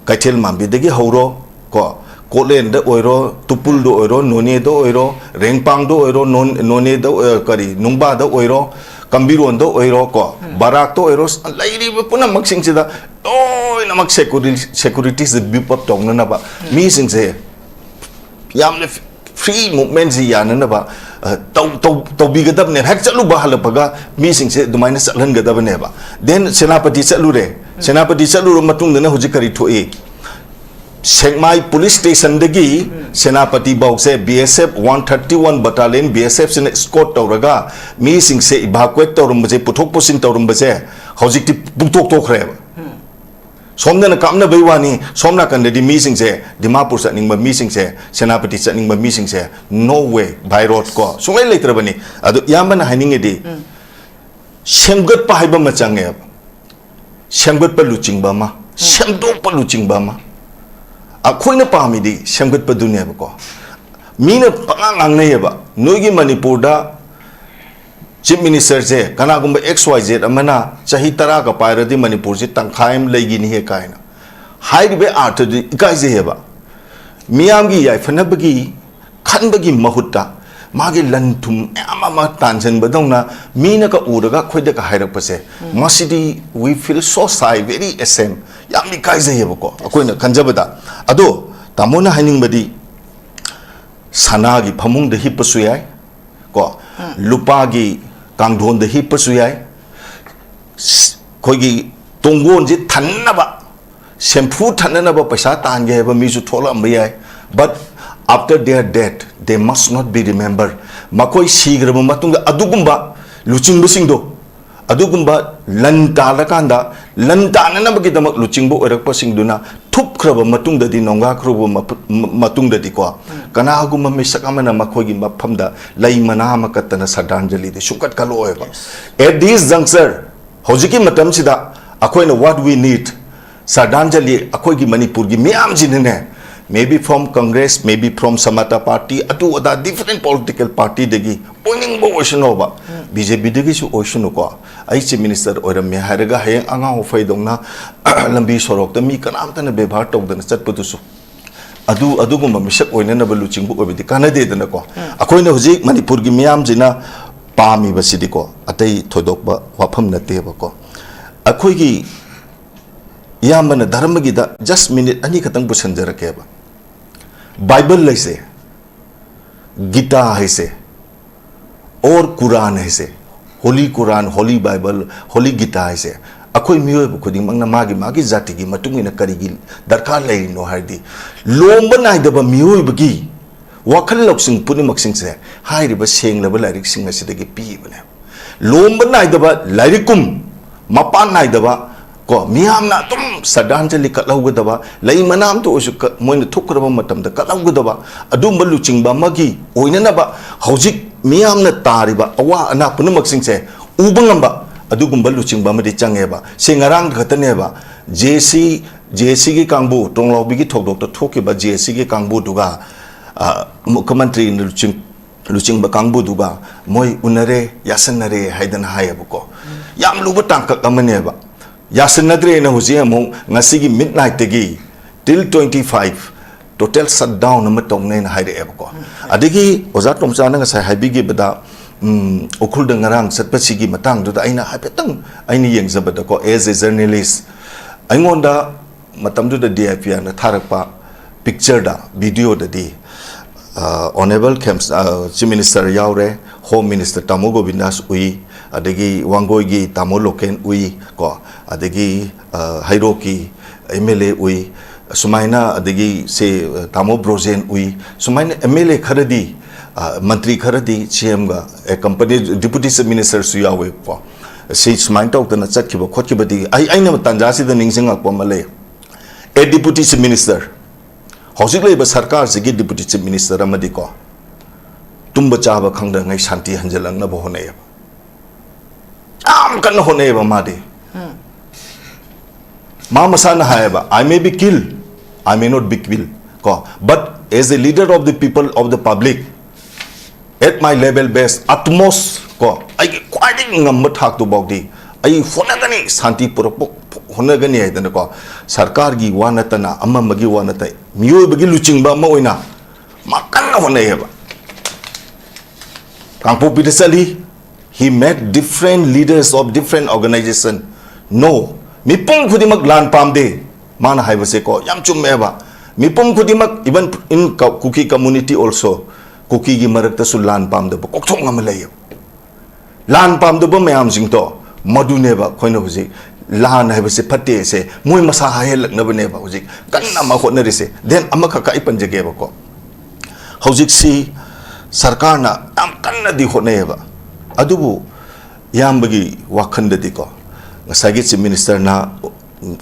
ꯀꯩꯊꯦꯜ ꯃꯥꯟꯕꯤꯗꯒꯤ ꯍꯧꯔꯣ, ꯀꯣ, ꯀꯣꯠꯂꯦꯟꯗ ꯑꯣꯏꯔꯣ, ꯇꯨꯄꯨꯜꯗ ꯑꯣꯏꯔꯣ, ꯅꯣꯅꯦꯗ ꯑꯣꯏꯔꯣ, ꯔꯦꯡꯄꯥꯡꯗ ꯑꯣꯏꯔꯣ, ꯅꯣꯟ-, ꯅꯣꯅꯦꯗ, ꯑ, ꯀꯔꯤ, ꯅꯨꯡꯕꯥꯗ ꯑꯣꯏꯔꯣ, ꯀꯝꯕꯤꯔꯣꯟꯗ ꯑꯣꯏꯔꯣ, ꯀꯣ, ꯕꯔꯥꯛꯇ ꯑꯣꯏꯔꯣ, ꯂꯩꯔꯤꯕ ꯄꯨꯝꯅꯃꯛꯁꯤꯡꯁꯤꯗ ꯂꯣꯏꯅꯃꯛ security, security ꯁꯦ beef up ꯇꯧꯅꯅꯕ, ꯃꯤꯁꯤꯡꯁꯦ ꯌꯥꯝꯅ free movement ꯁꯤ ꯌꯥꯅꯅꯕ, ꯑ, ꯇꯧ-, ꯇꯧ-, ꯇꯧꯕꯤꯒꯗꯕꯅꯦ꯫ ꯍꯦꯛ ꯆꯠꯂꯨꯕ ꯍꯜꯂꯛꯄꯒ ꯃꯤꯁꯤꯡꯁꯦ ꯑꯗꯨꯃꯥꯏꯅ ꯆꯠꯍꯟꯒꯗꯕꯅꯦꯕ꯫ Then ꯁꯦꯅꯥꯄꯇꯤ ꯆꯠꯂꯨꯔꯦ꯫ ꯁꯦꯅꯥꯄꯇꯤ ꯆꯠꯂꯨꯔ ꯃꯇꯨꯡꯗꯅ ꯍꯧꯖꯤꯛ ꯀꯔꯤ ꯊꯣꯛꯏ? ꯁꯦꯛꯃꯥꯏ police station ꯗꯒꯤ Senapati ꯐꯥꯎꯁꯦ B S F one thirty one battalion, B S F ꯁꯤꯅ escort ꯇꯧꯔꯒ ꯃꯤꯁꯤꯡꯁꯦ evacuate ꯇꯧꯔꯝꯕꯁꯦ, ꯄꯨꯊꯣꯛ ꯄꯨꯁꯤꯟ ꯇꯧꯔꯝꯕꯁꯦ ꯍꯧꯖꯤꯛꯇꯤ ꯄꯨꯡꯇꯣꯛ ꯇꯣꯛꯈ꯭ꯔꯦꯕ꯫ ꯁꯣꯝꯗꯅ ꯀꯥꯞꯅꯕꯩ ꯋꯥꯅꯤ, ꯁꯣꯝ ꯅꯥꯀꯟꯗꯗꯤ ꯃꯤꯁꯤꯡꯁꯦ, ꯗꯤꯃꯥꯄꯨꯔ ꯆꯠꯅꯤꯡꯕ ꯃꯤꯁꯤꯡꯁꯦ, ꯁꯦꯅꯥꯄꯇꯤ ꯆꯠꯅꯤꯡꯕ ꯃꯤꯁꯤꯡꯁꯦ, no way, by road ꯀꯣ, ꯁꯨꯡꯂꯩ ꯂꯩꯇ꯭ꯔꯕꯅꯤ꯫ ꯑꯗꯨ ꯏꯌꯥꯝꯕꯅ ꯍꯥꯏꯅꯤꯡꯉꯤꯗꯤ, ꯁꯦꯝꯒꯠꯄ ꯍꯥꯏꯕ ꯑꯃ ꯆꯪꯉꯦꯕ꯫ ꯁꯦꯝꯒꯠꯄ ꯂꯨꯆꯤꯡꯕ ꯑꯃ, ꯁꯦꯝꯗꯣꯛꯄ ꯂꯨꯆꯤꯡꯕ ꯑꯃ꯫ ꯑꯩꯈꯣꯏꯅ ꯄꯥꯝꯃꯤꯗꯤ ꯁꯦꯝꯒꯠꯄꯗꯨꯅꯦꯕꯀꯣ꯫ ꯃꯤꯅ ꯄꯉꯥꯡ ꯉꯥꯡꯅꯩꯌꯦꯕ, ꯅꯣꯏꯒꯤ ꯃꯅꯤꯄꯨꯔꯗ ꯆꯤꯐ ꯃꯤꯅꯤꯁꯇꯔꯁꯦ ꯀꯅꯥꯒꯨꯝꯕ ꯑꯦꯛꯁ ꯋꯥꯏ ꯖꯦꯠ ꯑꯃꯅ ꯆꯍꯤ ꯇꯔꯥꯒ ꯄꯥꯏꯔꯗꯤ ꯃꯅꯤꯄꯨꯔꯁꯤ ꯇꯪꯈꯥꯏ ꯑꯃ ꯂꯩꯈꯤꯅꯤ ꯍꯦ ꯀꯥꯏꯅ ꯍꯥꯏꯔꯤꯕ ꯑꯥꯔꯊꯗꯨ ꯏꯀꯥꯏꯖꯩꯌꯦꯕ꯫ ꯃꯤꯌꯥꯝꯒꯤ ꯌꯥꯏꯐꯅꯕꯒꯤ ꯈꯟꯕꯒꯤ ꯃꯍꯨꯠꯇ ꯃꯥꯒꯤ ꯂꯟ ꯊꯨꯝ ꯃꯌꯥꯝ ꯑꯃ ꯇꯥꯟꯁꯤꯟꯕꯗꯧꯅ ꯃꯤꯅꯒ ꯎꯔꯒ ꯑꯩꯈꯣꯏꯗꯒ ꯍꯥꯏꯔꯛꯄꯁꯦ, ꯃꯁꯤꯗꯤ we feel so shy, very ashamed, ꯌꯥꯝ ꯏꯀꯥꯏꯖꯩꯌꯦꯕꯀꯣ ꯑꯩꯈꯣꯏꯅ ꯈꯟꯖꯕꯗ꯫ ꯑꯗꯣ ꯇꯥꯃꯣꯅ ꯍꯥꯏꯅꯤꯡꯕꯗꯤ ꯁꯅꯥꯒꯤ ꯐꯃꯨꯡꯗ ꯍꯤꯞꯄꯁꯨ ꯌꯥꯏ ꯀꯣ, ꯂꯨꯄꯥꯒꯤ ꯀꯥꯡꯊꯣꯟꯗ ꯍꯤꯞꯄꯁꯨ ꯌꯥꯏ, ꯑꯩꯈꯣꯏꯒꯤ ꯇꯣꯡꯒꯣꯟꯁꯦ ꯊꯟꯅꯕ, ꯁꯦꯝꯐꯨ ꯊꯟꯅꯅꯕ ꯄꯩꯁꯥ ꯇꯥꯟꯒꯦ ꯍꯥꯏꯕ ꯃꯤꯁꯨ ꯊꯣꯛꯂꯛꯑꯝꯕ ꯌꯥꯏ꯫ But after their death, they must not be remembered. ꯃꯈꯣꯏ ꯁꯤꯈ꯭ꯔꯕ ꯃꯇꯨꯡꯗ ꯑꯗꯨꯒꯨꯝꯕ ꯂꯨꯆꯤꯡꯕꯁꯤꯡꯗꯣ, ꯑꯗꯨꯒꯨꯝꯕ ꯂꯟ ꯇꯥꯜꯂꯀꯥꯟꯗ, ꯂꯟ ꯇꯥꯟꯅꯅꯕꯒꯤꯗꯃꯛ ꯂꯨꯆꯤꯡꯕ ꯑꯣꯏꯔꯛꯄꯁꯤꯡꯗꯨꯅ ꯊꯨꯞꯈ꯭ꯔꯕ ꯃꯇꯨꯡꯗꯗꯤ, ꯅꯣꯡꯒꯥꯈ꯭ꯔꯕ ꯃꯄ-, ꯃ-, ꯃꯇꯨꯡꯗꯗꯤꯀꯣ, ꯀꯅꯥꯒꯨꯝꯕ ꯃꯤꯁꯛ ꯑꯃꯅ ꯃꯈꯣꯏꯒꯤ ꯃꯐꯝꯗ ꯂꯩ ꯃꯅꯥ ꯑꯃ ꯀꯠꯇꯅ ꯁ꯭ꯔꯗꯥꯟꯖꯂꯤꯗꯤ ꯁꯨꯡꯀꯠ ꯀꯠꯂꯛꯑꯣꯏꯕ꯫ At this juncture, ꯍꯧꯖꯤꯛꯀꯤ ꯃꯇꯝꯁꯤꯗ ꯑꯩꯈꯣꯏꯅ what we need, ꯁ꯭ꯔꯗꯥꯟꯖꯂꯤ ꯑꯩꯈꯣꯏꯒꯤ ꯃꯅꯤꯄꯨꯔꯒꯤ ꯃꯤꯌꯥꯝꯁꯤꯅꯅꯦ, maybe from Congress, maybe from Samata Party, ꯑꯗꯨ ꯑꯗꯥ different political partyꯗꯒꯤ ꯑꯣꯏꯅꯤꯡꯕ ꯑꯣꯏꯁꯅꯨꯕ, ꯕꯤ ꯖꯦ ꯄꯤꯗꯒꯤꯁꯨ ꯑꯣꯏꯁꯅꯨꯀꯣ, ꯑꯩ ꯆꯤꯐ ꯃꯤꯅꯤꯁꯇꯔ ꯑꯣꯏꯔꯝꯃꯦ ꯍꯥꯏꯔꯒ ꯍꯌꯦꯡ ꯑꯉꯥꯎ ꯑꯐꯩꯗꯧꯅ ꯂꯝꯕꯤ ꯁꯣꯔꯣꯛꯇ ꯃꯤ ꯀꯅꯥꯝꯇꯅ ꯕꯦꯕꯥꯔ ꯇꯧꯗꯅ ꯆꯠꯄꯗꯨꯁꯨ, ꯑꯗꯨ, ꯑꯗꯨꯒꯨꯝꯕ ꯃꯤꯁꯛ ꯑꯣꯏꯅꯅꯕ ꯂꯨꯆꯤꯡꯕ ꯑꯣꯏꯕꯗꯤ ꯀꯥꯟꯅꯗꯦꯗꯅꯀꯣ꯫ ꯑꯩꯈꯣꯏꯅ ꯍꯧꯖꯤꯛ ꯃꯅꯤꯄꯨꯔꯒꯤ ꯃꯤꯌꯥꯝꯁꯤꯅ ꯄꯥꯝꯃꯤꯕꯁꯤꯗꯤꯀꯣ, ꯑꯇꯩ ꯊꯣꯏꯗꯣꯛꯄ ꯋꯥꯐꯝ ꯅꯠꯇꯦꯕꯀꯣ꯫ ꯑꯩꯈꯣꯏꯒꯤ ꯏꯌꯥꯝꯕꯅ ꯙꯔꯃꯒꯤꯗ just minute ꯑꯅꯤ ꯈꯛꯇꯪ ꯄꯨꯁꯟꯖꯔꯛꯀꯦꯕ꯫ ꯕꯥꯏꯕꯜ ꯍꯥꯏꯁꯦ, ꯒꯤꯇꯥ ꯍꯥꯏꯁꯦ, ꯑꯣꯔ ꯀꯨꯔꯥꯟ ꯍꯥꯏꯁꯦ, Holy Quran, Holy Bible, Holy Gita ꯍꯥꯏꯁꯦ, ꯑꯩꯈꯣꯏ ꯃꯤꯑꯣꯏꯕ ꯈꯨꯗꯤꯡꯃꯛꯅ ꯃꯥꯒꯤ ꯃꯥꯒꯤ ꯖꯥꯇꯤꯒꯤ ꯃꯇꯨꯡ ꯏꯟꯅ ꯀꯔꯤꯒꯤ ꯗꯔꯀꯥꯔ ꯂꯩꯔꯤꯅꯣ ꯍꯥꯏꯔꯗꯤ, ꯂꯣꯝꯕ ꯅꯥꯏꯗꯕ ꯃꯤꯑꯣꯏꯕꯒꯤ ꯋꯥꯈꯜ ꯂꯧꯁꯤꯡ ꯄꯨꯝꯅꯃꯛꯁꯤꯡꯁꯦ ꯍꯥꯏꯔꯤꯕ ꯁꯦꯡꯂꯕ ꯂꯥꯏꯔꯤꯛꯁꯤꯡ ꯑꯁꯤꯗꯒꯤ ꯄꯤꯕꯅꯦ꯫ ꯂꯣꯝꯕ ꯅꯥꯏꯗꯕ ꯂꯥꯏꯔꯤꯛꯀꯨꯝ, ꯃꯄꯥꯟ ꯅꯥꯏꯗꯕ ꯀꯣ, ꯃꯤꯌꯥꯝꯅ ꯑꯗꯨꯝ ꯁ꯭ꯔꯗꯥꯟꯖꯂꯤ ꯀꯠꯍꯧꯒꯗꯕ, ꯂꯩ ꯃꯅꯥ ꯑꯃꯇ ꯑꯣꯏꯔꯁꯨ ꯀ-, ꯃꯣꯏꯅ ꯊꯨꯞꯈ꯭ꯔꯕ ꯃꯇꯝꯗ ꯀꯠꯍꯧꯒꯗꯕ, ꯑꯗꯨꯝꯕ ꯂꯨꯆꯤꯡꯕ ꯑꯃꯒꯤ ꯑꯣꯏꯅꯅꯕ ꯍꯧꯖꯤꯛ ꯃꯤꯌꯥꯝꯅ ꯇꯥꯔꯤꯕ ꯑꯋꯥ ꯑꯅꯥ ꯄꯨꯝꯅꯃꯛꯁꯤꯡꯁꯦ ꯎꯕ ꯉꯝꯕ ꯑꯗꯨꯒꯨꯝꯕ ꯂꯨꯆꯤꯡꯕ ꯑꯃꯗꯤ ꯆꯪꯉꯦꯕ꯫ ꯁꯤ ꯉꯔꯥꯡ ꯈꯛꯇꯅꯦꯕ, ꯖꯦ ꯑꯦꯁ ꯁꯤ, ꯖꯦ ꯑꯦꯁ ꯁꯤꯒꯤ ꯀꯥꯡꯕꯨ, ꯇꯣꯡꯂꯥꯎꯕꯤꯒꯤ ꯊꯧꯗꯣꯛꯇ ꯊꯣꯛꯈꯤꯕ ꯖꯦ ꯑꯦꯁ ꯁꯤꯒꯤ ꯀꯥꯡꯕꯨꯗꯨꯒ, ꯑ, ꯃꯨꯈ꯭ꯌꯃꯟꯇ꯭ꯔꯤꯅ ꯂꯨꯆꯤꯡ-, ꯂꯨꯆꯤꯡꯕ ꯀꯥꯡꯕꯨꯗꯨꯒ ꯃꯣꯏ ꯎꯅꯔꯦ, ꯌꯥꯁꯟꯅꯔꯦ ꯍꯥꯏꯗꯅ ꯍꯥꯏꯌꯦꯕꯀꯣ꯫ ꯌꯥꯝ ꯂꯨꯕ ꯇꯥꯡꯀꯛ ꯑꯃꯅꯦꯕ꯫ ꯌꯥꯁꯟꯅꯗ꯭ꯔꯦꯅ ꯍꯧꯖꯤꯛ ꯑꯃꯨꯛ ꯉꯁꯤꯒꯤ ꯃꯤꯗ ꯅꯥꯏꯠꯇꯒꯤ till twenty five total shutdown ꯑꯃ ꯇꯧꯅꯦꯅ ꯍꯥꯏꯔꯛꯑꯦꯕꯀꯣ꯫ ꯑꯗꯒꯤ ꯑꯣꯖꯥ ꯇꯣꯝꯆꯥꯅ ꯉꯁꯥꯏ ꯍꯥꯏꯕꯤꯈꯤꯕꯗ, ꯎꯝ, ꯎꯈ꯭ꯔꯨꯜꯗ ꯉꯔꯥꯡ ꯆꯠꯄꯁꯤꯒꯤ ꯃꯇꯥꯡꯗꯨꯗ ꯑꯩꯅ ꯍꯥꯏꯐꯦꯠꯇꯪ ꯑꯩꯅ ꯌꯦꯡꯖꯕꯗꯀꯣ, as a journalist, ꯑꯩꯉꯣꯟꯗ ꯃꯇꯝꯗꯨꯗ D I P Rꯅ ꯊꯥꯔꯛꯄ ꯄꯤꯛꯆꯔꯗ, ꯚꯤꯗꯤꯑꯣꯗꯗꯤ, ꯑ, Honourable ꯈꯦꯝꯁ-, ꯑ, Chief Minister ꯌꯥꯎꯔꯦ, Home Minister ꯇꯥꯃꯣ ꯒꯣꯕꯤꯟꯗꯥꯁ ꯎꯏ, ꯑꯗꯒꯤ ꯋꯥꯡꯒꯣꯏꯒꯤ ꯇꯥꯃꯣ ꯂꯣꯀꯦꯟ ꯎꯏ ꯀꯣ, ꯑꯗꯒꯤ, ꯑ, ꯍꯩꯔꯣꯛꯀꯤ M L A ꯎꯏ, ꯁꯨꯃꯥꯏꯅ, ꯑꯗꯒꯤ ꯁꯦ, ꯑ, ꯇꯥꯃꯣ ꯕ꯭ꯔꯣꯖꯦꯟ ꯎꯏ, ꯁꯨꯃꯥꯏꯅ M L A ꯈꯔꯗꯤ, ꯑ, ꯃꯟꯇ꯭ꯔꯤ ꯈꯔꯗꯤ C M ꯒ, ꯑꯦ, company Deputy Chief Minister ꯁꯨ ꯌꯥꯎꯋꯦꯕꯀꯣ꯫ ꯁꯤ ꯁꯨꯃꯥꯏꯅ ꯇꯧꯗꯅ ꯆꯠꯈꯤꯕ ꯈꯣꯠꯈꯤꯕꯗꯤ ꯑꯩ, ꯑꯩꯅ ꯇꯥꯟꯖꯥꯁꯤꯗ ꯅꯤꯡꯁꯤꯡꯉꯛꯄ ꯑꯃ ꯂꯩ꯫ A Deputy Chief Minister, ꯍꯧꯖꯤꯛ ꯂꯩꯕ ꯁꯔꯀꯥꯔꯁꯤꯒꯤ Deputy Chief Minister ꯑꯃꯗꯤꯀꯣ, ꯇꯨꯝꯕ ꯆꯥꯕ ꯈꯪꯗꯉꯩ ꯁꯥꯟꯇꯤ ꯍꯟꯖꯤꯜꯂꯛꯅꯕ ꯍꯣꯠꯅꯩꯌꯦꯕ꯫ ꯌꯥꯝ ꯀꯟꯅ ꯍꯣꯠꯅꯩꯌꯦꯕ ꯃꯥꯗꯤ꯫ ꯃꯥ ꯃꯁꯥꯅ ꯍꯥꯏꯌꯦꯕ, "I may be killed, I may not be killed, ꯀꯣ, but as a leader of the people, of the public, at my level best, utmost, ꯀꯣ, ꯑꯩꯒꯤ ꯈ꯭ꯋꯥꯏꯗꯒꯤ ꯉꯝꯕ ꯊꯥꯛꯇꯨ ꯐꯥꯎꯗꯤ ꯑꯩ ꯍꯣꯠꯅꯒꯅꯤ, ꯁꯥꯟꯇꯤ ꯄꯨꯔꯛꯄ ꯍꯣꯠꯅꯒꯅꯤ" ꯍꯥꯏꯗꯅꯀꯣ, ꯁꯔꯀꯥꯔꯒꯤ ꯋꯥ ꯅꯠꯇꯅ, ꯑꯃ ꯑꯃꯒꯤ ꯋꯥ ꯅꯠꯇꯅ, ꯃꯤꯑꯣꯏꯕꯒꯤ ꯂꯨꯆꯤꯡꯕ ꯑꯃ ꯑꯣꯏꯅ ꯃꯥ ꯀꯟꯅ ꯍꯣꯠꯅꯩꯌꯦꯕ꯫ ꯀꯥꯡꯄꯣꯛꯄꯤꯗ ꯆꯠꯂꯤ, he met different leaders of different organization. No, ꯃꯤꯄꯨꯝ ꯈꯨꯗꯤꯡꯃꯛ ꯂꯥꯟ ꯄꯥꯝꯗꯦ꯫ ꯃꯥꯅ ꯍꯥꯏꯕꯁꯦꯀꯣ, ꯌꯥꯝ ꯆꯨꯝꯃꯦꯕ꯫ ꯃꯤꯄꯨꯝ ꯈꯨꯗꯤꯡꯃꯛ, even in Ku-, Kuki community also, ꯀꯨꯀꯤꯒꯤ ꯃꯔꯛꯇꯁꯨ ꯂꯥꯟ ꯄꯥꯝꯗꯕ ꯀꯣꯛꯊꯣꯡ ꯑꯃ ꯂꯩꯌꯦꯕ꯫ ꯂꯥꯟ ꯄꯥꯝꯗꯕ ꯃꯌꯥꯝꯁꯤꯡꯗꯣ, ꯃꯗꯨꯅꯦꯕ ꯑꯩꯈꯣꯏꯅ ꯍꯧꯖꯤꯛ ꯂꯥꯟ ꯍꯥꯏꯕꯁꯦ ꯐꯠꯇꯦꯁꯦ ꯃꯣꯏ ꯃꯁꯥ ꯍꯥꯏꯍꯜꯂꯛꯅꯕꯅꯦꯕ ꯍꯧꯖꯤꯛ ꯀꯟꯅ ꯑꯃ ꯍꯣꯠꯅꯔꯤꯁꯦ꯫ Then ꯑꯃꯈꯛ ꯑꯩ ꯄꯟꯖꯒꯦꯕꯀꯣ꯫ ꯍꯧꯖꯤꯛꯁꯤ ꯁꯔꯀꯥꯔꯅ ꯌꯥꯝ ꯀꯟꯅꯗꯤ ꯍꯣꯠꯅꯩꯌꯦꯕ, ꯑꯗꯨꯕꯨ ꯏꯌꯥꯝꯕꯒꯤ ꯋꯥꯈꯜꯗꯗꯤꯀꯣ, ꯉꯁꯥꯏꯒꯤ Chief Ministerꯅ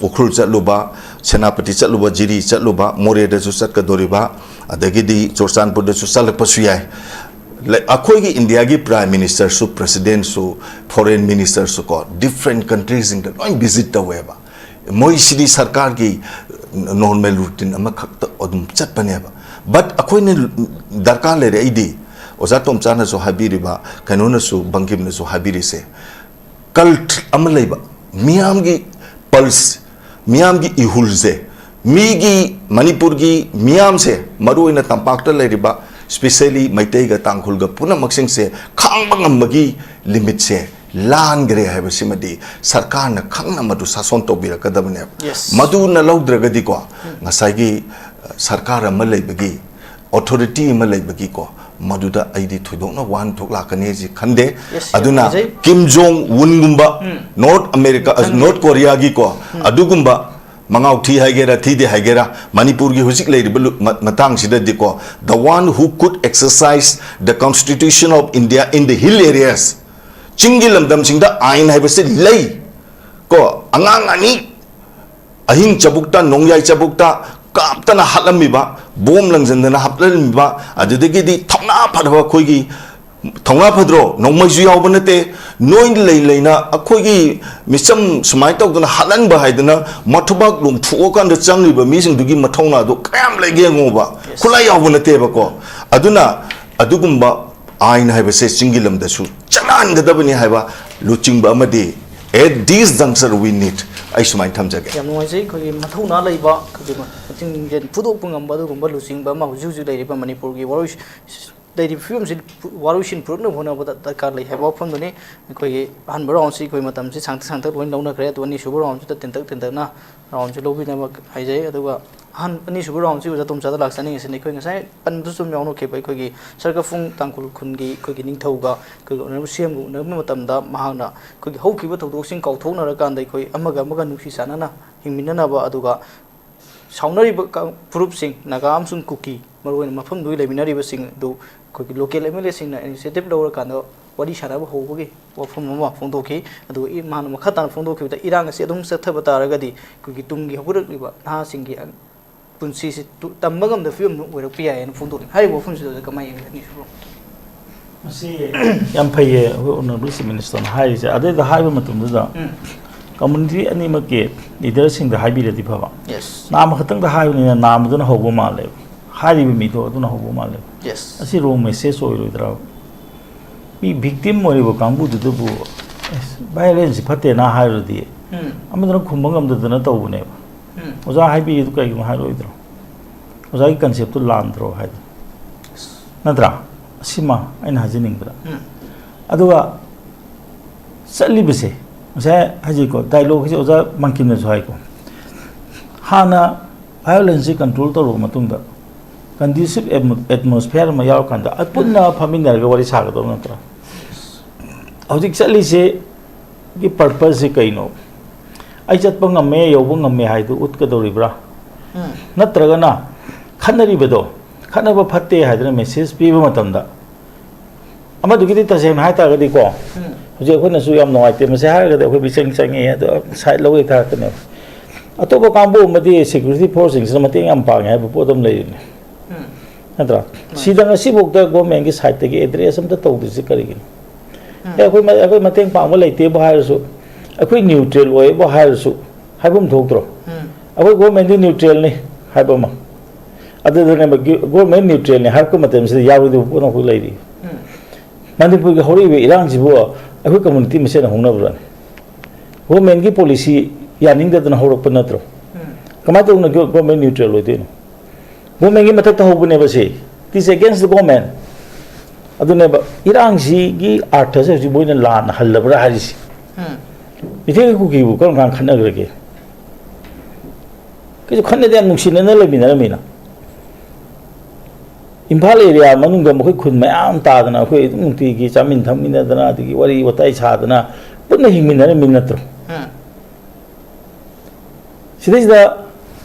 ꯎꯈ꯭ꯔꯨꯜ ꯆꯠꯂꯨꯕ, ꯁꯦꯅꯥꯄꯇꯤ ꯆꯠꯂꯨꯕ, ꯖꯤꯔꯤ ꯆꯠꯂꯨꯕ, ꯃꯣꯔꯦꯗꯁꯨ ꯆꯠꯀꯗꯧꯔꯤꯕ, ꯑꯗꯒꯤꯗꯤ ꯆꯨꯔꯆꯥꯟꯄꯨꯔꯗꯁꯨ ꯆꯠꯂꯛꯄꯁꯨ ꯌꯥꯏ꯫ ꯂꯩ-, ꯑꯩꯈꯣꯏꯒꯤ ꯏꯟꯗꯤꯌꯥꯒꯤ Prime Ministerꯁꯨ, Presidentꯁꯨ, Foreign Ministerꯁꯨ ꯀꯣ, different countryꯁꯤꯡꯗ ꯂꯣꯏ visit ꯇꯧꯋꯦꯕ꯫ ꯃꯣꯏꯁꯤꯗꯤ ꯁꯔꯀꯥꯔꯒꯤ normal routine ꯑꯃꯈꯛꯇ ꯑꯗꯨꯝ ꯆꯠꯄꯅꯦꯕ꯫ But ꯑꯩꯈꯣꯏꯅ ꯗꯔꯀꯥꯔ ꯂꯩꯔꯦ ꯑꯩꯗꯤ, ꯑꯣꯖꯥ ꯇꯣꯝꯆꯥꯅꯁꯨ ꯍꯥꯏꯕꯤꯔꯤꯕ, ꯀꯩꯅꯣꯅꯁꯨ, ꯕꯪꯒꯤꯝꯅꯁꯨ ꯍꯥꯏꯕꯤꯔꯤꯁꯦ, ꯀꯜꯠ ꯑꯃ ꯂꯩꯕ, ꯃꯤꯌꯥꯝꯒꯤ ꯄꯜꯁ, ꯃꯤꯌꯥꯝꯒꯤ ꯏꯍꯨꯜꯁꯦ, ꯃꯤꯒꯤ, ꯃꯅꯤꯄꯨꯔꯒꯤ ꯃꯤꯌꯥꯝꯁꯦ, ꯃꯔꯨꯑꯣꯏꯅ ꯇꯝꯄꯥꯛꯇ ꯂꯩꯔꯤꯕ, ꯁ꯭ꯄꯤꯁꯦꯂꯤ ꯃꯩꯇꯩꯒ ꯇꯥꯡꯈꯨꯜꯒ ꯄꯨꯝꯅꯃꯛꯁꯤꯡꯁꯦ ꯈꯥꯡꯕ ꯉꯝꯕꯒꯤ ꯂꯤꯃꯤꯠꯁꯦ ꯂꯥꯟꯈ꯭ꯔꯦ ꯍꯥꯏꯕꯁꯤꯃꯗꯤ ꯁꯔꯀꯥꯔꯅ ꯈꯪꯅ ꯃꯗꯨ ꯁꯥꯁꯣꯟ ꯇꯧꯕꯤꯔꯛꯀꯗꯕꯅꯦꯕ꯫ Yes. ꯃꯗꯨꯅ ꯂꯧꯗ꯭ꯔꯒꯗꯤꯀꯣ, ꯉꯁꯥꯏꯒꯤ, ꯑ, ꯁꯔꯀꯥꯔ ꯑꯃ ꯂꯩꯕꯒꯤ, ꯑꯣꯊꯣꯔꯤꯇꯤ ꯑꯃ ꯂꯩꯕꯒꯤꯀꯣ, ꯃꯗꯨꯗ ꯑꯩꯗꯤ ꯊꯣꯏꯗꯣꯛꯅ ꯋꯥꯍꯟꯊꯣꯛ ꯂꯥꯛꯀꯅꯤ ꯍꯥꯏꯁꯤ ꯈꯟꯗꯦ꯫ Yes, ꯌꯥꯝ ꯑꯗꯨꯅ ꯅꯨꯡꯉꯥꯏꯖꯩ꯫ ꯀꯤꯝ ꯖꯣꯡ ꯎꯟꯒꯨꯝꯕ, ꯎꯝ꯫ ꯅꯣꯔꯠ ꯑꯃꯦꯔꯤꯀꯥ, ꯈꯪꯉꯦ꯫ ꯅꯣꯔꯠ ꯀꯣꯔꯤꯌꯥꯒꯤꯀꯣ, ꯎꯝ꯫ ꯑꯗꯨꯒꯨꯝꯕ ꯃꯉꯥꯎ ꯊꯤ ꯍꯥꯏꯒꯦꯔꯥ, ꯊꯤꯗꯦ ꯍꯥꯏꯒꯦꯔꯥ, ꯃꯅꯤꯄꯨꯔꯒꯤ ꯍꯧꯖꯤꯛ ꯂꯩꯔꯤꯕ ꯂꯨ-, ꯃ-, ꯃꯇꯥꯡꯁꯤꯗꯗꯤꯀꯣ, the one who could exercise the constitution of India in the hill areas, ꯆꯤꯡꯒꯤ ꯂꯝꯗꯝꯁꯤꯡꯗ ꯑꯥꯏꯟ ꯍꯥꯏꯕꯁꯤ ꯂꯩ꯫ ꯀꯣ, ꯑꯉꯥꯡ ꯑꯅꯤ ꯑꯍꯤꯡ ꯆꯕꯨꯛꯇ, ꯅꯣꯡꯌꯥꯏ ꯆꯕꯨꯛꯇ ꯀꯥꯞꯇꯅ ꯍꯥꯠꯂꯝꯃꯤꯕ, ꯕꯣꯝ ꯂꯪꯁꯤꯟꯗꯅ ꯍꯥꯞꯂꯝꯃꯤꯕ, ꯑꯗꯨꯗꯒꯤꯗꯤ ꯊꯧꯅꯥ ꯐꯗꯕ ꯑꯩꯈꯣꯏꯒꯤ, ꯊꯧꯅꯥ ꯐꯗ꯭ꯔꯣ? ꯅꯣꯡꯃꯩꯁꯨ ꯌꯥꯎꯕ ꯅꯠꯇꯦ꯫ ꯅꯣꯏ ꯂꯩ ꯂꯩꯅ ꯑꯩꯈꯣꯏꯒꯤ ꯃꯤꯆꯝ ꯁꯨꯃꯥꯏꯅ ꯇꯧꯗꯅ ꯍꯥꯠꯍꯟꯕ ꯍꯥꯏꯗꯅ ꯃꯊꯨꯕꯥꯛ ꯂꯣꯝꯊꯣꯛꯑꯀꯥꯟꯗ ꯆꯪꯉꯤꯕ ꯃꯤꯁꯤꯡꯗꯨꯒꯤ ꯃꯊꯧꯅꯥꯗꯣ ꯀꯌꯥꯝ ꯂꯩꯒꯦ ꯌꯦꯡꯉꯣꯕ꯫ Yes. ꯈꯨꯠꯂꯥꯏ ꯌꯥꯎꯕ ꯅꯠꯇꯦꯕꯀꯣ꯫ ꯑꯗꯨꯅ ꯑꯗꯨꯒꯨꯝꯕ ꯑꯥꯏꯟ ꯍꯥꯏꯕꯁꯦ ꯆꯤꯡꯒꯤ ꯂꯝꯗꯁꯨ ꯆꯠꯅꯍꯟꯒꯗꯕꯅꯤ ꯍꯥꯏꯕ ꯂꯨꯆꯤꯡꯕ ꯑꯃꯗꯤ at this juncture we need, ꯑꯩ ꯁꯨꯃꯥꯏꯅ ꯊꯝꯖꯒꯦ꯫ ꯌꯥꯝ ꯅꯨꯡꯉꯥꯏꯖꯩ꯫ ꯑꯩꯈꯣꯏꯒꯤ ꯃꯊꯧꯅꯥ ꯂꯩꯕ, ꯑꯩꯈꯣꯏꯒꯤ ꯃꯆꯤꯟ ꯃꯆꯤꯟ ꯐꯨꯗꯣꯛꯄ ꯉꯝꯕ ꯑꯗꯨꯒꯨꯝꯕ ꯂꯨꯆꯤꯡꯕ ꯑꯃ ꯍꯧꯖꯤꯛ ꯍꯧꯖꯤꯛ ꯂꯩꯔꯤꯕ ꯃꯅꯤꯄꯨꯔꯒꯤ ꯋꯥꯔꯣꯏ-, ꯂꯩꯔꯤꯕ ꯐꯤꯕꯝꯁꯤ ꯋꯥꯔꯣꯏꯁꯤꯟ ꯄꯨꯔꯛꯅꯕ ꯍꯣꯠꯅꯕꯗ ꯗꯔꯀꯥꯔ ꯂꯩ ꯍꯥꯏꯕ ꯋꯥꯐꯝꯗꯨꯅꯤ꯫ ꯑꯩꯈꯣꯏꯒꯤ ꯑꯍꯥꯟꯕ ꯔꯥꯎꯟꯁꯤ ꯑꯩꯈꯣꯏ ꯃꯇꯝꯁꯤ ꯁꯥꯡꯊꯛ ꯁꯥꯡꯊꯛ ꯂꯣꯏꯅ ꯂꯧꯅꯈ꯭ꯔꯦ, ꯑꯗꯨ ꯑꯅꯤꯁꯨꯕ ꯔꯥꯎꯟꯁꯤꯗ ꯇꯦꯟꯇꯛ ꯇꯦꯟꯇꯛꯅ ꯔꯥꯎꯟꯁꯤ ꯂꯧꯕꯤꯅꯕ ꯍꯥꯏꯖꯩ꯫ ꯑꯗꯨꯒ ꯑꯍꯥꯟ-, ꯑꯅꯤꯁꯨꯕ ꯔꯥꯎꯟꯁꯤ ꯑꯣꯖꯥ ꯇꯣꯝꯆꯥꯗ ꯂꯥꯛꯆꯅꯤꯡꯉꯤꯁꯤꯅ, ꯑꯩꯈꯣꯏ ꯉꯁꯥꯏ ꯄꯟꯕꯗꯁꯨ ꯑꯗꯨꯝ ꯌꯥꯎꯅꯈꯤꯕ ꯑꯩꯈꯣꯏꯒꯤ ꯁꯔꯀꯐꯨꯡ ꯇꯥꯡꯈꯨꯜ ꯈꯨꯟꯒꯤ ꯑꯩꯈꯣꯏꯒꯤ ꯅꯤꯡꯊꯧꯒ ꯑꯩꯈꯣꯏꯒꯤ ꯑꯣꯅꯔꯦꯕꯜ ꯁꯤ ꯑꯦꯝꯒ ꯎꯅꯕ ꯃꯇꯝꯗ ꯃꯍꯥꯛꯅ ꯑꯩꯈꯣꯏꯒꯤ ꯍꯧꯈꯤꯕ ꯊꯧꯗꯣꯛꯁꯤꯡ ꯀꯥꯎꯊꯣꯛꯅꯔꯀꯥꯟꯗ ꯑꯩꯈꯣꯏ ꯑꯃꯒ ꯑꯃꯒ ꯅꯨꯡꯁꯤ ꯆꯥꯟꯅꯅ ꯍꯤꯡꯃꯤꯟꯅꯅꯕ, ꯑꯗꯨꯒ ꯁꯥꯎꯅꯔꯤꯕ ꯀꯥ-, ꯐꯨꯔꯨꯞꯁꯤꯡ, ꯅꯥꯒꯥ ꯑꯃꯁꯨꯡ ꯀꯨꯀꯤ, ꯃꯔꯨꯑꯣꯏꯅ ꯃꯐꯝꯗꯨꯒꯤ ꯂꯩꯃꯤꯟꯅꯔꯤꯕꯁꯤꯡ ꯑꯗꯨ ꯑꯩꯈꯣꯏꯒꯤ ꯂꯣꯀꯦꯜ ꯑꯦꯝ ꯑꯦꯜ ꯑꯦꯁꯤꯡꯅ ꯏꯅꯤꯁꯤꯌꯦꯇꯤꯚ ꯂꯧꯔꯀꯥꯟꯗ ꯋꯥꯔꯤ ꯁꯥꯟꯅꯕ ꯍꯧꯕꯒꯤ ꯋꯥꯐꯝ ꯑꯃ ꯐꯣꯡꯗꯣꯛꯈꯤ꯫ ꯑꯗꯨꯒ ꯏ-, ꯃꯥꯅ ꯃꯈꯥ ꯇꯥꯅ ꯐꯣꯡꯗꯣꯛꯈꯤꯕꯗ, ꯏꯔꯥꯡ ꯑꯁꯤ ꯑꯗꯨꯝ ꯆꯠꯊꯕ ꯇꯥꯔꯒꯗꯤ ꯑꯩꯈꯣꯏꯒꯤ ꯇꯨꯡꯒꯤ ꯍꯧꯒꯠꯂꯛꯂꯤꯕ ꯅꯍꯥꯁꯤꯡꯒꯤ ꯄꯨꯟꯁꯤꯁꯤ ꯇꯨ-, ꯇꯝꯕ ꯉꯝꯗꯕ ꯐꯤꯕꯝꯗꯨ ꯑꯣꯏꯔꯛꯄ ꯌꯥꯏ ꯍꯥꯏꯅ ꯐꯣꯡꯗꯣꯛꯏ꯫ ꯍꯥꯏꯔꯤꯕ ꯋꯥꯐꯝꯁꯤꯗ ꯀꯃꯥꯏꯅ ꯌꯦꯡꯒꯅꯤ, ꯁꯤꯕꯨ? ꯃꯁꯤ ꯌꯥꯝ ꯐꯩꯌꯦ, ꯑꯩꯈꯣꯏ ꯑꯣꯅꯔꯦꯕꯜ ꯆꯤꯐ ꯃꯤꯅꯤꯁꯇꯔꯅ ꯍꯥꯏꯔꯤꯁꯦ꯫ ꯑꯗꯨꯗ ꯍꯥꯏꯕ ꯃꯇꯝꯗꯨꯗ ꯎꯝ꯫ ꯀꯝꯃꯨꯅꯤꯇꯤ ꯑꯅꯤꯃꯛꯀꯤ ꯂꯤꯗꯔꯁꯤꯡꯗ ꯍꯥꯏꯕꯤꯔꯗꯤ ꯐꯕ꯫ Yes. ꯅꯥꯝꯃ ꯈꯛꯇꯪꯗ ꯍꯥꯏꯕꯅꯤꯅ ꯅꯥꯝꯃꯗꯨꯅ ꯍꯧꯕ ꯃꯥꯜꯂꯦꯕ꯫ ꯍꯥꯏꯔꯤꯕ ꯃꯤꯗꯣ ꯑꯗꯨꯅ ꯍꯧꯕ ꯃꯥꯜꯂꯦ꯫ ꯌꯦꯁ꯫ ꯑꯁꯤ ꯔꯣꯡ ꯃꯦꯁꯦꯖ ꯑꯣꯏꯔꯣꯏꯗ꯭ꯔꯥ? ꯃꯤ ꯚꯤꯛꯇꯤꯝ ꯑꯣꯏꯔꯤꯕ ꯀꯥꯡꯕꯨꯗꯨꯗꯕꯨ ꯚꯥꯏꯑꯣꯂꯦꯟꯁꯁꯤ ꯐꯠꯇꯦꯅ ꯍꯥꯏꯔꯗꯤ, ꯎꯝ꯫ ꯑꯃꯗꯨꯅ ꯈꯨꯝꯕ ꯉꯝꯗꯗꯅ ꯇꯧꯕꯅꯦꯕ꯫ ꯎꯝ꯫ ꯑꯣꯖꯥ ꯍꯥꯏꯕꯤꯔꯤꯗꯨ ꯀꯩꯒꯤꯅꯣ ꯍꯥꯏꯔꯣꯏꯗ꯭ꯔꯣ? ꯑꯣꯖꯥꯒꯤ ꯀꯟꯁꯦꯞꯇꯨ ꯂꯥꯟꯗ꯭ꯔꯣ ꯍꯥꯏꯗꯣ? ꯅꯠꯇ꯭ꯔꯥ? ꯑꯁꯤꯃ ꯑꯩꯅ ꯍꯥꯏꯖꯅꯤꯡꯕꯗ꯫ ꯎꯝ꯫ ꯑꯗꯨꯒ ꯆꯠꯂꯤꯕꯁꯦ, ꯉꯁꯥꯏ ꯍꯥꯏꯖꯩꯀꯣ, ꯗꯥꯏꯂꯣꯛꯁꯦ ꯑꯣꯖꯥ ꯃꯪꯀꯤꯝꯅꯁꯨ ꯍꯥꯏꯀꯣ, ꯍꯥꯟꯅ ꯚꯥꯏꯑꯣꯂꯦꯟꯁꯁꯤ ꯀꯟꯇ꯭ꯔꯣꯜ ꯇꯧꯔꯕ ꯃꯇꯨꯡꯗ ꯀꯟꯗ꯭ꯌꯨꯁꯤꯞ ꯑꯦꯠꯃꯣꯁꯐꯤꯌꯥꯔ ꯑꯃ ꯌꯥꯎꯔꯀꯥꯟꯗ ꯄꯨꯟꯅ ꯐꯝꯃꯤꯟꯅꯔꯒ ꯋꯥꯔꯤ ꯁꯥꯒꯗꯕ ꯅꯠꯇ꯭ꯔꯥ? ꯍꯧꯖꯤꯛ ꯆꯠꯂꯤꯁꯤꯒꯤ ꯄꯔꯄꯁꯁꯤ ꯀꯩꯅꯣ? ꯑꯩ ꯆꯠꯄ ꯉꯝꯃꯦ, ꯌꯧꯕ ꯉꯝꯃꯦ ꯍꯥꯏꯗꯨ ꯎꯠꯀꯗꯧꯔꯤꯕ꯭ꯔꯥ? ꯎꯝ꯫ ꯅꯠꯇ꯭ꯔꯒꯅ ꯈꯠꯅꯔꯤꯕꯗꯣ ꯈꯠꯅꯕ ꯐꯠꯇꯦ ꯍꯥꯏꯗꯅ ꯃꯦꯁꯦꯖ ꯄꯤꯕ ꯃꯇꯝꯗ, ꯑꯃꯗꯨꯒꯤꯗꯤ ꯇꯁꯦꯡꯅ ꯍꯥꯏꯇꯥꯔꯒꯗꯤꯀꯣ, ꯎꯝ꯫ ꯍꯧꯖꯤꯛ ꯑꯩꯈꯣꯏꯅꯁꯨ ꯌꯥꯝ ꯅꯨꯡꯉꯥꯏꯇꯦ, ꯃꯁꯤ ꯍꯥꯏꯔꯒꯗꯤ ꯑꯩꯈꯣꯏ ꯃꯤꯆꯪ ꯆꯪꯉꯦ, ꯑꯗꯣ ꯁꯥꯏꯠ ꯂꯧꯋꯦ ꯊꯥꯔꯛꯀꯅꯦꯕ꯫ ꯑꯇꯣꯞꯄ ꯀꯥꯡꯕꯨ ꯑꯃꯗꯤ ꯁꯦꯀ꯭ꯌꯨꯔꯤꯇꯤ ꯐꯣꯔꯁꯁꯤꯡꯁꯤꯅ ꯃꯇꯦꯡ ꯌꯥꯝ ꯄꯥꯡꯉꯦ ꯍꯥꯏꯕ ꯄꯣꯠ ꯑꯃ ꯂꯩꯔꯤꯅꯦ꯫ ꯎꯝ꯫ ꯅꯠꯇ꯭ꯔꯥ? ꯁꯤꯗ ꯉꯁꯤꯐꯥꯎꯗ ꯒꯣꯔꯃꯦꯟꯒꯤ ꯁꯥꯏꯠꯇꯒꯤ ꯑꯦꯗ꯭ꯔꯦꯁ ꯑꯝꯇ ꯇꯧꯗ꯭ꯔꯤꯁꯤ ꯀꯔꯤꯒꯤꯅꯣ? ꯎꯝ꯫ ꯑꯦ, ꯑꯩꯈꯣꯏ ꯃ-, ꯑꯩꯈꯣꯏ ꯃꯇꯦꯡ ꯄꯥꯡꯕ ꯂꯩꯇꯦꯕꯨ ꯍꯥꯏꯔꯁꯨ, ꯑꯩꯈꯣꯏ ꯅ꯭ꯌꯨꯇ꯭ꯔꯦꯜ ꯑꯣꯏꯌꯦꯕꯨ ꯍꯥꯏꯔꯁꯨ, ꯍꯥꯏꯐꯝ ꯊꯣꯛꯇ꯭ꯔꯣ? ꯎꯝ꯫ ꯑꯩꯈꯣꯏ ꯒꯣꯔꯃꯦꯟꯗꯤ ꯅ꯭ꯌꯨꯇ꯭ꯔꯦꯜꯅꯤ ꯍꯥꯏꯕ ꯑꯃ꯫ ꯑꯗꯨꯗꯨꯅꯦꯕ ꯒꯤ-, ꯒꯣꯔꯃꯦꯟ ꯅ꯭ꯌꯨꯇ꯭ꯔꯦꯜꯅꯤ ꯍꯥꯏꯔꯛꯄ ꯃꯇꯝꯁꯤꯗ ꯌꯥꯔꯣꯏꯗꯕ ꯄꯣꯠ ꯑꯃꯈꯛ ꯂꯩꯔꯤ꯫ ꯎꯝ꯫ ꯃꯅꯤꯄꯨꯔꯒꯤ ꯍꯧꯔꯛꯏꯕ ꯏꯔꯥꯡꯁꯤꯕꯨ ꯑꯩꯈꯣꯏ ꯀꯝꯃꯨꯅꯤꯇꯤ ꯃꯁꯦꯟ ꯍꯧꯅꯕ꯭ꯔꯥꯅꯦ? ꯒꯣꯔꯃꯦꯟꯒꯤ ꯄꯣꯂꯤꯁꯤ ꯌꯥꯅꯤꯡꯗꯗꯅ ꯍꯧꯔꯛꯄ ꯅꯠꯇ꯭ꯔꯣ? ꯎꯝ꯫ ꯀꯃꯥꯏꯅ ꯇꯧꯗꯅ ꯒꯣ-, ꯒꯣꯔꯃꯦꯟ ꯅ꯭ꯌꯨꯇ꯭ꯔꯦꯜ ꯑꯣꯏꯗꯣꯏꯅꯣ? ꯒꯣꯔꯃꯦꯟꯒꯤ ꯃꯊꯛꯇ ꯍꯧꯕꯅꯦꯕ ꯁꯤ꯫ It is against the government꯫ ꯑꯗꯨꯅꯦꯕ ꯏꯔꯥꯡꯁꯤꯒꯤ ꯑꯥꯔꯊꯁꯦ ꯍꯧꯖꯤꯛ ꯃꯣꯏꯅ ꯂꯥꯟꯅ ꯍꯜꯂꯕ꯭ꯔꯥ ꯍꯥꯏꯔꯤꯁꯤ꯫ ꯎꯝ꯫ ꯃꯩꯇꯩꯒ ꯀꯨꯀꯤꯕꯨ ꯀꯔꯝ ꯀꯥꯟꯗ ꯈꯠꯅꯈ꯭ꯔꯒꯦ? ꯀꯩꯁꯨ ꯈꯠꯅꯗꯦ, ꯌꯥꯝ ꯅꯨꯡꯁꯤꯅꯅ ꯂꯩꯃꯤꯟꯅꯔꯝꯃꯤꯅ꯫ ꯏꯝꯐꯥꯜ ꯑꯦꯔꯤꯌꯥ ꯃꯅꯨꯡꯗ ꯃꯈꯣꯏ ꯈꯨꯟ ꯃꯌꯥꯝ ꯇꯥꯗꯅ ꯑꯩꯈꯣꯏ ꯑꯗꯨꯝ ꯅꯨꯡꯇꯤꯒꯤ ꯆꯥꯃꯤꯟ ꯊꯛꯃꯤꯟꯅꯗꯅ, ꯑꯗꯒꯤ ꯋꯥꯔꯤ ꯋꯥꯇꯥꯏ ꯁꯥꯗꯅ ꯄꯨꯟꯅ ꯍꯤꯡꯃꯤꯟꯅꯔꯝꯃꯤ ꯅꯠꯇ꯭ꯔꯣ? ꯎꯝ꯫ ꯁꯤꯗꯩꯁꯤꯗ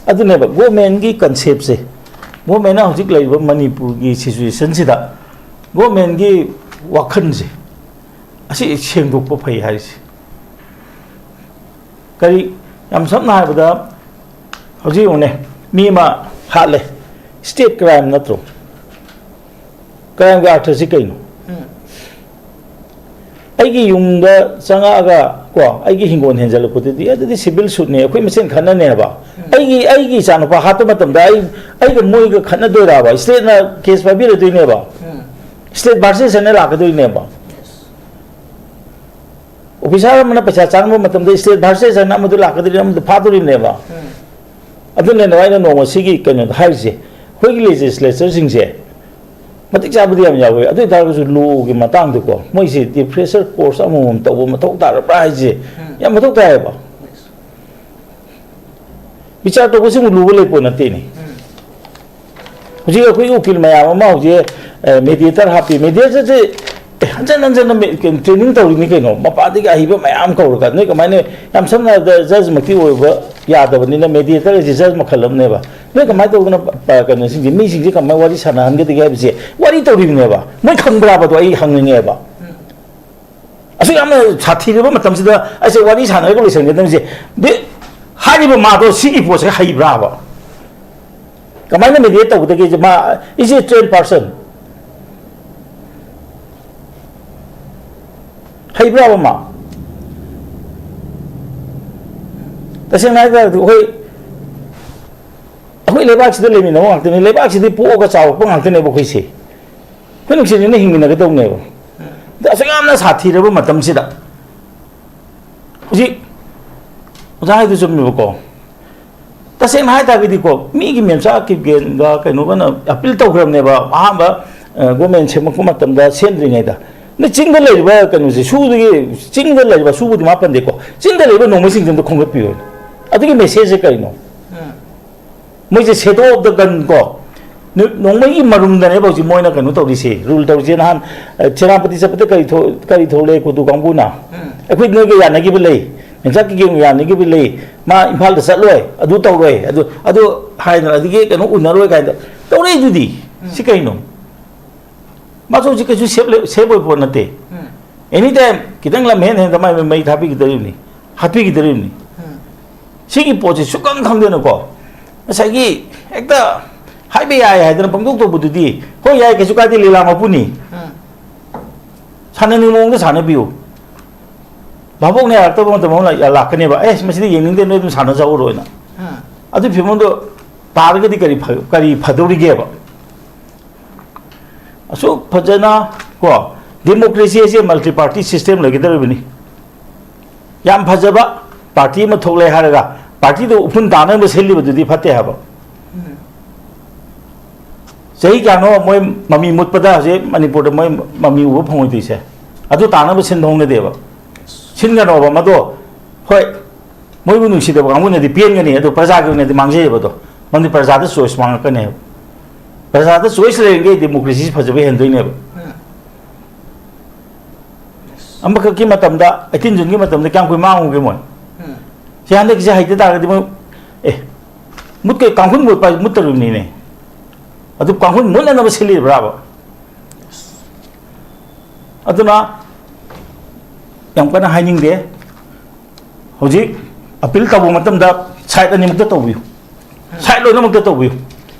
ꯑꯗꯨꯅꯦꯕ ꯒꯣꯔꯃꯦꯟꯒꯤ ꯀꯟꯁꯦꯞꯁꯦ, ꯒꯣꯔꯃꯦꯟꯅ ꯍꯧꯖꯤꯛ ꯂꯩꯔꯤꯕ ꯃꯅꯤꯄꯨꯔꯒꯤ ꯁꯤꯆꯨꯋꯦꯁꯟꯁꯤꯗ ꯒꯣꯔꯃꯦꯟꯒꯤ ꯋꯥꯈꯜꯁꯦ ꯑꯁꯤ ꯁꯦꯡꯗꯣꯛꯄ ꯐꯩ ꯍꯥꯏꯔꯤꯁꯦ꯫ ꯀꯔꯤ, ꯌꯥꯝ ꯁꯝꯅ ꯍꯥꯏꯔꯕꯗ, ꯍꯧꯖꯤꯛ ꯌꯦꯡꯉꯨꯅꯦ, ꯃꯤ ꯑꯃ ꯍꯥꯠꯂꯦ, ꯁ꯭ꯇꯦꯠ ꯀ꯭ꯔꯥꯏꯝ ꯅꯠꯇ꯭ꯔꯣ? ꯀ꯭ꯔꯥꯏꯝꯒꯤ ꯑꯥꯔꯊꯁꯤ ꯀꯩꯅꯣ? ꯎꯝ꯫ ꯑꯩꯒꯤ ꯌꯨꯝꯗ ꯆꯪꯉꯛꯑꯒ ꯀꯣ, ꯑꯩꯒꯤ ꯍꯤꯡꯒꯣꯜ ꯍꯦꯟꯖꯜꯂꯛꯄꯗꯨꯗꯤ ꯑꯗꯨꯗꯤ ꯁꯤꯚꯤꯜ ꯁꯨꯠꯅꯦ, ꯑꯩꯈꯣꯏ ꯃꯁꯦꯟ ꯈꯠꯅꯅꯦ ꯍꯥꯏꯕ꯫ ꯑꯩꯒꯤ ꯑꯩꯒꯤ ꯏꯆꯥꯅꯨꯄꯥ ꯍꯥꯠꯄ ꯃꯇꯝꯗ ꯑꯩ ꯑꯩꯒ ꯃꯣꯏꯒ ꯈꯠꯅꯗꯣꯏꯔꯕ? ꯁ꯭ꯇꯦꯠꯅ ꯀꯦꯁ ꯄꯥꯏꯕꯤꯔꯗꯣꯏꯅꯦꯕ꯫ ꯁ꯭ꯇꯦꯠ ꯚꯥꯔꯁꯦꯁ ꯍꯥꯏꯅ ꯂꯥꯛꯀꯗꯣꯏꯅꯦꯕ꯫ ꯑꯣꯐꯤꯁꯥꯔ ꯑꯃꯅ ꯄꯩꯁꯥ ꯆꯪꯕ ꯃꯇꯝꯗ ꯁ꯭ꯇꯦꯠ ꯚꯥꯔꯁꯦꯁ ꯍꯥꯏꯅ ꯑꯃꯗꯨ ꯂꯥꯛꯀꯗꯣꯏꯅꯤ, ꯑꯃꯗꯨ ꯐꯥꯗꯣꯔꯤꯕꯅꯦꯕ꯫ ꯑꯗꯨꯅꯅꯦ ꯑꯩꯅ ꯅꯣꯡꯃ ꯁꯤꯒꯤ ꯀꯩꯅꯣꯗ ꯍꯥꯏꯔꯤꯁꯦ, ꯑꯩꯈꯣꯏꯒꯤ ꯂꯦꯖꯤꯁꯂꯦꯆꯔꯁꯤꯡꯁꯦ ꯃꯇꯤꯛ ꯆꯥꯕꯗꯤ ꯌꯥꯝ ꯌꯥꯎꯋꯦ꯫ ꯑꯗꯨ ꯑꯣꯏꯇꯥꯔꯒꯁꯨ ꯂꯣꯒꯤ ꯃꯇꯥꯡꯗꯀꯣ, ꯃꯣꯏꯁꯦ ꯔꯤꯐ꯭ꯔꯦꯁꯔ ꯀꯣꯔꯁ ꯑꯃꯃꯝ ꯇꯧꯕ ꯃꯊꯧ ꯇꯥꯔꯕ꯭ꯔꯥ ꯍꯥꯏꯁꯦ ꯌꯥꯝ ꯃꯊꯧ ꯇꯥꯏꯌꯦꯕ꯫ ꯕꯤꯆꯥꯔ ꯇꯧꯕꯁꯤꯃꯨꯛ ꯂꯨꯕ ꯂꯩꯄꯣꯠ ꯅꯠꯇꯦꯅꯦ꯫ ꯍꯧꯖꯤꯛ ꯑꯩꯈꯣꯏꯒꯤ ꯎꯀꯤꯜ ꯃꯌꯥꯝ ꯑꯃ ꯍꯧꯖꯤꯛ ꯃꯦꯗꯤꯌꯦꯇꯔ ꯍꯥꯞꯄꯤ꯫ ꯃꯦꯗꯤꯌꯦꯇꯔꯁꯦ ꯍꯟꯖꯟ ꯍꯟꯖꯟꯅ ꯃꯦ-, ꯀꯩꯅꯣ, ꯇ꯭ꯔꯦꯅꯤꯡ ꯇꯧꯔꯤꯅꯤ ꯀꯩꯅꯣ, ꯃꯄꯥꯟꯗꯒꯤ ꯑꯍꯩꯕ ꯃꯌꯥꯝ ꯀꯧꯔꯒ꯫ ꯅꯣꯏ ꯀꯃꯥꯏꯅ, ꯌꯥꯝ ꯁꯝꯅ ꯍꯥꯏꯔꯕꯗ ꯖꯖꯃꯛꯇꯤ ꯑꯣꯏꯕ ꯌꯥꯗꯕꯅꯤꯅ ꯃꯦꯗꯤꯌꯦꯇꯔ ꯍꯥꯏꯁꯦ ꯖꯖ ꯃꯈꯜ ꯑꯃꯅꯦꯕ꯫ ꯅꯣꯏ ꯀꯃꯥꯏꯅ ꯇꯧꯗꯅ, ꯑ, ꯀꯩꯅꯣꯁꯤꯡꯁꯦ, ꯃꯤꯁꯤꯡꯁꯦ ꯀꯃꯥꯏꯅ ꯋꯥꯔꯤ ꯁꯥꯟꯅꯍꯟꯒꯗꯒꯦ ꯍꯥꯏꯕꯁꯦ ꯋꯥꯔꯤ ꯇꯧꯔꯤꯕꯅꯦꯕ꯫ ꯃꯣꯏ ꯈꯪꯕ꯭ꯔꯥꯕꯗꯣ ꯑꯩ ꯍꯪꯅꯤꯡꯉꯦꯕ꯫ ꯑꯁꯨꯛ ꯌꯥꯝꯅ ꯁꯥꯊꯤꯔꯕ ꯃꯇꯝꯁꯤꯗ ꯑꯩꯁꯦ ꯋꯥꯔꯤ ꯁꯥꯟꯅꯔꯒ ꯂꯣꯏꯁꯤꯟꯒꯗꯕꯁꯦ, ꯗꯤ-, ꯍꯥꯏꯔꯤꯕ ꯃꯥꯗꯣ ꯁꯤꯒꯤ ꯄꯣꯠꯁꯦ ꯍꯩꯕ꯭ꯔꯥꯕ? ꯀꯃꯥꯏꯅ ꯃꯦꯗꯤꯌꯦꯠ ꯇꯧꯒꯗꯒꯦ? ꯃꯥ, is a trained person? ꯍꯩꯕ꯭ꯔꯥꯕ ꯃꯥ? ꯇꯁꯦꯡꯅ ꯍꯥꯏ ꯇꯥꯔꯗꯤ ꯑꯩꯈꯣꯏ, ꯑꯩꯈꯣꯏ ꯂꯩꯕꯥꯛꯁꯤꯗ ꯂꯩꯃꯤꯟꯅꯕ ꯉꯥꯛꯇꯅꯤ꯫ ꯂꯩꯕꯥꯛꯁꯤꯗꯤ ꯄꯣꯛꯑꯒ ꯆꯥꯎꯔꯛꯄ ꯉꯥꯛꯇꯅꯦꯕ ꯑꯩꯈꯣꯏꯁꯦ꯫ ꯑꯩꯈꯣꯏ ꯅꯨꯡꯁꯤꯅꯅ ꯍꯤꯡꯃꯤꯟꯅꯒꯗꯧꯅꯦꯕ꯫ ꯑꯗ ꯑꯁꯨꯛ ꯌꯥꯝꯅ ꯁꯥꯊꯤꯔꯕ ꯃꯇꯝꯁꯤꯗ ꯍꯧꯖꯤꯛ ꯑꯣꯖꯥ ꯍꯥꯏꯗꯨ ꯆꯨꯝꯃꯦꯕꯀꯣ꯫ ꯇꯁꯦꯡꯅ ꯍꯥꯏ ꯇꯥꯔꯒꯗꯤꯀꯣ, ꯃꯤꯒꯤ ꯃꯦꯝꯆꯥ ꯀꯤꯞꯒꯦꯟꯒ ꯀꯩꯅꯣꯒꯅ ꯑꯄꯤꯜ ꯇꯧꯈ꯭ꯔꯕꯅꯦꯕ, ꯑꯍꯥꯟꯕ, ꯑ, ꯒꯣꯔꯃꯦꯟ ꯁꯦꯝꯃꯛꯄ ꯃꯇꯝꯗ, ꯁꯦꯝꯗ꯭ꯔꯤꯉꯩꯗ꯫ ꯅ ꯆꯤꯡꯗ ꯂꯩꯔꯤꯕ ꯀꯩꯅꯣꯁꯦ, ꯁꯨꯗꯒꯤ, ꯆꯤꯡꯗ ꯂꯩꯔꯤꯕ ꯁꯨꯕꯨꯗꯤ ꯃꯥ ꯄꯟꯗꯦꯀꯣ, ꯆꯤꯡꯗ ꯂꯩꯔꯤꯕ ꯅꯣꯡꯃꯩꯁꯤꯡꯁꯦ ꯑꯝꯇ ꯈꯣꯝꯒꯠꯄꯤꯌꯨ꯫ ꯑꯗꯨꯒꯤ ꯃꯦꯁꯦꯖꯁꯦ ꯀꯩꯅꯣ? ꯎꯝ꯫ ꯃꯣꯏꯁꯦ shadow of the gun ꯀꯣ, ꯅꯨ-, ꯅꯣꯡꯃꯩꯒꯤ ꯃꯔꯨꯝꯗꯅꯦꯕ ꯍꯧꯖꯤꯛ ꯃꯣꯏꯅ ꯀꯩꯅꯣ ꯇꯧꯔꯤꯁꯦ, ꯔꯨꯜ ꯇꯧꯔꯤꯁꯦ꯫ ꯅꯍꯥꯟ, ꯑ, ꯁꯦꯅꯥꯄꯇꯤ ꯆꯠꯄꯗ ꯀꯔꯤ ꯊꯣꯛ-, ꯀꯔꯤ ꯊꯣꯛꯂꯛꯑꯦ ꯀꯨꯗꯨ ꯀꯥꯡꯕꯨꯅ? ꯎꯝ꯫ "ꯑꯩꯈꯣꯏ ꯅꯣꯏꯒ ꯌꯥꯅꯈꯤꯕ ꯂꯩ, ꯃꯦꯝꯆꯥ ꯀꯤꯞꯒꯦꯟꯒ ꯌꯥꯅꯈꯤꯕ ꯂꯩ, ꯃꯥ ꯏꯝꯐꯥꯜꯗ ꯆꯠꯂꯣꯏ, ꯑꯗꯨ ꯇꯧꯔꯣꯏ, ꯑꯗꯨ, ꯑꯗꯨ ꯍꯥꯏꯗꯅ, ꯑꯗꯒꯤ ꯀꯩꯅꯣ ꯎꯅꯔꯣꯏ" ꯀꯥꯏꯅ ꯇꯧꯔꯛꯏꯗꯨꯗꯤ꯫ ꯎꯝ꯫ ꯁꯤ ꯀꯩꯅꯣ? ꯃꯥꯁꯨ ꯍꯧꯖꯤꯛ ꯀꯩꯁꯨ ꯁꯦꯞ ꯂꯩ-, ꯁꯦꯞ ꯑꯣꯏꯕ ꯄꯣꯠ ꯅꯠꯇꯦ꯫ ꯎꯝ꯫ ꯑꯦꯅꯤ ꯇꯥꯏꯝ ꯈꯤꯇꯪ ꯂꯝ ꯍꯦꯟ ꯍꯦꯟꯗ ꯃꯥꯏ ꯃꯩ ꯊꯥꯕꯤꯈꯤꯗꯧꯔꯤꯕꯅꯤ, ꯍꯥꯠꯄꯤꯈꯤꯗꯧꯔꯤꯕꯅꯤ꯫ ꯎꯝ꯫ ꯁꯤꯒꯤ ꯄꯣꯠꯁꯤ ꯁꯨꯛꯈꯪ ꯈꯪꯗꯅꯀꯣ, ꯉꯁꯥꯏꯒꯤ ꯍꯦꯛꯇ ꯍꯥꯏꯕ ꯌꯥꯏ ꯍꯥꯏꯗꯅ ꯄꯪꯇꯧ ꯇꯧꯕꯗꯨꯗꯤ, "ꯍꯣꯏ, ꯌꯥꯏ, ꯀꯩꯁꯨ ꯀꯥꯏꯗꯦ, ꯂꯤꯂꯥ ꯃꯄꯨꯅꯤ꯫ ꯎꯝ꯫ ꯁꯥꯟꯅꯅꯤꯡꯕ ꯃꯑꯣꯡꯗ ꯁꯥꯟꯅꯕꯤꯌꯨ꯫ ꯚꯥꯕꯣꯛꯅ ꯌꯥꯔꯛꯇꯕ ꯃꯇꯝ ꯑꯃ ꯂꯥꯛ-, ꯂꯥꯛꯀꯅꯦꯕ, 'ꯑꯦ, ꯃꯁꯤꯗꯤ ꯌꯦꯡꯅꯤꯡꯗꯦ, ꯅꯣꯏ ꯑꯗꯨꯝ ꯁꯥꯟꯅꯖꯍꯧꯔꯣꯅ'"꯫ ꯎꯝ꯫ ꯑꯗꯨꯒꯤ ꯐꯤꯕꯝꯗꯣ ꯇꯥꯔꯒꯗꯤ ꯀꯔꯤ ꯐ-, ꯀꯔꯤ ꯐꯗꯧꯔꯤꯒꯦꯕ? ꯑꯁꯨꯛ ꯐꯖꯅ, ꯀꯣ, democracy ꯍꯥꯏꯁꯦ multi party system ꯂꯩꯒꯗꯧꯔꯤꯕꯅꯤ꯫ ꯌꯥꯝ ꯐꯖꯕ party ꯑꯃ ꯊꯣꯛꯂꯦ ꯍꯥꯏꯔꯒ partyꯗꯨ ꯎꯐꯨꯟ ꯇꯥꯅꯕ ꯁꯤꯜꯂꯤꯕꯗꯨꯗꯤ ꯐꯠꯇꯦ ꯍꯥꯏꯕ꯫ ꯆꯍꯤ ꯀꯌꯥꯅꯣ ꯃꯣꯏ ꯃꯃꯤ ꯃꯨꯠꯄꯗ ꯍꯧꯖꯤꯛ ꯃꯅꯤꯄꯨꯔꯗ ꯃꯣꯏ ꯃꯃꯤ ꯎꯕ ꯐꯪꯉꯣꯏꯗꯣꯏꯁꯦ? ꯑꯗꯨ ꯇꯥꯅꯕ ꯁꯤꯟꯕ ꯍꯧꯅꯗꯦꯕ꯫ ꯁꯤꯟꯒꯅꯣꯕ ꯃꯗꯣ꯫ ꯍꯣꯏ, ꯃꯣꯏꯕꯨ ꯅꯨꯡꯁꯤꯗꯕ ꯀꯥꯡꯕꯨꯅꯗꯤ ꯄꯦꯟꯒꯅꯤ, ꯑꯗꯨ ꯄ꯭ꯔꯖꯥꯒꯤ ꯑꯣꯏꯅꯗꯤ ꯃꯥꯡꯖꯩꯑꯕ ꯑꯗꯣ꯫ ꯃꯔꯝꯗꯤ ꯄ꯭ꯔꯖꯥꯗ choice ꯃꯥꯡꯉꯛꯀꯅꯦꯕ꯫ ꯄ꯭ꯔꯖꯥꯗ choice ꯂꯩꯔꯤꯉꯩ democracy ꯐꯖꯕ ꯍꯦꯟꯗꯣꯏꯅꯦꯕ꯫ ꯑꯃꯈꯛꯀꯤ ꯃꯇꯝꯗ, eighteen Juneꯒꯤ ꯃꯇꯝꯗ ꯀꯌꯥꯝ ꯀꯨꯏ ꯃꯥꯡꯉꯨꯒꯦ ꯃꯣꯏ? ꯁꯤ ꯍꯟꯗꯛꯀꯤꯁꯦ ꯍꯩꯇ ꯇꯥꯔꯒꯗꯤ ꯃꯣꯏ, ꯑꯦ, ꯃꯨꯠꯀꯩ ꯀꯥꯡꯈꯨꯜ ꯃꯨꯠꯄ ꯍꯥꯏꯁꯦ ꯃꯨꯠꯇꯧꯔꯤꯕꯅꯤꯅꯦ꯫ ꯑꯗꯨ ꯀꯥꯡꯈꯨꯜ ꯃꯨꯠꯅꯅꯕ ꯁꯤꯜꯂꯤꯕ꯭ꯔꯥꯕ? ꯑꯗꯨꯅ ꯌꯥꯝ ꯀꯟꯅ ꯍꯥꯏꯅꯤꯡꯗꯦ꯫ ꯍꯧꯖꯤꯛ appeal ꯇꯧꯕ ꯃꯇꯝꯗ side ꯑꯅꯤꯃꯛꯇ ꯇꯧꯕꯤꯌꯨ, side ꯂꯣꯏꯅꯃꯛꯇ ꯇꯧꯕꯤꯌꯨ꯫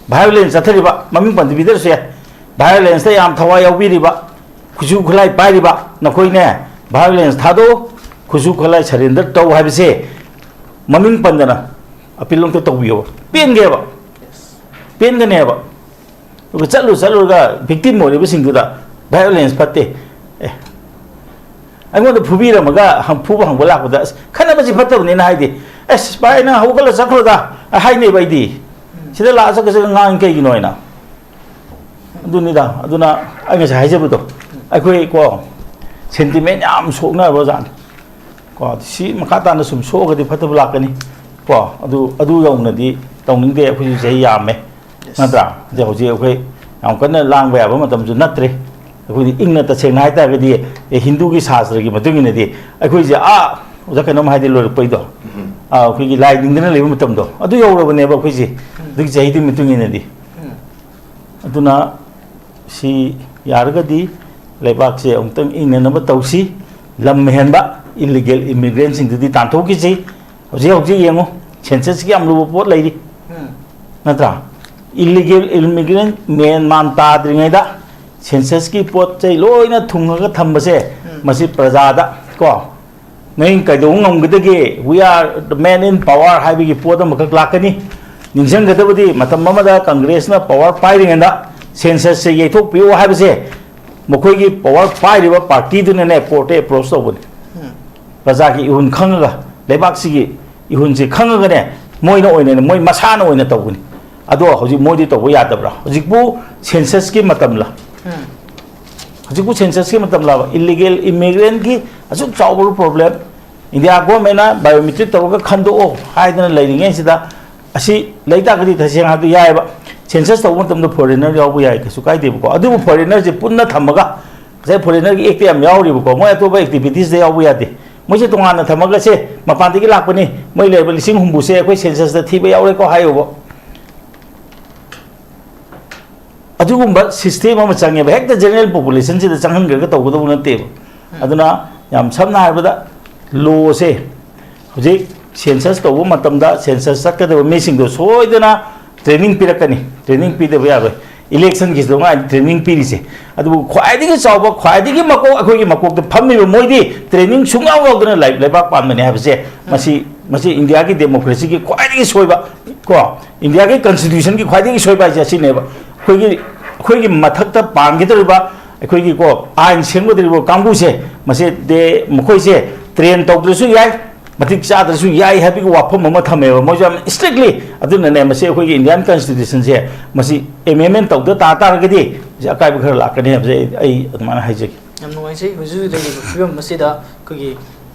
Violence ꯆꯠꯊꯔꯤꯕ, ꯃꯃꯤꯡ ꯄꯟꯕꯤꯗ꯭ꯔꯁꯨ ꯌꯥꯏ, violenceꯇ ꯌꯥꯝ ꯊꯋꯥꯏ ꯌꯥꯎꯕꯤꯔꯤꯕ, ꯈꯨꯠꯁꯨ ꯈꯨꯠꯂꯥꯏ ꯄꯥꯏꯔꯤꯕ ꯅꯈꯣꯏꯅꯦ, violence ꯊꯥꯗꯣꯛꯎ, ꯈꯨꯠꯁꯨ ꯈꯨꯠꯂꯥꯏ surrender ꯇꯧ ꯍꯥꯏꯕꯁꯦ ꯃꯃꯤꯡ ꯄꯟꯗꯅ appeal ꯑꯝꯇ ꯇꯧꯕꯤꯌꯣꯕ꯫ ꯄꯦꯟꯒꯦꯕ, ꯄꯦꯟꯒꯅꯦꯕ꯫ ꯑꯗꯨꯒ ꯆꯠꯂꯨ ꯆꯠꯂꯨꯔꯒ victim ꯑꯣꯏꯔꯤꯕꯁꯤꯡꯗꯨꯗ violence ꯐꯠꯇꯦ, ꯑꯦ, ꯑꯩꯉꯣꯟꯗ ꯐꯨꯕꯤꯔꯝꯃꯒ ꯍꯪ-, ꯐꯨꯕ ꯍꯪꯕ ꯂꯥꯛꯄꯗ, "ꯑꯁ, ꯈꯠꯅꯕꯁꯤ ꯐꯠꯇꯕꯅꯤꯅ" ꯍꯥꯏꯗꯤ, "ꯑꯁ, ꯚꯥꯏ, ꯅꯪ ꯍꯧꯒꯠꯂ ꯆꯠꯈ꯭ꯔꯣꯗ" ꯍꯥꯏꯅꯦꯕ ꯑꯩꯗꯤ꯫ "ꯁꯤꯗ ꯂꯥꯛꯑ ꯆꯠꯀ ꯆꯠꯀ ꯉꯥꯡꯉꯤ ꯀꯩꯒꯤꯅꯣ?" ꯍꯥꯏꯅ꯫ ꯑꯗꯨꯅꯤꯗ, ꯑꯗꯨꯅ ꯑꯩ ꯉꯁꯥꯏ ꯍꯥꯏꯖꯕꯗꯣ, ꯑꯩꯈꯣꯏ ꯀꯣ, sentiment ꯌꯥꯝ ꯁꯣꯛꯅꯕ ꯑꯣꯖꯥꯅꯤ꯫ ꯀꯣ, ꯁꯤ ꯃꯈꯥ ꯇꯥꯅ ꯁꯨꯝ ꯁꯣꯛꯑꯒꯗꯤ ꯐꯠꯇꯕ ꯂꯥꯛꯀꯅꯤ꯫ ꯀꯣ, ꯑꯗꯨ, ꯑꯗꯨ ꯌꯧꯅꯗꯤ ꯇꯧꯅꯤꯡꯗꯦ, ꯑꯩꯈꯣꯏꯁꯨ ꯆꯍꯤ ꯌꯥꯝꯃꯦ꯫ ꯅꯠꯇ꯭ꯔꯥ? ꯑꯗ ꯍꯧꯖꯤꯛ ꯑꯩꯈꯣꯏ ꯌꯥꯝ ꯀꯟꯅ ꯂꯥꯡꯕ ꯌꯥꯕ ꯃꯇꯝꯁꯨ ꯅꯠꯇ꯭ꯔꯦ꯫ ꯑꯩꯈꯣꯏꯗꯤ ꯏꯪꯅ, ꯇꯁꯦꯡꯅ ꯍꯥꯏꯇꯥꯔꯒꯗꯤ, ꯑꯦ, ꯍꯤꯟꯗꯨꯒꯤ ꯁꯥꯁꯇ꯭ꯔꯒꯤ ꯃꯇꯨꯡ ꯏꯟꯅꯗꯤ ꯑꯩꯈꯣꯏꯁꯦ, ꯑꯥ, ꯑꯣꯖꯥ, ꯀꯩꯅꯣꯝ ꯍꯥꯏꯗꯤ ꯂꯣꯏꯔꯛꯄꯩꯗꯣ, ꯑꯥ, ꯑꯩꯈꯣꯏꯒꯤ ꯂꯥꯏ ꯅꯤꯡꯗꯅ ꯂꯩꯕ ꯃꯇꯝꯗꯣ, ꯑꯗꯨ ꯌꯧꯔꯕꯅꯦꯕ ꯑꯩꯈꯣꯏꯁꯦ, ꯑꯗꯨꯒꯤ ꯆꯍꯤꯗꯨꯒꯤ ꯃꯇꯨꯡ ꯏꯟꯅꯗꯤ꯫ ꯑꯗꯨꯅ ꯁꯤ ꯌꯥꯔꯒꯗꯤ ꯂꯩꯕꯥꯛꯁꯦ ꯑꯃꯨꯛꯇꯪ ꯏꯪꯅꯅꯕ ꯇꯧꯁꯤ꯫ ꯂꯝ ꯍꯦꯟꯕ illegal immigrantꯁꯤꯡꯗꯨꯗꯤ ꯇꯥꯟꯊꯣꯛꯈꯤꯁꯤ꯫ ꯍꯧꯖꯤꯛ ꯍꯧꯖꯤꯛ ꯌꯦꯡꯉꯨ, censusꯀꯤ ꯌꯥꯝ ꯂꯨꯕ ꯄꯣꯠ ꯂꯩꯔꯤ꯫ ꯅꯠꯇ꯭ꯔꯥ? Illegal immigrant ꯃꯦꯟ ꯃꯥꯟ ꯇꯥꯗ꯭ꯔꯤꯉꯩꯗ censusꯀꯤ ꯄꯣꯠ ꯆꯩ ꯂꯣꯏꯅ ꯊꯨꯡꯉꯒ ꯊꯝꯕꯁꯦ, ꯃꯁꯤ ꯄ꯭ꯔꯖꯥꯗ, ꯀꯣ, ꯅꯪ ꯀꯩꯗꯧꯕ ꯉꯝꯒꯗꯒꯦ? We are the man in power ꯍꯥꯏꯕꯒꯤ ꯄꯣꯠ ꯑꯃꯈꯛ ꯂꯥꯛꯀꯅꯤ꯫ ꯅꯤꯡꯁꯤꯡꯒꯗꯕꯗꯤ, ꯃꯇꯝ ꯑꯃꯗ ꯀꯪꯒ꯭ꯔꯦꯁꯅ ꯄꯋꯥꯔ ꯄꯥꯏꯔꯤꯉꯩꯗ ꯁꯦꯟꯁꯁꯁꯦ ꯌꯩꯊꯣꯛꯄꯤꯌꯨ ꯍꯥꯏꯕꯁꯦ ꯃꯈꯣꯏꯒꯤ ꯄꯋꯥꯔ ꯄꯥꯏꯔꯤꯕ ꯄꯥꯔꯇꯤꯗꯨꯅꯅꯦ ꯀꯣꯔꯠꯇ ꯑꯦꯄ꯭ꯔꯣꯁ ꯇꯧꯕꯅꯤ꯫ ꯎꯝ꯫ ꯄ꯭ꯔꯖꯥꯒꯤ ꯏꯍꯨꯟ ꯈꯪꯉꯒ, ꯂꯩꯕꯥꯛꯁꯤꯒꯤ ꯏꯍꯨꯟꯁꯦ ꯈꯪꯉꯒꯅꯦ, ꯃꯣꯏꯅ ꯑꯣꯏꯅ, ꯃꯣꯏ ꯃꯁꯥꯅ ꯑꯣꯏꯅ ꯇꯧꯕꯅꯤ꯫ ꯑꯗꯣ ꯍꯧꯖꯤꯛ ꯃꯣꯏꯗꯤ ꯇꯧꯕ ꯌꯥꯗꯕ꯭ꯔꯥ? ꯍꯧꯖꯤꯛꯄꯨ ꯁꯦꯟꯁꯁꯀꯤ ꯃꯇꯝꯂ? ꯎꯝ꯫ ꯍꯧꯖꯤꯛꯄꯨ ꯁꯦꯟꯁꯁꯀꯤ ꯃꯇꯝꯂꯕ? ꯏꯂꯤꯒꯦꯜ ꯏꯃꯤꯒ꯭ꯔꯦꯟꯒꯤ ꯑꯁꯨꯛ ꯆꯥꯎꯕ ꯄ꯭ꯔꯣꯕ꯭ꯂꯦꯝ, ꯏꯟꯗꯤꯌꯥ ꯒꯣꯔꯃꯦꯟꯅ ꯕꯥꯏꯑꯣꯃꯦꯇ꯭ꯔꯤꯛ ꯇꯧꯔꯒ ꯈꯟꯗꯣꯛꯑꯣ ꯍꯥꯏꯗꯅ ꯂꯩꯔꯤꯉꯩꯁꯤꯗ, ꯑꯁꯤ ꯂꯩ ꯇꯥꯔꯒꯗꯤ ꯇꯁꯦꯡꯅ ꯍꯥꯏꯕꯗ ꯌꯥꯏꯑꯕ꯫ ꯁꯦꯟꯁꯁ ꯇꯧꯕ ꯃꯇꯝꯗ ꯐꯣꯔꯦꯟꯅꯔ ꯌꯥꯎꯕ ꯌꯥꯏ, ꯀꯩꯁꯨ ꯀꯥꯏꯗꯦꯕꯀꯣ꯫ ꯑꯗꯨꯕꯨ ꯐꯣꯔꯦꯟꯅꯔꯁꯦ ꯄꯨꯟꯅ ꯊꯝꯃꯒ, ꯉꯁꯥꯏ ꯐꯣꯔꯦꯟꯅꯔꯒꯤ ꯑꯦꯛꯇ ꯌꯥꯝ ꯌꯥꯎꯔꯤꯕꯀꯣ, ꯃꯣꯏ ꯑꯇꯣꯞꯄ ꯑꯦꯛꯇꯤꯚꯤꯇꯤꯁꯇ ꯌꯥꯎꯕ ꯌꯥꯗꯦ꯫ ꯃꯣꯏꯁꯦ ꯇꯣꯉꯥꯟꯅ ꯊꯝꯃꯒ, ꯁꯦ, ꯃꯄꯥꯟꯗꯒꯤ ꯂꯥꯛꯄꯅꯤ, ꯃꯣꯏ ꯂꯩꯔꯤꯕ ꯂꯤꯁꯤꯡ ꯍꯨꯝꯐꯨꯁꯦ ꯑꯩꯈꯣꯏ ꯁꯦꯟꯁꯁꯇ ꯊꯤꯕ ꯌꯥꯎꯔꯦꯀꯣ ꯍꯥꯏꯌꯣꯕ꯫ ꯑꯗꯨꯒꯨꯝꯕ ꯁꯤꯁꯇꯦꯝ ꯑꯃ ꯆꯪꯉꯦꯕ, ꯍꯦꯛꯇ ꯖꯦꯅꯔꯦꯜ ꯄꯣꯄꯨꯂꯦꯁꯟꯁꯤꯗ ꯆꯪꯍꯟꯈ꯭ꯔꯒ ꯇꯧꯒꯗꯧꯕ ꯅꯠꯇꯦꯕ꯫ ꯎꯝ꯫ ꯑꯗꯨꯅ ꯌꯥꯝ ꯁꯝꯅ ꯍꯥꯏꯔꯕꯗ, ꯂꯣꯁꯦ ꯍꯧꯖꯤꯛ ꯁꯦꯟꯁꯁ ꯇꯧꯕ ꯃꯇꯝꯗ ꯁꯦꯟꯁꯁ ꯆꯠꯀꯗꯕ ꯃꯤꯁꯤꯡꯗꯣ ꯁꯣꯏꯗꯅ ꯇ꯭ꯔꯦꯅꯤꯡ ꯄꯤꯔꯛꯀꯅꯤ, ꯇ꯭ꯔꯦꯅꯤꯡ ꯄꯤꯗꯕ ꯌꯥꯔꯣꯏ꯫ ꯏꯂꯦꯛꯁꯟꯒꯤꯁꯨ ꯉꯥꯏ ꯇ꯭ꯔꯦꯅꯤꯡ ꯄꯤꯔꯤꯁꯦ꯫ ꯑꯗꯨꯕꯨ ꯈ꯭ꯋꯥꯏꯗꯒꯤ ꯆꯥꯎꯕ, ꯈ꯭ꯋꯥꯏꯗꯒꯤ ꯃꯀꯣꯛ, ꯑꯩꯈꯣꯏꯒꯤ ꯃꯀꯣꯛꯇ ꯐꯝꯃꯤꯕ ꯃꯣꯏꯗꯤ ꯇ꯭ꯔꯦꯅꯤꯡ ꯁꯨꯡꯌꯥꯎ ꯌꯥꯎꯗꯅ ꯂꯩ-, ꯂꯩꯕꯥꯛ ꯄꯥꯟꯕꯅꯦ ꯍꯥꯏꯕꯁꯦ, ꯃꯁꯤ, ꯃꯁꯤ ꯏꯟꯗꯤꯌꯥꯒꯤ ꯗꯦꯃꯣꯀ꯭ꯔꯦꯁꯤꯒꯤ ꯈ꯭ꯋꯥꯏꯗꯒꯤ ꯁꯣꯏꯕ, ꯀꯣ, ꯏꯟꯗꯤꯌꯥꯒꯤ ꯀꯟꯁꯇꯤꯇ꯭ꯌꯨꯁꯟꯒꯤ ꯈ꯭ꯋꯥꯏꯗꯒꯤ ꯁꯣꯏꯕ ꯍꯥꯏꯁꯦ ꯑꯁꯤꯅꯦꯕ꯫ ꯑꯩꯈꯣꯏꯒꯤ, ꯑꯩꯈꯣꯏꯒꯤ ꯃꯊꯛꯇ ꯄꯥꯟꯒꯗꯧꯔꯤꯕ, ꯑꯩꯈꯣꯏꯒꯤ, ꯀꯣ, ꯑꯥꯏꯟ ꯁꯦꯝꯒꯗꯧꯔꯤꯕ ꯀꯥꯡꯕꯨꯁꯦ, ꯃꯁꯤ ꯗꯦ-, ꯃꯈꯣꯏꯁꯦ ꯇ꯭ꯔꯦꯟ ꯇꯧꯗ꯭ꯔꯁꯨ ꯌꯥꯏ, ꯃꯇꯤꯛ ꯆꯥꯗ꯭ꯔꯁꯨ ꯌꯥꯏ ꯍꯥꯏꯕꯒꯤ ꯋꯥꯐꯝ ꯑꯃ ꯊꯝꯃꯦꯕ ꯃꯣꯏꯁꯨ ꯌꯥꯝ ꯏꯁꯇ꯭ꯔꯤꯛꯂꯤ꯫ ꯑꯗꯨꯅꯅꯦ, ꯃꯁꯤ ꯑꯩꯈꯣꯏꯒꯤ ꯏꯟꯗꯤꯌꯥꯟ ꯀꯟꯁꯇꯤꯇ꯭ꯌꯨꯁꯟꯁꯦ, ꯃꯁꯤ ꯑꯦꯃꯦꯟꯃꯦꯟ ꯇꯧꯗ ꯇꯥ ꯇꯥꯔꯒꯗꯤ ꯃꯁꯤ ꯑꯀꯥꯏꯕ ꯈꯔ ꯂꯥꯛꯀꯅꯤ ꯍꯥꯏꯕꯁꯦ ꯑꯩ, ꯑꯩ ꯑꯗꯨꯃꯥꯏꯅ ꯍꯥꯏꯖꯒꯦ꯫ ꯌꯥꯝ ꯅꯨꯡꯉꯥꯏꯖꯩ꯫ ꯍꯧꯖꯤꯛ ꯍꯧꯖꯤꯛ ꯂꯩꯔꯤꯕ ꯐꯤꯕꯝ ꯑꯁꯤꯗ ꯑꯩꯈꯣꯏꯒꯤ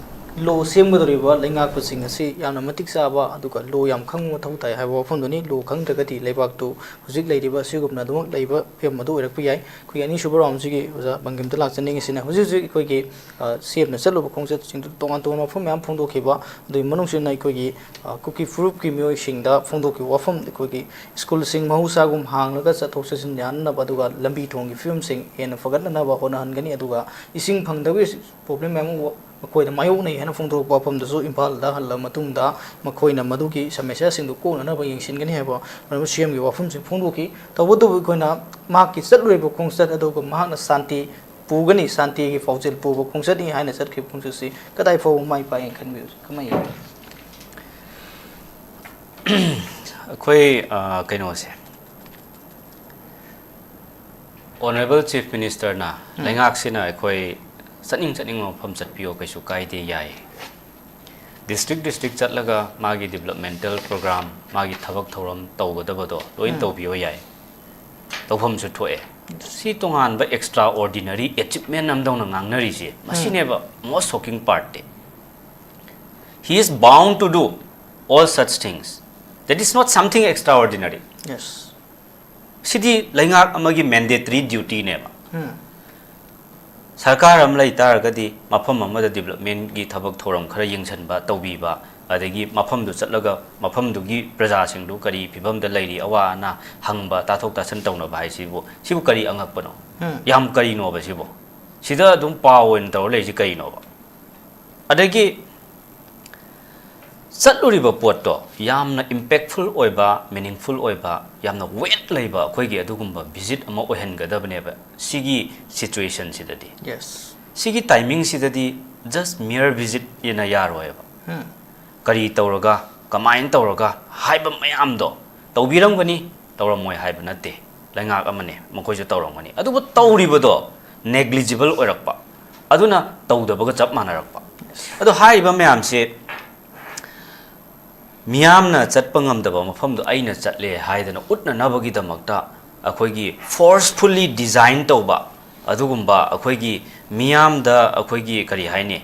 ꯂꯣ ꯁꯦꯝꯒꯗꯧꯔꯤꯕ ꯂꯩꯉꯥꯛꯄꯁꯤꯡ ꯑꯁꯤ ꯌꯥꯝꯅ ꯃꯇꯤꯛ ꯆꯥꯕ, ꯑꯗꯨꯒ ꯂꯣ ꯌꯥꯝ ꯈꯪꯕ ꯃꯊꯧ ꯇꯥꯏ ꯍꯥꯏꯕ ꯋꯥꯐꯝꯗꯨꯅꯤ꯫ ꯂꯣ ꯈꯪꯗ꯭ꯔꯒꯗꯤ ꯂꯩꯕꯥꯛꯇꯨ ꯍꯧꯖꯤꯛ ꯂꯩꯔꯤꯕ ꯑꯁꯤꯒꯨꯝꯅ ꯑꯗꯨꯃꯛ ꯂꯩꯕ ꯐꯤꯕꯝ ꯑꯗꯨ ꯑꯣꯏꯔꯛꯄ ꯌꯥꯏ꯫ ꯑꯩꯈꯣꯏꯒꯤ ꯑꯅꯤꯁꯨꯕ ꯔꯥꯎꯟꯁꯤꯒꯤ ꯑꯣꯖꯥ ꯕꯪꯒꯤꯝꯗ ꯂꯥꯛꯆꯅꯤꯡꯉꯤꯁꯤꯅ, ꯍꯧꯖꯤꯛ ꯍꯧꯖꯤꯛ ꯑꯩꯈꯣꯏꯒꯤ, ꯑ, ꯁꯦꯝꯅ ꯆꯠꯂꯨꯕ ꯈꯣꯡꯆꯠꯁꯤꯡꯗꯨ ꯇꯣꯉꯥꯟ ꯇꯣꯉꯥꯟꯕ ꯋꯥꯐꯝ ꯃꯌꯥꯝ ꯐꯣꯡꯗꯣꯛꯈꯤꯕ, ꯑꯗꯨꯒꯤ ꯃꯅꯨꯡꯁꯤꯗ ꯑꯩꯈꯣꯏꯒꯤ, ꯑ, ꯀꯨꯀꯤ ꯐꯨꯔꯨꯞꯀꯤ ꯃꯤꯑꯣꯏꯁꯤꯡꯗ ꯐꯣꯡꯗꯣꯛꯈꯤꯕ ꯋꯥꯐꯝ, ꯑꯩꯈꯣꯏꯒꯤ ꯁ꯭ꯀꯨꯜꯁꯤꯡ ꯃꯍꯧꯁꯥꯒꯨꯝ ꯍꯥꯡꯂꯒ ꯆꯠꯊꯣꯛ ꯆꯠꯁꯤꯟ ꯌꯥꯅꯅꯕ, ꯑꯗꯨꯒ ꯂꯝꯕꯤ ꯊꯣꯡꯒꯤ ꯐꯤꯕꯝꯁꯤꯡ ꯍꯦꯟꯅ ꯐꯒꯠꯅꯅꯕ ꯍꯣꯠꯅꯍꯟꯒꯅꯤ, ꯑꯗꯨꯒ ꯏꯁꯤꯡ ꯐꯪꯗꯕꯒꯤ ꯄ꯭ꯔꯣꯕ꯭ꯂꯦꯝ ꯃꯌꯥꯝ ꯑꯃ ꯃꯈꯣꯏꯗ ꯃꯥꯌꯣꯛꯅꯩ ꯍꯥꯏꯅ ꯐꯣꯡꯗꯣꯔꯛꯄ ꯋꯥꯐꯝꯗꯁꯨ ꯏꯝꯐꯥꯜꯗ ꯍꯜꯂꯕ ꯃꯇꯨꯡꯗ ꯃꯈꯣꯏꯅ ꯃꯗꯨꯒꯤ ꯁꯃꯁ꯭ꯌꯥꯁꯤꯡꯗꯨ ꯀꯣꯛꯅꯅꯕ ꯌꯦꯡꯁꯤꯟꯒꯅꯤ ꯍꯥꯏꯕ ꯃꯔꯝ ꯁꯤ ꯑꯦꯝꯒꯤ ꯋꯥꯐꯝꯁꯤꯡ ꯐꯣꯡꯗꯣꯛꯈꯤ꯫ ꯇꯧꯕꯇꯕꯨ ꯑꯩꯈꯣꯏꯅ ꯃꯍꯥꯛꯀꯤ ꯆꯠꯂꯨꯔꯤꯕ ꯈꯣꯡꯆꯠ ꯑꯗꯨꯒ ꯃꯍꯥꯛꯅ ꯁꯥꯟꯇꯤ ꯄꯨꯒꯅꯤ, ꯁꯥꯟꯇꯤꯒꯤ ꯄꯥꯎꯖꯦꯜ ꯄꯨꯕ ꯈꯣꯡꯆꯠꯅꯤ ꯍꯥꯏꯅ ꯆꯠꯈꯤꯕ ꯈꯣꯡꯆꯠꯁꯤ ꯀꯗꯥꯏ ꯐꯥꯎꯕ ꯃꯥꯏ ꯄꯥꯛꯑꯦꯅ ꯈꯟꯕꯤꯕꯁꯤ ꯀꯃꯥꯏꯅ ꯌꯦꯡꯕꯤ? ꯑꯩꯈꯣꯏ ꯑ, ꯀꯩꯅꯣꯁꯦ, ꯑꯣꯅꯔꯦꯕꯜ ꯆꯤꯐ ꯃꯤꯅꯤꯁꯇꯔꯅ ꯂꯩꯉꯥꯛꯁꯤꯅ ꯑꯩꯈꯣꯏ ꯆꯠꯅꯤꯡ ꯆꯠꯅꯤꯡꯕ ꯃꯐꯝ ꯆꯠꯄꯤꯌꯣ, ꯀꯩꯁꯨ ꯀꯥꯏꯗꯦ, ꯌꯥꯏ꯫ ꯗꯤꯁꯇ꯭ꯔꯤꯛ ꯗꯤꯁꯇ꯭ꯔꯤꯛ ꯆꯠꯂꯒ ꯃꯥꯒꯤ ꯗꯤꯕꯂꯞꯃꯦꯟꯇꯦꯜ ꯄ꯭ꯔꯣꯒ꯭ꯔꯥꯝ, ꯃꯥꯒꯤ ꯊꯕꯛ ꯊꯧꯔꯝ ꯇꯧꯒꯗꯕꯗꯣ ꯂꯣꯏ ꯇꯧꯕꯤꯌꯣ, ꯌꯥꯏ꯫ ꯇꯧꯐꯝꯁꯨ ꯊꯣꯛꯑꯦ꯫ ꯁꯤ ꯇꯣꯉꯥꯟꯕ ꯑꯦꯛꯁꯇ꯭ꯔꯥ ꯑꯣꯔꯗꯤꯅꯔꯤ ꯑꯦꯆꯤꯞꯃꯦꯟ ꯑꯃꯗꯧꯅ ꯉꯥꯡꯅꯔꯤꯁꯦ, ꯃꯁꯤꯅꯦꯕ most shocking part ꯇꯤ꯫ He is bound to do all such things. That is not something extraordinary. Yes. ꯁꯤꯗꯤ ꯂꯩꯉꯥꯛ ꯑꯃꯒꯤ ꯃꯦꯟꯗꯦꯇꯔꯤ ꯗ꯭ꯌꯨꯇꯤꯅꯦꯕ꯫ ꯁꯔꯀꯥꯔ ꯑꯃ ꯂꯩ ꯇꯥꯔꯒꯗꯤ ꯃꯐꯝ ꯑꯃꯗ ꯗꯤꯕꯂꯞꯃꯦꯟꯒꯤ ꯊꯕꯛ ꯊꯧꯔꯝ ꯈꯔ ꯌꯦꯡꯁꯤꯟꯕ, ꯇꯧꯕꯤꯕ, ꯑꯗꯒꯤ ꯃꯐꯝꯗꯨ ꯆꯠꯂꯒ ꯃꯐꯝꯗꯨꯒꯤ ꯄ꯭ꯔꯖꯥꯁꯤꯡꯗꯨ ꯀꯔꯤ ꯐꯤꯕꯝꯗ ꯂꯩꯔꯤ, ꯑꯋꯥ ꯑꯅꯥ ꯍꯪꯕ, ꯇꯥꯊꯣꯛ ꯇꯥꯁꯤꯟ ꯇꯧꯅꯕ ꯍꯥꯏꯁꯤꯕꯨ, ꯁꯤꯕꯨ ꯀꯔꯤ ꯑꯉꯛꯄꯅꯣ? ꯌꯥꯝ ꯀꯔꯤꯅꯣꯕ ꯁꯤꯕꯨ? ꯁꯤꯗ ꯑꯗꯨꯝ ꯄꯥꯎ ꯑꯣꯏꯅ ꯇꯧꯔ ꯂꯩꯔꯤꯁꯤ ꯀꯩꯅꯣꯕ? ꯑꯗꯒꯤ ꯆꯠꯂꯨꯔꯤꯕ ꯄꯣꯠꯇꯣ ꯌꯥꯝꯅ ꯏꯝꯄꯦꯛꯐꯨꯜ ꯑꯣꯏꯕ, ꯃꯤꯅꯤꯡꯐꯨꯜ ꯑꯣꯏꯕ, ꯌꯥꯝꯅ ꯋꯦꯠ ꯂꯩꯕ ꯑꯩꯈꯣꯏꯒꯤ ꯑꯗꯨꯒꯨꯝꯕ ꯚꯤꯖꯤꯠ ꯑꯃ ꯑꯣꯏꯍꯟꯒꯗꯕꯅꯦꯕ ꯁꯤꯒꯤ ꯁꯤꯆꯨꯋꯦꯁꯟꯁꯤꯗꯗꯤ꯫ ꯌꯦꯁ꯫ ꯁꯤꯒꯤ ꯇꯥꯏꯃꯤꯡꯁꯤꯗꯗꯤ ꯖꯁ ꯃꯤꯌꯔ ꯚꯤꯖꯤꯠ ꯑꯅ ꯌꯥꯔꯣꯏꯕ꯫ ꯀꯔꯤ ꯇꯧꯔꯒ, ꯀꯃꯥꯏꯅ ꯇꯧꯔꯒ ꯍꯥꯏꯕ ꯃꯌꯥꯝꯗꯣ ꯇꯧꯕꯤꯔꯝꯒꯅꯤ, ꯇꯧꯔꯝꯃꯣꯏ ꯍꯥꯏꯕ ꯅꯠꯇꯦ꯫ ꯂꯩꯉꯥꯛ ꯑꯃꯅꯦ, ꯃꯈꯣꯏꯁꯨ ꯇꯧꯔꯝꯒꯅꯤ꯫ ꯑꯗꯨꯕꯨ ꯇꯧꯔꯤꯕꯗꯣ ꯅꯦꯒ꯭ꯂꯤꯖꯤꯕꯜ ꯑꯣꯏꯔꯛꯄ, ꯑꯗꯨꯅ ꯇꯧꯗꯕꯒ ꯆꯞ ꯃꯥꯟꯅꯔꯛꯄ꯫ ꯑꯗꯣ ꯍꯥꯏꯔꯤꯕ ꯃꯌꯥꯝꯁꯦ ꯃꯤꯌꯥꯝꯅ ꯆꯠꯄ ꯉꯝꯗꯕ ꯃꯐꯝꯗꯣ ꯑꯩꯅ ꯆꯠꯂꯦ ꯍꯥꯏꯗꯅ ꯎꯠꯅꯅꯕꯒꯤꯗꯃꯛꯇ ꯑꯩꯈꯣꯏꯒꯤ ꯐꯣꯔꯁꯐꯨꯜꯂꯤ ꯗꯤꯖꯥꯏꯟ ꯇꯧꯕ, ꯑꯗꯨꯒꯨꯝꯕ ꯑꯩꯈꯣꯏꯒꯤ ꯃꯤꯌꯥꯝꯗ ꯑꯩꯈꯣꯏꯒꯤ ꯀꯔꯤ ꯍꯥꯏꯅꯤ,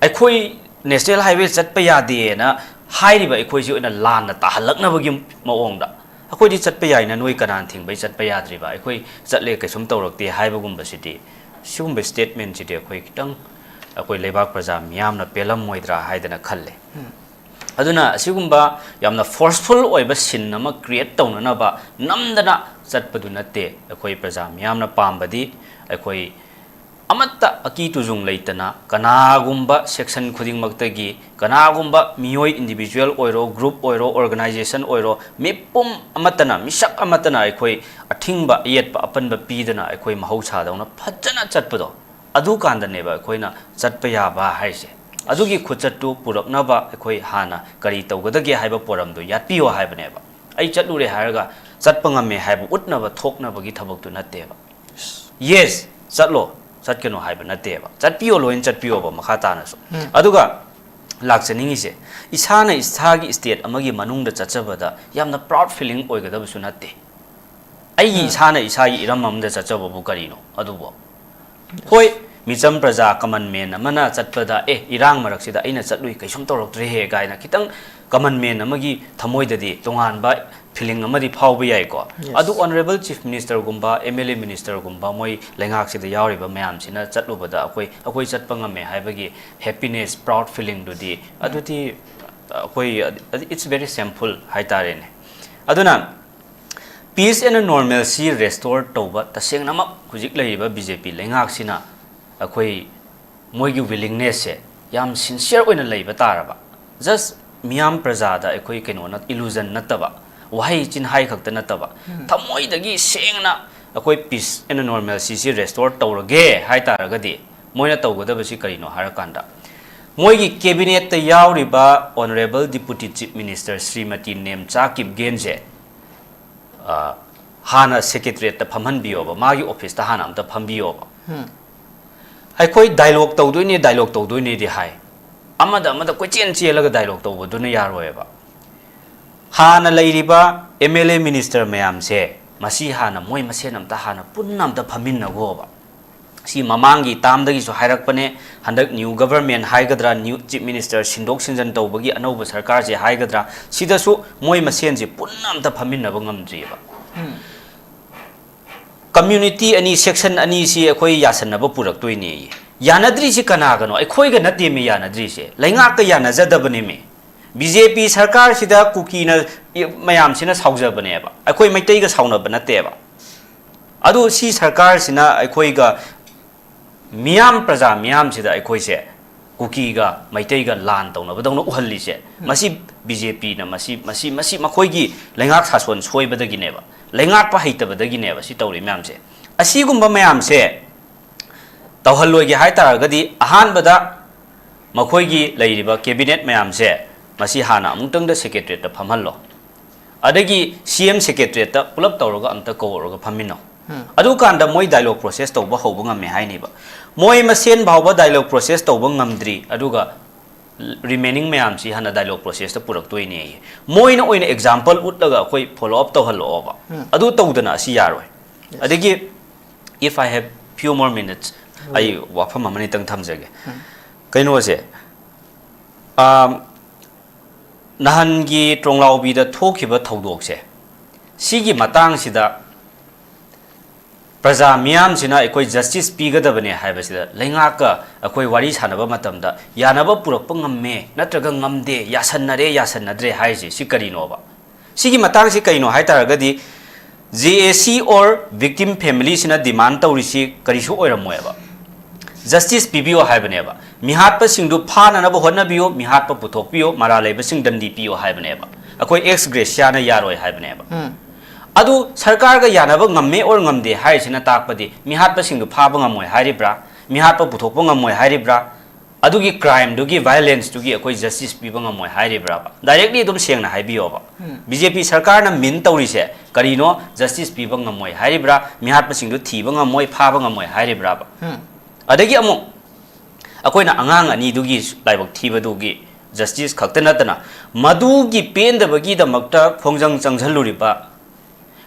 ꯑꯩꯈꯣꯏ ꯅꯦꯁꯅꯦꯜ ꯍꯥꯏꯋꯦ ꯆꯠꯄ ꯌꯥꯗꯦꯅ ꯍꯥꯏꯔꯤꯕ ꯑꯩꯈꯣꯏꯁꯤ ꯑꯣꯏꯅ ꯂꯥꯟꯅ ꯇꯥꯍꯜꯂꯛꯅꯕꯒꯤ ꯃꯑꯣꯡꯗ, "ꯑꯩꯈꯣꯏꯗꯤ ꯆꯠꯄ ꯌꯥꯏꯅ ꯅꯣꯏ ꯀꯅꯥꯅ ꯊꯤꯡꯕꯩ ꯆꯠꯄ ꯌꯥꯗ꯭ꯔꯤꯕ? ꯑꯩꯈꯣꯏ ꯆꯠꯂꯦ, ꯀꯩꯁꯨꯝ ꯇꯧꯔꯛꯇꯦ" ꯍꯥꯏꯕꯒꯨꯝꯕꯁꯤꯗꯤ, ꯁꯤꯒꯨꯝꯕ ꯁ꯭ꯇꯦꯠꯃꯦꯟꯁꯤꯗꯤ ꯑꯩꯈꯣꯏ ꯈꯤꯇꯪ, ꯑꯩꯈꯣꯏ ꯂꯩꯕꯥꯛ ꯄ꯭ꯔꯖꯥ ꯃꯤꯌꯥꯝꯅ ꯄꯦꯜꯂꯝꯃꯣꯏꯗ꯭ꯔꯥ ꯍꯥꯏꯗꯅ ꯈꯜꯂꯦ꯫ ꯑꯗꯨꯅ ꯑꯁꯤꯒꯨꯝꯕ ꯌꯥꯝꯅ ꯐꯣꯔꯁꯐꯨꯜ ꯑꯣꯏꯕ ꯁꯤꯟ ꯑꯃ ꯀ꯭ꯔꯤꯌꯦꯠ ꯇꯧꯅꯅꯕ ꯅꯝꯗꯅ ꯆꯠꯄꯗꯨ ꯅꯠꯇꯦ꯫ ꯑꯩꯈꯣꯏ ꯄ꯭ꯔꯖꯥ ꯃꯤꯌꯥꯝꯅ ꯄꯥꯝꯕꯗꯤ ꯑꯩꯈꯣꯏ ꯑꯃꯠꯇ ꯑꯀꯤ ꯇꯨꯖꯨꯡ ꯂꯩꯇꯅ ꯀꯅꯥꯒꯨꯝꯕ section ꯈꯨꯗꯤꯡꯃꯛꯇꯒꯤ, ꯀꯅꯥꯒꯨꯝꯕ ꯃꯤꯑꯣꯏ individual ꯑꯣꯏꯔꯣ, group ꯑꯣꯏꯔꯣ, organization ꯑꯣꯏꯔꯣ, ꯃꯤꯄꯨꯝ ꯑꯃꯠꯇꯅ, ꯃꯤꯁꯛ ꯑꯃꯠꯇꯅ ꯑꯩꯈꯣꯏ ꯑꯊꯤꯡꯕ, ꯑꯌꯦꯠꯄ, ꯑꯄꯟꯕ ꯄꯤꯗꯅ ꯑꯩꯈꯣꯏ ꯃꯍꯧꯁꯥꯗꯧꯅ ꯐꯖꯅ ꯆꯠꯄꯗꯣ, ꯑꯗꯨꯀꯥꯟꯗꯅꯦꯕ ꯑꯩꯈꯣꯏꯅ ꯆꯠꯄ ꯌꯥꯕ ꯍꯥꯏꯁꯦ꯫ ꯑꯗꯨꯒꯤ ꯈꯨꯆꯠꯇꯨ ꯄꯨꯔꯛꯅꯕ ꯑꯩꯈꯣꯏ ꯍꯥꯟꯅ ꯀꯔꯤ ꯇꯧꯒꯗꯒꯦ ꯍꯥꯏꯕ ꯄꯣꯔꯝꯗꯨ ꯌꯥꯠꯄꯤꯌꯣ ꯍꯥꯏꯕꯅꯦꯕ꯫ ꯑꯩ ꯆꯠꯂꯨꯔꯦ ꯍꯥꯏꯔꯒ ꯆꯠꯄ ꯉꯝꯃꯦ ꯍꯥꯏꯕ ꯎꯠꯅꯕ ꯊꯣꯛꯅꯕꯒꯤ ꯊꯕꯛꯇꯨ ꯅꯠꯇꯦꯕ꯫ Yes, ꯆꯠꯂꯣ, ꯆꯠꯀꯅꯨ ꯍꯥꯏꯕ ꯅꯠꯇꯦꯕ꯫ ꯆꯠꯄꯤꯌꯣ, ꯂꯣꯏꯅ ꯆꯠꯄꯤꯌꯣꯕ ꯃꯈꯥ ꯇꯥꯅꯁꯨ꯫ ꯎꯝ꯫ ꯑꯗꯨꯒ ꯂꯥꯛꯆꯅꯤꯡꯉꯤꯁꯦ, ꯏꯁꯥꯅ ꯏꯁꯥꯒꯤ state ꯑꯃꯒꯤ ꯃꯅꯨꯡꯗ ꯆꯠꯆꯕꯗ ꯌꯥꯝꯅ proud feeling ꯑꯣꯏꯒꯗꯕꯁꯨ ꯅꯠꯇꯦ꯫ ꯑꯩꯒꯤ ꯎꯝ꯫ ꯏꯁꯥꯅ ꯏꯁꯥꯒꯤ ꯏꯔꯝ ꯑꯃꯗ ꯆꯠꯆꯕꯕꯨ ꯀꯔꯤꯅꯣ ꯑꯗꯨꯕꯨ? ꯍꯣꯏ, ꯃꯤꯆꯝ ꯄ꯭ꯔꯖꯥ common man ꯑꯃꯅ ꯆꯠꯄꯗ, "ꯑꯦ, ꯏꯔꯥꯡ ꯃꯔꯛꯁꯤꯗ ꯑꯩꯅ ꯆꯠꯂꯨꯏ, ꯀꯩꯁꯨꯝ ꯇꯧꯔꯛꯇ꯭ꯔꯦꯍꯦ" ꯀꯥꯏꯅ ꯈꯤꯇꯪ common man ꯑꯃꯒꯤ ꯊꯃꯣꯏꯗꯗꯤ ꯇꯣꯉꯥꯟꯕ feeling ꯑꯃꯗꯤ ꯐꯥꯎꯕ ꯌꯥꯏꯀꯣ꯫ Yes. ꯑꯗꯨ Honourable Chief Ministerꯒꯨꯝꯕ, MLA ministerꯒꯨꯝꯕ, ꯃꯣꯏ ꯂꯩꯉꯥꯛꯁꯤꯗ ꯌꯥꯎꯔꯤꯕ ꯃꯌꯥꯝꯁꯤꯅ ꯆꯠꯂꯨꯕꯗ ꯑꯩꯈꯣꯏ, ꯑꯩꯈꯣꯏ ꯆꯠꯄ ꯉꯝꯃꯦ ꯍꯥꯏꯕꯒꯤ happiness, proud feelingꯗꯨꯗꯤ, ꯑꯗꯨꯗꯤ ꯑꯩꯈꯣꯏ, it's very shameful ꯍꯥꯏꯇꯥꯔꯦꯅꯦ꯫ ꯑꯗꯨꯅ peace and normalcy restore ꯇꯧꯕ, ꯇꯁꯦꯡꯅꯃꯛ ꯍꯧꯖꯤꯛ ꯂꯩꯔꯤꯕ BJP ꯂꯩꯉꯥꯛꯁꯤꯅ ꯑꯩꯈꯣꯏ ꯃꯣꯏꯒꯤ willingnessꯁꯦ ꯌꯥꯝ sincere ꯑꯣꯏꯅ ꯂꯩꯕ ꯇꯥꯔꯕ, just ꯃꯤꯌꯥꯝ ꯄ꯭ꯔꯖꯥꯗ ꯑꯩꯈꯣꯏ ꯀꯩꯅꯣ ꯅꯠ-, illusion ꯅꯠꯇꯕ, ꯋꯥꯍꯩ ꯆꯤꯟꯍꯥꯏ ꯈꯛꯇ ꯅꯠꯇꯕ, ꯎꯝ꯫ ꯊꯃꯣꯏꯗꯒꯤ ꯁꯦꯡꯅ ꯑꯩꯈꯣꯏ peace and normalcyꯁꯤ restore ꯇꯧꯔꯒꯦ ꯍꯥꯏ ꯇꯥꯔꯒꯗꯤ, ꯃꯣꯏꯅ ꯇꯧꯒꯗꯕꯁꯤ ꯀꯔꯤꯅꯣ ꯍꯥꯏꯔꯀꯥꯟꯗ, ꯃꯣꯏꯒꯤ cabinetꯇ ꯌꯥꯎꯔꯤꯕ Honourable Deputy Chief Minister Shrimati Nemcha ꯀꯤꯞꯒꯦꯟꯁꯦ, ꯑ, ꯍꯥꯟꯅ secretariatꯇ ꯐꯝꯍꯟꯕꯤꯌꯣꯕ, ꯃꯥꯒꯤ officeꯇ ꯍꯥꯟꯅ ꯑꯝꯇ ꯐꯝꯕꯤꯌꯣꯕ꯫ ꯎꯝ꯫ ꯑꯩꯈꯣꯏ dialogue ꯇꯧꯗꯣꯏꯅꯦ, dialogue ꯇꯧꯗꯣꯏꯅꯦꯗꯤ ꯍꯥꯏ, ꯑꯃꯗ ꯑꯃꯗ ꯀꯣꯏꯆꯦꯟ ꯆꯦꯜꯂꯒ dialogue ꯇꯧꯕꯗꯨꯅ ꯌꯥꯔꯣꯏꯕ꯫ ꯍꯥꯟꯅ ꯂꯩꯔꯤꯕ MLA minister ꯃꯌꯥꯝꯁꯦ, ꯃꯁꯤ ꯍꯥꯟꯅ ꯃꯣꯏ ꯃꯁꯦꯟ ꯑꯝꯇ ꯍꯥꯟꯅ ꯄꯨꯟꯅ ꯑꯝꯇ ꯐꯝꯃꯤꯟꯅꯒꯣꯕ꯫ ꯁꯤ ꯃꯃꯥꯡꯒꯤ termꯗꯒꯤꯁꯨ ꯍꯥꯏꯔꯛꯄꯅꯦ, ꯍꯟꯗꯛ new government ꯍꯥꯏꯒꯗ꯭ꯔꯥ, new Chief Minister ꯁꯤꯟꯗꯣꯛ ꯁꯤꯟꯖꯤꯟ ꯇꯧꯕꯒꯤ ꯑꯅꯧꯕ ꯁꯔꯀꯥꯔꯁꯦ ꯍꯥꯏꯒꯗ꯭ꯔꯥ, ꯁꯤꯗꯁꯨ ꯃꯣꯏ ꯃꯁꯦꯟꯁꯦ ꯄꯨꯟꯅ ꯑꯝꯇ ꯐꯝꯃꯤꯟꯅꯕ ꯉꯝꯗ꯭ꯔꯤꯑꯕ꯫ ꯎꯝ꯫ Community ꯑꯅꯤ, section ꯑꯅꯤꯁꯤ ꯑꯩꯈꯣꯏ ꯌꯥꯁꯟꯅꯕ ꯄꯨꯔꯛꯇꯣꯏꯅꯦꯌꯦ꯫ ꯌꯥꯅꯗ꯭ꯔꯤꯁꯤ ꯀꯅꯥꯒꯅꯣ? ꯑꯩꯈꯣꯏꯒ ꯅꯠꯇꯦꯃꯤ ꯌꯥꯅꯗ꯭ꯔꯤꯁꯦ, ꯂꯩꯉꯥꯛꯀ ꯌꯥꯅꯖꯗꯕꯅꯦꯃꯤ꯫ BJP ꯁꯔꯀꯥꯔꯁꯤꯗ ꯀꯨꯀꯤꯅ, ꯃꯌꯥꯝꯁꯤꯅ ꯁꯥꯎꯖꯕꯅꯦꯕ, ꯑꯩꯈꯣꯏ ꯃꯩꯇꯩꯒ ꯁꯥꯎꯅꯕ ꯅꯠꯇꯦꯕ꯫ ꯑꯗꯨ ꯁꯤ ꯁꯔꯀꯥꯔꯁꯤꯅ ꯑꯩꯈꯣꯏꯒ ꯃꯤꯌꯥꯝ, ꯄ꯭ꯔꯖꯥ ꯃꯤꯌꯥꯝꯁꯤꯗ ꯑꯩꯈꯣꯏꯁꯦ ꯀꯨꯀꯤꯒ ꯃꯩꯇꯩꯒ ꯂꯥꯟ ꯇꯧꯅꯕꯗꯧꯅ ꯎꯍꯜꯂꯤꯁꯦ, ꯃꯁꯤ ꯕꯤ ꯖꯦ ꯄꯤꯅ, ꯃꯁꯤ, ꯃꯁꯤ, ꯃꯁꯤ ꯃꯈꯣꯏꯒꯤ ꯂꯩꯉꯥꯛ ꯁꯥꯁꯣꯟ ꯁꯣꯏꯕꯗꯒꯤꯅꯦꯕ, ꯂꯩꯉꯥꯛꯄ ꯍꯩꯇꯕꯗꯒꯤꯅꯦꯕ ꯁꯤ ꯇꯧꯔꯤ ꯃꯌꯥꯝꯁꯦ꯫ ꯑꯁꯤꯒꯨꯝꯕ ꯃꯌꯥꯝꯁꯦ ꯇꯧꯍꯜꯂꯣꯏꯒꯦ ꯍꯥꯏ ꯇꯥꯔꯒꯗꯤ, ꯑꯍꯥꯟꯕꯗ ꯃꯈꯣꯏꯒꯤ ꯂꯩꯔꯤꯕ cabinet ꯃꯌꯥꯝꯁꯦ, ꯃꯁꯤ ꯍꯥꯟꯅ ꯑꯃꯨꯛꯇꯪꯗ secretariatꯇ ꯐꯝꯍꯜꯂꯣ꯫ ꯑꯗꯒꯤ C M secretariatꯇ ꯄꯨꯂꯞ ꯇꯧꯔꯒ ꯑꯝꯇ ꯀꯧꯔꯒ ꯐꯝꯃꯤꯟꯅꯧ꯫ ꯑꯗꯨꯀꯥꯟꯗ ꯃꯣꯏ dialogue process ꯇꯧꯕ ꯍꯧꯕ ꯉꯝꯃꯦ ꯍꯥꯏꯅꯦꯕ꯫ ꯃꯣꯏ ꯃꯁꯦꯟ ꯐꯥꯎꯕ dialogue process ꯇꯧꯕ ꯉꯝꯗ꯭ꯔꯤ, ꯑꯗꯨꯒ remaining ꯃꯌꯥꯝꯁꯤ ꯍꯥꯟꯅ dialogue processꯇ ꯄꯨꯔꯛꯇꯣꯏꯅꯦ꯫ ꯃꯣꯏꯅ ꯑꯣꯏꯅ example ꯎꯠꯂꯒ ꯑꯩꯈꯣꯏ follow up ꯇꯧꯍꯜꯂꯛꯑꯣꯕ꯫ ꯑꯗꯨ ꯇꯧꯗꯅ ꯑꯁꯤ ꯌꯥꯔꯣꯏ꯫ ꯑꯗꯒꯤ, if I have few more minutes, ꯑꯩ ꯋꯥꯐꯝ ꯑꯃꯅꯤꯇꯪ ꯊꯝꯖꯒꯦ꯫ ꯀꯩꯅꯣꯁꯦ, ꯑꯥꯝ, ꯅꯍꯥꯟꯒꯤ ꯇ꯭ꯔꯣꯡꯂꯥꯎꯕꯤꯗ ꯊꯣꯛꯈꯤꯕ ꯊꯧꯗꯣꯛꯁꯦ, ꯁꯤꯒꯤ ꯃꯇꯥꯡꯁꯤꯗ ꯄ꯭ꯔꯖꯥ ꯃꯤꯌꯥꯝꯁꯤꯅ ꯑꯩꯈꯣꯏ justice ꯄꯤꯒꯗꯕꯅꯦ ꯍꯥꯏꯕꯁꯤꯗ ꯂꯩꯉꯥꯛꯀ ꯑꯩꯈꯣꯏ ꯋꯥꯔꯤ ꯁꯥꯟꯅꯕ ꯃꯇꯝꯗ ꯌꯥꯅꯕ ꯄꯨꯔꯛꯄ ꯉꯝꯃꯦ ꯅꯠꯇ꯭ꯔꯒ ꯉꯝꯗꯦ, ꯌꯥꯁꯟꯅꯔꯦ, ꯌꯥꯁꯟꯅꯗ꯭ꯔꯦ ꯍꯥꯏꯔꯤꯁꯤ ꯁꯤ ꯀꯔꯤꯅꯣꯕ? ꯁꯤꯒꯤ ꯃꯇꯥꯡꯁꯤ ꯀꯩꯅꯣ ꯍꯥꯏ ꯇꯥꯔꯒꯗꯤ, J A C or victim familyꯁꯤꯅ demand ꯇꯧꯔꯤꯁꯤ ꯀꯔꯤꯁꯨ ꯑꯣꯏꯔꯝꯃꯣꯏꯕ꯫ Justice ꯄꯤꯕꯤꯌꯣ ꯍꯥꯏꯕꯅꯦꯕ꯫ ꯃꯤꯍꯥꯠꯄꯁꯤꯡꯗꯨ ꯐꯥꯅꯅꯕ ꯍꯣꯠꯅꯕꯤꯌꯨ, ꯃꯤꯍꯥꯠꯄ ꯄꯨꯊꯣꯛꯄꯤꯌꯨ, ꯃꯔꯥꯜ ꯂꯩꯕꯁꯤꯡ ꯗꯟꯗꯤ ꯄꯤꯌꯨ ꯍꯥꯏꯕꯅꯦꯕ꯫ ꯑꯩꯈꯣꯏ ex gratia ꯅ ꯌꯥꯔꯣꯏ ꯍꯥꯏꯕꯅꯦꯕ꯫ ꯑꯗꯨ ꯁꯔꯀꯥꯔꯒ ꯌꯥꯅꯕ ꯉꯝꯃꯦ or ꯉꯝꯗꯦ ꯍꯥꯏꯔꯤꯁꯤꯅ ꯇꯥꯛꯄꯗꯤ ꯃꯤꯍꯥꯠꯄꯁꯤꯡꯗꯨ ꯐꯥꯕ ꯉꯝꯃꯣꯏ ꯍꯥꯏꯔꯤꯕ꯭ꯔꯥ? ꯃꯤꯍꯥꯠꯄ ꯄꯨꯊꯣꯛꯄ ꯉꯝꯃꯣꯏ ꯍꯥꯏꯔꯤꯕ꯭ꯔꯥ? ꯑꯗꯨꯒꯤ crimeꯗꯨꯒꯤ, violenceꯗꯨꯒꯤ ꯑꯩꯈꯣꯏ justice ꯄꯤꯕ ꯉꯝꯃꯣꯏ ꯍꯥꯏꯔꯤꯕ꯭ꯔꯥꯕ? Directly ꯑꯗꯨꯝ ꯁꯦꯡꯅ ꯍꯥꯏꯕꯤꯌꯣꯕ꯫ ꯎꯝ꯫ B J P ꯁꯔꯀꯥꯔꯅ mean ꯇꯧꯔꯤꯁꯦ ꯀꯔꯤꯅꯣ? Justice ꯄꯤꯕ ꯉꯝꯃꯣꯏ ꯍꯥꯏꯔꯤꯕ꯭ꯔꯥ? ꯃꯤꯍꯥꯠꯄꯁꯤꯡꯗꯨ ꯊꯤꯕ ꯉꯝꯃꯣꯏ, ꯐꯥꯕ ꯉꯝꯃꯣꯏ ꯍꯥꯏꯔꯤꯕ꯭ꯔꯥꯕ? ꯎꯝ꯫ ꯑꯗꯒꯤ ꯑꯃꯨꯛ ꯑꯩꯈꯣꯏꯅ ꯑꯉꯥꯡ ꯑꯅꯤꯗꯨꯒꯤ ꯂꯥꯏꯕꯛ ꯊꯤꯕꯗꯨꯒꯤ justice ꯈꯛꯇ ꯅꯠꯇꯅ, ꯃꯗꯨꯒꯤ ꯄꯦꯟꯗꯕꯒꯤꯗꯃꯛꯇ ꯈꯣꯡꯖꯪ ꯆꯪꯁꯤꯜꯂꯨꯔꯤꯕ,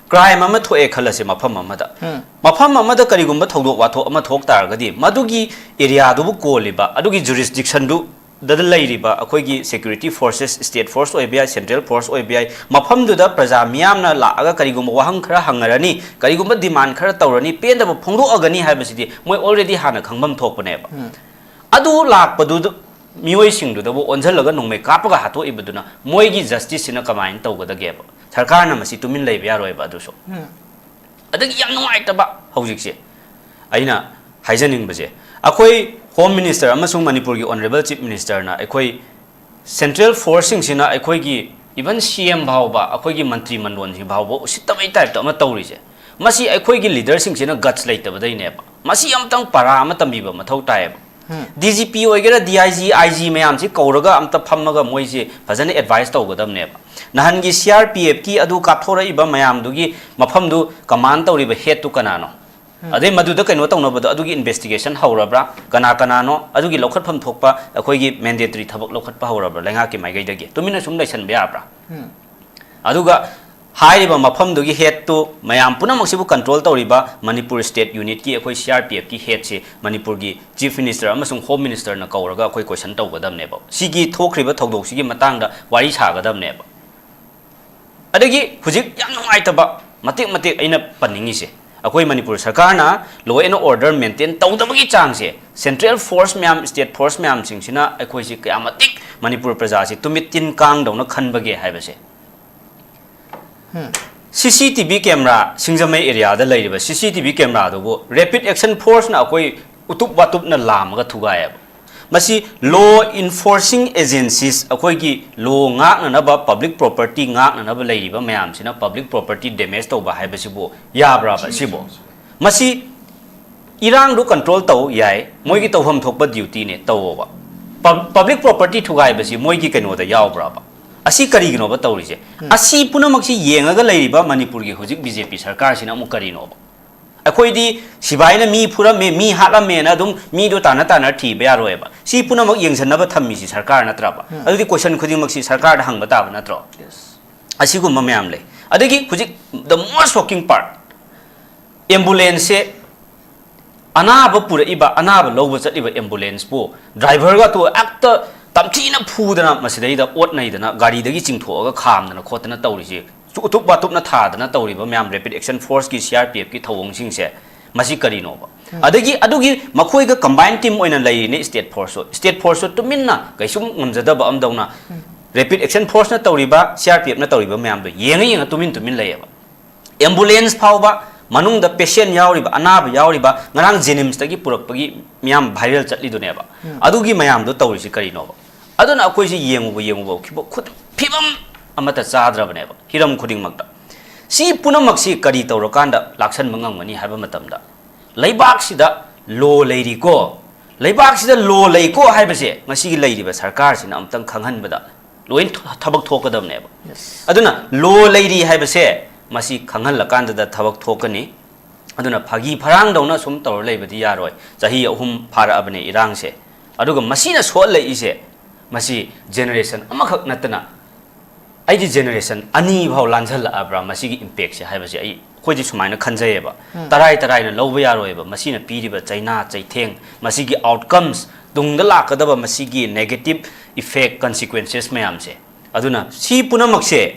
crime ꯑꯃ ꯊꯣꯛꯑꯦ ꯈꯜꯂꯁꯦ ꯃꯐꯝ ꯑꯃꯗ꯫ ꯎꯝ꯫ ꯃꯐꯝ ꯑꯃꯗ ꯀꯔꯤꯒꯨꯝꯕ ꯊꯧꯗꯣꯛ ꯋꯥꯊꯣꯛ ꯑꯃ ꯊꯣꯛ ꯇꯥꯔꯒꯗꯤ, ꯃꯗꯨꯒꯤ areaꯗꯨꯕꯨ ꯀꯣꯜꯂꯤꯕ, ꯑꯗꯨꯒꯤ jurisdictionꯗꯨꯗ ꯂꯩꯔꯤꯕ ꯑꯩꯈꯣꯏꯒꯤ security forces, state force ꯑꯣꯏꯕ ꯌꯥꯏ, central force ꯑꯣꯏꯕ ꯌꯥꯏ, ꯃꯐꯝꯗꯨꯗ ꯄ꯭ꯔꯖꯥ ꯃꯤꯌꯥꯝꯅ ꯂꯥꯛꯑꯒ ꯀꯔꯤꯒꯨꯝꯕ ꯋꯥꯍꯪ ꯈꯔ ꯍꯪꯉꯔꯅꯤ, ꯀꯔꯤꯒꯨꯝꯕ demand ꯈꯔ ꯇꯧꯔꯅꯤ, ꯄꯦꯟꯗꯕ ꯐꯣꯡꯗꯣꯛꯑꯒꯅꯤ ꯍꯥꯏꯕꯁꯤꯗꯤ ꯃꯣꯏ already ꯍꯥꯟꯅ ꯈꯪꯐꯝ ꯊꯣꯛꯄꯅꯦꯕ꯫ ꯎꯝ꯫ ꯑꯗꯨ ꯂꯥꯛꯄꯗꯨꯗ ꯃꯤꯑꯣꯏꯁꯤꯡꯗꯨꯗꯕꯨ ꯑꯣꯟꯁꯤꯜꯂꯒ ꯅꯣꯡꯃꯩ ꯀꯥꯞꯄꯒ ꯍꯥꯠꯇꯣꯛꯏꯕꯗꯨꯅ ꯃꯣꯏꯒꯤ justiceꯁꯤꯅ ꯀꯃꯥꯏꯅ ꯇꯧꯒꯗꯒꯦꯕ? ꯁꯔꯀꯥꯔꯅ ꯃꯁꯤ ꯇꯨꯃꯤꯟ ꯂꯩꯕ ꯌꯥꯔꯣꯏꯕ ꯑꯗꯨꯁꯨ꯫ ꯎꯝ꯫ ꯑꯗꯒꯤ ꯌꯥꯝ ꯅꯨꯡꯉꯥꯏꯇꯕ ꯍꯧꯖꯤꯛꯁꯦ, ꯑꯩꯅ ꯍꯥꯏꯖꯅꯤꯡꯕꯁꯦ, ꯑꯩꯈꯣꯏ Home Minister ꯑꯃꯁꯨꯡ ꯃꯅꯤꯄꯨꯔꯒꯤ Honourable Chief Ministerꯅ ꯑꯩꯈꯣꯏ central forceꯁꯤꯡꯁꯤꯅ ꯑꯩꯈꯣꯏꯒꯤ even C M ꯐꯥꯎꯕ, ꯑꯩꯈꯣꯏꯒꯤ ꯃꯟꯇ꯭ꯔꯤ ꯃꯟꯗꯣꯟꯁꯤ ꯐꯥꯎꯕ ꯎꯁꯤꯠꯇꯕꯩ typeꯇ ꯑꯃ ꯇꯧꯔꯤꯁꯦ, ꯃꯁꯤ ꯑꯩꯈꯣꯏꯒꯤ leaderꯁꯤꯡꯁꯤꯅ guts ꯂꯩꯇꯕꯗꯩꯅꯦꯕ꯫ ꯃꯁꯤ ꯑꯃꯇꯪ ꯄꯔꯥ ꯑꯃ ꯇꯝꯕꯤꯕ ꯃꯊꯧ ꯇꯥꯏꯌꯦꯕ꯫ D G P ꯑꯣꯏꯒꯦꯔꯥ, D I G, I G ꯃꯌꯥꯝꯁꯤ ꯀꯧꯔꯒ ꯑꯝꯇ ꯐꯝꯃꯒ ꯃꯣꯏꯁꯤ ꯐꯖꯅ advice ꯇꯧꯒꯗꯕꯅꯦꯕ꯫ ꯅꯍꯥꯟꯒꯤ C R P Fꯀꯤ ꯑꯗꯨ ꯀꯥꯞꯊꯣꯔꯛꯏꯕ ꯃꯌꯥꯝꯗꯨꯒꯤ ꯃꯐꯝꯗꯨ command ꯇꯧꯔꯤꯕ headꯇꯨ ꯀꯅꯥꯅꯣ? ꯑꯗꯩ ꯃꯗꯨꯗ ꯀꯩꯅꯣ ꯇꯧꯅꯕꯗꯣ, ꯑꯗꯨꯒꯤ investigation ꯍꯧꯔꯕ꯭ꯔꯥ? ꯀꯅꯥ ꯀꯅꯥꯅꯣ? ꯑꯗꯨꯒꯤ ꯂꯧꯈꯠꯐꯝ ꯊꯣꯛꯄ ꯑꯩꯈꯣꯏꯒꯤ mandatory ꯊꯕꯛ ꯂꯧꯈꯠꯄ ꯍꯧꯔꯕ꯭ꯔꯥ ꯂꯩꯉꯥꯛꯀꯤ ꯃꯥꯏꯀꯩꯗꯒꯤ? ꯇꯨꯃꯤꯟꯅ ꯁꯨꯝ ꯂꯩꯁꯟꯕ ꯌꯥꯕ꯭ꯔꯥ? ꯑꯗꯨꯒ ꯍꯥꯏꯔꯤꯕ ꯃꯐꯝꯗꯨꯒꯤ headꯇꯨ, ꯃꯌꯥꯝ ꯄꯨꯝꯅꯃꯛꯁꯤꯕꯨ control ꯇꯧꯔꯤꯕ ꯃꯅꯤꯄꯨꯔ state unitꯀꯤ ꯑꯩꯈꯣꯏ C R P Fꯀꯤ headꯁꯤ ꯃꯅꯤꯄꯨꯔꯒꯤ Chief Minister ꯑꯃꯁꯨꯡ Home Ministerꯅ ꯀꯧꯔꯒ ꯑꯩꯈꯣꯏ question ꯇꯧꯒꯗꯕꯅꯦꯕ꯫ ꯁꯤꯒꯤ ꯊꯣꯛꯈ꯭ꯔꯤꯕ ꯊꯧꯗꯣꯛꯁꯤꯒꯤ ꯃꯇꯥꯡꯗ ꯋꯥꯔꯤ ꯁꯥꯒꯗꯕꯅꯦꯕ꯫ ꯑꯗꯒꯤ ꯍꯧꯖꯤꯛ ꯌꯥꯝ ꯅꯨꯡꯉꯥꯏꯇꯕ ꯃꯇꯦꯛ ꯃꯇꯦꯛ ꯑꯩꯅ ꯄꯟꯅꯤꯡꯉꯤꯁꯦ, ꯑꯩꯈꯣꯏ ꯃꯅꯤꯄꯨꯔ ꯁꯔꯀꯥꯔꯅ law and order maintain ꯇꯧꯗꯕꯒꯤ ꯆꯥꯡꯁꯦ, central force ꯃꯌꯥꯝ, state force ꯃꯌꯥꯝꯁꯤꯡꯁꯤꯅ ꯑꯩꯈꯣꯏꯁꯤ ꯀꯌꯥ ꯃꯇꯤꯛ ꯃꯅꯤꯄꯨꯔ ꯄ꯭ꯔꯖꯥꯁꯤ ꯇꯨꯃꯤꯠ ꯇꯤꯟ ꯀꯥꯡꯗꯧꯅ ꯈꯟꯕꯒꯦ ꯍꯥꯏꯕꯁꯦ꯫ C C T V camera, ꯁꯤꯡꯖꯃꯩ areaꯗ ꯂꯩꯔꯤꯕ C C T V cameraꯗꯨꯕꯨ rapid action forceꯅ ꯑꯩꯈꯣꯏ ꯎꯇꯨꯞ ꯋꯥꯇꯨꯞꯅ ꯂꯥꯝꯃꯒ ꯊꯨꯒꯥꯏꯌꯦꯕ꯫ ꯃꯁꯤ law enforcing agencies, ꯑꯩꯈꯣꯏꯒꯤ law ꯉꯥꯛꯅꯅꯕ, public property ꯉꯥꯛꯅꯅꯕ ꯂꯩꯔꯤꯕ ꯃꯌꯥꯝꯁꯤꯅ public property damage ꯇꯧꯕ ꯍꯥꯏꯕꯁꯤꯕꯨ ꯌꯥꯕ꯭ꯔꯕ ꯁꯤꯕꯨ? ꯃꯁꯤ ꯏꯔꯥꯡꯗꯨ control ꯇꯧ ꯌꯥꯏ, ꯃꯣꯏꯒꯤ ꯇꯧꯐꯝ ꯊꯣꯛꯄ dutyꯅꯦ, ꯇꯧꯑꯣꯕ꯫ Pub-, public property ꯊꯨꯒꯥꯏꯕꯁꯤ ꯃꯣꯏꯒꯤ ꯀꯩꯅꯣꯗ ꯌꯥꯎꯕ꯭ꯔꯕ? ꯑꯁꯤ ꯀꯔꯤꯒꯤꯅꯣꯕ ꯇꯧꯔꯤꯁꯦ? ꯑꯁꯤ ꯄꯨꯝꯅꯃꯛꯁꯤ ꯌꯦꯡꯉꯒ ꯂꯩꯔꯤꯕ ꯃꯅꯤꯄꯨꯔꯒꯤ ꯍꯧꯖꯤꯛ B J P ꯁꯔꯀꯥꯔꯁꯤꯅ ꯑꯃꯨꯛ ꯀꯔꯤꯅꯣꯕ? ꯑꯩꯈꯣꯏꯗꯤ ꯁꯤꯕꯥꯏꯅ ꯃꯤ ꯐꯨꯔꯝꯃꯦ, ꯃꯤ ꯍꯥꯠꯂꯝꯃꯦꯅ ꯑꯗꯨꯝ ꯃꯤꯗꯣ ꯇꯥꯟꯅ ꯇꯥꯟꯅ ꯊꯤꯕ ꯌꯥꯔꯣꯏꯕ꯫ ꯁꯤ ꯄꯨꯝꯅꯃꯛ ꯌꯦꯡꯁꯤꯟꯅꯕ ꯊꯝꯃꯤꯁꯤ ꯁꯔꯀꯥꯔ ꯅꯠꯇ꯭ꯔꯕ? ꯑꯗꯨꯗꯤ question ꯈꯨꯗꯤꯡꯃꯛꯁꯤ ꯁꯔꯀꯥꯔꯗ ꯍꯪꯕ ꯇꯥꯕ ꯅꯠꯇ꯭ꯔꯣ? ꯑꯁꯤꯒꯨꯝꯕ ꯃꯌꯥꯝ ꯂꯩ꯫ ꯑꯗꯒꯤ ꯍꯧꯖꯤꯛ the most shocking part, ambulanceꯁꯦ ꯑꯅꯥꯕ ꯄꯨꯔꯛꯏꯕ, ꯑꯅꯥꯕ ꯂꯧꯕ ꯆꯠꯂꯤꯕ ambulanceꯄꯨ driverꯒ ꯇꯣ ꯍꯦꯛꯇ ꯇꯝꯊꯤꯅ ꯐꯨꯗꯅ, ꯃꯁꯤꯗꯩꯗ ꯑꯣꯠ ꯅꯩꯗꯅ, ꯒꯥꯔꯤꯗꯒꯤ ꯆꯤꯡꯊꯣꯛꯑꯒ ꯈꯥꯝꯗꯅ ꯈꯣꯠꯇꯅ ꯇꯧꯔꯤꯁꯤ, ꯎꯇꯨꯞ ꯋꯥꯇꯨꯞꯅ ꯊꯥꯗꯅ ꯇꯧꯔꯤꯕ ꯃꯌꯥꯝ rapid action forceꯀꯤ, C R P Fꯀꯤ ꯊꯧꯑꯣꯡꯁꯤꯡꯁꯦ, ꯃꯁꯤ ꯀꯔꯤꯅꯣꯕ? ꯑꯗꯒꯤ ꯑꯗꯨꯒꯤ ꯃꯈꯣꯏꯒ combined team ꯑꯣꯏꯅ ꯂꯩꯔꯤꯅꯦ state forceꯁꯨ꯫ State forceꯁꯨ ꯇꯨꯃꯤꯟꯅ ꯀꯩꯁꯨꯝ ꯉꯝꯖꯗꯕ ꯑꯃꯗꯧꯅ rapid action forceꯅ ꯇꯧꯔꯤꯕ, C R P Fꯅ ꯇꯧꯔꯤꯕ ꯃꯌꯥꯝꯗꯣ ꯌꯦꯡꯉ ꯌꯦꯡꯉ ꯇꯨꯃꯤꯟ ꯇꯨꯃꯤꯟ ꯂꯩꯌꯦꯕ꯫ Ambulance ꯐꯥꯎꯕ ꯃꯅꯨꯡꯗ ꯄꯦꯁꯦꯟ ꯌꯥꯎꯔꯤꯕ, ꯑꯅꯥꯕ ꯌꯥꯎꯔꯤꯕ, ꯉꯔꯥꯡ ꯖꯦꯅꯤꯝꯁꯇꯒꯤ ꯄꯨꯔꯛꯄꯒꯤ ꯃꯤꯌꯥꯝ ꯚꯥꯏꯔꯦꯜ ꯆꯠꯂꯤꯗꯨꯅꯦꯕ꯫ ꯎꯝ꯫ ꯑꯗꯨꯒꯤ ꯃꯌꯥꯝꯗꯣ ꯇꯧꯔꯤꯁꯤ ꯀꯔꯤꯅꯣꯕ? ꯑꯗꯨꯅ ꯑꯩꯈꯣꯏꯁꯤ ꯌꯦꯡꯉꯨꯕ, ꯌꯦꯡꯉꯨꯕ, ꯈꯤꯕ-, ꯈꯨꯗ-, ꯐꯤꯕꯝ ꯑꯃꯠꯇ ꯆꯥꯗ꯭ꯔꯕꯅꯦꯕ ꯍꯤꯔꯝ ꯈꯨꯗꯤꯡꯃꯛꯇ꯫ ꯁꯤ ꯄꯨꯝꯅꯃꯛꯁꯤ ꯀꯔꯤ ꯇꯧꯔꯀꯥꯟꯗ ꯂꯥꯛꯁꯟꯕ ꯉꯝꯒꯅꯤ ꯍꯥꯏꯕ ꯃꯇꯝꯗ, ꯂꯩꯕꯥꯛꯁꯤꯗ ꯂꯣ ꯂꯩꯔꯤꯀꯣ, ꯂꯩꯕꯥꯛꯁꯤꯗ ꯂꯣ ꯂꯩꯀꯣ ꯍꯥꯏꯕꯁꯦ ꯉꯁꯤꯒꯤ ꯂꯩꯔꯤꯕ ꯁꯔꯀꯥꯔꯁꯤꯅ ꯑꯃꯨꯛꯇꯪ ꯈꯪꯍꯟꯕꯗ ꯂꯣꯏ ꯊ-, ꯊꯕꯛ ꯊꯣꯛꯀꯗꯕꯅꯦꯕ꯫ Yes. ꯑꯗꯨꯅ ꯂꯣ ꯂꯩꯔꯤ ꯍꯥꯏꯕꯁꯦ ꯃꯁꯤ ꯈꯪꯍꯜꯂꯀꯥꯟꯗꯗ ꯊꯕꯛ ꯊꯣꯛꯀꯅꯤ꯫ ꯑꯗꯨꯅ ꯐꯥꯒꯤ ꯐꯔꯥꯡꯗꯧꯅ ꯁꯨꯝ ꯇꯧꯔ ꯂꯩꯕꯗꯤ ꯌꯥꯔꯣꯏ꯫ ꯆꯍꯤ ꯑꯍꯨꯝ ꯐꯥꯔꯛꯑꯕꯅꯦ ꯏꯔꯥꯡꯁꯦ꯫ ꯑꯗꯨꯒ ꯃꯁꯤꯅ ꯁꯣꯛꯍꯜꯂꯛꯏꯁꯦ, ꯃꯁꯤ ꯖꯦꯅꯦꯔꯦꯁꯟ ꯑꯃꯈꯛ ꯅꯠꯇꯅ, ꯑꯩꯗꯤ ꯖꯦꯅꯦꯔꯦꯁꯟ ꯑꯅꯤ ꯐꯥꯎ ꯂꯥꯟꯁꯜꯂꯛꯑꯕ꯭ꯔꯥ ꯃꯁꯤꯒꯤ ꯏꯝꯄꯦꯛꯁꯦ ꯍꯥꯏꯕꯁꯦ ꯑꯩ, ꯑꯩꯈꯣꯏꯗꯤ ꯁꯨꯃꯥꯏꯅ ꯈꯟꯖꯩꯌꯦꯕ꯫ ꯎꯝ꯫ ꯇꯔꯥꯏ ꯇꯔꯥꯏꯅ ꯂꯧꯕ ꯌꯥꯔꯣꯏꯕ ꯃꯁꯤꯅ ꯄꯤꯔꯤꯕ ꯆꯩꯅꯥ ꯆꯩꯊꯦꯡ, ꯃꯁꯤꯒꯤ ꯑꯥꯎꯠꯀꯝꯁ, ꯇꯨꯡꯗ ꯂꯥꯛꯀꯗꯕ ꯃꯁꯤꯒꯤ ꯅꯦꯒꯦꯇꯤꯞ ꯏꯐꯦꯛ, ꯀꯟꯁꯤꯀ꯭ꯋꯦꯟꯁꯦꯁ ꯃꯌꯥꯝꯁꯦ꯫ ꯑꯗꯨꯅ ꯁꯤ ꯄꯨꯝꯅꯃꯛꯁꯦ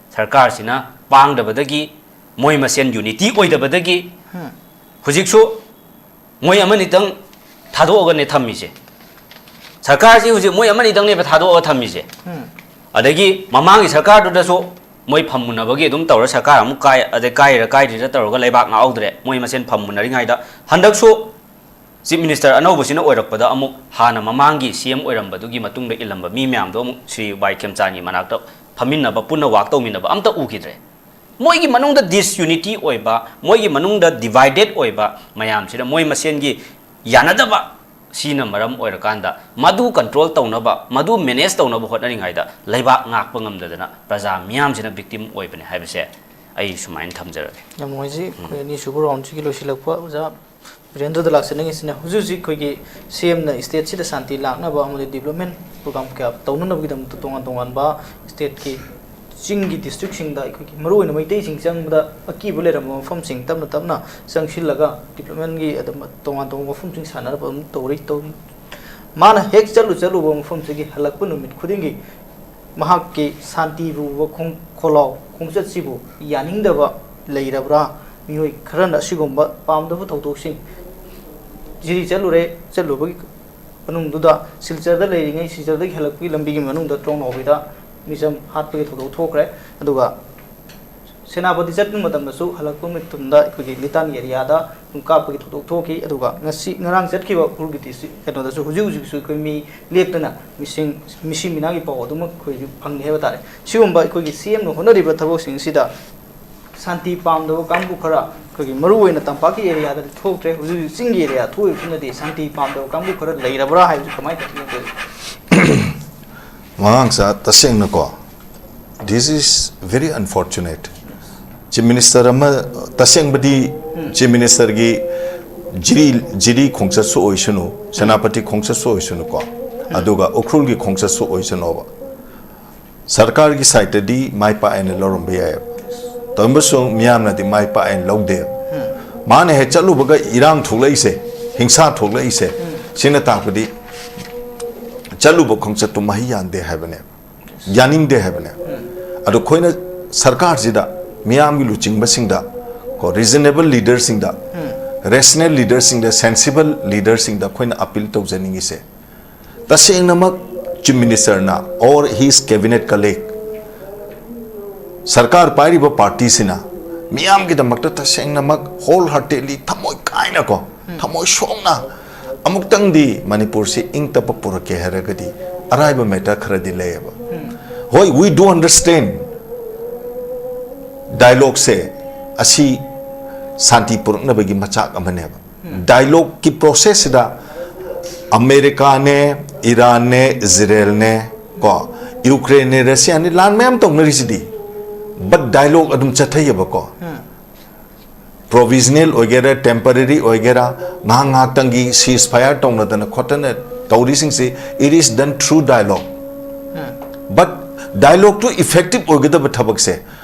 ꯁꯔꯀꯥꯔꯁꯤꯅ ꯄꯥꯡꯗꯕꯗꯒꯤ, ꯃꯣꯏ ꯃꯁꯦꯟ ꯌꯨꯅꯤꯇꯤ ꯑꯣꯏꯗꯕꯗꯒꯤ ꯎꯝ꯫ ꯍꯧꯖꯤꯛꯁꯨ ꯃꯣꯏ ꯑꯃꯅꯤꯇꯪ ꯊꯥꯗꯣꯛꯑꯒꯅꯦ ꯊꯝꯃꯤꯁꯦ꯫ ꯁꯔꯀꯥꯔꯁꯤ ꯍꯧꯖꯤꯛ ꯃꯣꯏ ꯑꯃꯅꯤꯇꯪꯅꯦꯕ ꯊꯥꯗꯣꯛꯑꯒ ꯊꯝꯃꯤꯁꯦ꯫ ꯎꯝ꯫ ꯑꯗꯒꯤ ꯃꯃꯥꯡꯒꯤ ꯁꯔꯀꯥꯔꯗꯨꯗꯁꯨ ꯃꯣꯏ ꯐꯝꯃꯨꯟꯅꯕꯒꯤ ꯑꯗꯨꯝ ꯇꯧꯔ ꯁꯔꯀꯥꯔ ꯑꯃꯨꯛ ꯀꯥꯏ, ꯑꯗꯩ ꯀꯥꯏꯔꯤꯔ ꯀꯥꯏꯗ꯭ꯔꯤꯔ ꯇꯧꯔꯒ ꯂꯩꯕꯥꯛ ꯉꯥꯛꯍꯧꯗ꯭ꯔꯦ꯫ ꯃꯣꯏ ꯃꯁꯦꯟ ꯐꯝꯃꯨꯟꯅꯔꯤꯉꯩꯗ ꯍꯟꯗꯛꯁꯨ ꯆꯤꯐ ꯃꯤꯅꯤꯁꯇꯔ ꯑꯅꯧꯕꯁꯤꯅ ꯑꯣꯏꯔꯛꯄꯗ ꯑꯃꯨꯛ ꯍꯥꯟꯅ ꯃꯃꯥꯡꯒꯤ ꯁꯤ ꯑꯦꯝ ꯑꯣꯏꯔꯝꯕꯗꯨꯒꯤ ꯃꯇꯨꯡꯗ ꯏꯜꯂꯝꯕ ꯃꯤ ꯃꯌꯥꯝꯗꯣ ꯑꯃꯨꯛ ꯁ꯭ꯔꯤ ꯋꯥꯏ ꯈꯦꯝꯆꯥꯟꯒꯤ ꯃꯅꯥꯛꯇ ꯐꯝꯃꯤꯟꯅꯕ, ꯄꯨꯟꯅ ꯋꯥꯛ ꯇꯧꯃꯤꯟꯅꯕ ꯑꯝꯇ ꯎꯈꯤꯗ꯭ꯔꯦ꯫ ꯃꯣꯏꯒꯤ ꯃꯅꯨꯡꯗ ꯗꯤꯁꯌꯨꯅꯤꯇꯤ ꯑꯣꯏꯕ, ꯃꯣꯏꯒꯤ ꯃꯅꯨꯡꯗ ꯗꯤꯚꯥꯏꯗꯦꯠ ꯑꯣꯏꯕ ꯃꯌꯥꯝꯁꯤꯅ ꯃꯣꯏ ꯃꯁꯦꯟꯒꯤ ꯌꯥꯅꯗꯕ ꯁꯤꯅ ꯃꯔꯝ ꯑꯣꯏꯔꯀꯥꯟꯗ ꯃꯗꯨ ꯀꯟꯇ꯭ꯔꯣꯜ ꯇꯧꯅꯕ, ꯃꯗꯨ ꯃꯦꯅꯦꯖ ꯇꯧꯅꯕ ꯍꯣꯠꯅꯔꯤꯉꯩꯗ ꯂꯩꯕꯥꯛ ꯉꯥꯛꯄ ꯉꯝꯗꯗꯅ ꯄ꯭ꯔꯖꯥ ꯃꯤꯌꯥꯝꯁꯤꯅ ꯚꯤꯛꯇꯤꯝ ꯑꯣꯏꯕꯅꯦ ꯍꯥꯏꯕꯁꯦ ꯑꯩ ꯁꯨꯃꯥꯏꯅ ꯊꯝꯖꯔꯒꯦ꯫ ꯌꯥꯝ ꯅꯨꯡꯉꯥꯏꯖꯩ꯫ ꯎꯝ꯫ ꯑꯩꯈꯣꯏ ꯑꯅꯤꯁꯨꯕ ꯔꯥꯎꯟꯁꯤꯒꯤ ꯂꯣꯏꯁꯤꯜꯂꯛꯄ ꯑꯣꯖꯥ ꯕꯤꯔꯦꯟꯗ꯭ꯔꯗ ꯂꯥꯛꯆꯅꯤꯡꯉꯤꯁꯤꯅ, ꯍꯧꯖꯤꯛ ꯍꯧꯖꯤꯛ ꯑꯩꯈꯣꯏꯒꯤ ꯁꯤ ꯑꯦꯝꯅ ꯁ꯭ꯇꯦꯠꯁꯤꯗ ꯁꯥꯟꯇꯤ ꯂꯥꯛꯅꯕ ꯑꯃꯗꯤ ꯗꯤꯕ꯭ꯂꯞꯃꯦꯟ ꯄ꯭ꯔꯣꯒ꯭ꯔꯥꯝ ꯀꯌꯥ ꯇꯧꯅꯅꯕꯒꯤꯗꯃꯛꯇ ꯇꯣꯉꯥꯟ ꯇꯣꯉꯥꯟꯕ ꯁ꯭ꯇꯦꯠꯀꯤ ꯆꯤꯡꯒꯤ ꯗꯤꯁꯇ꯭ꯔꯤꯛꯁꯤꯡꯗ ꯑꯩꯈꯣꯏꯒꯤ ꯃꯔꯨꯑꯣꯏꯅ ꯃꯩꯇꯩꯁꯤꯡ ꯆꯪꯕꯗ ꯑꯀꯤꯕ ꯂꯩꯔꯝꯕ ꯃꯐꯝꯁꯤꯡ ꯇꯞꯅ ꯇꯞꯅ ꯆꯪꯁꯤꯜꯂꯒ ꯗꯤꯕ꯭ꯂꯞꯃꯦꯟꯒꯤ ꯑꯗꯨꯝ ꯇꯣꯉꯥꯟ ꯇꯣꯉꯥꯟꯕ ꯃꯐꯝꯁꯤꯡ ꯁꯥꯟꯅꯅꯕ ꯑꯗꯨꯝ ꯇꯧꯔꯤ, ꯇꯧꯔꯤ꯫ ꯃꯥꯅ ꯍꯦꯛ ꯆꯠꯂꯨ ꯆꯠꯂꯨꯕ ꯃꯐꯝꯁꯤꯒꯤ ꯍꯜꯂꯛꯄ ꯅꯨꯃꯤꯠ ꯈꯨꯗꯤꯡꯒꯤ ꯃꯍꯥꯛꯀꯤ ꯁꯥꯟꯇꯤꯕꯨ ꯋꯥꯈꯣꯡ ꯈꯣꯜꯂꯥꯎ ꯈꯣꯡꯆꯠꯁꯤꯕꯨ ꯌꯥꯅꯤꯡꯗꯕ ꯂꯩꯔꯕ꯭ꯔꯥ? ꯃꯤꯑꯣꯏ ꯈꯔꯅ ꯑꯁꯤꯒꯨꯝꯕ ꯄꯥꯝꯗꯕ ꯊꯧꯗꯣꯛꯁꯤꯡ, ꯖꯤꯔꯤ ꯆꯠꯂꯨꯔꯦ, ꯆꯠꯂꯨꯕꯒꯤ ꯃꯅꯨꯡꯗꯨꯗ ꯁꯤꯜꯆꯔꯗ ꯂꯩꯔꯤꯉꯩ, ꯁꯤꯜꯆꯔꯗꯒꯤ ꯍꯜꯂꯛꯄꯒꯤ ꯂꯝꯕꯤꯒꯤ ꯃꯅꯨꯡꯗ ꯇ꯭ꯔꯣꯡꯅꯥꯎꯕꯤꯗ ꯃꯤꯆꯝ ꯍꯥꯠꯄꯒꯤ ꯊꯧꯗꯣꯛ ꯊꯣꯛꯈ꯭ꯔꯦ꯫ ꯑꯗꯨꯒ ꯁꯦꯅꯥꯄꯇꯤ ꯆꯠꯄ ꯃꯇꯝꯗꯁꯨ ꯍꯜꯂꯛꯄ ꯃꯇꯝꯗ ꯑꯩꯈꯣꯏꯒꯤ ꯂꯤꯇꯥꯟ ꯑꯦꯔꯤꯌꯥꯗ ꯑꯗꯨꯝ ꯀꯥꯞꯄꯒꯤ ꯊꯧꯗꯣꯛ ꯊꯣꯛꯈꯤ꯫ ꯑꯗꯨꯒ ꯉꯁꯤ, ꯉꯔꯥꯡ ꯆꯠꯈꯤꯕ ꯎꯈ꯭ꯔꯨꯜꯒꯤ ꯗꯤꯁꯇ꯭ꯔꯤꯛ ꯀꯩꯅꯣꯗꯁꯨ ꯍꯧꯖꯤꯛ ꯍꯧꯖꯤꯛꯁꯨ ꯑꯩꯈꯣꯏ ꯃꯤ ꯂꯦꯞꯇꯅ ꯃꯤꯁꯤꯡ, ꯃꯤꯁꯤ ꯃꯤꯅꯥꯒꯤ ꯄꯥꯎ ꯑꯗꯨꯃꯛ ꯑꯩꯈꯣꯏꯁꯨ ꯐꯪꯉꯤ ꯍꯥꯏꯕ ꯇꯥꯔꯦ꯫ ꯁꯤꯒꯨꯝꯕ ꯑꯩꯈꯣꯏꯒꯤ ꯁꯤ ꯑꯦꯝꯅ ꯍꯣꯠꯅꯔꯤꯕ ꯊꯕꯛꯁꯤꯡꯁꯤꯗ ꯁꯥꯟꯇꯤ ꯄꯥꯝꯗꯕ ꯀꯥꯡꯕꯨ ꯈꯔ ꯑꯩꯈꯣꯏꯒꯤ ꯃꯔꯨꯑꯣꯏꯅ ꯇꯝꯄꯥꯛꯀꯤ ꯑꯦꯔꯤꯌꯥꯗꯗꯤ ꯊꯣꯛꯇ꯭ꯔꯦ, ꯍꯧꯖꯤꯛ ꯍꯧꯖꯤꯛ ꯆꯤꯡꯒꯤ ꯑꯦꯔꯤꯌꯥ ꯊꯣꯛꯏꯕꯁꯤꯅꯗꯤ ꯁꯥꯟꯇꯤ ꯄꯥꯝꯗꯕ ꯀꯥꯡꯕꯨ ꯈꯔ ꯂꯩꯔꯕ꯭ꯔꯥ ꯍꯥꯏꯕꯁꯤ ꯀꯃꯥꯏꯅ ꯇꯧꯒꯦ? ꯃꯉꯥꯡꯆꯥ, ꯇꯁꯦꯡꯅꯀꯣ, this is very unfortunate. Chief Minister ꯑꯃ, ꯇꯁꯦꯡꯕꯗꯤ Chief Ministerꯒꯤ ꯖꯤꯔꯤ, ꯖꯤꯔꯤ ꯈꯣꯡꯆꯠꯁꯨ ꯑꯣꯏꯁꯅꯨ, ꯁꯦꯅꯥꯄꯇꯤ ꯈꯣꯡꯆꯠꯁꯨ ꯑꯣꯏꯁꯅꯨꯀꯣ, ꯑꯗꯨꯒ ꯎꯈ꯭ꯔꯨꯜꯒꯤ ꯈꯣꯡꯆꯠꯁꯨ ꯑꯣꯏꯁꯅꯣꯕ, ꯁꯔꯀꯥꯔꯒꯤ ꯁꯥꯏꯠꯇꯗꯤ ꯃꯥꯏ ꯄꯥꯛꯑꯦꯅ ꯂꯧꯔꯝꯕ ꯌꯥꯏꯑꯕ, ꯇꯧꯔꯝꯕꯁꯨ ꯃꯤꯌꯥꯝꯅꯗꯤ ꯃꯥꯏ ꯄꯥꯛꯑꯦꯅ ꯂꯧꯗꯦꯕ꯫ ꯃꯥꯅ ꯍꯦꯛ ꯆꯠꯂꯨꯕꯒ ꯏꯔꯥꯡ ꯊꯣꯛꯂꯛꯏꯁꯦ, ꯍꯤꯡꯁꯥ ꯊꯣꯛꯂꯛꯏꯁꯦ, ꯁꯤꯅ ꯇꯥꯛꯄꯗꯤ ꯆꯠꯂꯨꯕ ꯈꯣꯡꯆꯠꯇꯨ ꯃꯍꯩ ꯌꯥꯟꯗꯦ ꯍꯥꯏꯕꯅꯦꯕ, ꯌꯥꯅꯤꯡꯗꯦ ꯍꯥꯏꯕꯅꯦꯕ꯫ ꯑꯗꯣ ꯑꯩꯈꯣꯏꯅ ꯁꯔꯀꯥꯔꯁꯤꯗ, ꯃꯤꯌꯥꯝꯒꯤ ꯂꯨꯆꯤꯡꯕꯁꯤꯡꯗ, ꯀꯣ, ꯔꯤꯖꯅꯦꯕꯜ ꯂꯤꯗꯔꯁꯤꯡꯗ, ꯔꯦꯁꯅꯦꯜ ꯂꯤꯗꯔꯁꯤꯡꯗ, ꯁꯦꯟꯁꯤꯕꯜ ꯂꯤꯗꯔꯁꯤꯡꯗ ꯑꯩꯈꯣꯏꯅ ꯑꯄꯤꯜ ꯇꯧꯖꯅꯤꯡꯉꯤꯁꯦ, ꯇꯁꯦꯡꯅꯃꯛ Chief Ministerꯅ or his cabinet colleague, ꯁꯔꯀꯥꯔ ꯄꯥꯏꯔꯤꯕ ꯄꯥꯔꯇꯤꯁꯤꯅ ꯃꯤꯌꯥꯝꯒꯤꯗꯃꯛꯇ ꯇꯁꯦꯡꯅꯃꯛ whole heartedly, ꯊꯃꯣꯏ ꯀꯥꯏꯅꯀꯣ, ꯊꯃꯣꯏ ꯁꯣꯛꯅ ꯑꯃꯨꯛꯇꯪꯗꯤ ꯃꯅꯤꯄꯨꯔꯁꯤ ꯏꯪ ꯇꯞꯄ ꯄꯨꯔꯛꯀꯦ ꯍꯥꯏꯔꯒꯗꯤ ꯑꯔꯥꯏꯕ ꯃꯦꯇꯔ ꯈꯔꯗꯤ ꯂꯩꯌꯦꯕ꯫ ꯍꯣꯏ, we do understand, ꯗꯥꯏꯂꯣꯒꯁꯦ ꯑꯁꯤ ꯁꯥꯟꯇꯤ ꯄꯨꯔꯛꯅꯕꯒꯤ ꯃꯆꯥꯛ ꯑꯃꯅꯦꯕ꯫ ꯗꯥꯏꯂꯣꯒꯀꯤ ꯄ꯭ꯔꯣꯁꯦꯁꯁꯤꯗ ꯑꯃꯦꯔꯤꯀꯥꯅꯦ, ꯏꯔꯥꯟꯅꯦ, ꯏꯖꯔꯦꯜꯅꯦ, ꯀꯣ, ꯌꯨꯀ꯭ꯔꯦꯟꯅꯦ, ꯔꯁꯤꯌꯥꯅꯦ, ꯂꯥꯟ ꯃꯌꯥꯝ ꯇꯧꯅꯔꯤꯁꯤꯗꯤ, ꯕꯠ ꯗꯥꯏꯂꯣꯒ ꯑꯗꯨꯝ ꯆꯠꯊꯩꯌꯦꯕꯀꯣ꯫ ꯄ꯭ꯔꯣꯕꯤꯖꯅꯦꯜ ꯑꯣꯏꯒꯦꯔꯥ, ꯇꯦꯝꯄꯔꯦꯔꯤ ꯑꯣꯏꯒꯦꯔꯥ, ꯉꯥꯏꯍꯥꯛ ꯉꯥꯏꯍꯥꯛꯇꯪꯒꯤ ꯁꯤꯖ ꯐꯥꯌꯔ ꯇꯧꯅꯗꯅ ꯈꯣꯠꯇꯅ ꯇꯧꯔꯤꯁꯤꯡꯁꯤ, it is done through dialogue. But ꯗꯥꯏꯂꯣꯒꯇꯨ ꯏꯐꯦꯛꯇꯤꯞ ꯑꯣꯏꯒꯗꯕ ꯊꯕꯛꯁꯦ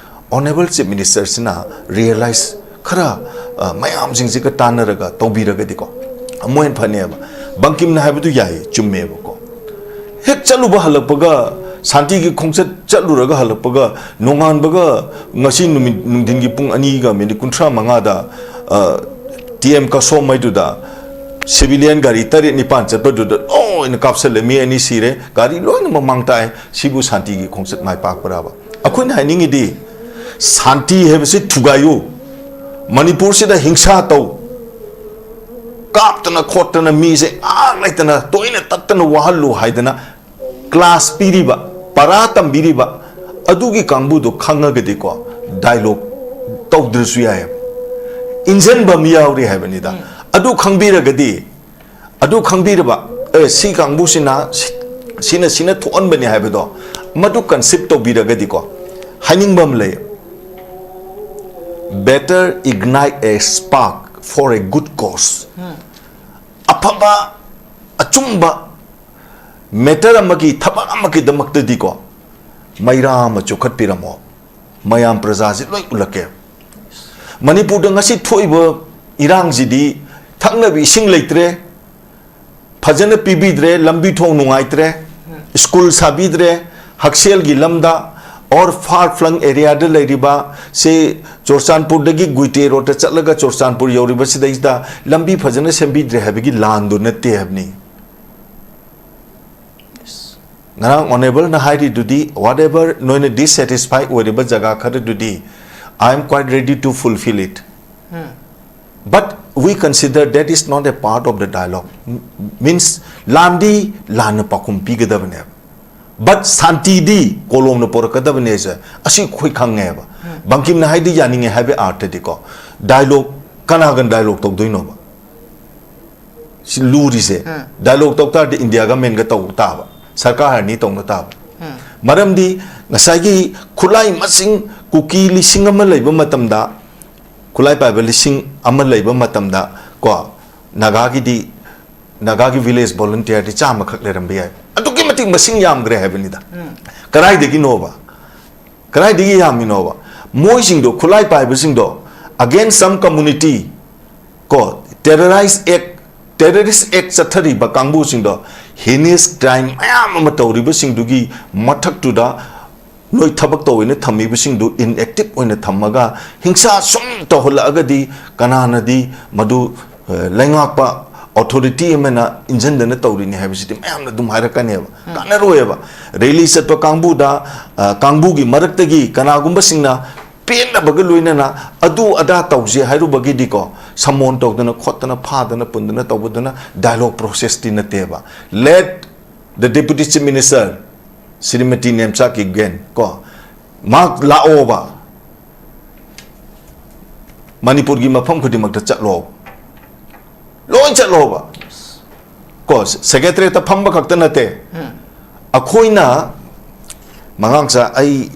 Honourable Chief Ministerꯁꯤꯅ ꯔꯤꯌꯦꯂꯥꯏꯁ ꯈꯔ, ꯑ, ꯃꯌꯥꯝꯁꯤꯡꯁꯤꯒ ꯇꯥꯟꯅꯔꯒ ꯇꯧꯕꯤꯔꯒꯗꯤꯀꯣ, ꯑꯃꯨꯛ ꯍꯦꯟꯅ ꯐꯅꯦꯕ꯫ ꯕꯪꯀꯤꯝꯅ ꯍꯥꯏꯕꯗꯨ ꯌꯥꯏꯌꯦ, ꯆꯨꯝꯃꯦꯕꯀꯣ꯫ ꯍꯦꯛ ꯆꯠꯂꯨꯕ ꯍꯜꯂꯛꯄꯒ, ꯁꯥꯟꯇꯤꯒꯤ ꯈꯣꯡꯆꯠ ꯆꯠꯂꯨꯔꯒ ꯍꯜꯂꯛꯄꯒ, ꯅꯣꯡꯉꯥꯟꯕꯒ ꯉꯁꯤ ꯅꯨꯃꯤꯠ ꯅꯨꯡꯊꯤꯟꯒꯤ ꯄꯨꯡ ꯑꯅꯤꯒ ꯃꯤꯅꯤꯠ ꯀꯨꯟꯊ꯭ꯔꯥ ꯃꯉꯥꯗ, ꯑ, ꯇꯤ ꯑꯦꯝ ꯀꯁꯣꯝꯃꯩꯗꯨꯗ civilian ꯒꯥꯔꯤ ꯇꯔꯦꯠ ꯅꯤꯄꯥꯟ ꯆꯠꯄꯗꯨꯗ ꯂꯣꯏꯅ ꯀꯥꯞꯁꯜꯂꯦ, ꯃꯤ ꯑꯅꯤ ꯁꯤꯔꯦ, ꯒꯥꯔꯤ ꯂꯣꯏꯅꯃꯛ ꯃꯥꯡ ꯇꯥꯛꯑꯦ꯫ ꯁꯤꯕꯨ ꯁꯥꯟꯇꯤꯒꯤ ꯈꯣꯡꯆꯠ ꯃꯥꯏ ꯄꯥꯛꯄ꯭ꯔꯥꯕ? ꯑꯩꯈꯣꯏꯅ ꯍꯥꯏꯅꯤꯡꯉꯤꯗꯤ, ꯁꯥꯟꯇꯤ ꯍꯥꯏꯕꯁꯤ ꯊꯨꯒꯥꯏꯌꯨ, ꯃꯅꯤꯄꯨꯔꯁꯤꯗ ꯍꯤꯡꯁꯥ ꯇꯧ, ꯀꯥꯞꯇꯅ ꯈꯣꯠꯇꯅ ꯃꯤꯁꯦ ꯉꯥꯏꯍꯥꯛ ꯂꯩꯇꯅ ꯇꯣꯏꯅ ꯇꯠꯇꯅ ꯋꯥꯍꯜꯂꯨ ꯍꯥꯏꯗꯅ ꯀ꯭ꯂꯥꯁ ꯄꯤꯔꯤꯕ, ꯄꯔꯥ ꯇꯝꯕꯤꯔꯤꯕ ꯑꯗꯨꯒꯤ ꯀꯥꯡꯕꯨꯗꯣ ꯈꯪꯉꯒꯗꯤꯀꯣ, ꯗꯥꯏꯂꯣꯛ ꯇꯧꯗ꯭ꯔꯁꯨ ꯌꯥꯏꯌꯦꯕ꯫ ꯏꯟꯖꯟꯕ ꯑꯃ ꯌꯥꯎꯔꯤ ꯍꯥꯏꯕꯅꯤꯗ꯫ ꯎꯝ꯫ ꯑꯗꯨ ꯈꯪꯕꯤꯔꯒꯗꯤ, ꯑꯗꯨ ꯈꯪꯕꯤꯔꯕ, ꯑꯦ, ꯁꯤ ꯀꯥꯡꯕꯨꯁꯤꯅ ꯁꯤ-, ꯁꯤꯅ, ꯁꯤꯅ ꯊꯣꯛꯍꯟꯕꯅꯤ ꯍꯥꯏꯕꯗꯣ, ꯃꯗꯨ ꯀꯟꯁꯤꯞ ꯇꯧꯕꯤꯔꯒꯗꯤꯀꯣ, ꯍꯥꯏꯅꯤꯡꯕ ꯑꯃ ꯂꯩ, "Better ignite a spark for a good cause." ꯎꯝ꯫ ꯑꯐꯕ, ꯑꯆꯨꯝꯕ ꯃꯦꯇꯔ ꯑꯃꯒꯤ, ꯊꯕꯛ ꯑꯃꯒꯤꯗꯃꯛꯇꯗꯤꯀꯣ, ꯃꯩꯔꯥ ꯑꯃ ꯆꯨꯈꯠꯄꯤꯔꯝꯃꯣ, ꯃꯌꯥꯝ ꯄ꯭ꯔꯖꯥꯁꯤ ꯂꯣꯏ ꯎꯠꯂꯛꯀꯦ꯫ ꯃꯅꯤꯄꯨꯔꯗ ꯉꯁꯤ ꯊꯣꯛꯏꯕ ꯏꯔꯥꯡꯁꯤꯗꯤ, ꯊꯛꯅꯕ ꯏꯁꯤꯡ ꯂꯩꯇ꯭ꯔꯦ, ꯐꯖꯅ ꯄꯤꯕꯤꯗ꯭ꯔꯦ, ꯂꯝꯕꯤ ꯊꯣꯡ ꯅꯨꯡꯉꯥꯏꯇ꯭ꯔꯦ, ꯁ꯭ꯀꯨꯜ ꯁꯥꯕꯤꯗ꯭ꯔꯦ, ꯍꯛꯁꯦꯜꯒꯤ ꯂꯝꯗ, ꯑꯣꯔ ꯐꯥꯔ ꯐ꯭ꯂꯪ ꯑꯦꯔꯤꯌꯥꯗ ꯂꯩꯔꯤꯕ, ꯁꯤ ꯆꯨꯔꯆꯥꯟꯄꯨꯔꯗꯒꯤ ꯒꯨꯏꯇꯦ ꯔꯣꯗꯇ ꯆꯠꯂꯒ ꯆꯨꯔꯆꯥꯟꯄꯨꯔ ꯌꯧꯔꯤꯕꯁꯤꯗꯩꯁꯤꯗ ꯂꯝꯕꯤ ꯐꯖꯅ ꯁꯦꯝꯕꯤꯗ꯭ꯔꯦ ꯍꯥꯏꯕꯒꯤ ꯂꯥꯟꯗꯨ ꯅꯠꯇꯦ ꯍꯥꯏꯕꯅꯤ꯫ ꯉꯔꯥꯡ ꯑꯣꯅꯦꯕꯜꯅ ꯍꯥꯏꯔꯤꯗꯨꯗꯤ, "Whatever ꯅꯣꯏꯅ ꯗꯤꯁꯁꯦꯇꯤꯁꯐꯥꯏ ꯑꯣꯏꯔꯤꯕ ꯖꯒꯥ ꯈꯔꯗꯨꯗꯤ, I am quite ready to fulfill it." But we consider that is not a part of the dialogue. Means, ꯂꯥꯟꯗꯤ ꯂꯥꯟꯅ ꯄꯥꯎꯈꯨꯝ ꯄꯤꯒꯗꯕꯅꯦꯕ, ꯕꯠ ꯁꯥꯟꯇꯤꯗꯤ ꯀꯣꯂꯣꯝꯅ ꯄꯣꯔꯛꯀꯗꯕꯅꯦꯁꯦ ꯑꯁꯤ ꯑꯩꯈꯣꯏ ꯈꯪꯉꯦꯕ꯫ ꯕꯪꯀꯤꯝꯅ ꯍꯥꯏꯗꯤ ꯌꯥꯅꯤꯡꯉꯦ ꯍꯥꯏꯕꯒꯤ ꯑꯥꯔꯊꯗꯤꯀꯣ, ꯗꯥꯏꯂꯣꯛ, ꯀꯅꯥꯒ ꯗꯥꯏꯂꯣꯛ ꯇꯧꯗꯣꯏꯅꯣꯕ? ꯁꯤ ꯂꯨꯔꯤꯁꯦ꯫ ꯎꯝ꯫ ꯗꯥꯏꯂꯣꯛ ꯇꯧ ꯇꯥꯔꯗꯤ ꯏꯟꯗꯤꯌꯥ ꯒꯃꯦꯟꯒ ꯇꯧ ꯇꯥꯕ, ꯁꯔꯀꯥꯔ ꯑꯅꯤ ꯇꯧꯅ ꯇꯥꯕ꯫ ꯎꯝ꯫ ꯃꯔꯝꯗꯤ ꯉꯁꯥꯏꯒꯤ ꯈꯨꯠꯂꯥꯏ ꯃꯁꯤꯡ ꯀꯨꯀꯤ ꯂꯤꯁꯤꯡ ꯑꯃ ꯂꯩꯕ ꯃꯇꯝꯗ, ꯈꯨꯠꯂꯥꯏ ꯄꯥꯏꯕ ꯂꯤꯁꯤꯡ ꯑꯃ ꯂꯩꯕ ꯃꯇꯝꯗ, ꯀꯣ, ꯅꯥꯒꯥꯒꯤꯗꯤ, ꯅꯥꯒꯥꯒꯤ ꯚꯤꯂꯦꯖ ꯚꯣꯂꯨꯟꯇꯤꯌꯔꯗꯤ ꯆꯥꯝꯃꯈꯛ ꯂꯩꯔꯝꯕ ꯌꯥꯏ꯫ ꯑꯗꯨꯛꯀꯤ ꯃꯇꯤꯛ ꯃꯁꯤꯡ ꯌꯥꯝꯈ꯭ꯔꯦ ꯍꯥꯏꯕꯅꯤꯗ꯫ ꯎꯝ꯫ ꯀꯗꯥꯏꯗꯒꯤꯅꯣꯕ? ꯀꯗꯥꯏꯗꯒꯤ ꯌꯥꯝꯃꯤꯅꯣꯕ? ꯃꯣꯏꯁꯤꯡꯗꯣ, ꯈꯨꯠꯂꯥꯏ ꯄꯥꯏꯕꯁꯤꯡꯗꯣ, against some community, ꯀꯣ, terrorist act, terrorist act ꯆꯠꯊꯔꯤꯕ ꯀꯥꯡꯕꯨꯁꯤꯡꯗꯣ, heinous crime ꯃꯌꯥꯝ ꯑꯃ ꯇꯧꯔꯤꯕꯁꯤꯡꯗꯨꯒꯤ ꯃꯊꯛꯇꯨꯗ ꯅꯣꯏ ꯊꯕꯛ ꯇꯧꯋꯦꯅ ꯊꯝꯃꯤꯕꯁꯤꯡꯗꯨ inactive ꯑꯣꯏꯅ ꯊꯝꯃꯒ ꯍꯤꯡꯁꯥ ꯁꯨꯝ ꯇꯧꯍꯜꯂꯛꯑꯒꯗꯤ ꯀꯅꯥꯅꯗꯤ ꯃꯗꯨ, ꯑ, ꯂꯩꯉꯥꯛꯄ ꯑꯣꯊꯣꯔꯤꯇꯤ ꯑꯃꯅ ꯏꯟꯖꯟꯗꯅ ꯇꯧꯔꯤꯅꯤ ꯍꯥꯏꯕꯁꯤꯗꯤ ꯃꯌꯥꯝꯅ ꯑꯗꯨꯝ ꯍꯥꯏꯔꯛꯀꯅꯦꯕ꯫ ꯎꯝ꯫ ꯀꯥꯟꯅꯔꯣꯏꯌꯦꯕ꯫ ꯔꯦꯂꯤ ꯆꯠꯄ ꯀꯥꯡꯕꯨꯗ, ꯑ, ꯀꯥꯡꯕꯨꯒꯤ ꯃꯔꯛꯇꯒꯤ ꯀꯅꯥꯒꯨꯝꯕꯁꯤꯡꯅ ꯄꯦꯟꯗꯕꯒ ꯂꯣꯏꯅꯅ ꯑꯗꯨ ꯑꯗꯥ ꯇꯧꯁꯦ ꯍꯥꯏꯔꯨꯕꯒꯤꯗꯤꯀꯣ, ꯁꯃꯣꯟ ꯇꯧꯗꯅ ꯈꯣꯠꯇꯅ ꯐꯥꯗꯅ ꯄꯨꯟꯗꯅ ꯇꯧꯕꯗꯨꯅ dialogue processꯇꯤ ꯅꯠꯇꯦꯕ꯫ Let the Deputy Chief Minister, Shrimati Nemcha Kipgen ꯀꯣ, ꯃꯍꯥꯛ ꯂꯥꯛꯑꯣꯕ, ꯃꯅꯤꯄꯨꯔꯒꯤ ꯃꯐꯝ ꯈꯨꯗꯤꯡꯃꯛꯇ ꯆꯠꯂꯣꯕ, ꯂꯣꯏ ꯆꯠꯂꯣꯕ꯫ ꯀꯣ, ꯁꯦꯀ꯭ꯔꯦꯇꯔꯤꯌꯦꯠꯇ ꯐꯝꯕ ꯈꯛꯇ ꯅꯠꯇꯦ꯫ ꯑꯩꯈꯣꯏꯅ, ꯃꯉꯥꯡꯆꯥ, ꯑꯩ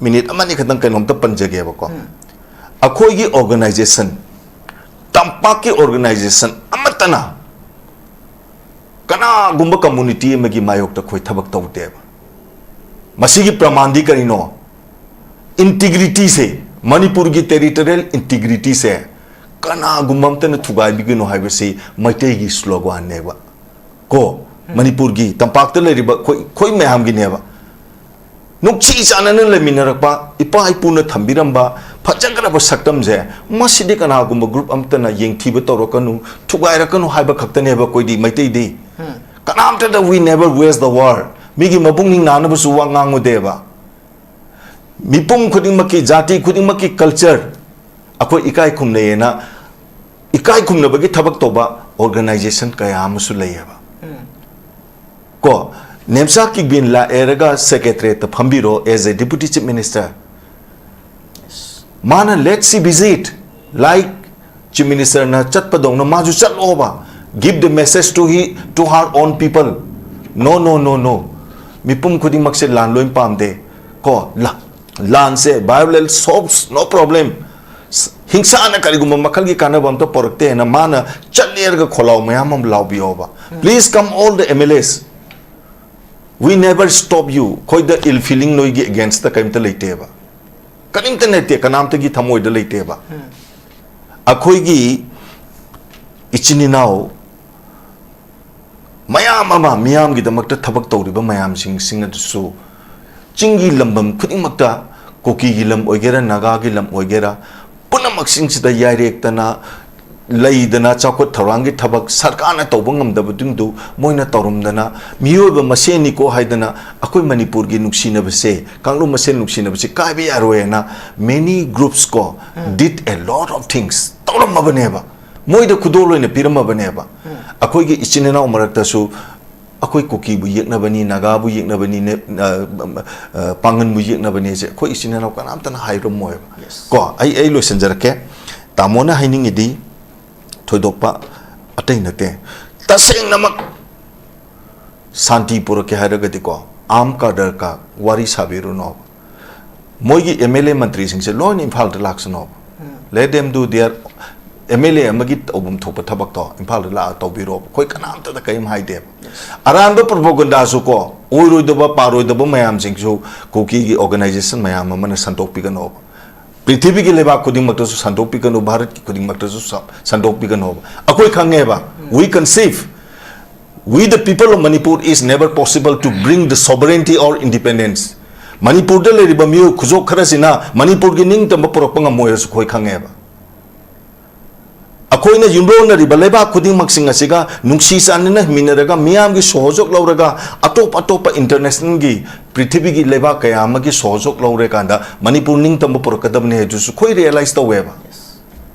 ꯃꯤꯅꯤꯠ ꯑꯃꯅꯤ ꯈꯛꯇꯪ ꯀꯩꯅꯣꯝꯇ ꯄꯟꯖꯒꯦꯕꯀꯣ꯫ ꯑꯩꯈꯣꯏꯒꯤ organization, ꯇꯝꯄꯥꯛꯀꯤ organization ꯑꯃꯠꯇꯅ ꯀꯅꯥꯒꯨꯝꯕ community ꯑꯃꯒꯤ ꯃꯥꯌꯣꯛꯇ ꯑꯩꯈꯣꯏ ꯊꯕꯛ ꯇꯧꯗꯦꯕ꯫ ꯃꯁꯤꯒꯤ ꯄ꯭ꯔꯃꯥꯟꯗꯤ ꯀꯔꯤꯅꯣ? Integrityꯁꯦ, ꯃꯅꯤꯄꯨꯔꯒꯤ territorial integrityꯁꯦ ꯀꯅꯥꯒꯨꯝꯕ ꯑꯝꯇꯅ ꯊꯨꯒꯥꯏꯕꯤꯒꯅꯨ ꯍꯥꯏꯕꯁꯤ ꯃꯩꯇꯩꯒꯤ sloganꯅꯦꯕ꯫ ꯀꯣ, ꯃꯅꯤꯄꯨꯔꯒꯤ ꯇꯝꯄꯥꯛꯇ ꯂꯩꯔꯤꯕ ꯑꯩꯈꯣꯏ, ꯑꯩꯈꯣꯏ ꯃꯌꯥꯝꯒꯤꯅꯦꯕ꯫ ꯅꯨꯡꯁꯤ ꯆꯥꯟꯅꯅ ꯂꯩꯃꯤꯟꯅꯔꯛꯄ, ꯏꯄꯥ ꯏꯄꯨꯅ ꯊꯝꯕꯤꯔꯝꯕ ꯐꯖꯈ꯭ꯔꯕ ꯁꯛꯇꯝꯁꯦ, ꯃꯁꯤꯗꯤ ꯀꯅꯥꯒꯨꯝꯕ group ꯑꯃꯠꯇꯅ ꯌꯦꯡꯊꯤꯕ ꯇꯧꯔꯛꯀꯅꯨ, ꯊꯨꯒꯥꯏꯔꯛꯀꯅꯨ ꯍꯥꯏꯕ ꯈꯛꯇꯅꯦꯕ ꯑꯩꯈꯣꯏꯗꯤ ꯃꯩꯇꯩꯗꯤ꯫ ꯀꯅꯥꯝꯇꯗ we never wage the war, ꯃꯤꯒꯤ ꯃꯄꯨꯛꯅꯤꯡ ꯅꯥꯅꯕꯁꯨ ꯋꯥ ꯉꯥꯡꯉꯨꯗꯦꯕ꯫ ꯃꯤꯄꯨꯝ ꯈꯨꯗꯤꯡꯃꯛꯀꯤ, ꯖꯥꯇꯤ ꯈꯨꯗꯤꯡꯃꯛꯀꯤ culture ꯑꯩꯈꯣꯏ ꯏꯀꯥꯏ ꯈꯨꯝꯅꯩꯌꯦꯅ, ꯏꯀꯥꯏ ꯈꯨꯝꯅꯕꯒꯤ ꯊꯕꯛ ꯇꯧꯕ organization ꯀꯌꯥ ꯑꯃꯁꯨ ꯂꯩꯌꯦꯕ꯫ ꯀꯣ, Nemcha Kipgen ꯂꯥꯛꯑꯦꯔꯒ ꯁꯦꯀ꯭ꯔꯦꯇꯔꯤꯌꯦꯠꯇ ꯐꯝꯕꯤꯔꯣ as a Deputy Chief Minister꯫ ꯃꯥꯅ let she visit, like Chief Ministerꯅ ꯆꯠꯄꯗꯧꯅ ꯃꯥꯁꯨ ꯆꯠꯂꯣꯕ꯫ Give the message to he, to her own people. No, no, no, no. ꯃꯤꯄꯨꯝ ꯈꯨꯗꯤꯡꯃꯛꯁꯦ ꯂꯥꯟ ꯂꯣꯏ ꯄꯥꯝꯗꯦ꯫ ꯀꯣ, ꯂꯥ-, ꯂꯥꯟꯁꯦ, violence solves no problem꯫ ꯍꯤꯡꯁꯥꯅ ꯀꯔꯤꯒꯨꯝꯕ ꯃꯈꯜꯒꯤ ꯀꯥꯟꯅꯕ ꯑꯝꯇ ꯄꯨꯔꯛꯇꯦꯅ ꯃꯥꯅ ꯆꯠꯂꯦꯔꯒ ꯈꯣꯜꯂꯥꯎ ꯃꯌꯥꯝ ꯑꯃ ꯂꯥꯎꯕꯤꯌꯣꯕ꯫ Please come all the M L As. We never stop you. ꯑꯩꯈꯣꯏꯗ ill feeling ꯅꯣꯏꯒꯤ againstꯇ ꯀꯔꯤꯝꯇ ꯂꯩꯇꯦꯕ꯫ ꯀꯔꯤꯝꯇ ꯅꯠꯇꯦ, ꯀꯅꯥꯝꯇꯒꯤ ꯊꯃꯣꯏꯗ ꯂꯩꯇꯦꯕ꯫ ꯑꯩꯈꯣꯏꯒꯤ ꯏꯆꯤꯟ ꯏꯅꯥꯎ ꯃꯌꯥꯝ ꯑꯃ ꯃꯤꯌꯥꯝꯒꯤꯗꯃꯛꯇ ꯊꯕꯛ ꯇꯧꯔꯤꯕ ꯃꯌꯥꯝꯁꯤꯡꯁꯤꯡ ꯑꯗꯨꯁꯨ ꯆꯤꯡꯒꯤ ꯂꯝꯗꯝ ꯈꯨꯗꯤꯡꯃꯛꯇ, ꯀꯨꯀꯤꯒꯤ ꯂꯝ ꯑꯣꯏꯒꯦꯔꯥ, ꯅꯥꯒꯥꯒꯤ ꯂꯝ ꯑꯣꯏꯒꯦꯔꯥ, ꯄꯨꯝꯅꯃꯛꯁꯤꯡꯁꯤꯗ ꯌꯥꯏꯔꯦꯛꯇꯅ, ꯂꯩꯗꯅ ꯆꯥꯎꯈꯠ ꯊꯧꯔꯥꯡꯒꯤ ꯊꯕꯛ ꯁꯔꯀꯥꯔꯅ ꯇꯧꯕ ꯉꯝꯗꯕꯗꯨ ꯃꯣꯏꯅ ꯇꯧꯔꯝꯗꯅ, ꯃꯤꯑꯣꯏꯕ ꯃꯁꯦꯟꯅꯤꯀꯣ ꯍꯥꯏꯗꯅ ꯑꯩꯈꯣꯏ ꯃꯅꯤꯄꯨꯔꯒꯤ ꯅꯨꯡꯁꯤꯅꯕꯁꯦ, ꯀꯥꯡꯂꯨꯞ ꯃꯁꯦꯟ ꯅꯨꯡꯁꯤꯅꯕꯁꯦ ꯀꯥꯏꯕ ꯌꯥꯔꯣꯏꯅ many groups ꯀꯣ, did a lot of things, ꯇꯧꯔꯝꯃꯕꯅꯦꯕ, ꯃꯣꯏꯗ ꯈꯨꯗꯣꯜ ꯑꯣꯏꯅ ꯄꯤꯔꯝꯃꯕꯅꯦꯕ꯫ ꯑꯩꯈꯣꯏꯒꯤ ꯏꯆꯤꯟ ꯏꯅꯥꯎ ꯃꯔꯛꯇꯁꯨ ꯑꯩꯈꯣꯏ ꯀꯨꯀꯤꯕꯨ ꯌꯦꯛꯅꯕꯅꯤ, ꯅꯥꯒꯥꯕꯨ ꯌꯦꯛꯅꯕꯅꯤ, ꯅꯦ-, ꯑ, ꯑ, ꯄꯥꯡꯒꯟꯕꯨ ꯌꯦꯛꯅꯕꯅꯤ ꯁꯦ ꯑꯩꯈꯣꯏ ꯏꯆꯤꯟ ꯏꯅꯥꯎ ꯀꯅꯥꯝꯇꯅ ꯍꯥꯏꯔꯝꯃꯣꯏꯕ꯫ ꯀꯣ, ꯑꯩ, ꯑꯩ ꯂꯣꯏꯁꯤꯟꯖꯔꯛꯀꯦ꯫ ꯇꯥꯃꯣꯅ ꯍꯥꯏꯅꯤꯡꯉꯤꯗꯤ ꯊꯣꯏꯗꯣꯛꯄ ꯑꯇꯩ ꯅꯠꯇꯦ꯫ ꯇꯁꯦꯡꯅꯃꯛ ꯁꯥꯟꯇꯤ ꯄꯨꯔꯛꯀꯦ ꯍꯥꯏꯔꯒꯗꯤꯀꯣ, ꯑꯥꯝ ꯀꯥꯗꯔ ꯀꯥ ꯋꯥꯔꯤ ꯁꯥꯕꯤꯔꯨꯅꯣ꯫ ꯃꯣꯏꯒꯤ M L A ꯃꯟꯇ꯭ꯔꯤꯁꯤꯡꯁꯦ ꯂꯣꯏꯅ ꯏꯝꯐꯥꯜꯗ ꯂꯥꯛꯁꯅꯣꯕ꯫ Let them do their, M L A ꯑꯃꯒꯤ ꯇꯧꯐꯝ ꯊꯣꯛꯄ ꯊꯕꯛꯇꯣ ꯏꯝꯐꯥꯜꯗ ꯂꯥꯛꯑ ꯇꯧꯕꯤꯔꯣꯕ꯫ ꯑꯩꯈꯣꯏ ꯀꯅꯥꯝꯇꯗ ꯀꯔꯤꯝ ꯍꯥꯏꯗꯦꯕ꯫ ꯑꯔꯥꯟꯕ ꯄ꯭ꯔꯣꯄꯣꯒꯟꯗꯥꯁꯨ ꯀꯣ, ꯑꯣꯏꯔꯣꯏꯗꯕ ꯄꯥꯔꯣꯏꯗꯕ ꯃꯌꯥꯝꯁꯤꯡꯁꯨ ꯀꯨꯀꯤꯒꯤ organization ꯃꯌꯥꯝ ꯑꯃꯅ ꯁꯟꯗꯣꯛꯄꯤꯒꯅꯣꯕ꯫ ꯄ꯭ꯔꯤꯊꯤꯕꯤꯒꯤ ꯂꯩꯕꯥꯛ ꯈꯨꯗꯤꯡꯃꯛꯇꯁꯨ ꯁꯟꯗꯣꯛꯄꯤꯒꯅꯨ, ꯚꯥꯔꯠꯀꯤ ꯈꯨꯗꯤꯡꯃꯛꯇꯁꯨ ꯁ-, ꯁꯟꯗꯣꯛꯄꯤꯒꯅꯣꯕ꯫ ꯑꯩꯈꯣꯏ ꯈꯪꯉꯦꯕ, we conceive, we the people of Manipur is never possible to bring the sovereignty or independence. ꯃꯅꯤꯄꯨꯔꯗ ꯂꯩꯔꯤꯕ ꯃꯤꯑꯣꯏ ꯈꯨꯖꯣꯛ ꯈꯔꯁꯤꯅ ꯃꯅꯤꯄꯨꯔꯒꯤ ꯅꯤꯡꯇꯝꯕ ꯄꯨꯔꯛꯄ ꯉꯝꯃꯣꯏ ꯍꯥꯏꯕꯁꯨ ꯑꯩꯈꯣꯏ ꯈꯪꯉꯦꯕ꯫ ꯑꯩꯈꯣꯏꯅ ꯌꯨꯝꯂꯣꯟꯅꯔꯤꯕ ꯂꯩꯕꯥꯛ ꯈꯨꯗꯤꯡꯃꯛꯁꯤꯡ ꯑꯁꯤꯒ ꯅꯨꯡꯁꯤ ꯆꯥꯟꯅꯅ ꯍꯤꯡꯃꯤꯟꯅꯔꯒ, ꯃꯤꯌꯥꯝꯒꯤ ꯁꯣꯍꯣꯖꯣꯛ ꯂꯧꯔꯒ, ꯑꯇꯣꯞ ꯑꯇꯣꯞꯄ internationalꯒꯤ, ꯄ꯭ꯔꯤꯊꯤꯕꯤꯒꯤ ꯂꯩꯕꯥꯛ ꯀꯌꯥ ꯑꯃꯒꯤ ꯁꯣꯍꯣꯖꯣꯛ ꯂꯧꯔꯀꯥꯟꯗ ꯃꯅꯤꯄꯨꯔ ꯅꯤꯡꯇꯝꯕ ꯄꯨꯔꯛꯀꯗꯕꯅꯤ ꯍꯥꯏꯗꯨꯁꯨ ꯑꯩꯈꯣꯏ realize ꯇꯧꯋꯦꯕ꯫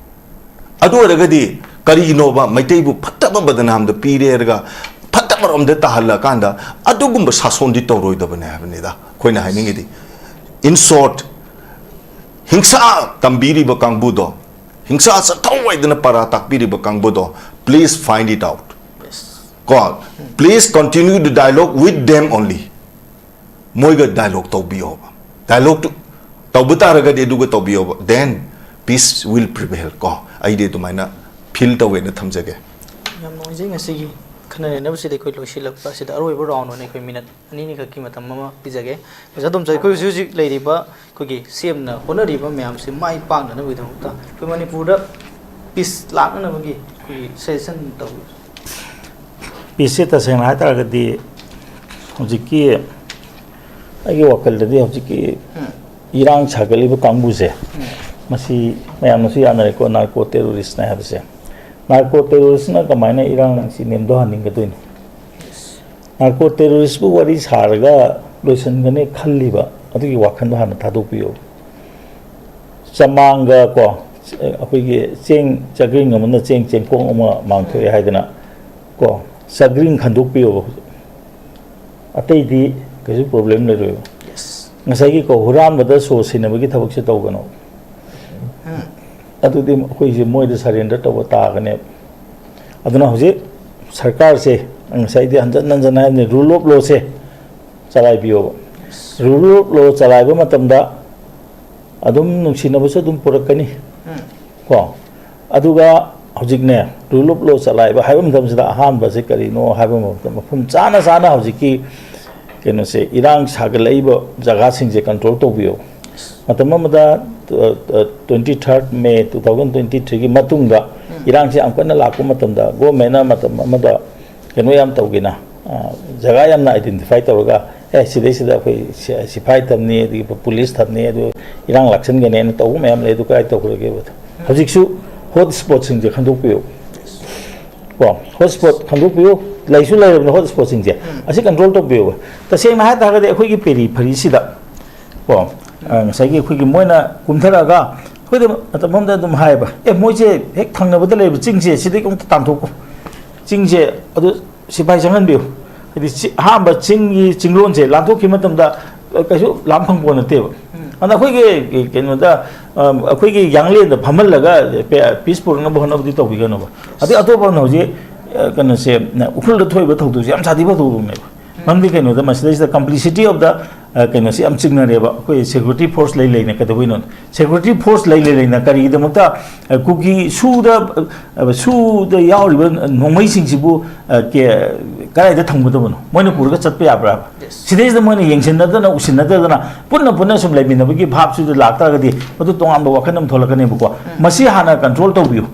ꯑꯗꯨ ꯑꯣꯏꯔꯒꯗꯤ ꯀꯔꯤꯒꯤꯅꯣꯕ ꯃꯩꯇꯩꯕꯨ ꯐꯠꯇꯕ ꯕꯗꯅꯥꯝꯗ ꯄꯤꯔꯦꯔꯒ ꯐꯠꯇꯕꯔꯣꯝꯗ ꯇꯥꯍꯜꯂꯀꯥꯟꯗ ꯑꯗꯨꯒꯨꯝꯕ ꯁꯥꯁꯣꯟꯗꯤ ꯇꯧꯔꯣꯏꯗꯕꯅꯦ ꯍꯥꯏꯕꯅꯤꯗ ꯑꯩꯈꯣꯏꯅ ꯍꯥꯏꯅꯤꯡꯉꯤꯗꯤ꯫ In short, ꯍꯤꯡꯁꯥ ꯇꯝꯕꯤꯔꯤꯕ ꯀꯥꯡꯕꯨꯗꯣ, ꯍꯤꯡꯁꯥ ꯆꯠꯊꯧ ꯍꯥꯏꯗꯅ ꯄꯔꯥ ꯇꯥꯛꯄꯤꯔꯤꯕ ꯀꯥꯡꯕꯨꯗꯣ, please find it out. ꯀꯣ, please continue the dialogue with them only. ꯃꯣꯏꯒ dialogue ꯇꯧꯕꯤꯌꯣꯕ꯫ Dialogue ꯇꯨ ꯇꯧꯕ ꯇꯥꯔꯒꯗꯤ ꯑꯗꯨꯒ ꯇꯧꯕꯤꯌꯣꯕ, then peace will prevail ꯀꯣ꯫ ꯑꯩꯗꯤ ꯑꯗꯨꯃꯥꯏꯅ feel ꯇꯧꯋꯦꯅ ꯊꯝꯖꯒꯦ꯫ ꯌꯥꯝ ꯅꯨꯡꯉꯥꯏꯖꯩ꯫ ꯉꯁꯤꯒꯤ ꯈꯟꯅ ꯅꯩꯅꯕꯁꯤꯗ ꯑꯩꯈꯣꯏ ꯂꯣꯏꯁꯤꯜꯂꯛꯄ ꯑꯁꯤꯗ ꯑꯔꯣꯏꯕ round ꯑꯣꯏꯅ ꯑꯩꯈꯣꯏ minute ꯑꯅꯤꯅꯤꯈꯛꯀꯤ ꯃꯇꯝ ꯑꯃ ꯄꯤꯖꯒꯦ꯫ ꯑꯣꯖꯥ ꯇꯣꯝꯆꯧ, ꯑꯩꯈꯣꯏ ꯍꯧꯖꯤꯛ ꯍꯧꯖꯤꯛ ꯂꯩꯔꯤꯕ ꯑꯩꯈꯣꯏꯒꯤ CMꯅ ꯍꯣꯠꯅꯔꯤꯕ ꯃꯌꯥꯝꯁꯤ ꯃꯥꯏ ꯄꯥꯛꯅꯅꯕꯒꯤꯗꯃꯛꯇ ꯑꯩꯈꯣꯏ ꯃꯅꯤꯄꯨꯔꯗ peace ꯂꯥꯛꯅꯅꯕꯒꯤ ꯑꯩꯈꯣꯏꯒꯤ suggestion ꯇꯧꯕꯤꯌꯨ꯫ Peaceꯁꯦ ꯇꯁꯦꯡꯅ ꯍꯥꯏꯇꯥꯔꯒꯗꯤ ꯍꯧꯖꯤꯛꯀꯤ ꯑꯩꯒꯤ ꯋꯥꯈꯜꯗꯗꯤ ꯍꯧꯖꯤꯛꯀꯤ ꯏꯔꯥꯡ ꯁꯥꯒꯠꯂꯤꯕ ꯀꯥꯡꯕꯨꯁꯦ, ꯃꯁꯤ ꯃꯌꯥꯝꯅꯁꯨ ꯌꯥꯅꯔꯦꯀꯣ, narco terroristꯅꯦ ꯍꯥꯏꯕꯁꯦ꯫ ꯅꯥꯔꯀꯣ ꯇꯦꯔꯣꯔꯤꯁꯅ ꯀꯃꯥꯏꯅ ꯏꯔꯥꯡꯁꯤ ꯅꯦꯝꯊꯍꯟꯅꯤꯡꯒꯗꯣꯏꯅꯣ? ꯅꯥꯔꯀꯣ ꯇꯦꯔꯣꯔꯤꯁꯄꯨ ꯋꯥꯔꯤ ꯁꯥꯔꯒ ꯂꯣꯏꯁꯤꯟꯒꯅꯤ ꯈꯜꯂꯤꯕ ꯑꯗꯨꯒꯤ ꯋꯥꯈꯜꯗꯣ ꯍꯥꯟꯅ ꯊꯥꯗꯣꯛꯄꯤꯌꯨ꯫ ꯆꯃꯥꯡꯒ ꯀꯣ, ꯑꯩꯈꯣꯏꯒꯤ ꯆꯦꯡ ꯆꯒ꯭ꯔꯤꯡ ꯑꯃꯅ ꯆꯦꯡ ꯆꯦꯡꯀꯣꯡ ꯑꯃ ꯃꯥꯡꯊꯣꯛꯑꯦ ꯍꯥꯏꯗꯅ ꯀꯣ, ꯆꯒ꯭ꯔꯤꯡ ꯈꯟꯗꯣꯛꯄꯤꯌꯣꯕ ꯍꯧꯖꯤꯛ꯫ ꯑꯇꯩꯗꯤ ꯀꯩꯁꯨ ꯄ꯭ꯔꯣꯕ꯭ꯂꯦꯝ ꯂꯩꯔꯣꯏꯕ꯫ ꯉꯁꯥꯏꯒꯤ ꯀꯣ, ꯍꯨꯔꯥꯟꯕꯗ ꯁꯣ ꯁꯤꯟꯅꯕꯒꯤ ꯊꯕꯛꯁꯦ ꯇꯧꯒꯅꯣ꯫ ꯑꯗꯨꯗꯤ ꯑꯩꯈꯣꯏꯁꯦ ꯃꯣꯏꯗ ꯁꯔꯦꯟꯗꯔ ꯇꯧꯕ ꯇꯥꯒꯅꯦꯕ꯫ ꯑꯗꯨꯅ ꯍꯧꯖꯤꯛ ꯁꯔꯀꯥꯔꯁꯦ, ꯑꯩ ꯉꯁꯥꯏꯗꯤ ꯍꯟꯖꯟ ꯍꯟꯖꯟ ꯍꯥꯏꯕꯅꯤ, ꯔꯨꯜ ꯑꯣꯐ ꯂꯣꯁꯦ ꯆꯂꯥꯏꯕꯤꯌꯣꯕ꯫ ꯔꯨꯜ ꯑꯣꯐ ꯂꯣ ꯆꯂꯥꯏꯕ ꯃꯇꯝꯗ ꯑꯗꯨꯝ ꯅꯨꯡꯁꯤꯅꯕꯁꯨ ꯑꯗꯨꯝ ꯄꯨꯔꯛꯀꯅꯤ꯫ ꯀꯣ, ꯑꯗꯨꯒ ꯍꯧꯖꯤꯛꯅꯦ, ꯔꯨꯜ ꯑꯣꯐ ꯂꯣ ꯆꯂꯥꯏꯕ ꯍꯥꯏꯕ ꯃꯇꯝꯁꯤꯗ ꯑꯍꯥꯟꯕꯁꯦ ꯀꯔꯤꯅꯣ ꯍꯥꯏꯕ ꯃꯐꯝ ꯆꯥꯅ ꯆꯥꯅ ꯍꯧꯖꯤꯛꯀꯤ ꯀꯩꯅꯣꯁꯦ, ꯏꯔꯥꯡ ꯁꯥꯒꯠꯂꯛꯏꯕ ꯖꯒꯥꯁꯤꯡꯁꯦ ꯀꯟꯇ꯭ꯔꯣꯜ ꯇꯧꯕꯤꯌꯣ꯫ ꯃꯇꯝ ꯑꯃꯗ, ꯇ꯭ꯋꯦꯟꯇꯤ ꯊꯥꯔꯠ ꯃꯦ ꯇꯨ ꯊꯥꯎꯖꯟ ꯇ꯭ꯋꯦꯟꯇꯤ ꯊ꯭ꯔꯤꯒꯤ ꯃꯇꯨꯡꯗ ꯏꯔꯥꯡꯁꯦ ꯌꯥꯝ ꯀꯟꯅ ꯂꯥꯛꯄ ꯃꯇꯝꯗ ꯒꯣꯔꯃꯦꯟꯅ ꯃꯇꯝ ꯑꯃꯗ ꯀꯩꯅꯣ ꯌꯥꯝ ꯇꯧꯒꯦꯅ, ꯑ, ꯖꯒꯥ ꯌꯥꯝꯅ ꯑꯥꯏꯗꯦꯟꯇꯤꯐꯥꯏ ꯇꯧꯔꯒ, "ꯑꯦ, ꯁꯤꯗꯩꯁꯤꯗ ꯑꯩꯈꯣꯏ ꯁꯤ-, ꯁꯤꯐꯥꯏ ꯊꯝꯅꯤ, ꯑꯗꯒꯤ ꯄꯨꯂꯤꯁ ꯊꯝꯅꯤ, ꯑꯗꯨ ꯏꯔꯥꯡ ꯂꯥꯛꯁꯟꯒꯅꯦꯅ" ꯇꯧꯕ ꯃꯌꯥꯝ ꯂꯩ꯫ ꯑꯗꯨ ꯀꯗꯥꯏ ꯇꯧꯈ꯭ꯔꯒꯦꯕ? ꯍꯧꯖꯤꯛꯁꯨ ꯍꯣꯠ ꯁ꯭ꯄꯣꯠꯁꯤꯡꯁꯦ ꯈꯪꯗꯣꯛꯄꯤꯌꯨ꯫ ꯀꯣ, ꯍꯣꯠ ꯁ꯭ꯄꯣꯠ ꯈꯪꯗꯣꯛꯄꯤꯌꯨ꯫ ꯂꯩꯁꯨ ꯂꯩꯔꯕꯅꯤ ꯍꯣꯠ ꯁ꯭ꯄꯣꯠꯁꯤꯡꯁꯦ꯫ ꯑꯁꯤ ꯀꯟꯇ꯭ꯔꯣꯜ ꯇꯧꯕꯤꯌꯨꯕ꯫ ꯇꯁꯦꯡꯅ ꯍꯥꯏ ꯇꯥꯔꯒꯗꯤ ꯑꯩꯈꯣꯏꯒꯤ ꯄꯦꯔꯤꯐꯔꯤꯁꯤꯗ, ꯀꯣ, ꯑ, ꯉꯁꯥꯏꯒꯤ ꯑꯩꯈꯣꯏꯒꯤ ꯃꯣꯏꯅ ꯀꯨꯝꯊꯔꯛꯑꯒ, ꯑꯩꯈꯣꯏꯗ ꯃꯇꯝ ꯑꯃꯗ ꯑꯗꯨꯝ ꯍꯥꯏꯌꯦꯕ, "ꯑꯦ, ꯃꯣꯏꯁꯦ ꯍꯦꯛ ꯊꯪꯅꯕꯗ ꯂꯩꯕ ꯆꯤꯡꯁꯦ, ꯁꯤꯗꯒꯤ ꯑꯃꯨꯛꯇ ꯇꯥꯟꯊꯣꯛꯀꯣ, ꯆꯤꯡꯁꯦ ꯑꯗꯨ ꯁꯤꯐꯥꯏ ꯆꯪꯍꯟꯕꯤꯌꯨ"꯫ ꯍꯥꯏꯗꯤ ꯆꯤ-, ꯑꯍꯥꯟꯕ ꯆꯤꯡꯒꯤ ꯆꯤꯡꯂꯣꯟꯁꯦ ꯂꯥꯟꯊꯣꯛꯈꯤꯕ ꯃꯇꯝꯗ, ꯑ, ꯀꯩꯁꯨ ꯂꯥꯟ ꯐꯪꯄꯣꯠ ꯅꯠꯇꯦꯕ꯫ ꯑꯗ ꯑꯩꯈꯣꯏꯒꯤ ꯀꯩꯅꯣꯗ, ꯑ, ꯑꯩꯈꯣꯏꯒꯤ ꯌꯥꯡꯂꯦꯟꯗ ꯐꯝꯍꯜꯂꯒ ꯄꯦ-, ꯄꯤꯁ ꯄꯨꯔꯛꯅꯕ ꯍꯣꯠꯅꯕꯗꯤ ꯇꯧꯕꯤꯒꯅꯨꯕ꯫ ꯑꯗꯩ ꯑꯇꯣꯞꯄ ꯑꯃꯅ ꯍꯧꯖꯤꯛ, ꯑ, ꯀꯩꯅꯣꯁꯦ, ꯎꯈ꯭ꯔꯨꯜꯗ ꯊꯣꯛꯏꯕ ꯊꯧꯗꯣꯛꯁꯦ ꯌꯥꯝ ꯁꯥꯊꯤꯕ ꯊꯧꯗꯣꯛꯅꯦꯕ꯫ ꯃꯔꯝꯗꯤ ꯀꯩꯅꯣꯗ, ꯃꯁꯤꯗꯩꯁꯤꯗ complicity of the, ꯑ, ꯀꯩꯅꯣꯁꯤ ꯌꯥꯝ ꯆꯤꯡꯅꯔꯦꯕ꯫ ꯑꯩꯈꯣꯏ ꯁꯦꯀ꯭ꯌꯨꯔꯤꯇꯤ ꯐꯣꯔꯁ ꯂꯩ ꯂꯩꯅ ꯀꯩꯗꯧꯕꯩꯅꯣ? ꯁꯦꯀ꯭ꯌꯨꯔꯤꯇꯤ ꯐꯣꯔꯁ ꯂꯩ ꯂꯩ ꯂꯩꯅ ꯀꯔꯤꯒꯤꯗꯃꯛꯇ, ꯑ, ꯀꯨꯀꯤ ꯁꯨꯗ, ꯑ, ꯁꯨꯗ ꯌꯥꯎꯔꯤꯕ ꯅꯣꯡꯃꯩꯁꯤꯡꯁꯤꯕꯨ, ꯑ, ꯀꯦ-, ꯀꯗꯥꯏꯗ ꯊꯝꯒꯗꯕꯅꯣ? ꯃꯣꯏꯅ ꯄꯨꯔꯒ ꯆꯠꯄ ꯌꯥꯕ꯭ꯔꯥ? ꯁꯤꯗꯩꯁꯤꯗ ꯃꯣꯏꯅ ꯌꯦꯡꯁꯤꯟꯅꯗꯅ, ꯎꯁꯤꯟꯅꯗꯗꯅ, ꯄꯨꯟꯅ ꯄꯨꯟꯅ ꯁꯨꯝ ꯂꯩꯃꯤꯟꯅꯕꯒꯤ ꯚꯥꯞꯁꯤꯗ ꯂꯥꯛꯇꯥꯔꯒꯗꯤ, ꯃꯗꯨ ꯇꯣꯉꯥꯟꯕ ꯋꯥꯈꯜ ꯑꯃ ꯊꯣꯛꯂꯛꯀꯅꯦꯕꯀꯣ꯫ ꯃꯁꯤ ꯍꯥꯟꯅ ꯀꯟꯇ꯭ꯔꯣꯜ ꯇꯧꯕꯤꯌꯨ,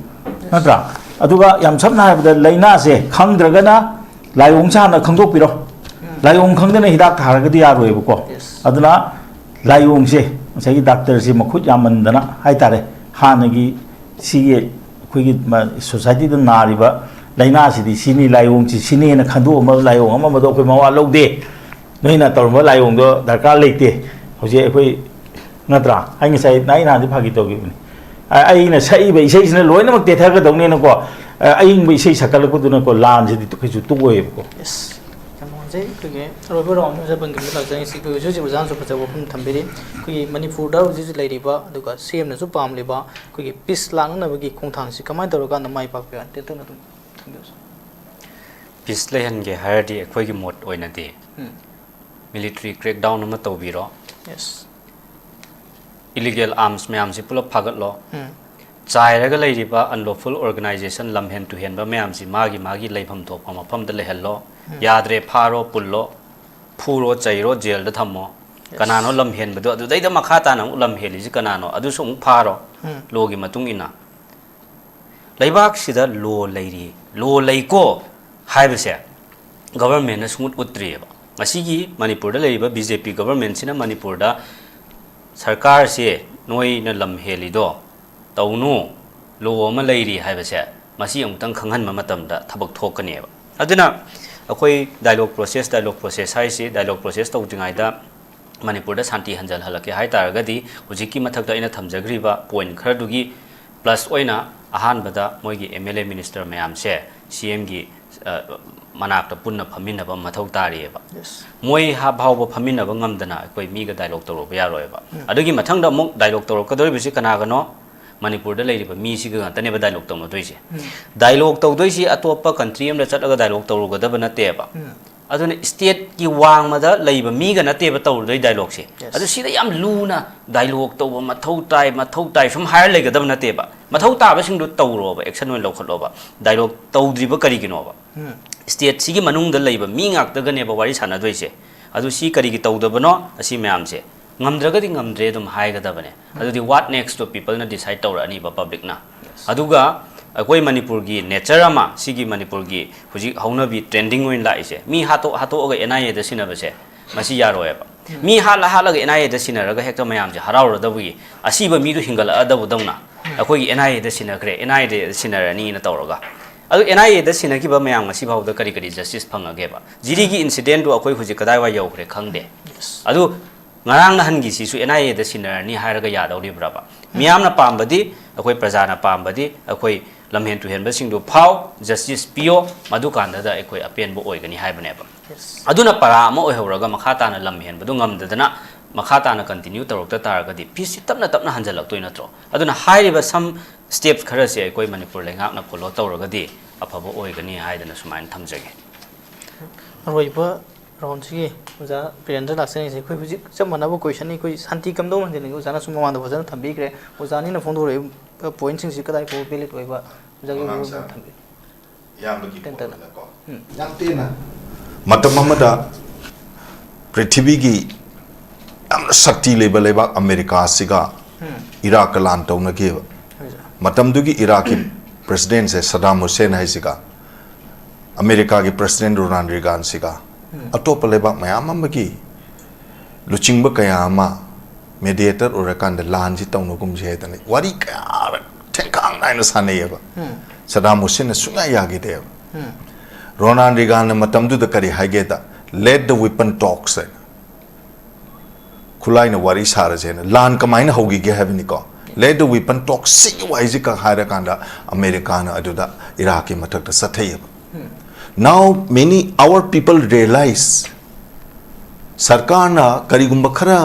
ꯅꯠꯇ꯭ꯔꯥ? ꯑꯗꯨꯒ ꯌꯥꯝ ꯁꯝꯅ ꯍꯥꯏꯔꯕꯗ, ꯂꯥꯏꯅꯥꯁꯦ ꯈꯪꯗ꯭ꯔꯒꯅ ꯂꯥꯏꯑꯣꯡꯁꯦ ꯍꯥꯟꯅ ꯈꯪꯗꯣꯛꯄꯤꯔꯣ꯫ ꯂꯥꯏꯑꯣꯡ ꯈꯪꯗꯅ ꯍꯤꯗꯥꯛ ꯊꯥꯔꯒꯗꯤ ꯌꯥꯔꯣꯏꯕꯀꯣ꯫ ꯑꯗꯨꯅ ꯂꯥꯏꯑꯣꯡꯁꯦ ꯉꯁꯥꯏꯒꯤ ꯗꯥꯛꯇꯔꯁꯦ ꯃꯈꯨꯠ ꯌꯥꯝꯃꯟꯗꯅ ꯍꯥꯏꯇꯥꯔꯦ, ꯍꯥꯟꯅꯒꯤ ꯁꯤꯒꯤ ꯑꯩꯈꯣꯏꯒꯤ ꯁꯣꯁꯥꯏꯇꯤꯗ ꯅꯥꯔꯤꯕ ꯂꯥꯏꯅꯥꯁꯤꯗꯤ ꯁꯤꯅꯤ, ꯂꯥꯏꯑꯣꯡꯁꯤ ꯁꯤꯅꯤꯅ ꯈꯟꯗꯣꯛꯑꯝꯕ ꯂꯥꯏꯑꯣꯡ ꯑꯃ ꯑꯃꯗꯣ ꯑꯩꯈꯣꯏ ꯃꯋꯥ ꯂꯧꯗꯦ꯫ ꯅꯣꯏꯅ ꯇꯧꯔꯝꯕ ꯂꯥꯏꯑꯣꯡꯗꯣ ꯗꯔꯀꯥꯔ ꯂꯩꯇꯦ꯫ ꯍꯧꯖꯤꯛ ꯑꯩꯈꯣꯏ, ꯅꯠꯇ꯭ꯔꯥ? ꯑꯩ ꯉꯁꯥꯏ, ꯑꯩ ꯅꯍꯥꯟꯗꯤ ꯐꯥꯒꯤ ꯇꯧꯈꯤꯕꯅꯤ꯫ ꯑ-, ꯑꯩꯅ ꯁꯛꯏꯕ ꯏꯁꯩꯁꯤꯅ ꯂꯣꯏꯅꯃꯛ ꯇꯦꯊꯒꯗꯧꯅꯤꯅꯀꯣ, ꯑ, ꯑꯏꯪꯕ ꯏꯁꯩ ꯁꯛꯀꯠꯂꯛꯄꯗꯨꯅꯀꯣ ꯂꯥꯟꯁꯤꯗꯤ ꯀꯩꯁꯨ ꯇꯣꯛꯑꯣꯏꯕꯀꯣ꯫ ꯌꯦꯁ, ꯌꯥꯝ ꯅꯨꯡꯉꯥꯏꯖꯩ꯫ ꯑꯩꯈꯣꯏꯒꯤ ꯑꯔꯣꯏꯕ ꯔꯥꯎꯟ ꯑꯃꯁꯤꯗ ꯄꯟꯈꯤꯕ ꯂꯥꯛꯆꯔꯤꯁꯤ ꯑꯩꯈꯣꯏ ꯍꯧꯖꯤꯛ ꯍꯧꯖꯤꯛ ꯑꯣꯖꯥꯅꯁꯨ ꯐꯖꯕ ꯋꯥꯐꯝ ꯊꯝꯕꯤꯔꯤ꯫ ꯑꯩꯈꯣꯏꯒꯤ ꯃꯅꯤꯄꯨꯔꯗ ꯍꯧꯖꯤꯛ ꯍꯧꯖꯤꯛ ꯂꯩꯔꯤꯕ ꯑꯗꯨꯒ ꯁꯤ ꯑꯦꯝꯅꯁꯨ ꯄꯥꯝꯂꯤꯕ ꯑꯩꯈꯣꯏꯒꯤ ꯄꯤꯁ ꯂꯥꯛꯅꯅꯕꯒꯤ ꯈꯣꯡꯊꯥꯡꯁꯤ ꯀꯃꯥꯏꯅ ꯇꯧꯔꯀꯥꯟꯗ ꯃꯥꯏ ꯄꯥꯛꯄ ꯌꯥꯏ? ꯇꯦꯟꯇꯛꯅ ꯑꯗꯨꯝ ꯊꯝꯕꯤꯌꯨ꯫ ꯄꯤꯁ ꯂꯩꯍꯟꯒꯦ ꯍꯥꯏꯔꯗꯤ ꯑꯩꯈꯣꯏꯒꯤ ꯃꯣꯠ ꯑꯣꯏꯅꯗꯤ ꯎꯝ꯫ ꯃꯤꯂꯤꯇꯔꯤ ꯀ꯭ꯔꯦꯛꯗꯥꯎꯟ ꯑꯃ ꯇꯧꯕꯤꯔꯣ, ꯌꯦꯁ꯫ ꯏꯂꯤꯒꯦꯜ ꯑꯥꯔꯝꯁ ꯃꯌꯥꯝꯁꯤ ꯄꯨꯂꯞ ꯐꯥꯒꯠꯂꯣ, ꯎꯝ꯫ ꯆꯥꯏꯔꯒ ꯂꯩꯔꯤꯕ ꯑꯟꯂꯣꯐꯨꯜ ꯑꯣꯔꯒꯅꯥꯏꯖꯦꯁꯟ, ꯂꯝꯍꯦꯟ ꯇꯨꯍꯦꯟꯕ ꯃꯌꯥꯝꯁꯤ ꯃꯥꯒꯤ ꯃꯥꯒꯤ ꯂꯩꯐꯝ ꯊꯣꯛꯄ ꯃꯐꯝꯗ ꯂꯩꯍꯜꯂꯣ꯫ ꯎꯝ꯫ ꯌꯥꯗ꯭ꯔꯦ, ꯐꯥꯔꯣ, ꯄꯨꯜꯂꯣ, ꯐꯨꯔꯣ, ꯆꯩꯔꯣ, ꯖꯦꯜꯗ ꯊꯝꯃꯣ꯫ ꯌꯦꯁ꯫ ꯀꯅꯥꯅꯣ ꯂꯝ ꯍꯦꯟꯕꯗꯣ, ꯑꯗꯨꯗꯩꯗ ꯃꯈꯥ ꯇꯥꯅ ꯑꯃꯨꯛ ꯂꯝ ꯍꯦꯜꯂꯤꯁꯤ ꯀꯅꯥꯅꯣ, ꯑꯗꯨꯁꯨ ꯑꯃꯨꯛ ꯐꯥꯔꯣ꯫ ꯎꯝ꯫ ꯂꯣꯒꯤ ꯃꯇꯨꯡ ꯏꯟꯅ ꯂꯩꯕꯥꯛꯁꯤꯗ ꯂꯣ ꯂꯩꯔꯤ, ꯂꯣ ꯂꯩꯀꯣ ꯍꯥꯏꯕꯁꯦ ꯒꯕꯔꯃꯦꯟꯅ ꯁꯨꯡꯎꯠ ꯎꯠꯇ꯭ꯔꯤꯑꯕ꯫ ꯉꯁꯤꯒꯤ ꯃꯅꯤꯄꯨꯔꯗ ꯂꯩꯔꯤꯕ ꯕꯤ ꯖꯦ ꯄꯤ ꯒꯕꯔꯃꯦꯟꯁꯤꯅ ꯃꯅꯤꯄꯨꯔꯗ ꯁꯔꯀꯥꯔꯁꯦ ꯅꯣꯏꯅ ꯂꯝ ꯍꯦꯜꯂꯤꯗꯣ ꯇꯧꯅꯨ, ꯂꯣ ꯑꯃ ꯂꯩꯔꯤ ꯍꯥꯏꯕꯁꯦ ꯃꯁꯤ ꯑꯃꯨꯛꯇꯪ ꯈꯪꯍꯟꯕ ꯃꯇꯝꯗ ꯊꯕꯛ ꯊꯣꯛꯀꯅꯦꯕ꯫ ꯑꯗꯨꯅ ꯑꯩꯈꯣꯏ ꯗꯥꯏꯂꯣꯛ ꯄ꯭ꯔꯣꯁꯦꯁ, ꯗꯥꯏꯂꯣꯛ ꯄ꯭ꯔꯣꯁꯦꯁ ꯍꯥꯏꯁꯤ, ꯗꯥꯏꯂꯣꯛ ꯄ꯭ꯔꯣꯁꯦꯁ ꯇꯧꯗ꯭ꯔꯤꯉꯩꯗ ꯃꯅꯤꯄꯨꯔꯗ ꯁꯥꯟꯇꯤ ꯍꯟꯖꯜꯍꯜꯂꯛꯀꯦ ꯍꯥꯏ ꯇꯥꯔꯒꯗꯤ ꯍꯧꯖꯤꯛꯀꯤ ꯃꯊꯛꯇ ꯑꯩꯅ ꯊꯝꯖꯈ꯭ꯔꯤꯕ ꯄꯣꯏꯟꯠ ꯈꯔꯗꯨꯒꯤ ꯄ꯭ꯂꯁ ꯑꯣꯏꯅ ꯑꯍꯥꯟꯕꯗ ꯃꯣꯏꯒꯤ ꯑꯦꯝ ꯑꯦꯜ ꯑꯦ ꯃꯤꯅꯤꯁꯇꯔ ꯃꯌꯥꯝꯁꯦ ꯁꯤ ꯑꯦꯝꯒꯤ ꯃꯅꯥꯛꯇ ꯄꯨꯟꯅ ꯐꯝꯃꯤꯟꯅꯕ ꯑꯃ ꯃꯊꯧ ꯇꯥꯔꯤꯑꯕ꯫ ꯌꯦꯁ꯫ ꯃꯣꯏ ꯍꯥ-, ꯐꯥꯎꯕ ꯐꯝꯃꯤꯟꯅꯕ ꯉꯝꯗꯅ ꯑꯩꯈꯣꯏ ꯃꯤꯒ ꯗꯥꯏꯂꯣꯛ ꯇꯧꯔꯨꯕ ꯌꯥꯔꯣꯏꯕ꯫ ꯎꯝ꯫ ꯑꯗꯨꯒꯤ ꯃꯊꯪꯗ ꯑꯃꯨꯛ ꯗꯥꯏꯂꯣꯛ ꯇꯧꯔꯛꯀꯗꯧꯔꯤꯕꯁꯤ ꯀꯅꯥꯒꯅꯣ? ꯃꯅꯤꯄꯨꯔꯗ ꯂꯩꯔꯤꯕ ꯃꯤꯁꯤꯒ ꯉꯥꯛꯇꯅꯦꯕ ꯗꯥꯏꯂꯣꯛ ꯇꯧꯅꯗꯣꯏꯁꯦ꯫ ꯎꯝ꯫ ꯗꯥꯏꯂꯣꯛ ꯇꯧꯗꯣꯏꯁꯤ ꯑꯇꯣꯞꯄ ꯀꯟꯇ꯭ꯔꯤ ꯑꯃꯗ ꯆꯠꯂꯒ ꯗꯥꯏꯂꯣꯛ ꯇꯧꯔꯨꯒꯗꯕ ꯅꯠꯇꯦꯕ꯫ ꯎꯝ꯫ ꯑꯗꯨꯅ ꯁ꯭ꯇꯦꯠꯀꯤ ꯋꯥꯡꯃꯗ ꯂꯩꯕ ꯃꯤꯒ ꯅꯠꯇꯦꯕ ꯇꯧꯔꯨꯗꯣꯏ ꯗꯥꯏꯂꯣꯛꯁꯦ꯫ ꯌꯦꯁ꯫ ꯑꯗꯨ ꯁꯤꯗ ꯌꯥꯝ ꯂꯨꯅ ꯗꯥꯏꯂꯣꯛ ꯇꯧꯕ ꯃꯊꯧ ꯇꯥꯏ, ꯃꯊꯧ ꯇꯥꯏ ꯁꯨꯝ ꯍꯥꯏꯔ ꯂꯩꯒꯗꯕ ꯅꯠꯇꯦꯕ꯫ ꯃꯊꯧ ꯇꯥꯕꯁꯤꯡꯗꯨ ꯇꯧꯔꯣꯕ, ꯑꯦꯛꯁꯟ ꯑꯣꯏꯅ ꯂꯧꯈꯠꯂꯣꯕ꯫ ꯗꯥꯏꯂꯣꯛ ꯇꯧꯗ꯭ꯔꯤꯕ ꯀꯔꯤꯒꯤꯅꯣꯕ? ꯎꯝ꯫ ꯁ꯭ꯇꯦꯠꯁꯤꯒꯤ ꯃꯅꯨꯡꯗ ꯂꯩꯕ ꯃꯤ ꯉꯥꯛꯇꯒꯅꯦꯕ ꯋꯥꯔꯤ ꯁꯥꯟꯅꯗꯣꯏꯁꯦ꯫ ꯑꯗꯨ ꯁꯤ ꯀꯔꯤꯒꯤ ꯇꯧꯗꯕꯅꯣ? ꯑꯁꯤ ꯃꯌꯥꯝꯁꯦ ꯉꯝꯗ꯭ꯔꯒꯗꯤ ꯉꯝꯗ꯭ꯔꯦ ꯑꯗꯨꯝ ꯍꯥꯏꯒꯗꯕꯅꯦ꯫ ꯑꯗꯨꯗꯤ what next ꯇꯣ ꯄꯤꯄꯜꯅ ꯗꯤꯁꯥꯏꯠ ꯇꯧꯔꯛꯑꯅꯤꯕ, ꯄꯕ꯭ꯂꯤꯛꯅ꯫ ꯑꯗꯨꯒ ꯑꯩꯈꯣꯏ ꯃꯅꯤꯄꯨꯔꯒꯤ ꯅꯦꯆꯔ ꯑꯃ, ꯁꯤꯒꯤ ꯃꯅꯤꯄꯨꯔꯒꯤ ꯍꯧꯖꯤꯛ ꯍꯧꯅꯕꯤ ꯇ꯭ꯔꯦꯟꯗꯤꯡ ꯑꯣꯏꯅ ꯂꯥꯛꯏꯁꯦ, ꯃꯤ ꯍꯥꯠꯇꯣꯛ ꯍꯥꯠꯇꯣꯛꯑꯒ ꯑꯦꯟ ꯑꯥꯏ ꯑꯦꯗ ꯁꯤꯟꯅꯕꯁꯦ, ꯃꯁꯤ ꯌꯥꯔꯣꯏꯕ꯫ ꯃꯤ ꯍꯥꯠꯂ ꯍꯥꯠꯂꯒ ꯑꯦꯟ ꯑꯥꯏ ꯑꯦꯗ ꯁꯤꯟꯅꯔꯒ ꯍꯦꯛꯇ ꯃꯌꯥꯝꯁꯦ ꯍꯔꯥꯎꯔꯗꯕꯒꯤ, ꯑꯁꯤꯕ ꯃꯤꯗꯨ ꯍꯤꯡꯒꯠꯂꯛꯑꯗꯕꯗꯧꯅ ꯑꯩꯈꯣꯏꯒꯤ ꯑꯦꯟ ꯑꯥꯏ ꯑꯦꯗ ꯁꯤꯟꯅꯈ꯭ꯔꯦ, ꯑꯦꯟ ꯑꯥꯏ ꯑꯦꯗ ꯁꯤꯟꯅꯔꯅꯤꯅ ꯇꯧꯔꯒ꯫ ꯑꯗꯨ ꯑꯦꯟ ꯑꯥꯏ ꯑꯦꯗ ꯁꯤꯟꯅꯈꯤꯕ ꯃꯌꯥꯝ ꯉꯁꯤ ꯐꯥꯎꯗ ꯀꯔꯤ ꯀꯔꯤ ꯖꯁꯇꯤꯁ ꯐꯪꯉꯒꯦꯕ? ꯖꯤꯔꯤꯒꯤ ꯏꯟꯁꯤꯗꯦꯟꯗꯨ ꯑꯩꯈꯣꯏ ꯍꯧꯖꯤꯛ ꯀꯗꯥꯏꯋꯥꯏ ꯌꯧꯈ꯭ꯔꯦ ꯈꯪꯗꯦ꯫ ꯑꯗꯨ ꯉꯔꯥꯡ ꯅꯍꯥꯟꯒꯤꯁꯤꯁꯨ ꯑꯦꯟ ꯑꯥꯏ ꯑꯦꯗ ꯁꯤꯟꯅꯔꯅꯤ ꯍꯥꯏꯔꯒ ꯌꯥꯗꯧꯔꯤꯕ꯭ꯔꯕ? ꯃꯤꯌꯥꯝꯅ ꯄꯥꯝꯕꯗꯤ, ꯑꯩꯈꯣꯏ ꯄ꯭ꯔꯖꯥꯅ ꯄꯥꯝꯕꯗꯤ, ꯑꯩꯈꯣꯏ ꯂꯝꯍꯦꯟ ꯇꯨꯍꯦꯟꯕꯁꯤꯡꯗꯨ ꯐꯥꯎ, ꯖꯁꯇꯤꯁ ꯄꯤꯌꯣ, ꯃꯗꯨꯀꯥꯟꯗꯗ ꯑꯩꯈꯣꯏ ꯑꯄꯦꯟꯕ ꯑꯣꯏꯒꯅꯤ ꯍꯥꯏꯕꯅꯦꯕ꯫ ꯑꯗꯨꯅ ꯄꯔꯥ ꯑꯃ ꯑꯣꯏꯍꯧꯔꯒ ꯃꯈꯥ ꯇꯥꯅ ꯂꯝ ꯍꯦꯟꯕꯗꯨ ꯉꯝꯗꯗꯅ ꯃꯈꯥ ꯇꯥꯅ ꯀꯟꯇꯤꯅ꯭ꯌꯨ ꯇꯧꯔꯛꯇ ꯇꯥꯔꯒꯗꯤ ꯄꯤꯁꯁꯤ ꯇꯞꯅ ꯇꯞꯅ ꯍꯟꯖꯜꯂꯛꯇꯣꯏ ꯅꯠꯇ꯭ꯔꯣ? ꯑꯗꯨꯅ ꯍꯥꯏꯔꯤꯕ ꯁꯝ ꯁ꯭ꯇꯦꯞꯁ ꯈꯔꯁꯦ ꯑꯩꯈꯣꯏ ꯃꯅꯤꯄꯨꯔ ꯂꯩꯉꯥꯛꯅ ꯐꯣꯂꯣ ꯇꯧꯔꯒꯗꯤ ꯑꯐꯕ ꯑꯣꯏꯒꯅꯤ ꯍꯥꯏꯗꯅ ꯁꯨꯃꯥꯏꯅ ꯊꯝꯖꯒꯦ꯫ ꯑꯔꯣꯏꯕ ꯔꯥꯎꯟꯁꯤꯒꯤ ꯑꯣꯖꯥ ꯕꯤꯔꯦꯟꯗ꯭ꯔ ꯂꯥꯛꯆꯔꯤꯁꯦ꯫ ꯑꯩꯈꯣꯏ ꯍꯧꯖꯤꯛ ꯆꯞ ꯃꯥꯟꯅꯕ ꯀꯣꯏꯁꯟꯅꯤ꯫ ꯑꯩꯈꯣꯏ ꯁꯥꯟꯇꯤ ꯀꯝꯗꯧꯅ ꯍꯟꯖꯤꯟꯅꯤꯡꯉꯤ? ꯑꯣꯖꯥꯅ ꯁꯨꯝ ꯃꯃꯥꯡꯗ ꯐꯖꯅ ꯊꯝꯕꯤꯈ꯭ꯔꯦ꯫ ꯑꯣꯖꯥꯅꯤꯅ ꯐꯣꯡꯗꯣꯔꯛꯏꯕ ꯄꯣꯏꯟꯠꯁꯤꯡꯁꯤ ꯀꯗꯥꯏ ꯐꯥꯎꯕ ꯚꯦꯂꯤꯗ ꯑꯣꯏꯕ ꯑꯣꯖꯥꯒꯤ ꯃꯉꯥꯡ ꯋꯥꯐꯝ ꯁꯥꯔ꯫ ꯊꯝꯕꯤꯌꯨ꯫ ꯏꯌꯥꯝꯕꯒꯤ ꯇꯦꯟ ꯇꯦꯟꯅ꯫ ꯄꯣꯠꯇꯨꯗꯀꯣ꯫ ꯎꯝ꯫ ꯌꯥꯝ ꯇꯦꯟꯅ꯫ ꯃꯇꯝ ꯑꯃꯗ ꯄ꯭ꯔꯤꯊꯤꯕꯤꯒꯤ ꯌꯥꯝꯅ ꯁꯛꯇꯤ ꯂꯩꯕ ꯂꯩꯕꯥꯛ ꯑꯃꯦꯔꯤꯀꯥꯁꯤꯒ ꯎꯝ꯫ ꯏꯔꯥꯛꯀ ꯂꯥꯟ ꯇꯧꯅꯈꯤꯕ꯫ ꯍꯣꯏ ꯁꯥꯔ꯫ ꯃꯇꯝꯗꯨꯒꯤ ꯏꯔꯥꯛꯀꯤ ꯄ꯭ꯔꯦꯁꯤꯗꯦꯟꯁꯦ ꯁꯗꯥꯝ ꯍꯨꯁꯦꯟ ꯍꯥꯏꯁꯤꯒ ꯑꯃꯦꯔꯤꯀꯥꯒꯤ ꯄ꯭ꯔꯦꯁꯤꯗꯦꯟ ꯔꯣꯅꯥꯜ ꯔꯤꯒꯥꯟꯁꯤꯒ ꯎꯝ꯫ ꯑꯇꯣꯞꯄ ꯂꯩꯕꯥꯛ ꯃꯌꯥꯝ ꯑꯃꯒꯤ ꯂꯨꯆꯤꯡꯕ ꯀꯌꯥ ꯑꯃ ꯃꯦꯗꯤꯌꯦꯇꯔ ꯑꯣꯏꯔꯀꯥꯟꯗ ꯂꯥꯟꯁꯤ ꯇꯧꯅꯒꯨꯝꯁꯤ ꯍꯥꯏꯗꯅ ꯋꯥꯔꯤ ꯀꯌꯥ ꯊꯦꯡꯈꯥꯡ ꯅꯥꯏꯅ ꯁꯥꯟꯅꯩꯌꯦꯕ꯫ ꯎꯝ꯫ ꯁꯗꯥꯝ ꯍꯨꯁꯦꯟꯅ ꯁꯨꯡꯌꯥ ꯌꯥꯈꯤꯗꯦꯕ꯫ ꯎꯝ꯫ ꯔꯣꯅꯥꯜ ꯔꯤꯒꯥꯟꯅ ꯃꯇꯝꯗꯨꯗ ꯀꯔꯤ ꯍꯥꯏꯒꯦꯗ, "Let the weapon talks" ꯍꯥꯏꯅ꯫ ꯈꯨꯠꯂꯥꯏꯅ ꯋꯥꯔꯤ ꯁꯥꯔꯁꯦꯅ꯫ ꯂꯥꯟ ꯀꯃꯥꯏꯅ ꯍꯧꯈꯤꯒꯦ ꯍꯥꯏꯕꯅꯤꯀꯣ꯫ "Let the weapon talk" ꯁꯤꯒꯤ ꯋꯥꯍꯩꯁꯤ ꯈꯛ ꯍꯥꯏꯔꯀꯥꯟꯗ ꯑꯃꯦꯔꯤꯀꯥꯅ ꯑꯗꯨꯗ ꯏꯔꯥꯛꯀꯤ ꯃꯊꯛꯇ ꯆꯠꯊꯩꯌꯦꯕ꯫ ꯎꯝ꯫ Now many our people realize ꯁꯔꯀꯥꯔꯅ ꯀꯔꯤꯒꯨꯝꯕ ꯈꯔ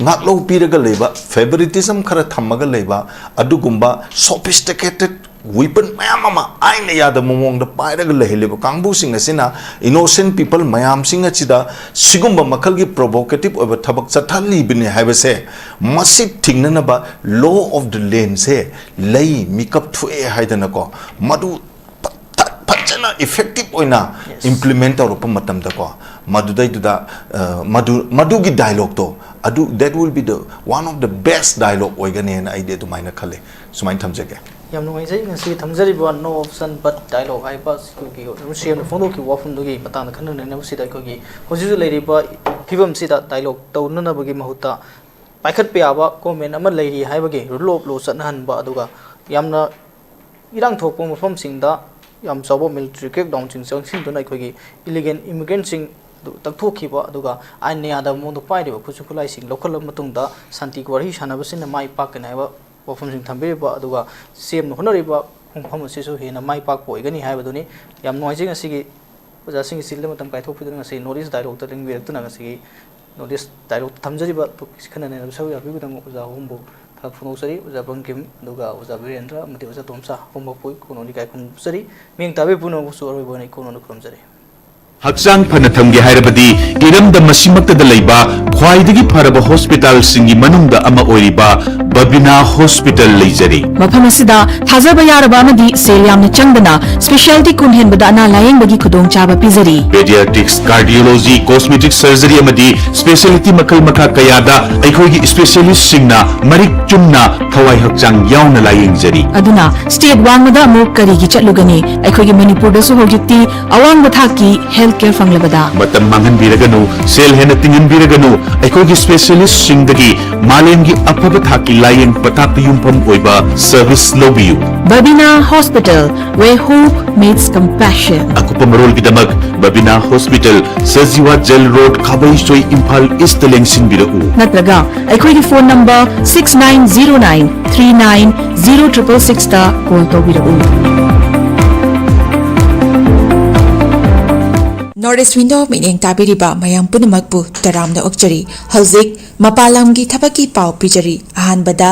ꯉꯥꯛꯂꯧ ꯄꯤꯔꯒ ꯂꯩꯕ, ꯐꯦꯚꯔꯤꯇꯤꯖꯝ ꯈꯔ ꯊꯝꯃꯒ ꯂꯩꯕ, ꯑꯗꯨꯒꯨꯝꯕ ꯁꯣꯐꯤꯁꯇꯤꯀꯦꯇꯦꯠ ꯋꯤꯄꯟ ꯃꯌꯥꯝ ꯑꯃ ꯑꯥꯏꯟꯅ ꯌꯥꯗꯕ ꯃꯑꯣꯡꯗ ꯄꯥꯏꯔꯒ ꯂꯩꯍꯜꯂꯤꯕ ꯀꯥꯡꯕꯨꯁꯤꯡ ꯑꯁꯤꯅ ꯏꯅꯣꯁꯦꯟ ꯄꯤꯄꯜ ꯃꯌꯥꯝꯁꯤꯡ ꯑꯁꯤꯗ ꯁꯤꯒꯨꯝꯕ ꯃꯈꯜꯒꯤ ꯄ꯭ꯔꯣꯚꯣꯀꯦꯇꯤꯞ ꯑꯣꯏꯕ ꯊꯕꯛ ꯆꯠꯊꯍꯜꯂꯤꯕꯅꯤ ꯍꯥꯏꯕꯁꯦ, ꯃꯁꯤ ꯊꯤꯡꯅꯅꯕ ꯂꯣ ꯑꯣꯐ ꯗ ꯂꯦꯟꯁꯦ ꯂꯩ, ꯃꯤꯀꯞ ꯊꯣꯛꯑꯦ ꯍꯥꯏꯗꯅꯀꯣ, ꯃꯗꯨ ꯐ-, ꯐ-, ꯐꯖꯅ ꯏꯐꯦꯛꯇꯤꯞ ꯑꯣꯏꯅ Yes. ꯏꯝꯄ꯭ꯂꯤꯃꯦꯟ ꯇꯧꯔꯛꯄ ꯃꯇꯝꯗꯀꯣ, ꯃꯗꯨꯗꯩꯗꯨꯗ, ꯑ, ꯃꯗꯨ, ꯃꯗꯨꯒꯤ ꯗꯥꯏꯂꯣꯛꯇꯣ, ꯑꯗꯨ, that will be the one of the best dialogue ꯑꯣꯏꯒꯅꯦꯅ ꯑꯩꯗꯤ ꯑꯗꯨꯃꯥꯏꯅ ꯈꯜꯂꯦ꯫ ꯁꯨꯃꯥꯏꯅ ꯊꯝꯖꯒꯦ꯫ ꯌꯥꯝ ꯅꯨꯡꯉꯥꯏꯖꯩ꯫ ꯉꯁꯤ ꯊꯝꯖꯔꯤꯕ "No option but dialogue" ꯍꯥꯏꯕ ꯑꯩꯈꯣꯏꯒꯤ ꯅꯨꯡꯁꯤ ꯑꯃꯅ ꯐꯣꯡꯗꯣꯛꯈꯤꯕ ꯋꯥꯐꯝꯗꯨꯒꯤ ꯃꯇꯥꯡꯗ ꯈꯟꯅ ꯅꯩꯅꯕꯁꯤꯗ ꯑꯩꯈꯣꯏꯒꯤ ꯍꯧꯖꯤꯛ ꯍꯧꯖꯤꯛ ꯂꯩꯔꯤꯕ ꯐꯤꯕꯝꯁꯤꯗ ꯗꯥꯏꯂꯣꯛ ꯇꯧꯅꯅꯕꯒꯤ ꯃꯍꯨꯠꯇ ꯄꯥꯏꯈꯠꯄ ꯌꯥꯕ ꯒꯣꯔꯃꯦꯟ ꯑꯃ ꯂꯩꯔꯤ ꯍꯥꯏꯕꯒꯤ rule of law ꯆꯠꯅꯍꯟꯕ, ꯑꯗꯨꯒ ꯌꯥꯝꯅ ꯏꯔꯥꯡ ꯊꯣꯛꯄ ꯃꯐꯝꯁꯤꯡꯗ ꯌꯥꯝ ꯆꯥꯎꯕ military crackdownꯁꯤꯡ ꯆꯪꯁꯤꯟꯗꯨꯅ ꯑꯩꯈꯣꯏꯒꯤ illegal immigrantꯁꯤꯡ ꯑꯗꯨ ꯇꯛꯊꯣꯛꯈꯤꯕ, ꯑꯗꯨꯒ ꯑꯥꯏꯟꯅ ꯌꯥꯗꯕ ꯃꯑꯣꯡꯗ ꯄꯥꯏꯔꯤꯕ ꯈꯨꯠꯁꯨ ꯈꯨꯠꯂꯥꯏꯁꯤꯡ ꯂꯧꯈꯠꯂꯕ ꯃꯇꯨꯡꯗ ꯁꯥꯟꯇꯤ ꯋꯥꯔꯤ ꯁꯥꯟꯅꯕꯁꯤꯅ ꯃꯥꯏ ꯄꯥꯛꯀꯅꯤ ꯍꯥꯏꯕ ꯋꯥꯐꯝꯁꯤꯡ ꯊꯝꯕꯤꯔꯤꯕ, ꯑꯗꯨꯒ ꯁꯦꯝꯅ ꯍꯣꯠꯅꯔꯤꯕ ꯈꯣꯡꯐꯝ ꯑꯁꯤꯁꯨ ꯍꯦꯟꯅ ꯃꯥꯏ ꯄꯥꯛꯄ ꯑꯣꯏꯒꯅꯤ ꯍꯥꯏꯕꯗꯨꯅꯤ꯫ ꯌꯥꯝ ꯅꯨꯡꯉꯥꯏꯖꯩ ꯉꯁꯤꯒꯤ ꯑꯣꯖꯥꯁꯤꯡꯒꯤ ꯆꯤꯜꯂ ꯃꯇꯝ ꯀꯥꯏꯊꯣꯛꯄꯤꯗꯨꯅ ꯉꯁꯤ North East Dialogueꯇ ꯂꯦꯡꯕꯤꯔꯛꯇꯨꯅ ꯉꯁꯤꯒꯤ North East Dialogueꯇ ꯊꯝꯖꯔꯤꯕ topic ꯈꯟꯅ ꯅꯩꯅꯕ ꯁꯔꯨꯛ ꯌꯥꯕꯤꯕꯒꯤꯗꯃꯛ ꯑꯣꯖꯥ ꯑꯍꯨꯝꯕꯨ ꯊꯥꯒꯠ ꯐꯣꯡꯗꯣꯛꯆꯔꯤ꯫ ꯑꯣꯖꯥ ꯕꯪꯀꯤꯝ, ꯑꯗꯨꯒ ꯑꯣꯖꯥ ꯕꯤꯔꯦꯟꯗ꯭ꯔ ꯑꯃꯗꯤ ꯑꯣꯖꯥ ꯇꯣꯝꯆꯥ ꯑꯍꯨꯝꯃꯛꯄꯨ ꯏꯀꯣꯛꯅꯣꯅ ꯏꯀꯥꯏ ꯈꯨꯝꯅꯖꯔꯤ꯫ ꯃꯤꯌꯦꯡ ꯇꯥꯕꯤꯕ ꯄꯨꯝꯅꯃꯛꯄꯨꯁꯨ ꯑꯔꯣꯏꯕ ꯑꯣꯏꯅ ꯏꯀꯣꯛꯅꯣꯅ ꯈꯨꯔꯨꯝꯖꯔꯤ꯫ ꯍꯛꯆꯥꯡ ꯐꯅ ꯊꯝꯒꯦ ꯍꯥꯏꯔꯕꯗꯤ ꯏꯔꯝꯗꯝ ꯑꯁꯤꯃꯛꯇꯗ ꯂꯩꯕ ꯈ꯭ꯋꯥꯏꯗꯒꯤ ꯐꯔꯕ ꯍꯣꯁꯄꯤꯇꯥꯜꯁꯤꯡꯒꯤ ꯃꯅꯨꯡꯗ ꯑꯃ ꯑꯣꯏꯔꯤꯕ ꯕꯕꯤꯅꯥ ꯍꯣꯁꯄꯤꯇꯥꯜ ꯂꯩꯖꯔꯤ꯫ ꯃꯐꯝ ꯑꯁꯤꯗ ꯊꯥꯖꯕ ꯌꯥꯔꯕ ꯑꯃꯗꯤ ꯁꯦꯜ ꯌꯥꯝꯅ ꯆꯪꯗꯅ specialty ꯀꯨꯟ ꯍꯦꯟꯕꯗ ꯑꯅꯥ ꯂꯥꯌꯦꯡꯕꯒꯤ ꯈꯨꯗꯣꯡꯆꯥꯕ ꯄꯤꯖꯔꯤ꯫ Pediatrics, cardiology, cosmetic surgery ꯑꯃꯗꯤ specialty ꯃꯈꯜ ꯃꯈꯥ ꯀꯌꯥꯗ ꯑꯩꯈꯣꯏꯒꯤ specialistꯁꯤꯡꯅ ꯃꯔꯤꯛ ꯆꯨꯝꯅ ꯊꯋꯥꯏ ꯍꯛꯆꯥꯡ ꯌꯥꯎꯅ ꯂꯥꯌꯦꯡꯖꯔꯤ꯫ ꯑꯗꯨꯅ state ꯋꯥꯡꯃꯗ ꯑꯃꯨꯛ ꯀꯔꯤꯒꯤ ꯆꯠꯂꯨꯒꯅꯤ? ꯑꯩꯈꯣꯏꯒꯤ ꯃꯅꯤꯄꯨꯔꯗꯁꯨ ꯍꯧꯖꯤꯛꯇꯤ ꯑꯋꯥꯡꯕ ꯊꯥꯛꯀꯤ health care ꯐꯪꯂꯕꯗ꯫ ꯃꯇꯝ ꯃꯥꯡꯍꯟꯕꯤꯔꯒꯅꯨ, ꯁꯦꯜ ꯍꯦꯟꯅ ꯇꯤꯡꯍꯟꯕꯤꯔꯒꯅꯨ, ꯑꯩꯈꯣꯏꯒꯤ specialistꯁꯤꯡꯗꯒꯤ ꯃꯥꯂꯦꯝꯒꯤ ꯑꯐꯕ ꯊꯥꯛꯀꯤ ꯂꯥꯌꯦꯡ ꯄꯊꯥꯞꯇ ꯌꯨꯝꯐꯝ ꯑꯣꯏꯕ service ꯂꯧꯕꯤꯌꯨ꯫ Babina Hospital, where hope meets compassion. ꯑꯀꯨꯞꯄ ꯃꯔꯣꯜꯒꯤꯗꯃꯛ Babina hospital, Sajiwa jail road, Khabeisoi, Imphal east ꯂꯦꯡꯁꯤꯟꯕꯤꯔꯛꯎ꯫ ꯅꯠꯇ꯭ꯔꯒ ꯑꯩꯈꯣꯏꯒꯤ phone number six nine zero nine three nine zero triple sixꯇ call ꯇꯧꯕꯤꯔꯛꯎ꯫ North East Window ꯃꯤꯠꯌꯦꯡ ꯇꯥꯕꯤꯔꯤꯕ ꯃꯌꯥꯝ ꯄꯨꯝꯅꯃꯛꯄꯨ ꯇꯔꯥꯝꯅ ꯑꯣꯛꯆꯔꯤ꯫ ꯍꯧꯖꯤꯛ ꯃꯄꯥꯟ ꯂꯝꯒꯤ ꯊꯕꯛꯀꯤ ꯄꯥꯎ ꯄꯤꯖꯔꯤ꯫ ꯑꯍꯥꯟꯕꯗ,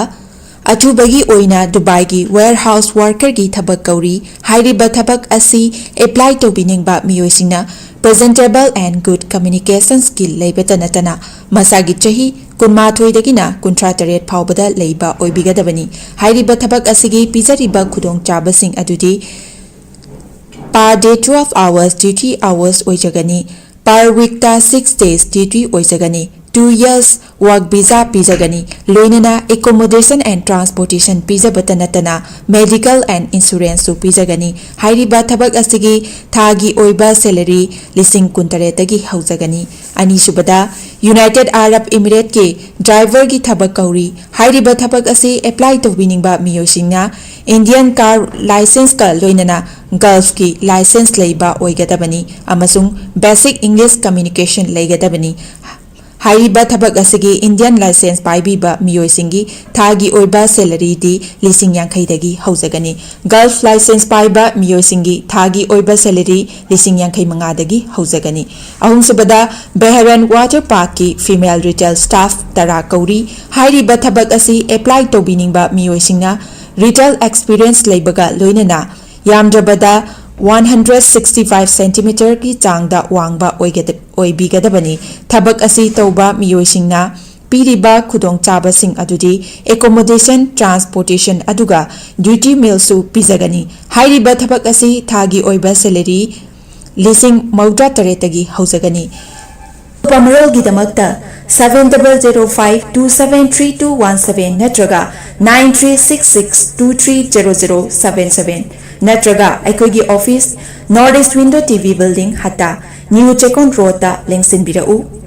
ꯑꯊꯨꯕꯒꯤ ꯑꯣꯏꯅ ꯗꯨꯕꯥꯏꯒꯤ warehouse workerꯒꯤ ꯊꯕꯛ ꯀꯧꯔꯤ꯫ ꯍꯥꯏꯔꯤꯕ ꯊꯕꯛ ꯑꯁꯤ apply ꯇꯧꯕꯤꯅꯤꯡꯕ ꯃꯤꯑꯣꯏꯁꯤꯡꯅ presentable and good communication skill ꯂꯩꯕꯇ ꯅꯠꯇꯅ ꯃꯁꯥꯒꯤ ꯆꯍꯤ ꯀꯨꯟꯃꯥꯊꯣꯏꯗꯒꯤꯅ ꯀꯨꯟꯊ꯭ꯔꯥ ꯇꯔꯦꯠ ꯐꯥꯎꯕꯗ ꯂꯩꯕ ꯑꯣꯏꯕꯤꯒꯗꯕꯅꯤ꯫ ꯍꯥꯏꯔꯤꯕ ꯊꯕꯛ ꯑꯁꯤꯒꯤ ꯄꯤꯖꯔꯤꯕ ꯈꯨꯗꯣꯡꯆꯥꯕꯁꯤꯡ ꯑꯗꯨꯗꯤ per day twelve hours duty hours ꯑꯣꯏꯖꯒꯅꯤ꯫ Per weekꯇ six days duty ꯑꯣꯏꯖꯒꯅꯤ꯫ two years work visa ꯄꯤꯖꯒꯅꯤ꯫ ꯂꯣꯏꯅꯅ accommodation and transportation ꯄꯤꯖꯕꯇ ꯅꯠꯇꯅ medical and insuranceꯁꯨ ꯄꯤꯖꯒꯅꯤ꯫ ꯍꯥꯏꯔꯤꯕ ꯊꯕꯛ ꯑꯁꯤꯒꯤ ꯊꯥꯒꯤ ꯑꯣꯏꯕ salary ꯂꯤꯁꯤꯡ ꯀꯨꯟꯇꯔꯦꯠꯇꯒꯤ ꯍꯧꯖꯒꯅꯤ꯫ ꯑꯅꯤꯁꯨꯕꯗ, United Arab Emirateꯀꯤ driverꯒꯤ ꯊꯕꯛ ꯀꯧꯔꯤ꯫ ꯍꯥꯏꯔꯤꯕ ꯊꯕꯛ ꯑꯁꯤ apply ꯇꯧꯕꯤꯅꯤꯡꯕ ꯃꯤꯑꯣꯏꯁꯤꯡꯅ Indian car licenceꯀ ꯂꯣꯏꯅꯅ Gulfꯀꯤ license ꯂꯩꯕ ꯑꯣꯏꯒꯗꯕꯅꯤ ꯑꯃꯁꯨꯡ basic English communication ꯂꯩꯒꯗꯕꯅꯤ꯫ ꯍꯥꯏꯔꯤꯕ ꯊꯕꯛ ꯑꯁꯤꯒꯤ Indian license ꯄꯥꯏꯕꯤꯕ ꯃꯤꯑꯣꯏꯁꯤꯡꯒꯤ ꯊꯥꯒꯤ ꯑꯣꯏꯕ salaryꯗꯤ ꯂꯤꯁꯤꯡ ꯌꯥꯡꯈꯩꯗꯒꯤ ꯍꯧꯖꯒꯅꯤ꯫ Gulf license ꯄꯥꯏꯕ ꯃꯤꯑꯣꯏꯁꯤꯡꯒꯤ ꯊꯥꯒꯤ ꯑꯣꯏꯕ salary ꯂꯤꯁꯤꯡ ꯌꯥꯡꯈꯩ ꯃꯉꯥꯗꯒꯤ ꯍꯧꯖꯒꯅꯤ꯫ ꯑꯍꯨꯝꯁꯨꯕꯗ, Bahrain Water Parkꯀꯤ female retail staff ꯇꯔꯥ ꯀꯧꯔꯤ꯫ ꯍꯥꯏꯔꯤꯕ ꯊꯕꯛ ꯑꯁꯤ apply ꯇꯧꯕꯤꯅꯤꯡꯕ ꯃꯤꯑꯣꯏꯁꯤꯡꯅ retail experience ꯂꯩꯕꯒ ꯂꯣꯏꯅꯅ ꯌꯥꯝꯗ꯭ꯔꯕꯗ one hundred sixty five centimeterꯒꯤ ꯆꯥꯡꯗ ꯋꯥꯡꯕ ꯑꯣꯏꯒꯗ-, ꯑꯣꯏꯕꯤꯒꯗꯕꯅꯤ꯫ ꯊꯕꯛ ꯑꯁꯤ ꯇꯧꯕ ꯃꯤꯑꯣꯏꯁꯤꯡꯅ ꯄꯤꯔꯤꯕ ꯈꯨꯗꯣꯡꯆꯥꯕꯁꯤꯡ ꯑꯗꯨꯗꯤ accommodation, transportation ꯑꯗꯨꯒ duty mealꯁꯨ ꯄꯤꯖꯒꯅꯤ꯫ ꯍꯥꯏꯔꯤꯕ ꯊꯕꯛ ꯑꯁꯤ ꯊꯥꯒꯤ ꯑꯣꯏꯕ salary ꯂꯤꯁꯤꯡ ꯃꯧꯗ꯭ꯔꯥ ꯇꯔꯦꯠꯇꯒꯤ ꯍꯧꯖꯒꯅꯤ꯫ ꯑꯀꯨꯞꯄ ꯃꯔꯣꯜꯒꯤꯗꯃꯛꯇ seven double zero five two seven three two one seven ꯅꯠꯇ꯭ꯔꯒ nine three six six two three zero zero seven seven ꯅꯠꯇ꯭ꯔꯒ ꯑꯩꯈꯣꯏꯒꯤ office, North East Window T V Building, Hatta, New Chekon Roadꯇ ꯂꯦꯡꯁꯤꯟꯕꯤꯔꯛꯎ꯫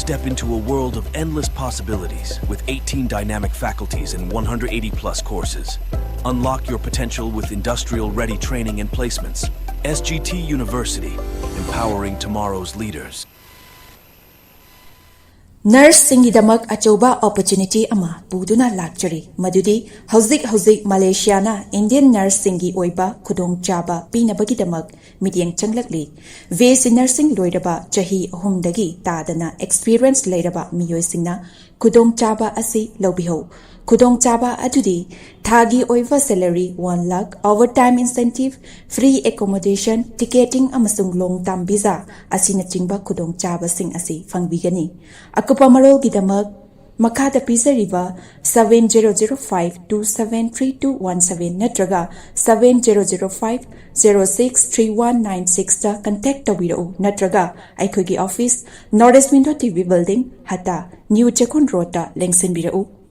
Step into a world of endless possibilities with eighteen dynamic faculties and one hundred eighty plus courses. Unlock your potential with industrial ready training and placements. S G T University, empowering tomorrow's leaders. Nurseꯁꯤꯡꯒꯤꯗꯃꯛ ꯑꯆꯧꯕ opportunity ꯑꯃ ꯄꯨꯗꯨꯅ ꯂꯥꯛꯆꯔꯤ, ꯃꯗꯨꯗꯤ ꯍꯧꯖꯤꯛ ꯍꯧꯖꯤꯛ ꯃꯂꯦꯁꯤꯌꯥꯅ Indian nurseꯁꯤꯡꯒꯤ ꯑꯣꯏꯕ ꯈꯨꯗꯣꯡꯆꯥꯕ ꯄꯤꯅꯕꯒꯤꯗꯃꯛ ꯃꯤꯠꯌꯦꯡ ꯆꯪꯂꯛꯂꯤ꯫ B S C nursing ꯂꯣꯏꯔꯕ ꯆꯍꯤ ꯑꯍꯨꯝꯗꯒꯤ ꯇꯥꯗꯅ experience ꯂꯩꯔꯕ ꯃꯤꯑꯣꯏꯁꯤꯡꯅ ꯈꯨꯗꯣꯡꯆꯥꯕ ꯑꯁꯤ ꯂꯧꯕꯤꯍꯧ꯫ ꯈꯨꯗꯣꯡꯆꯥꯕ ꯑꯗꯨꯗꯤ ꯊꯥꯒꯤ ꯑꯣꯏꯕ salary one lakh, overtime incentive, free accommodation, ticketing ꯑꯃꯁꯨꯡ long term visa ꯑꯁꯤꯅꯆꯤꯡꯕ ꯈꯨꯗꯣꯡꯆꯥꯕꯁꯤꯡ ꯑꯁꯤ ꯐꯪꯕꯤꯒꯅꯤ꯫ ꯑꯀꯨꯞꯄ ꯃꯔꯣꯜꯒꯤꯗꯃꯛ ꯃꯈꯥꯗ ꯄꯤꯖꯔꯤꯕ seven zero zero five two seven three two one seven ꯅꯠꯇ꯭ꯔꯒ seven zero zero five zero six three one nine sixꯇ contact ꯇꯧꯕꯤꯔꯛꯎ, ꯅꯠꯇ꯭ꯔꯒ ꯑꯩꯈꯣꯏꯒꯤ office North East Window T V Building, ꯍꯇꯥ, New ꯆꯦꯛꯀꯣꯟ Roadꯇ ꯂꯦꯡꯁꯤꯟꯕꯤꯔꯛꯎ꯫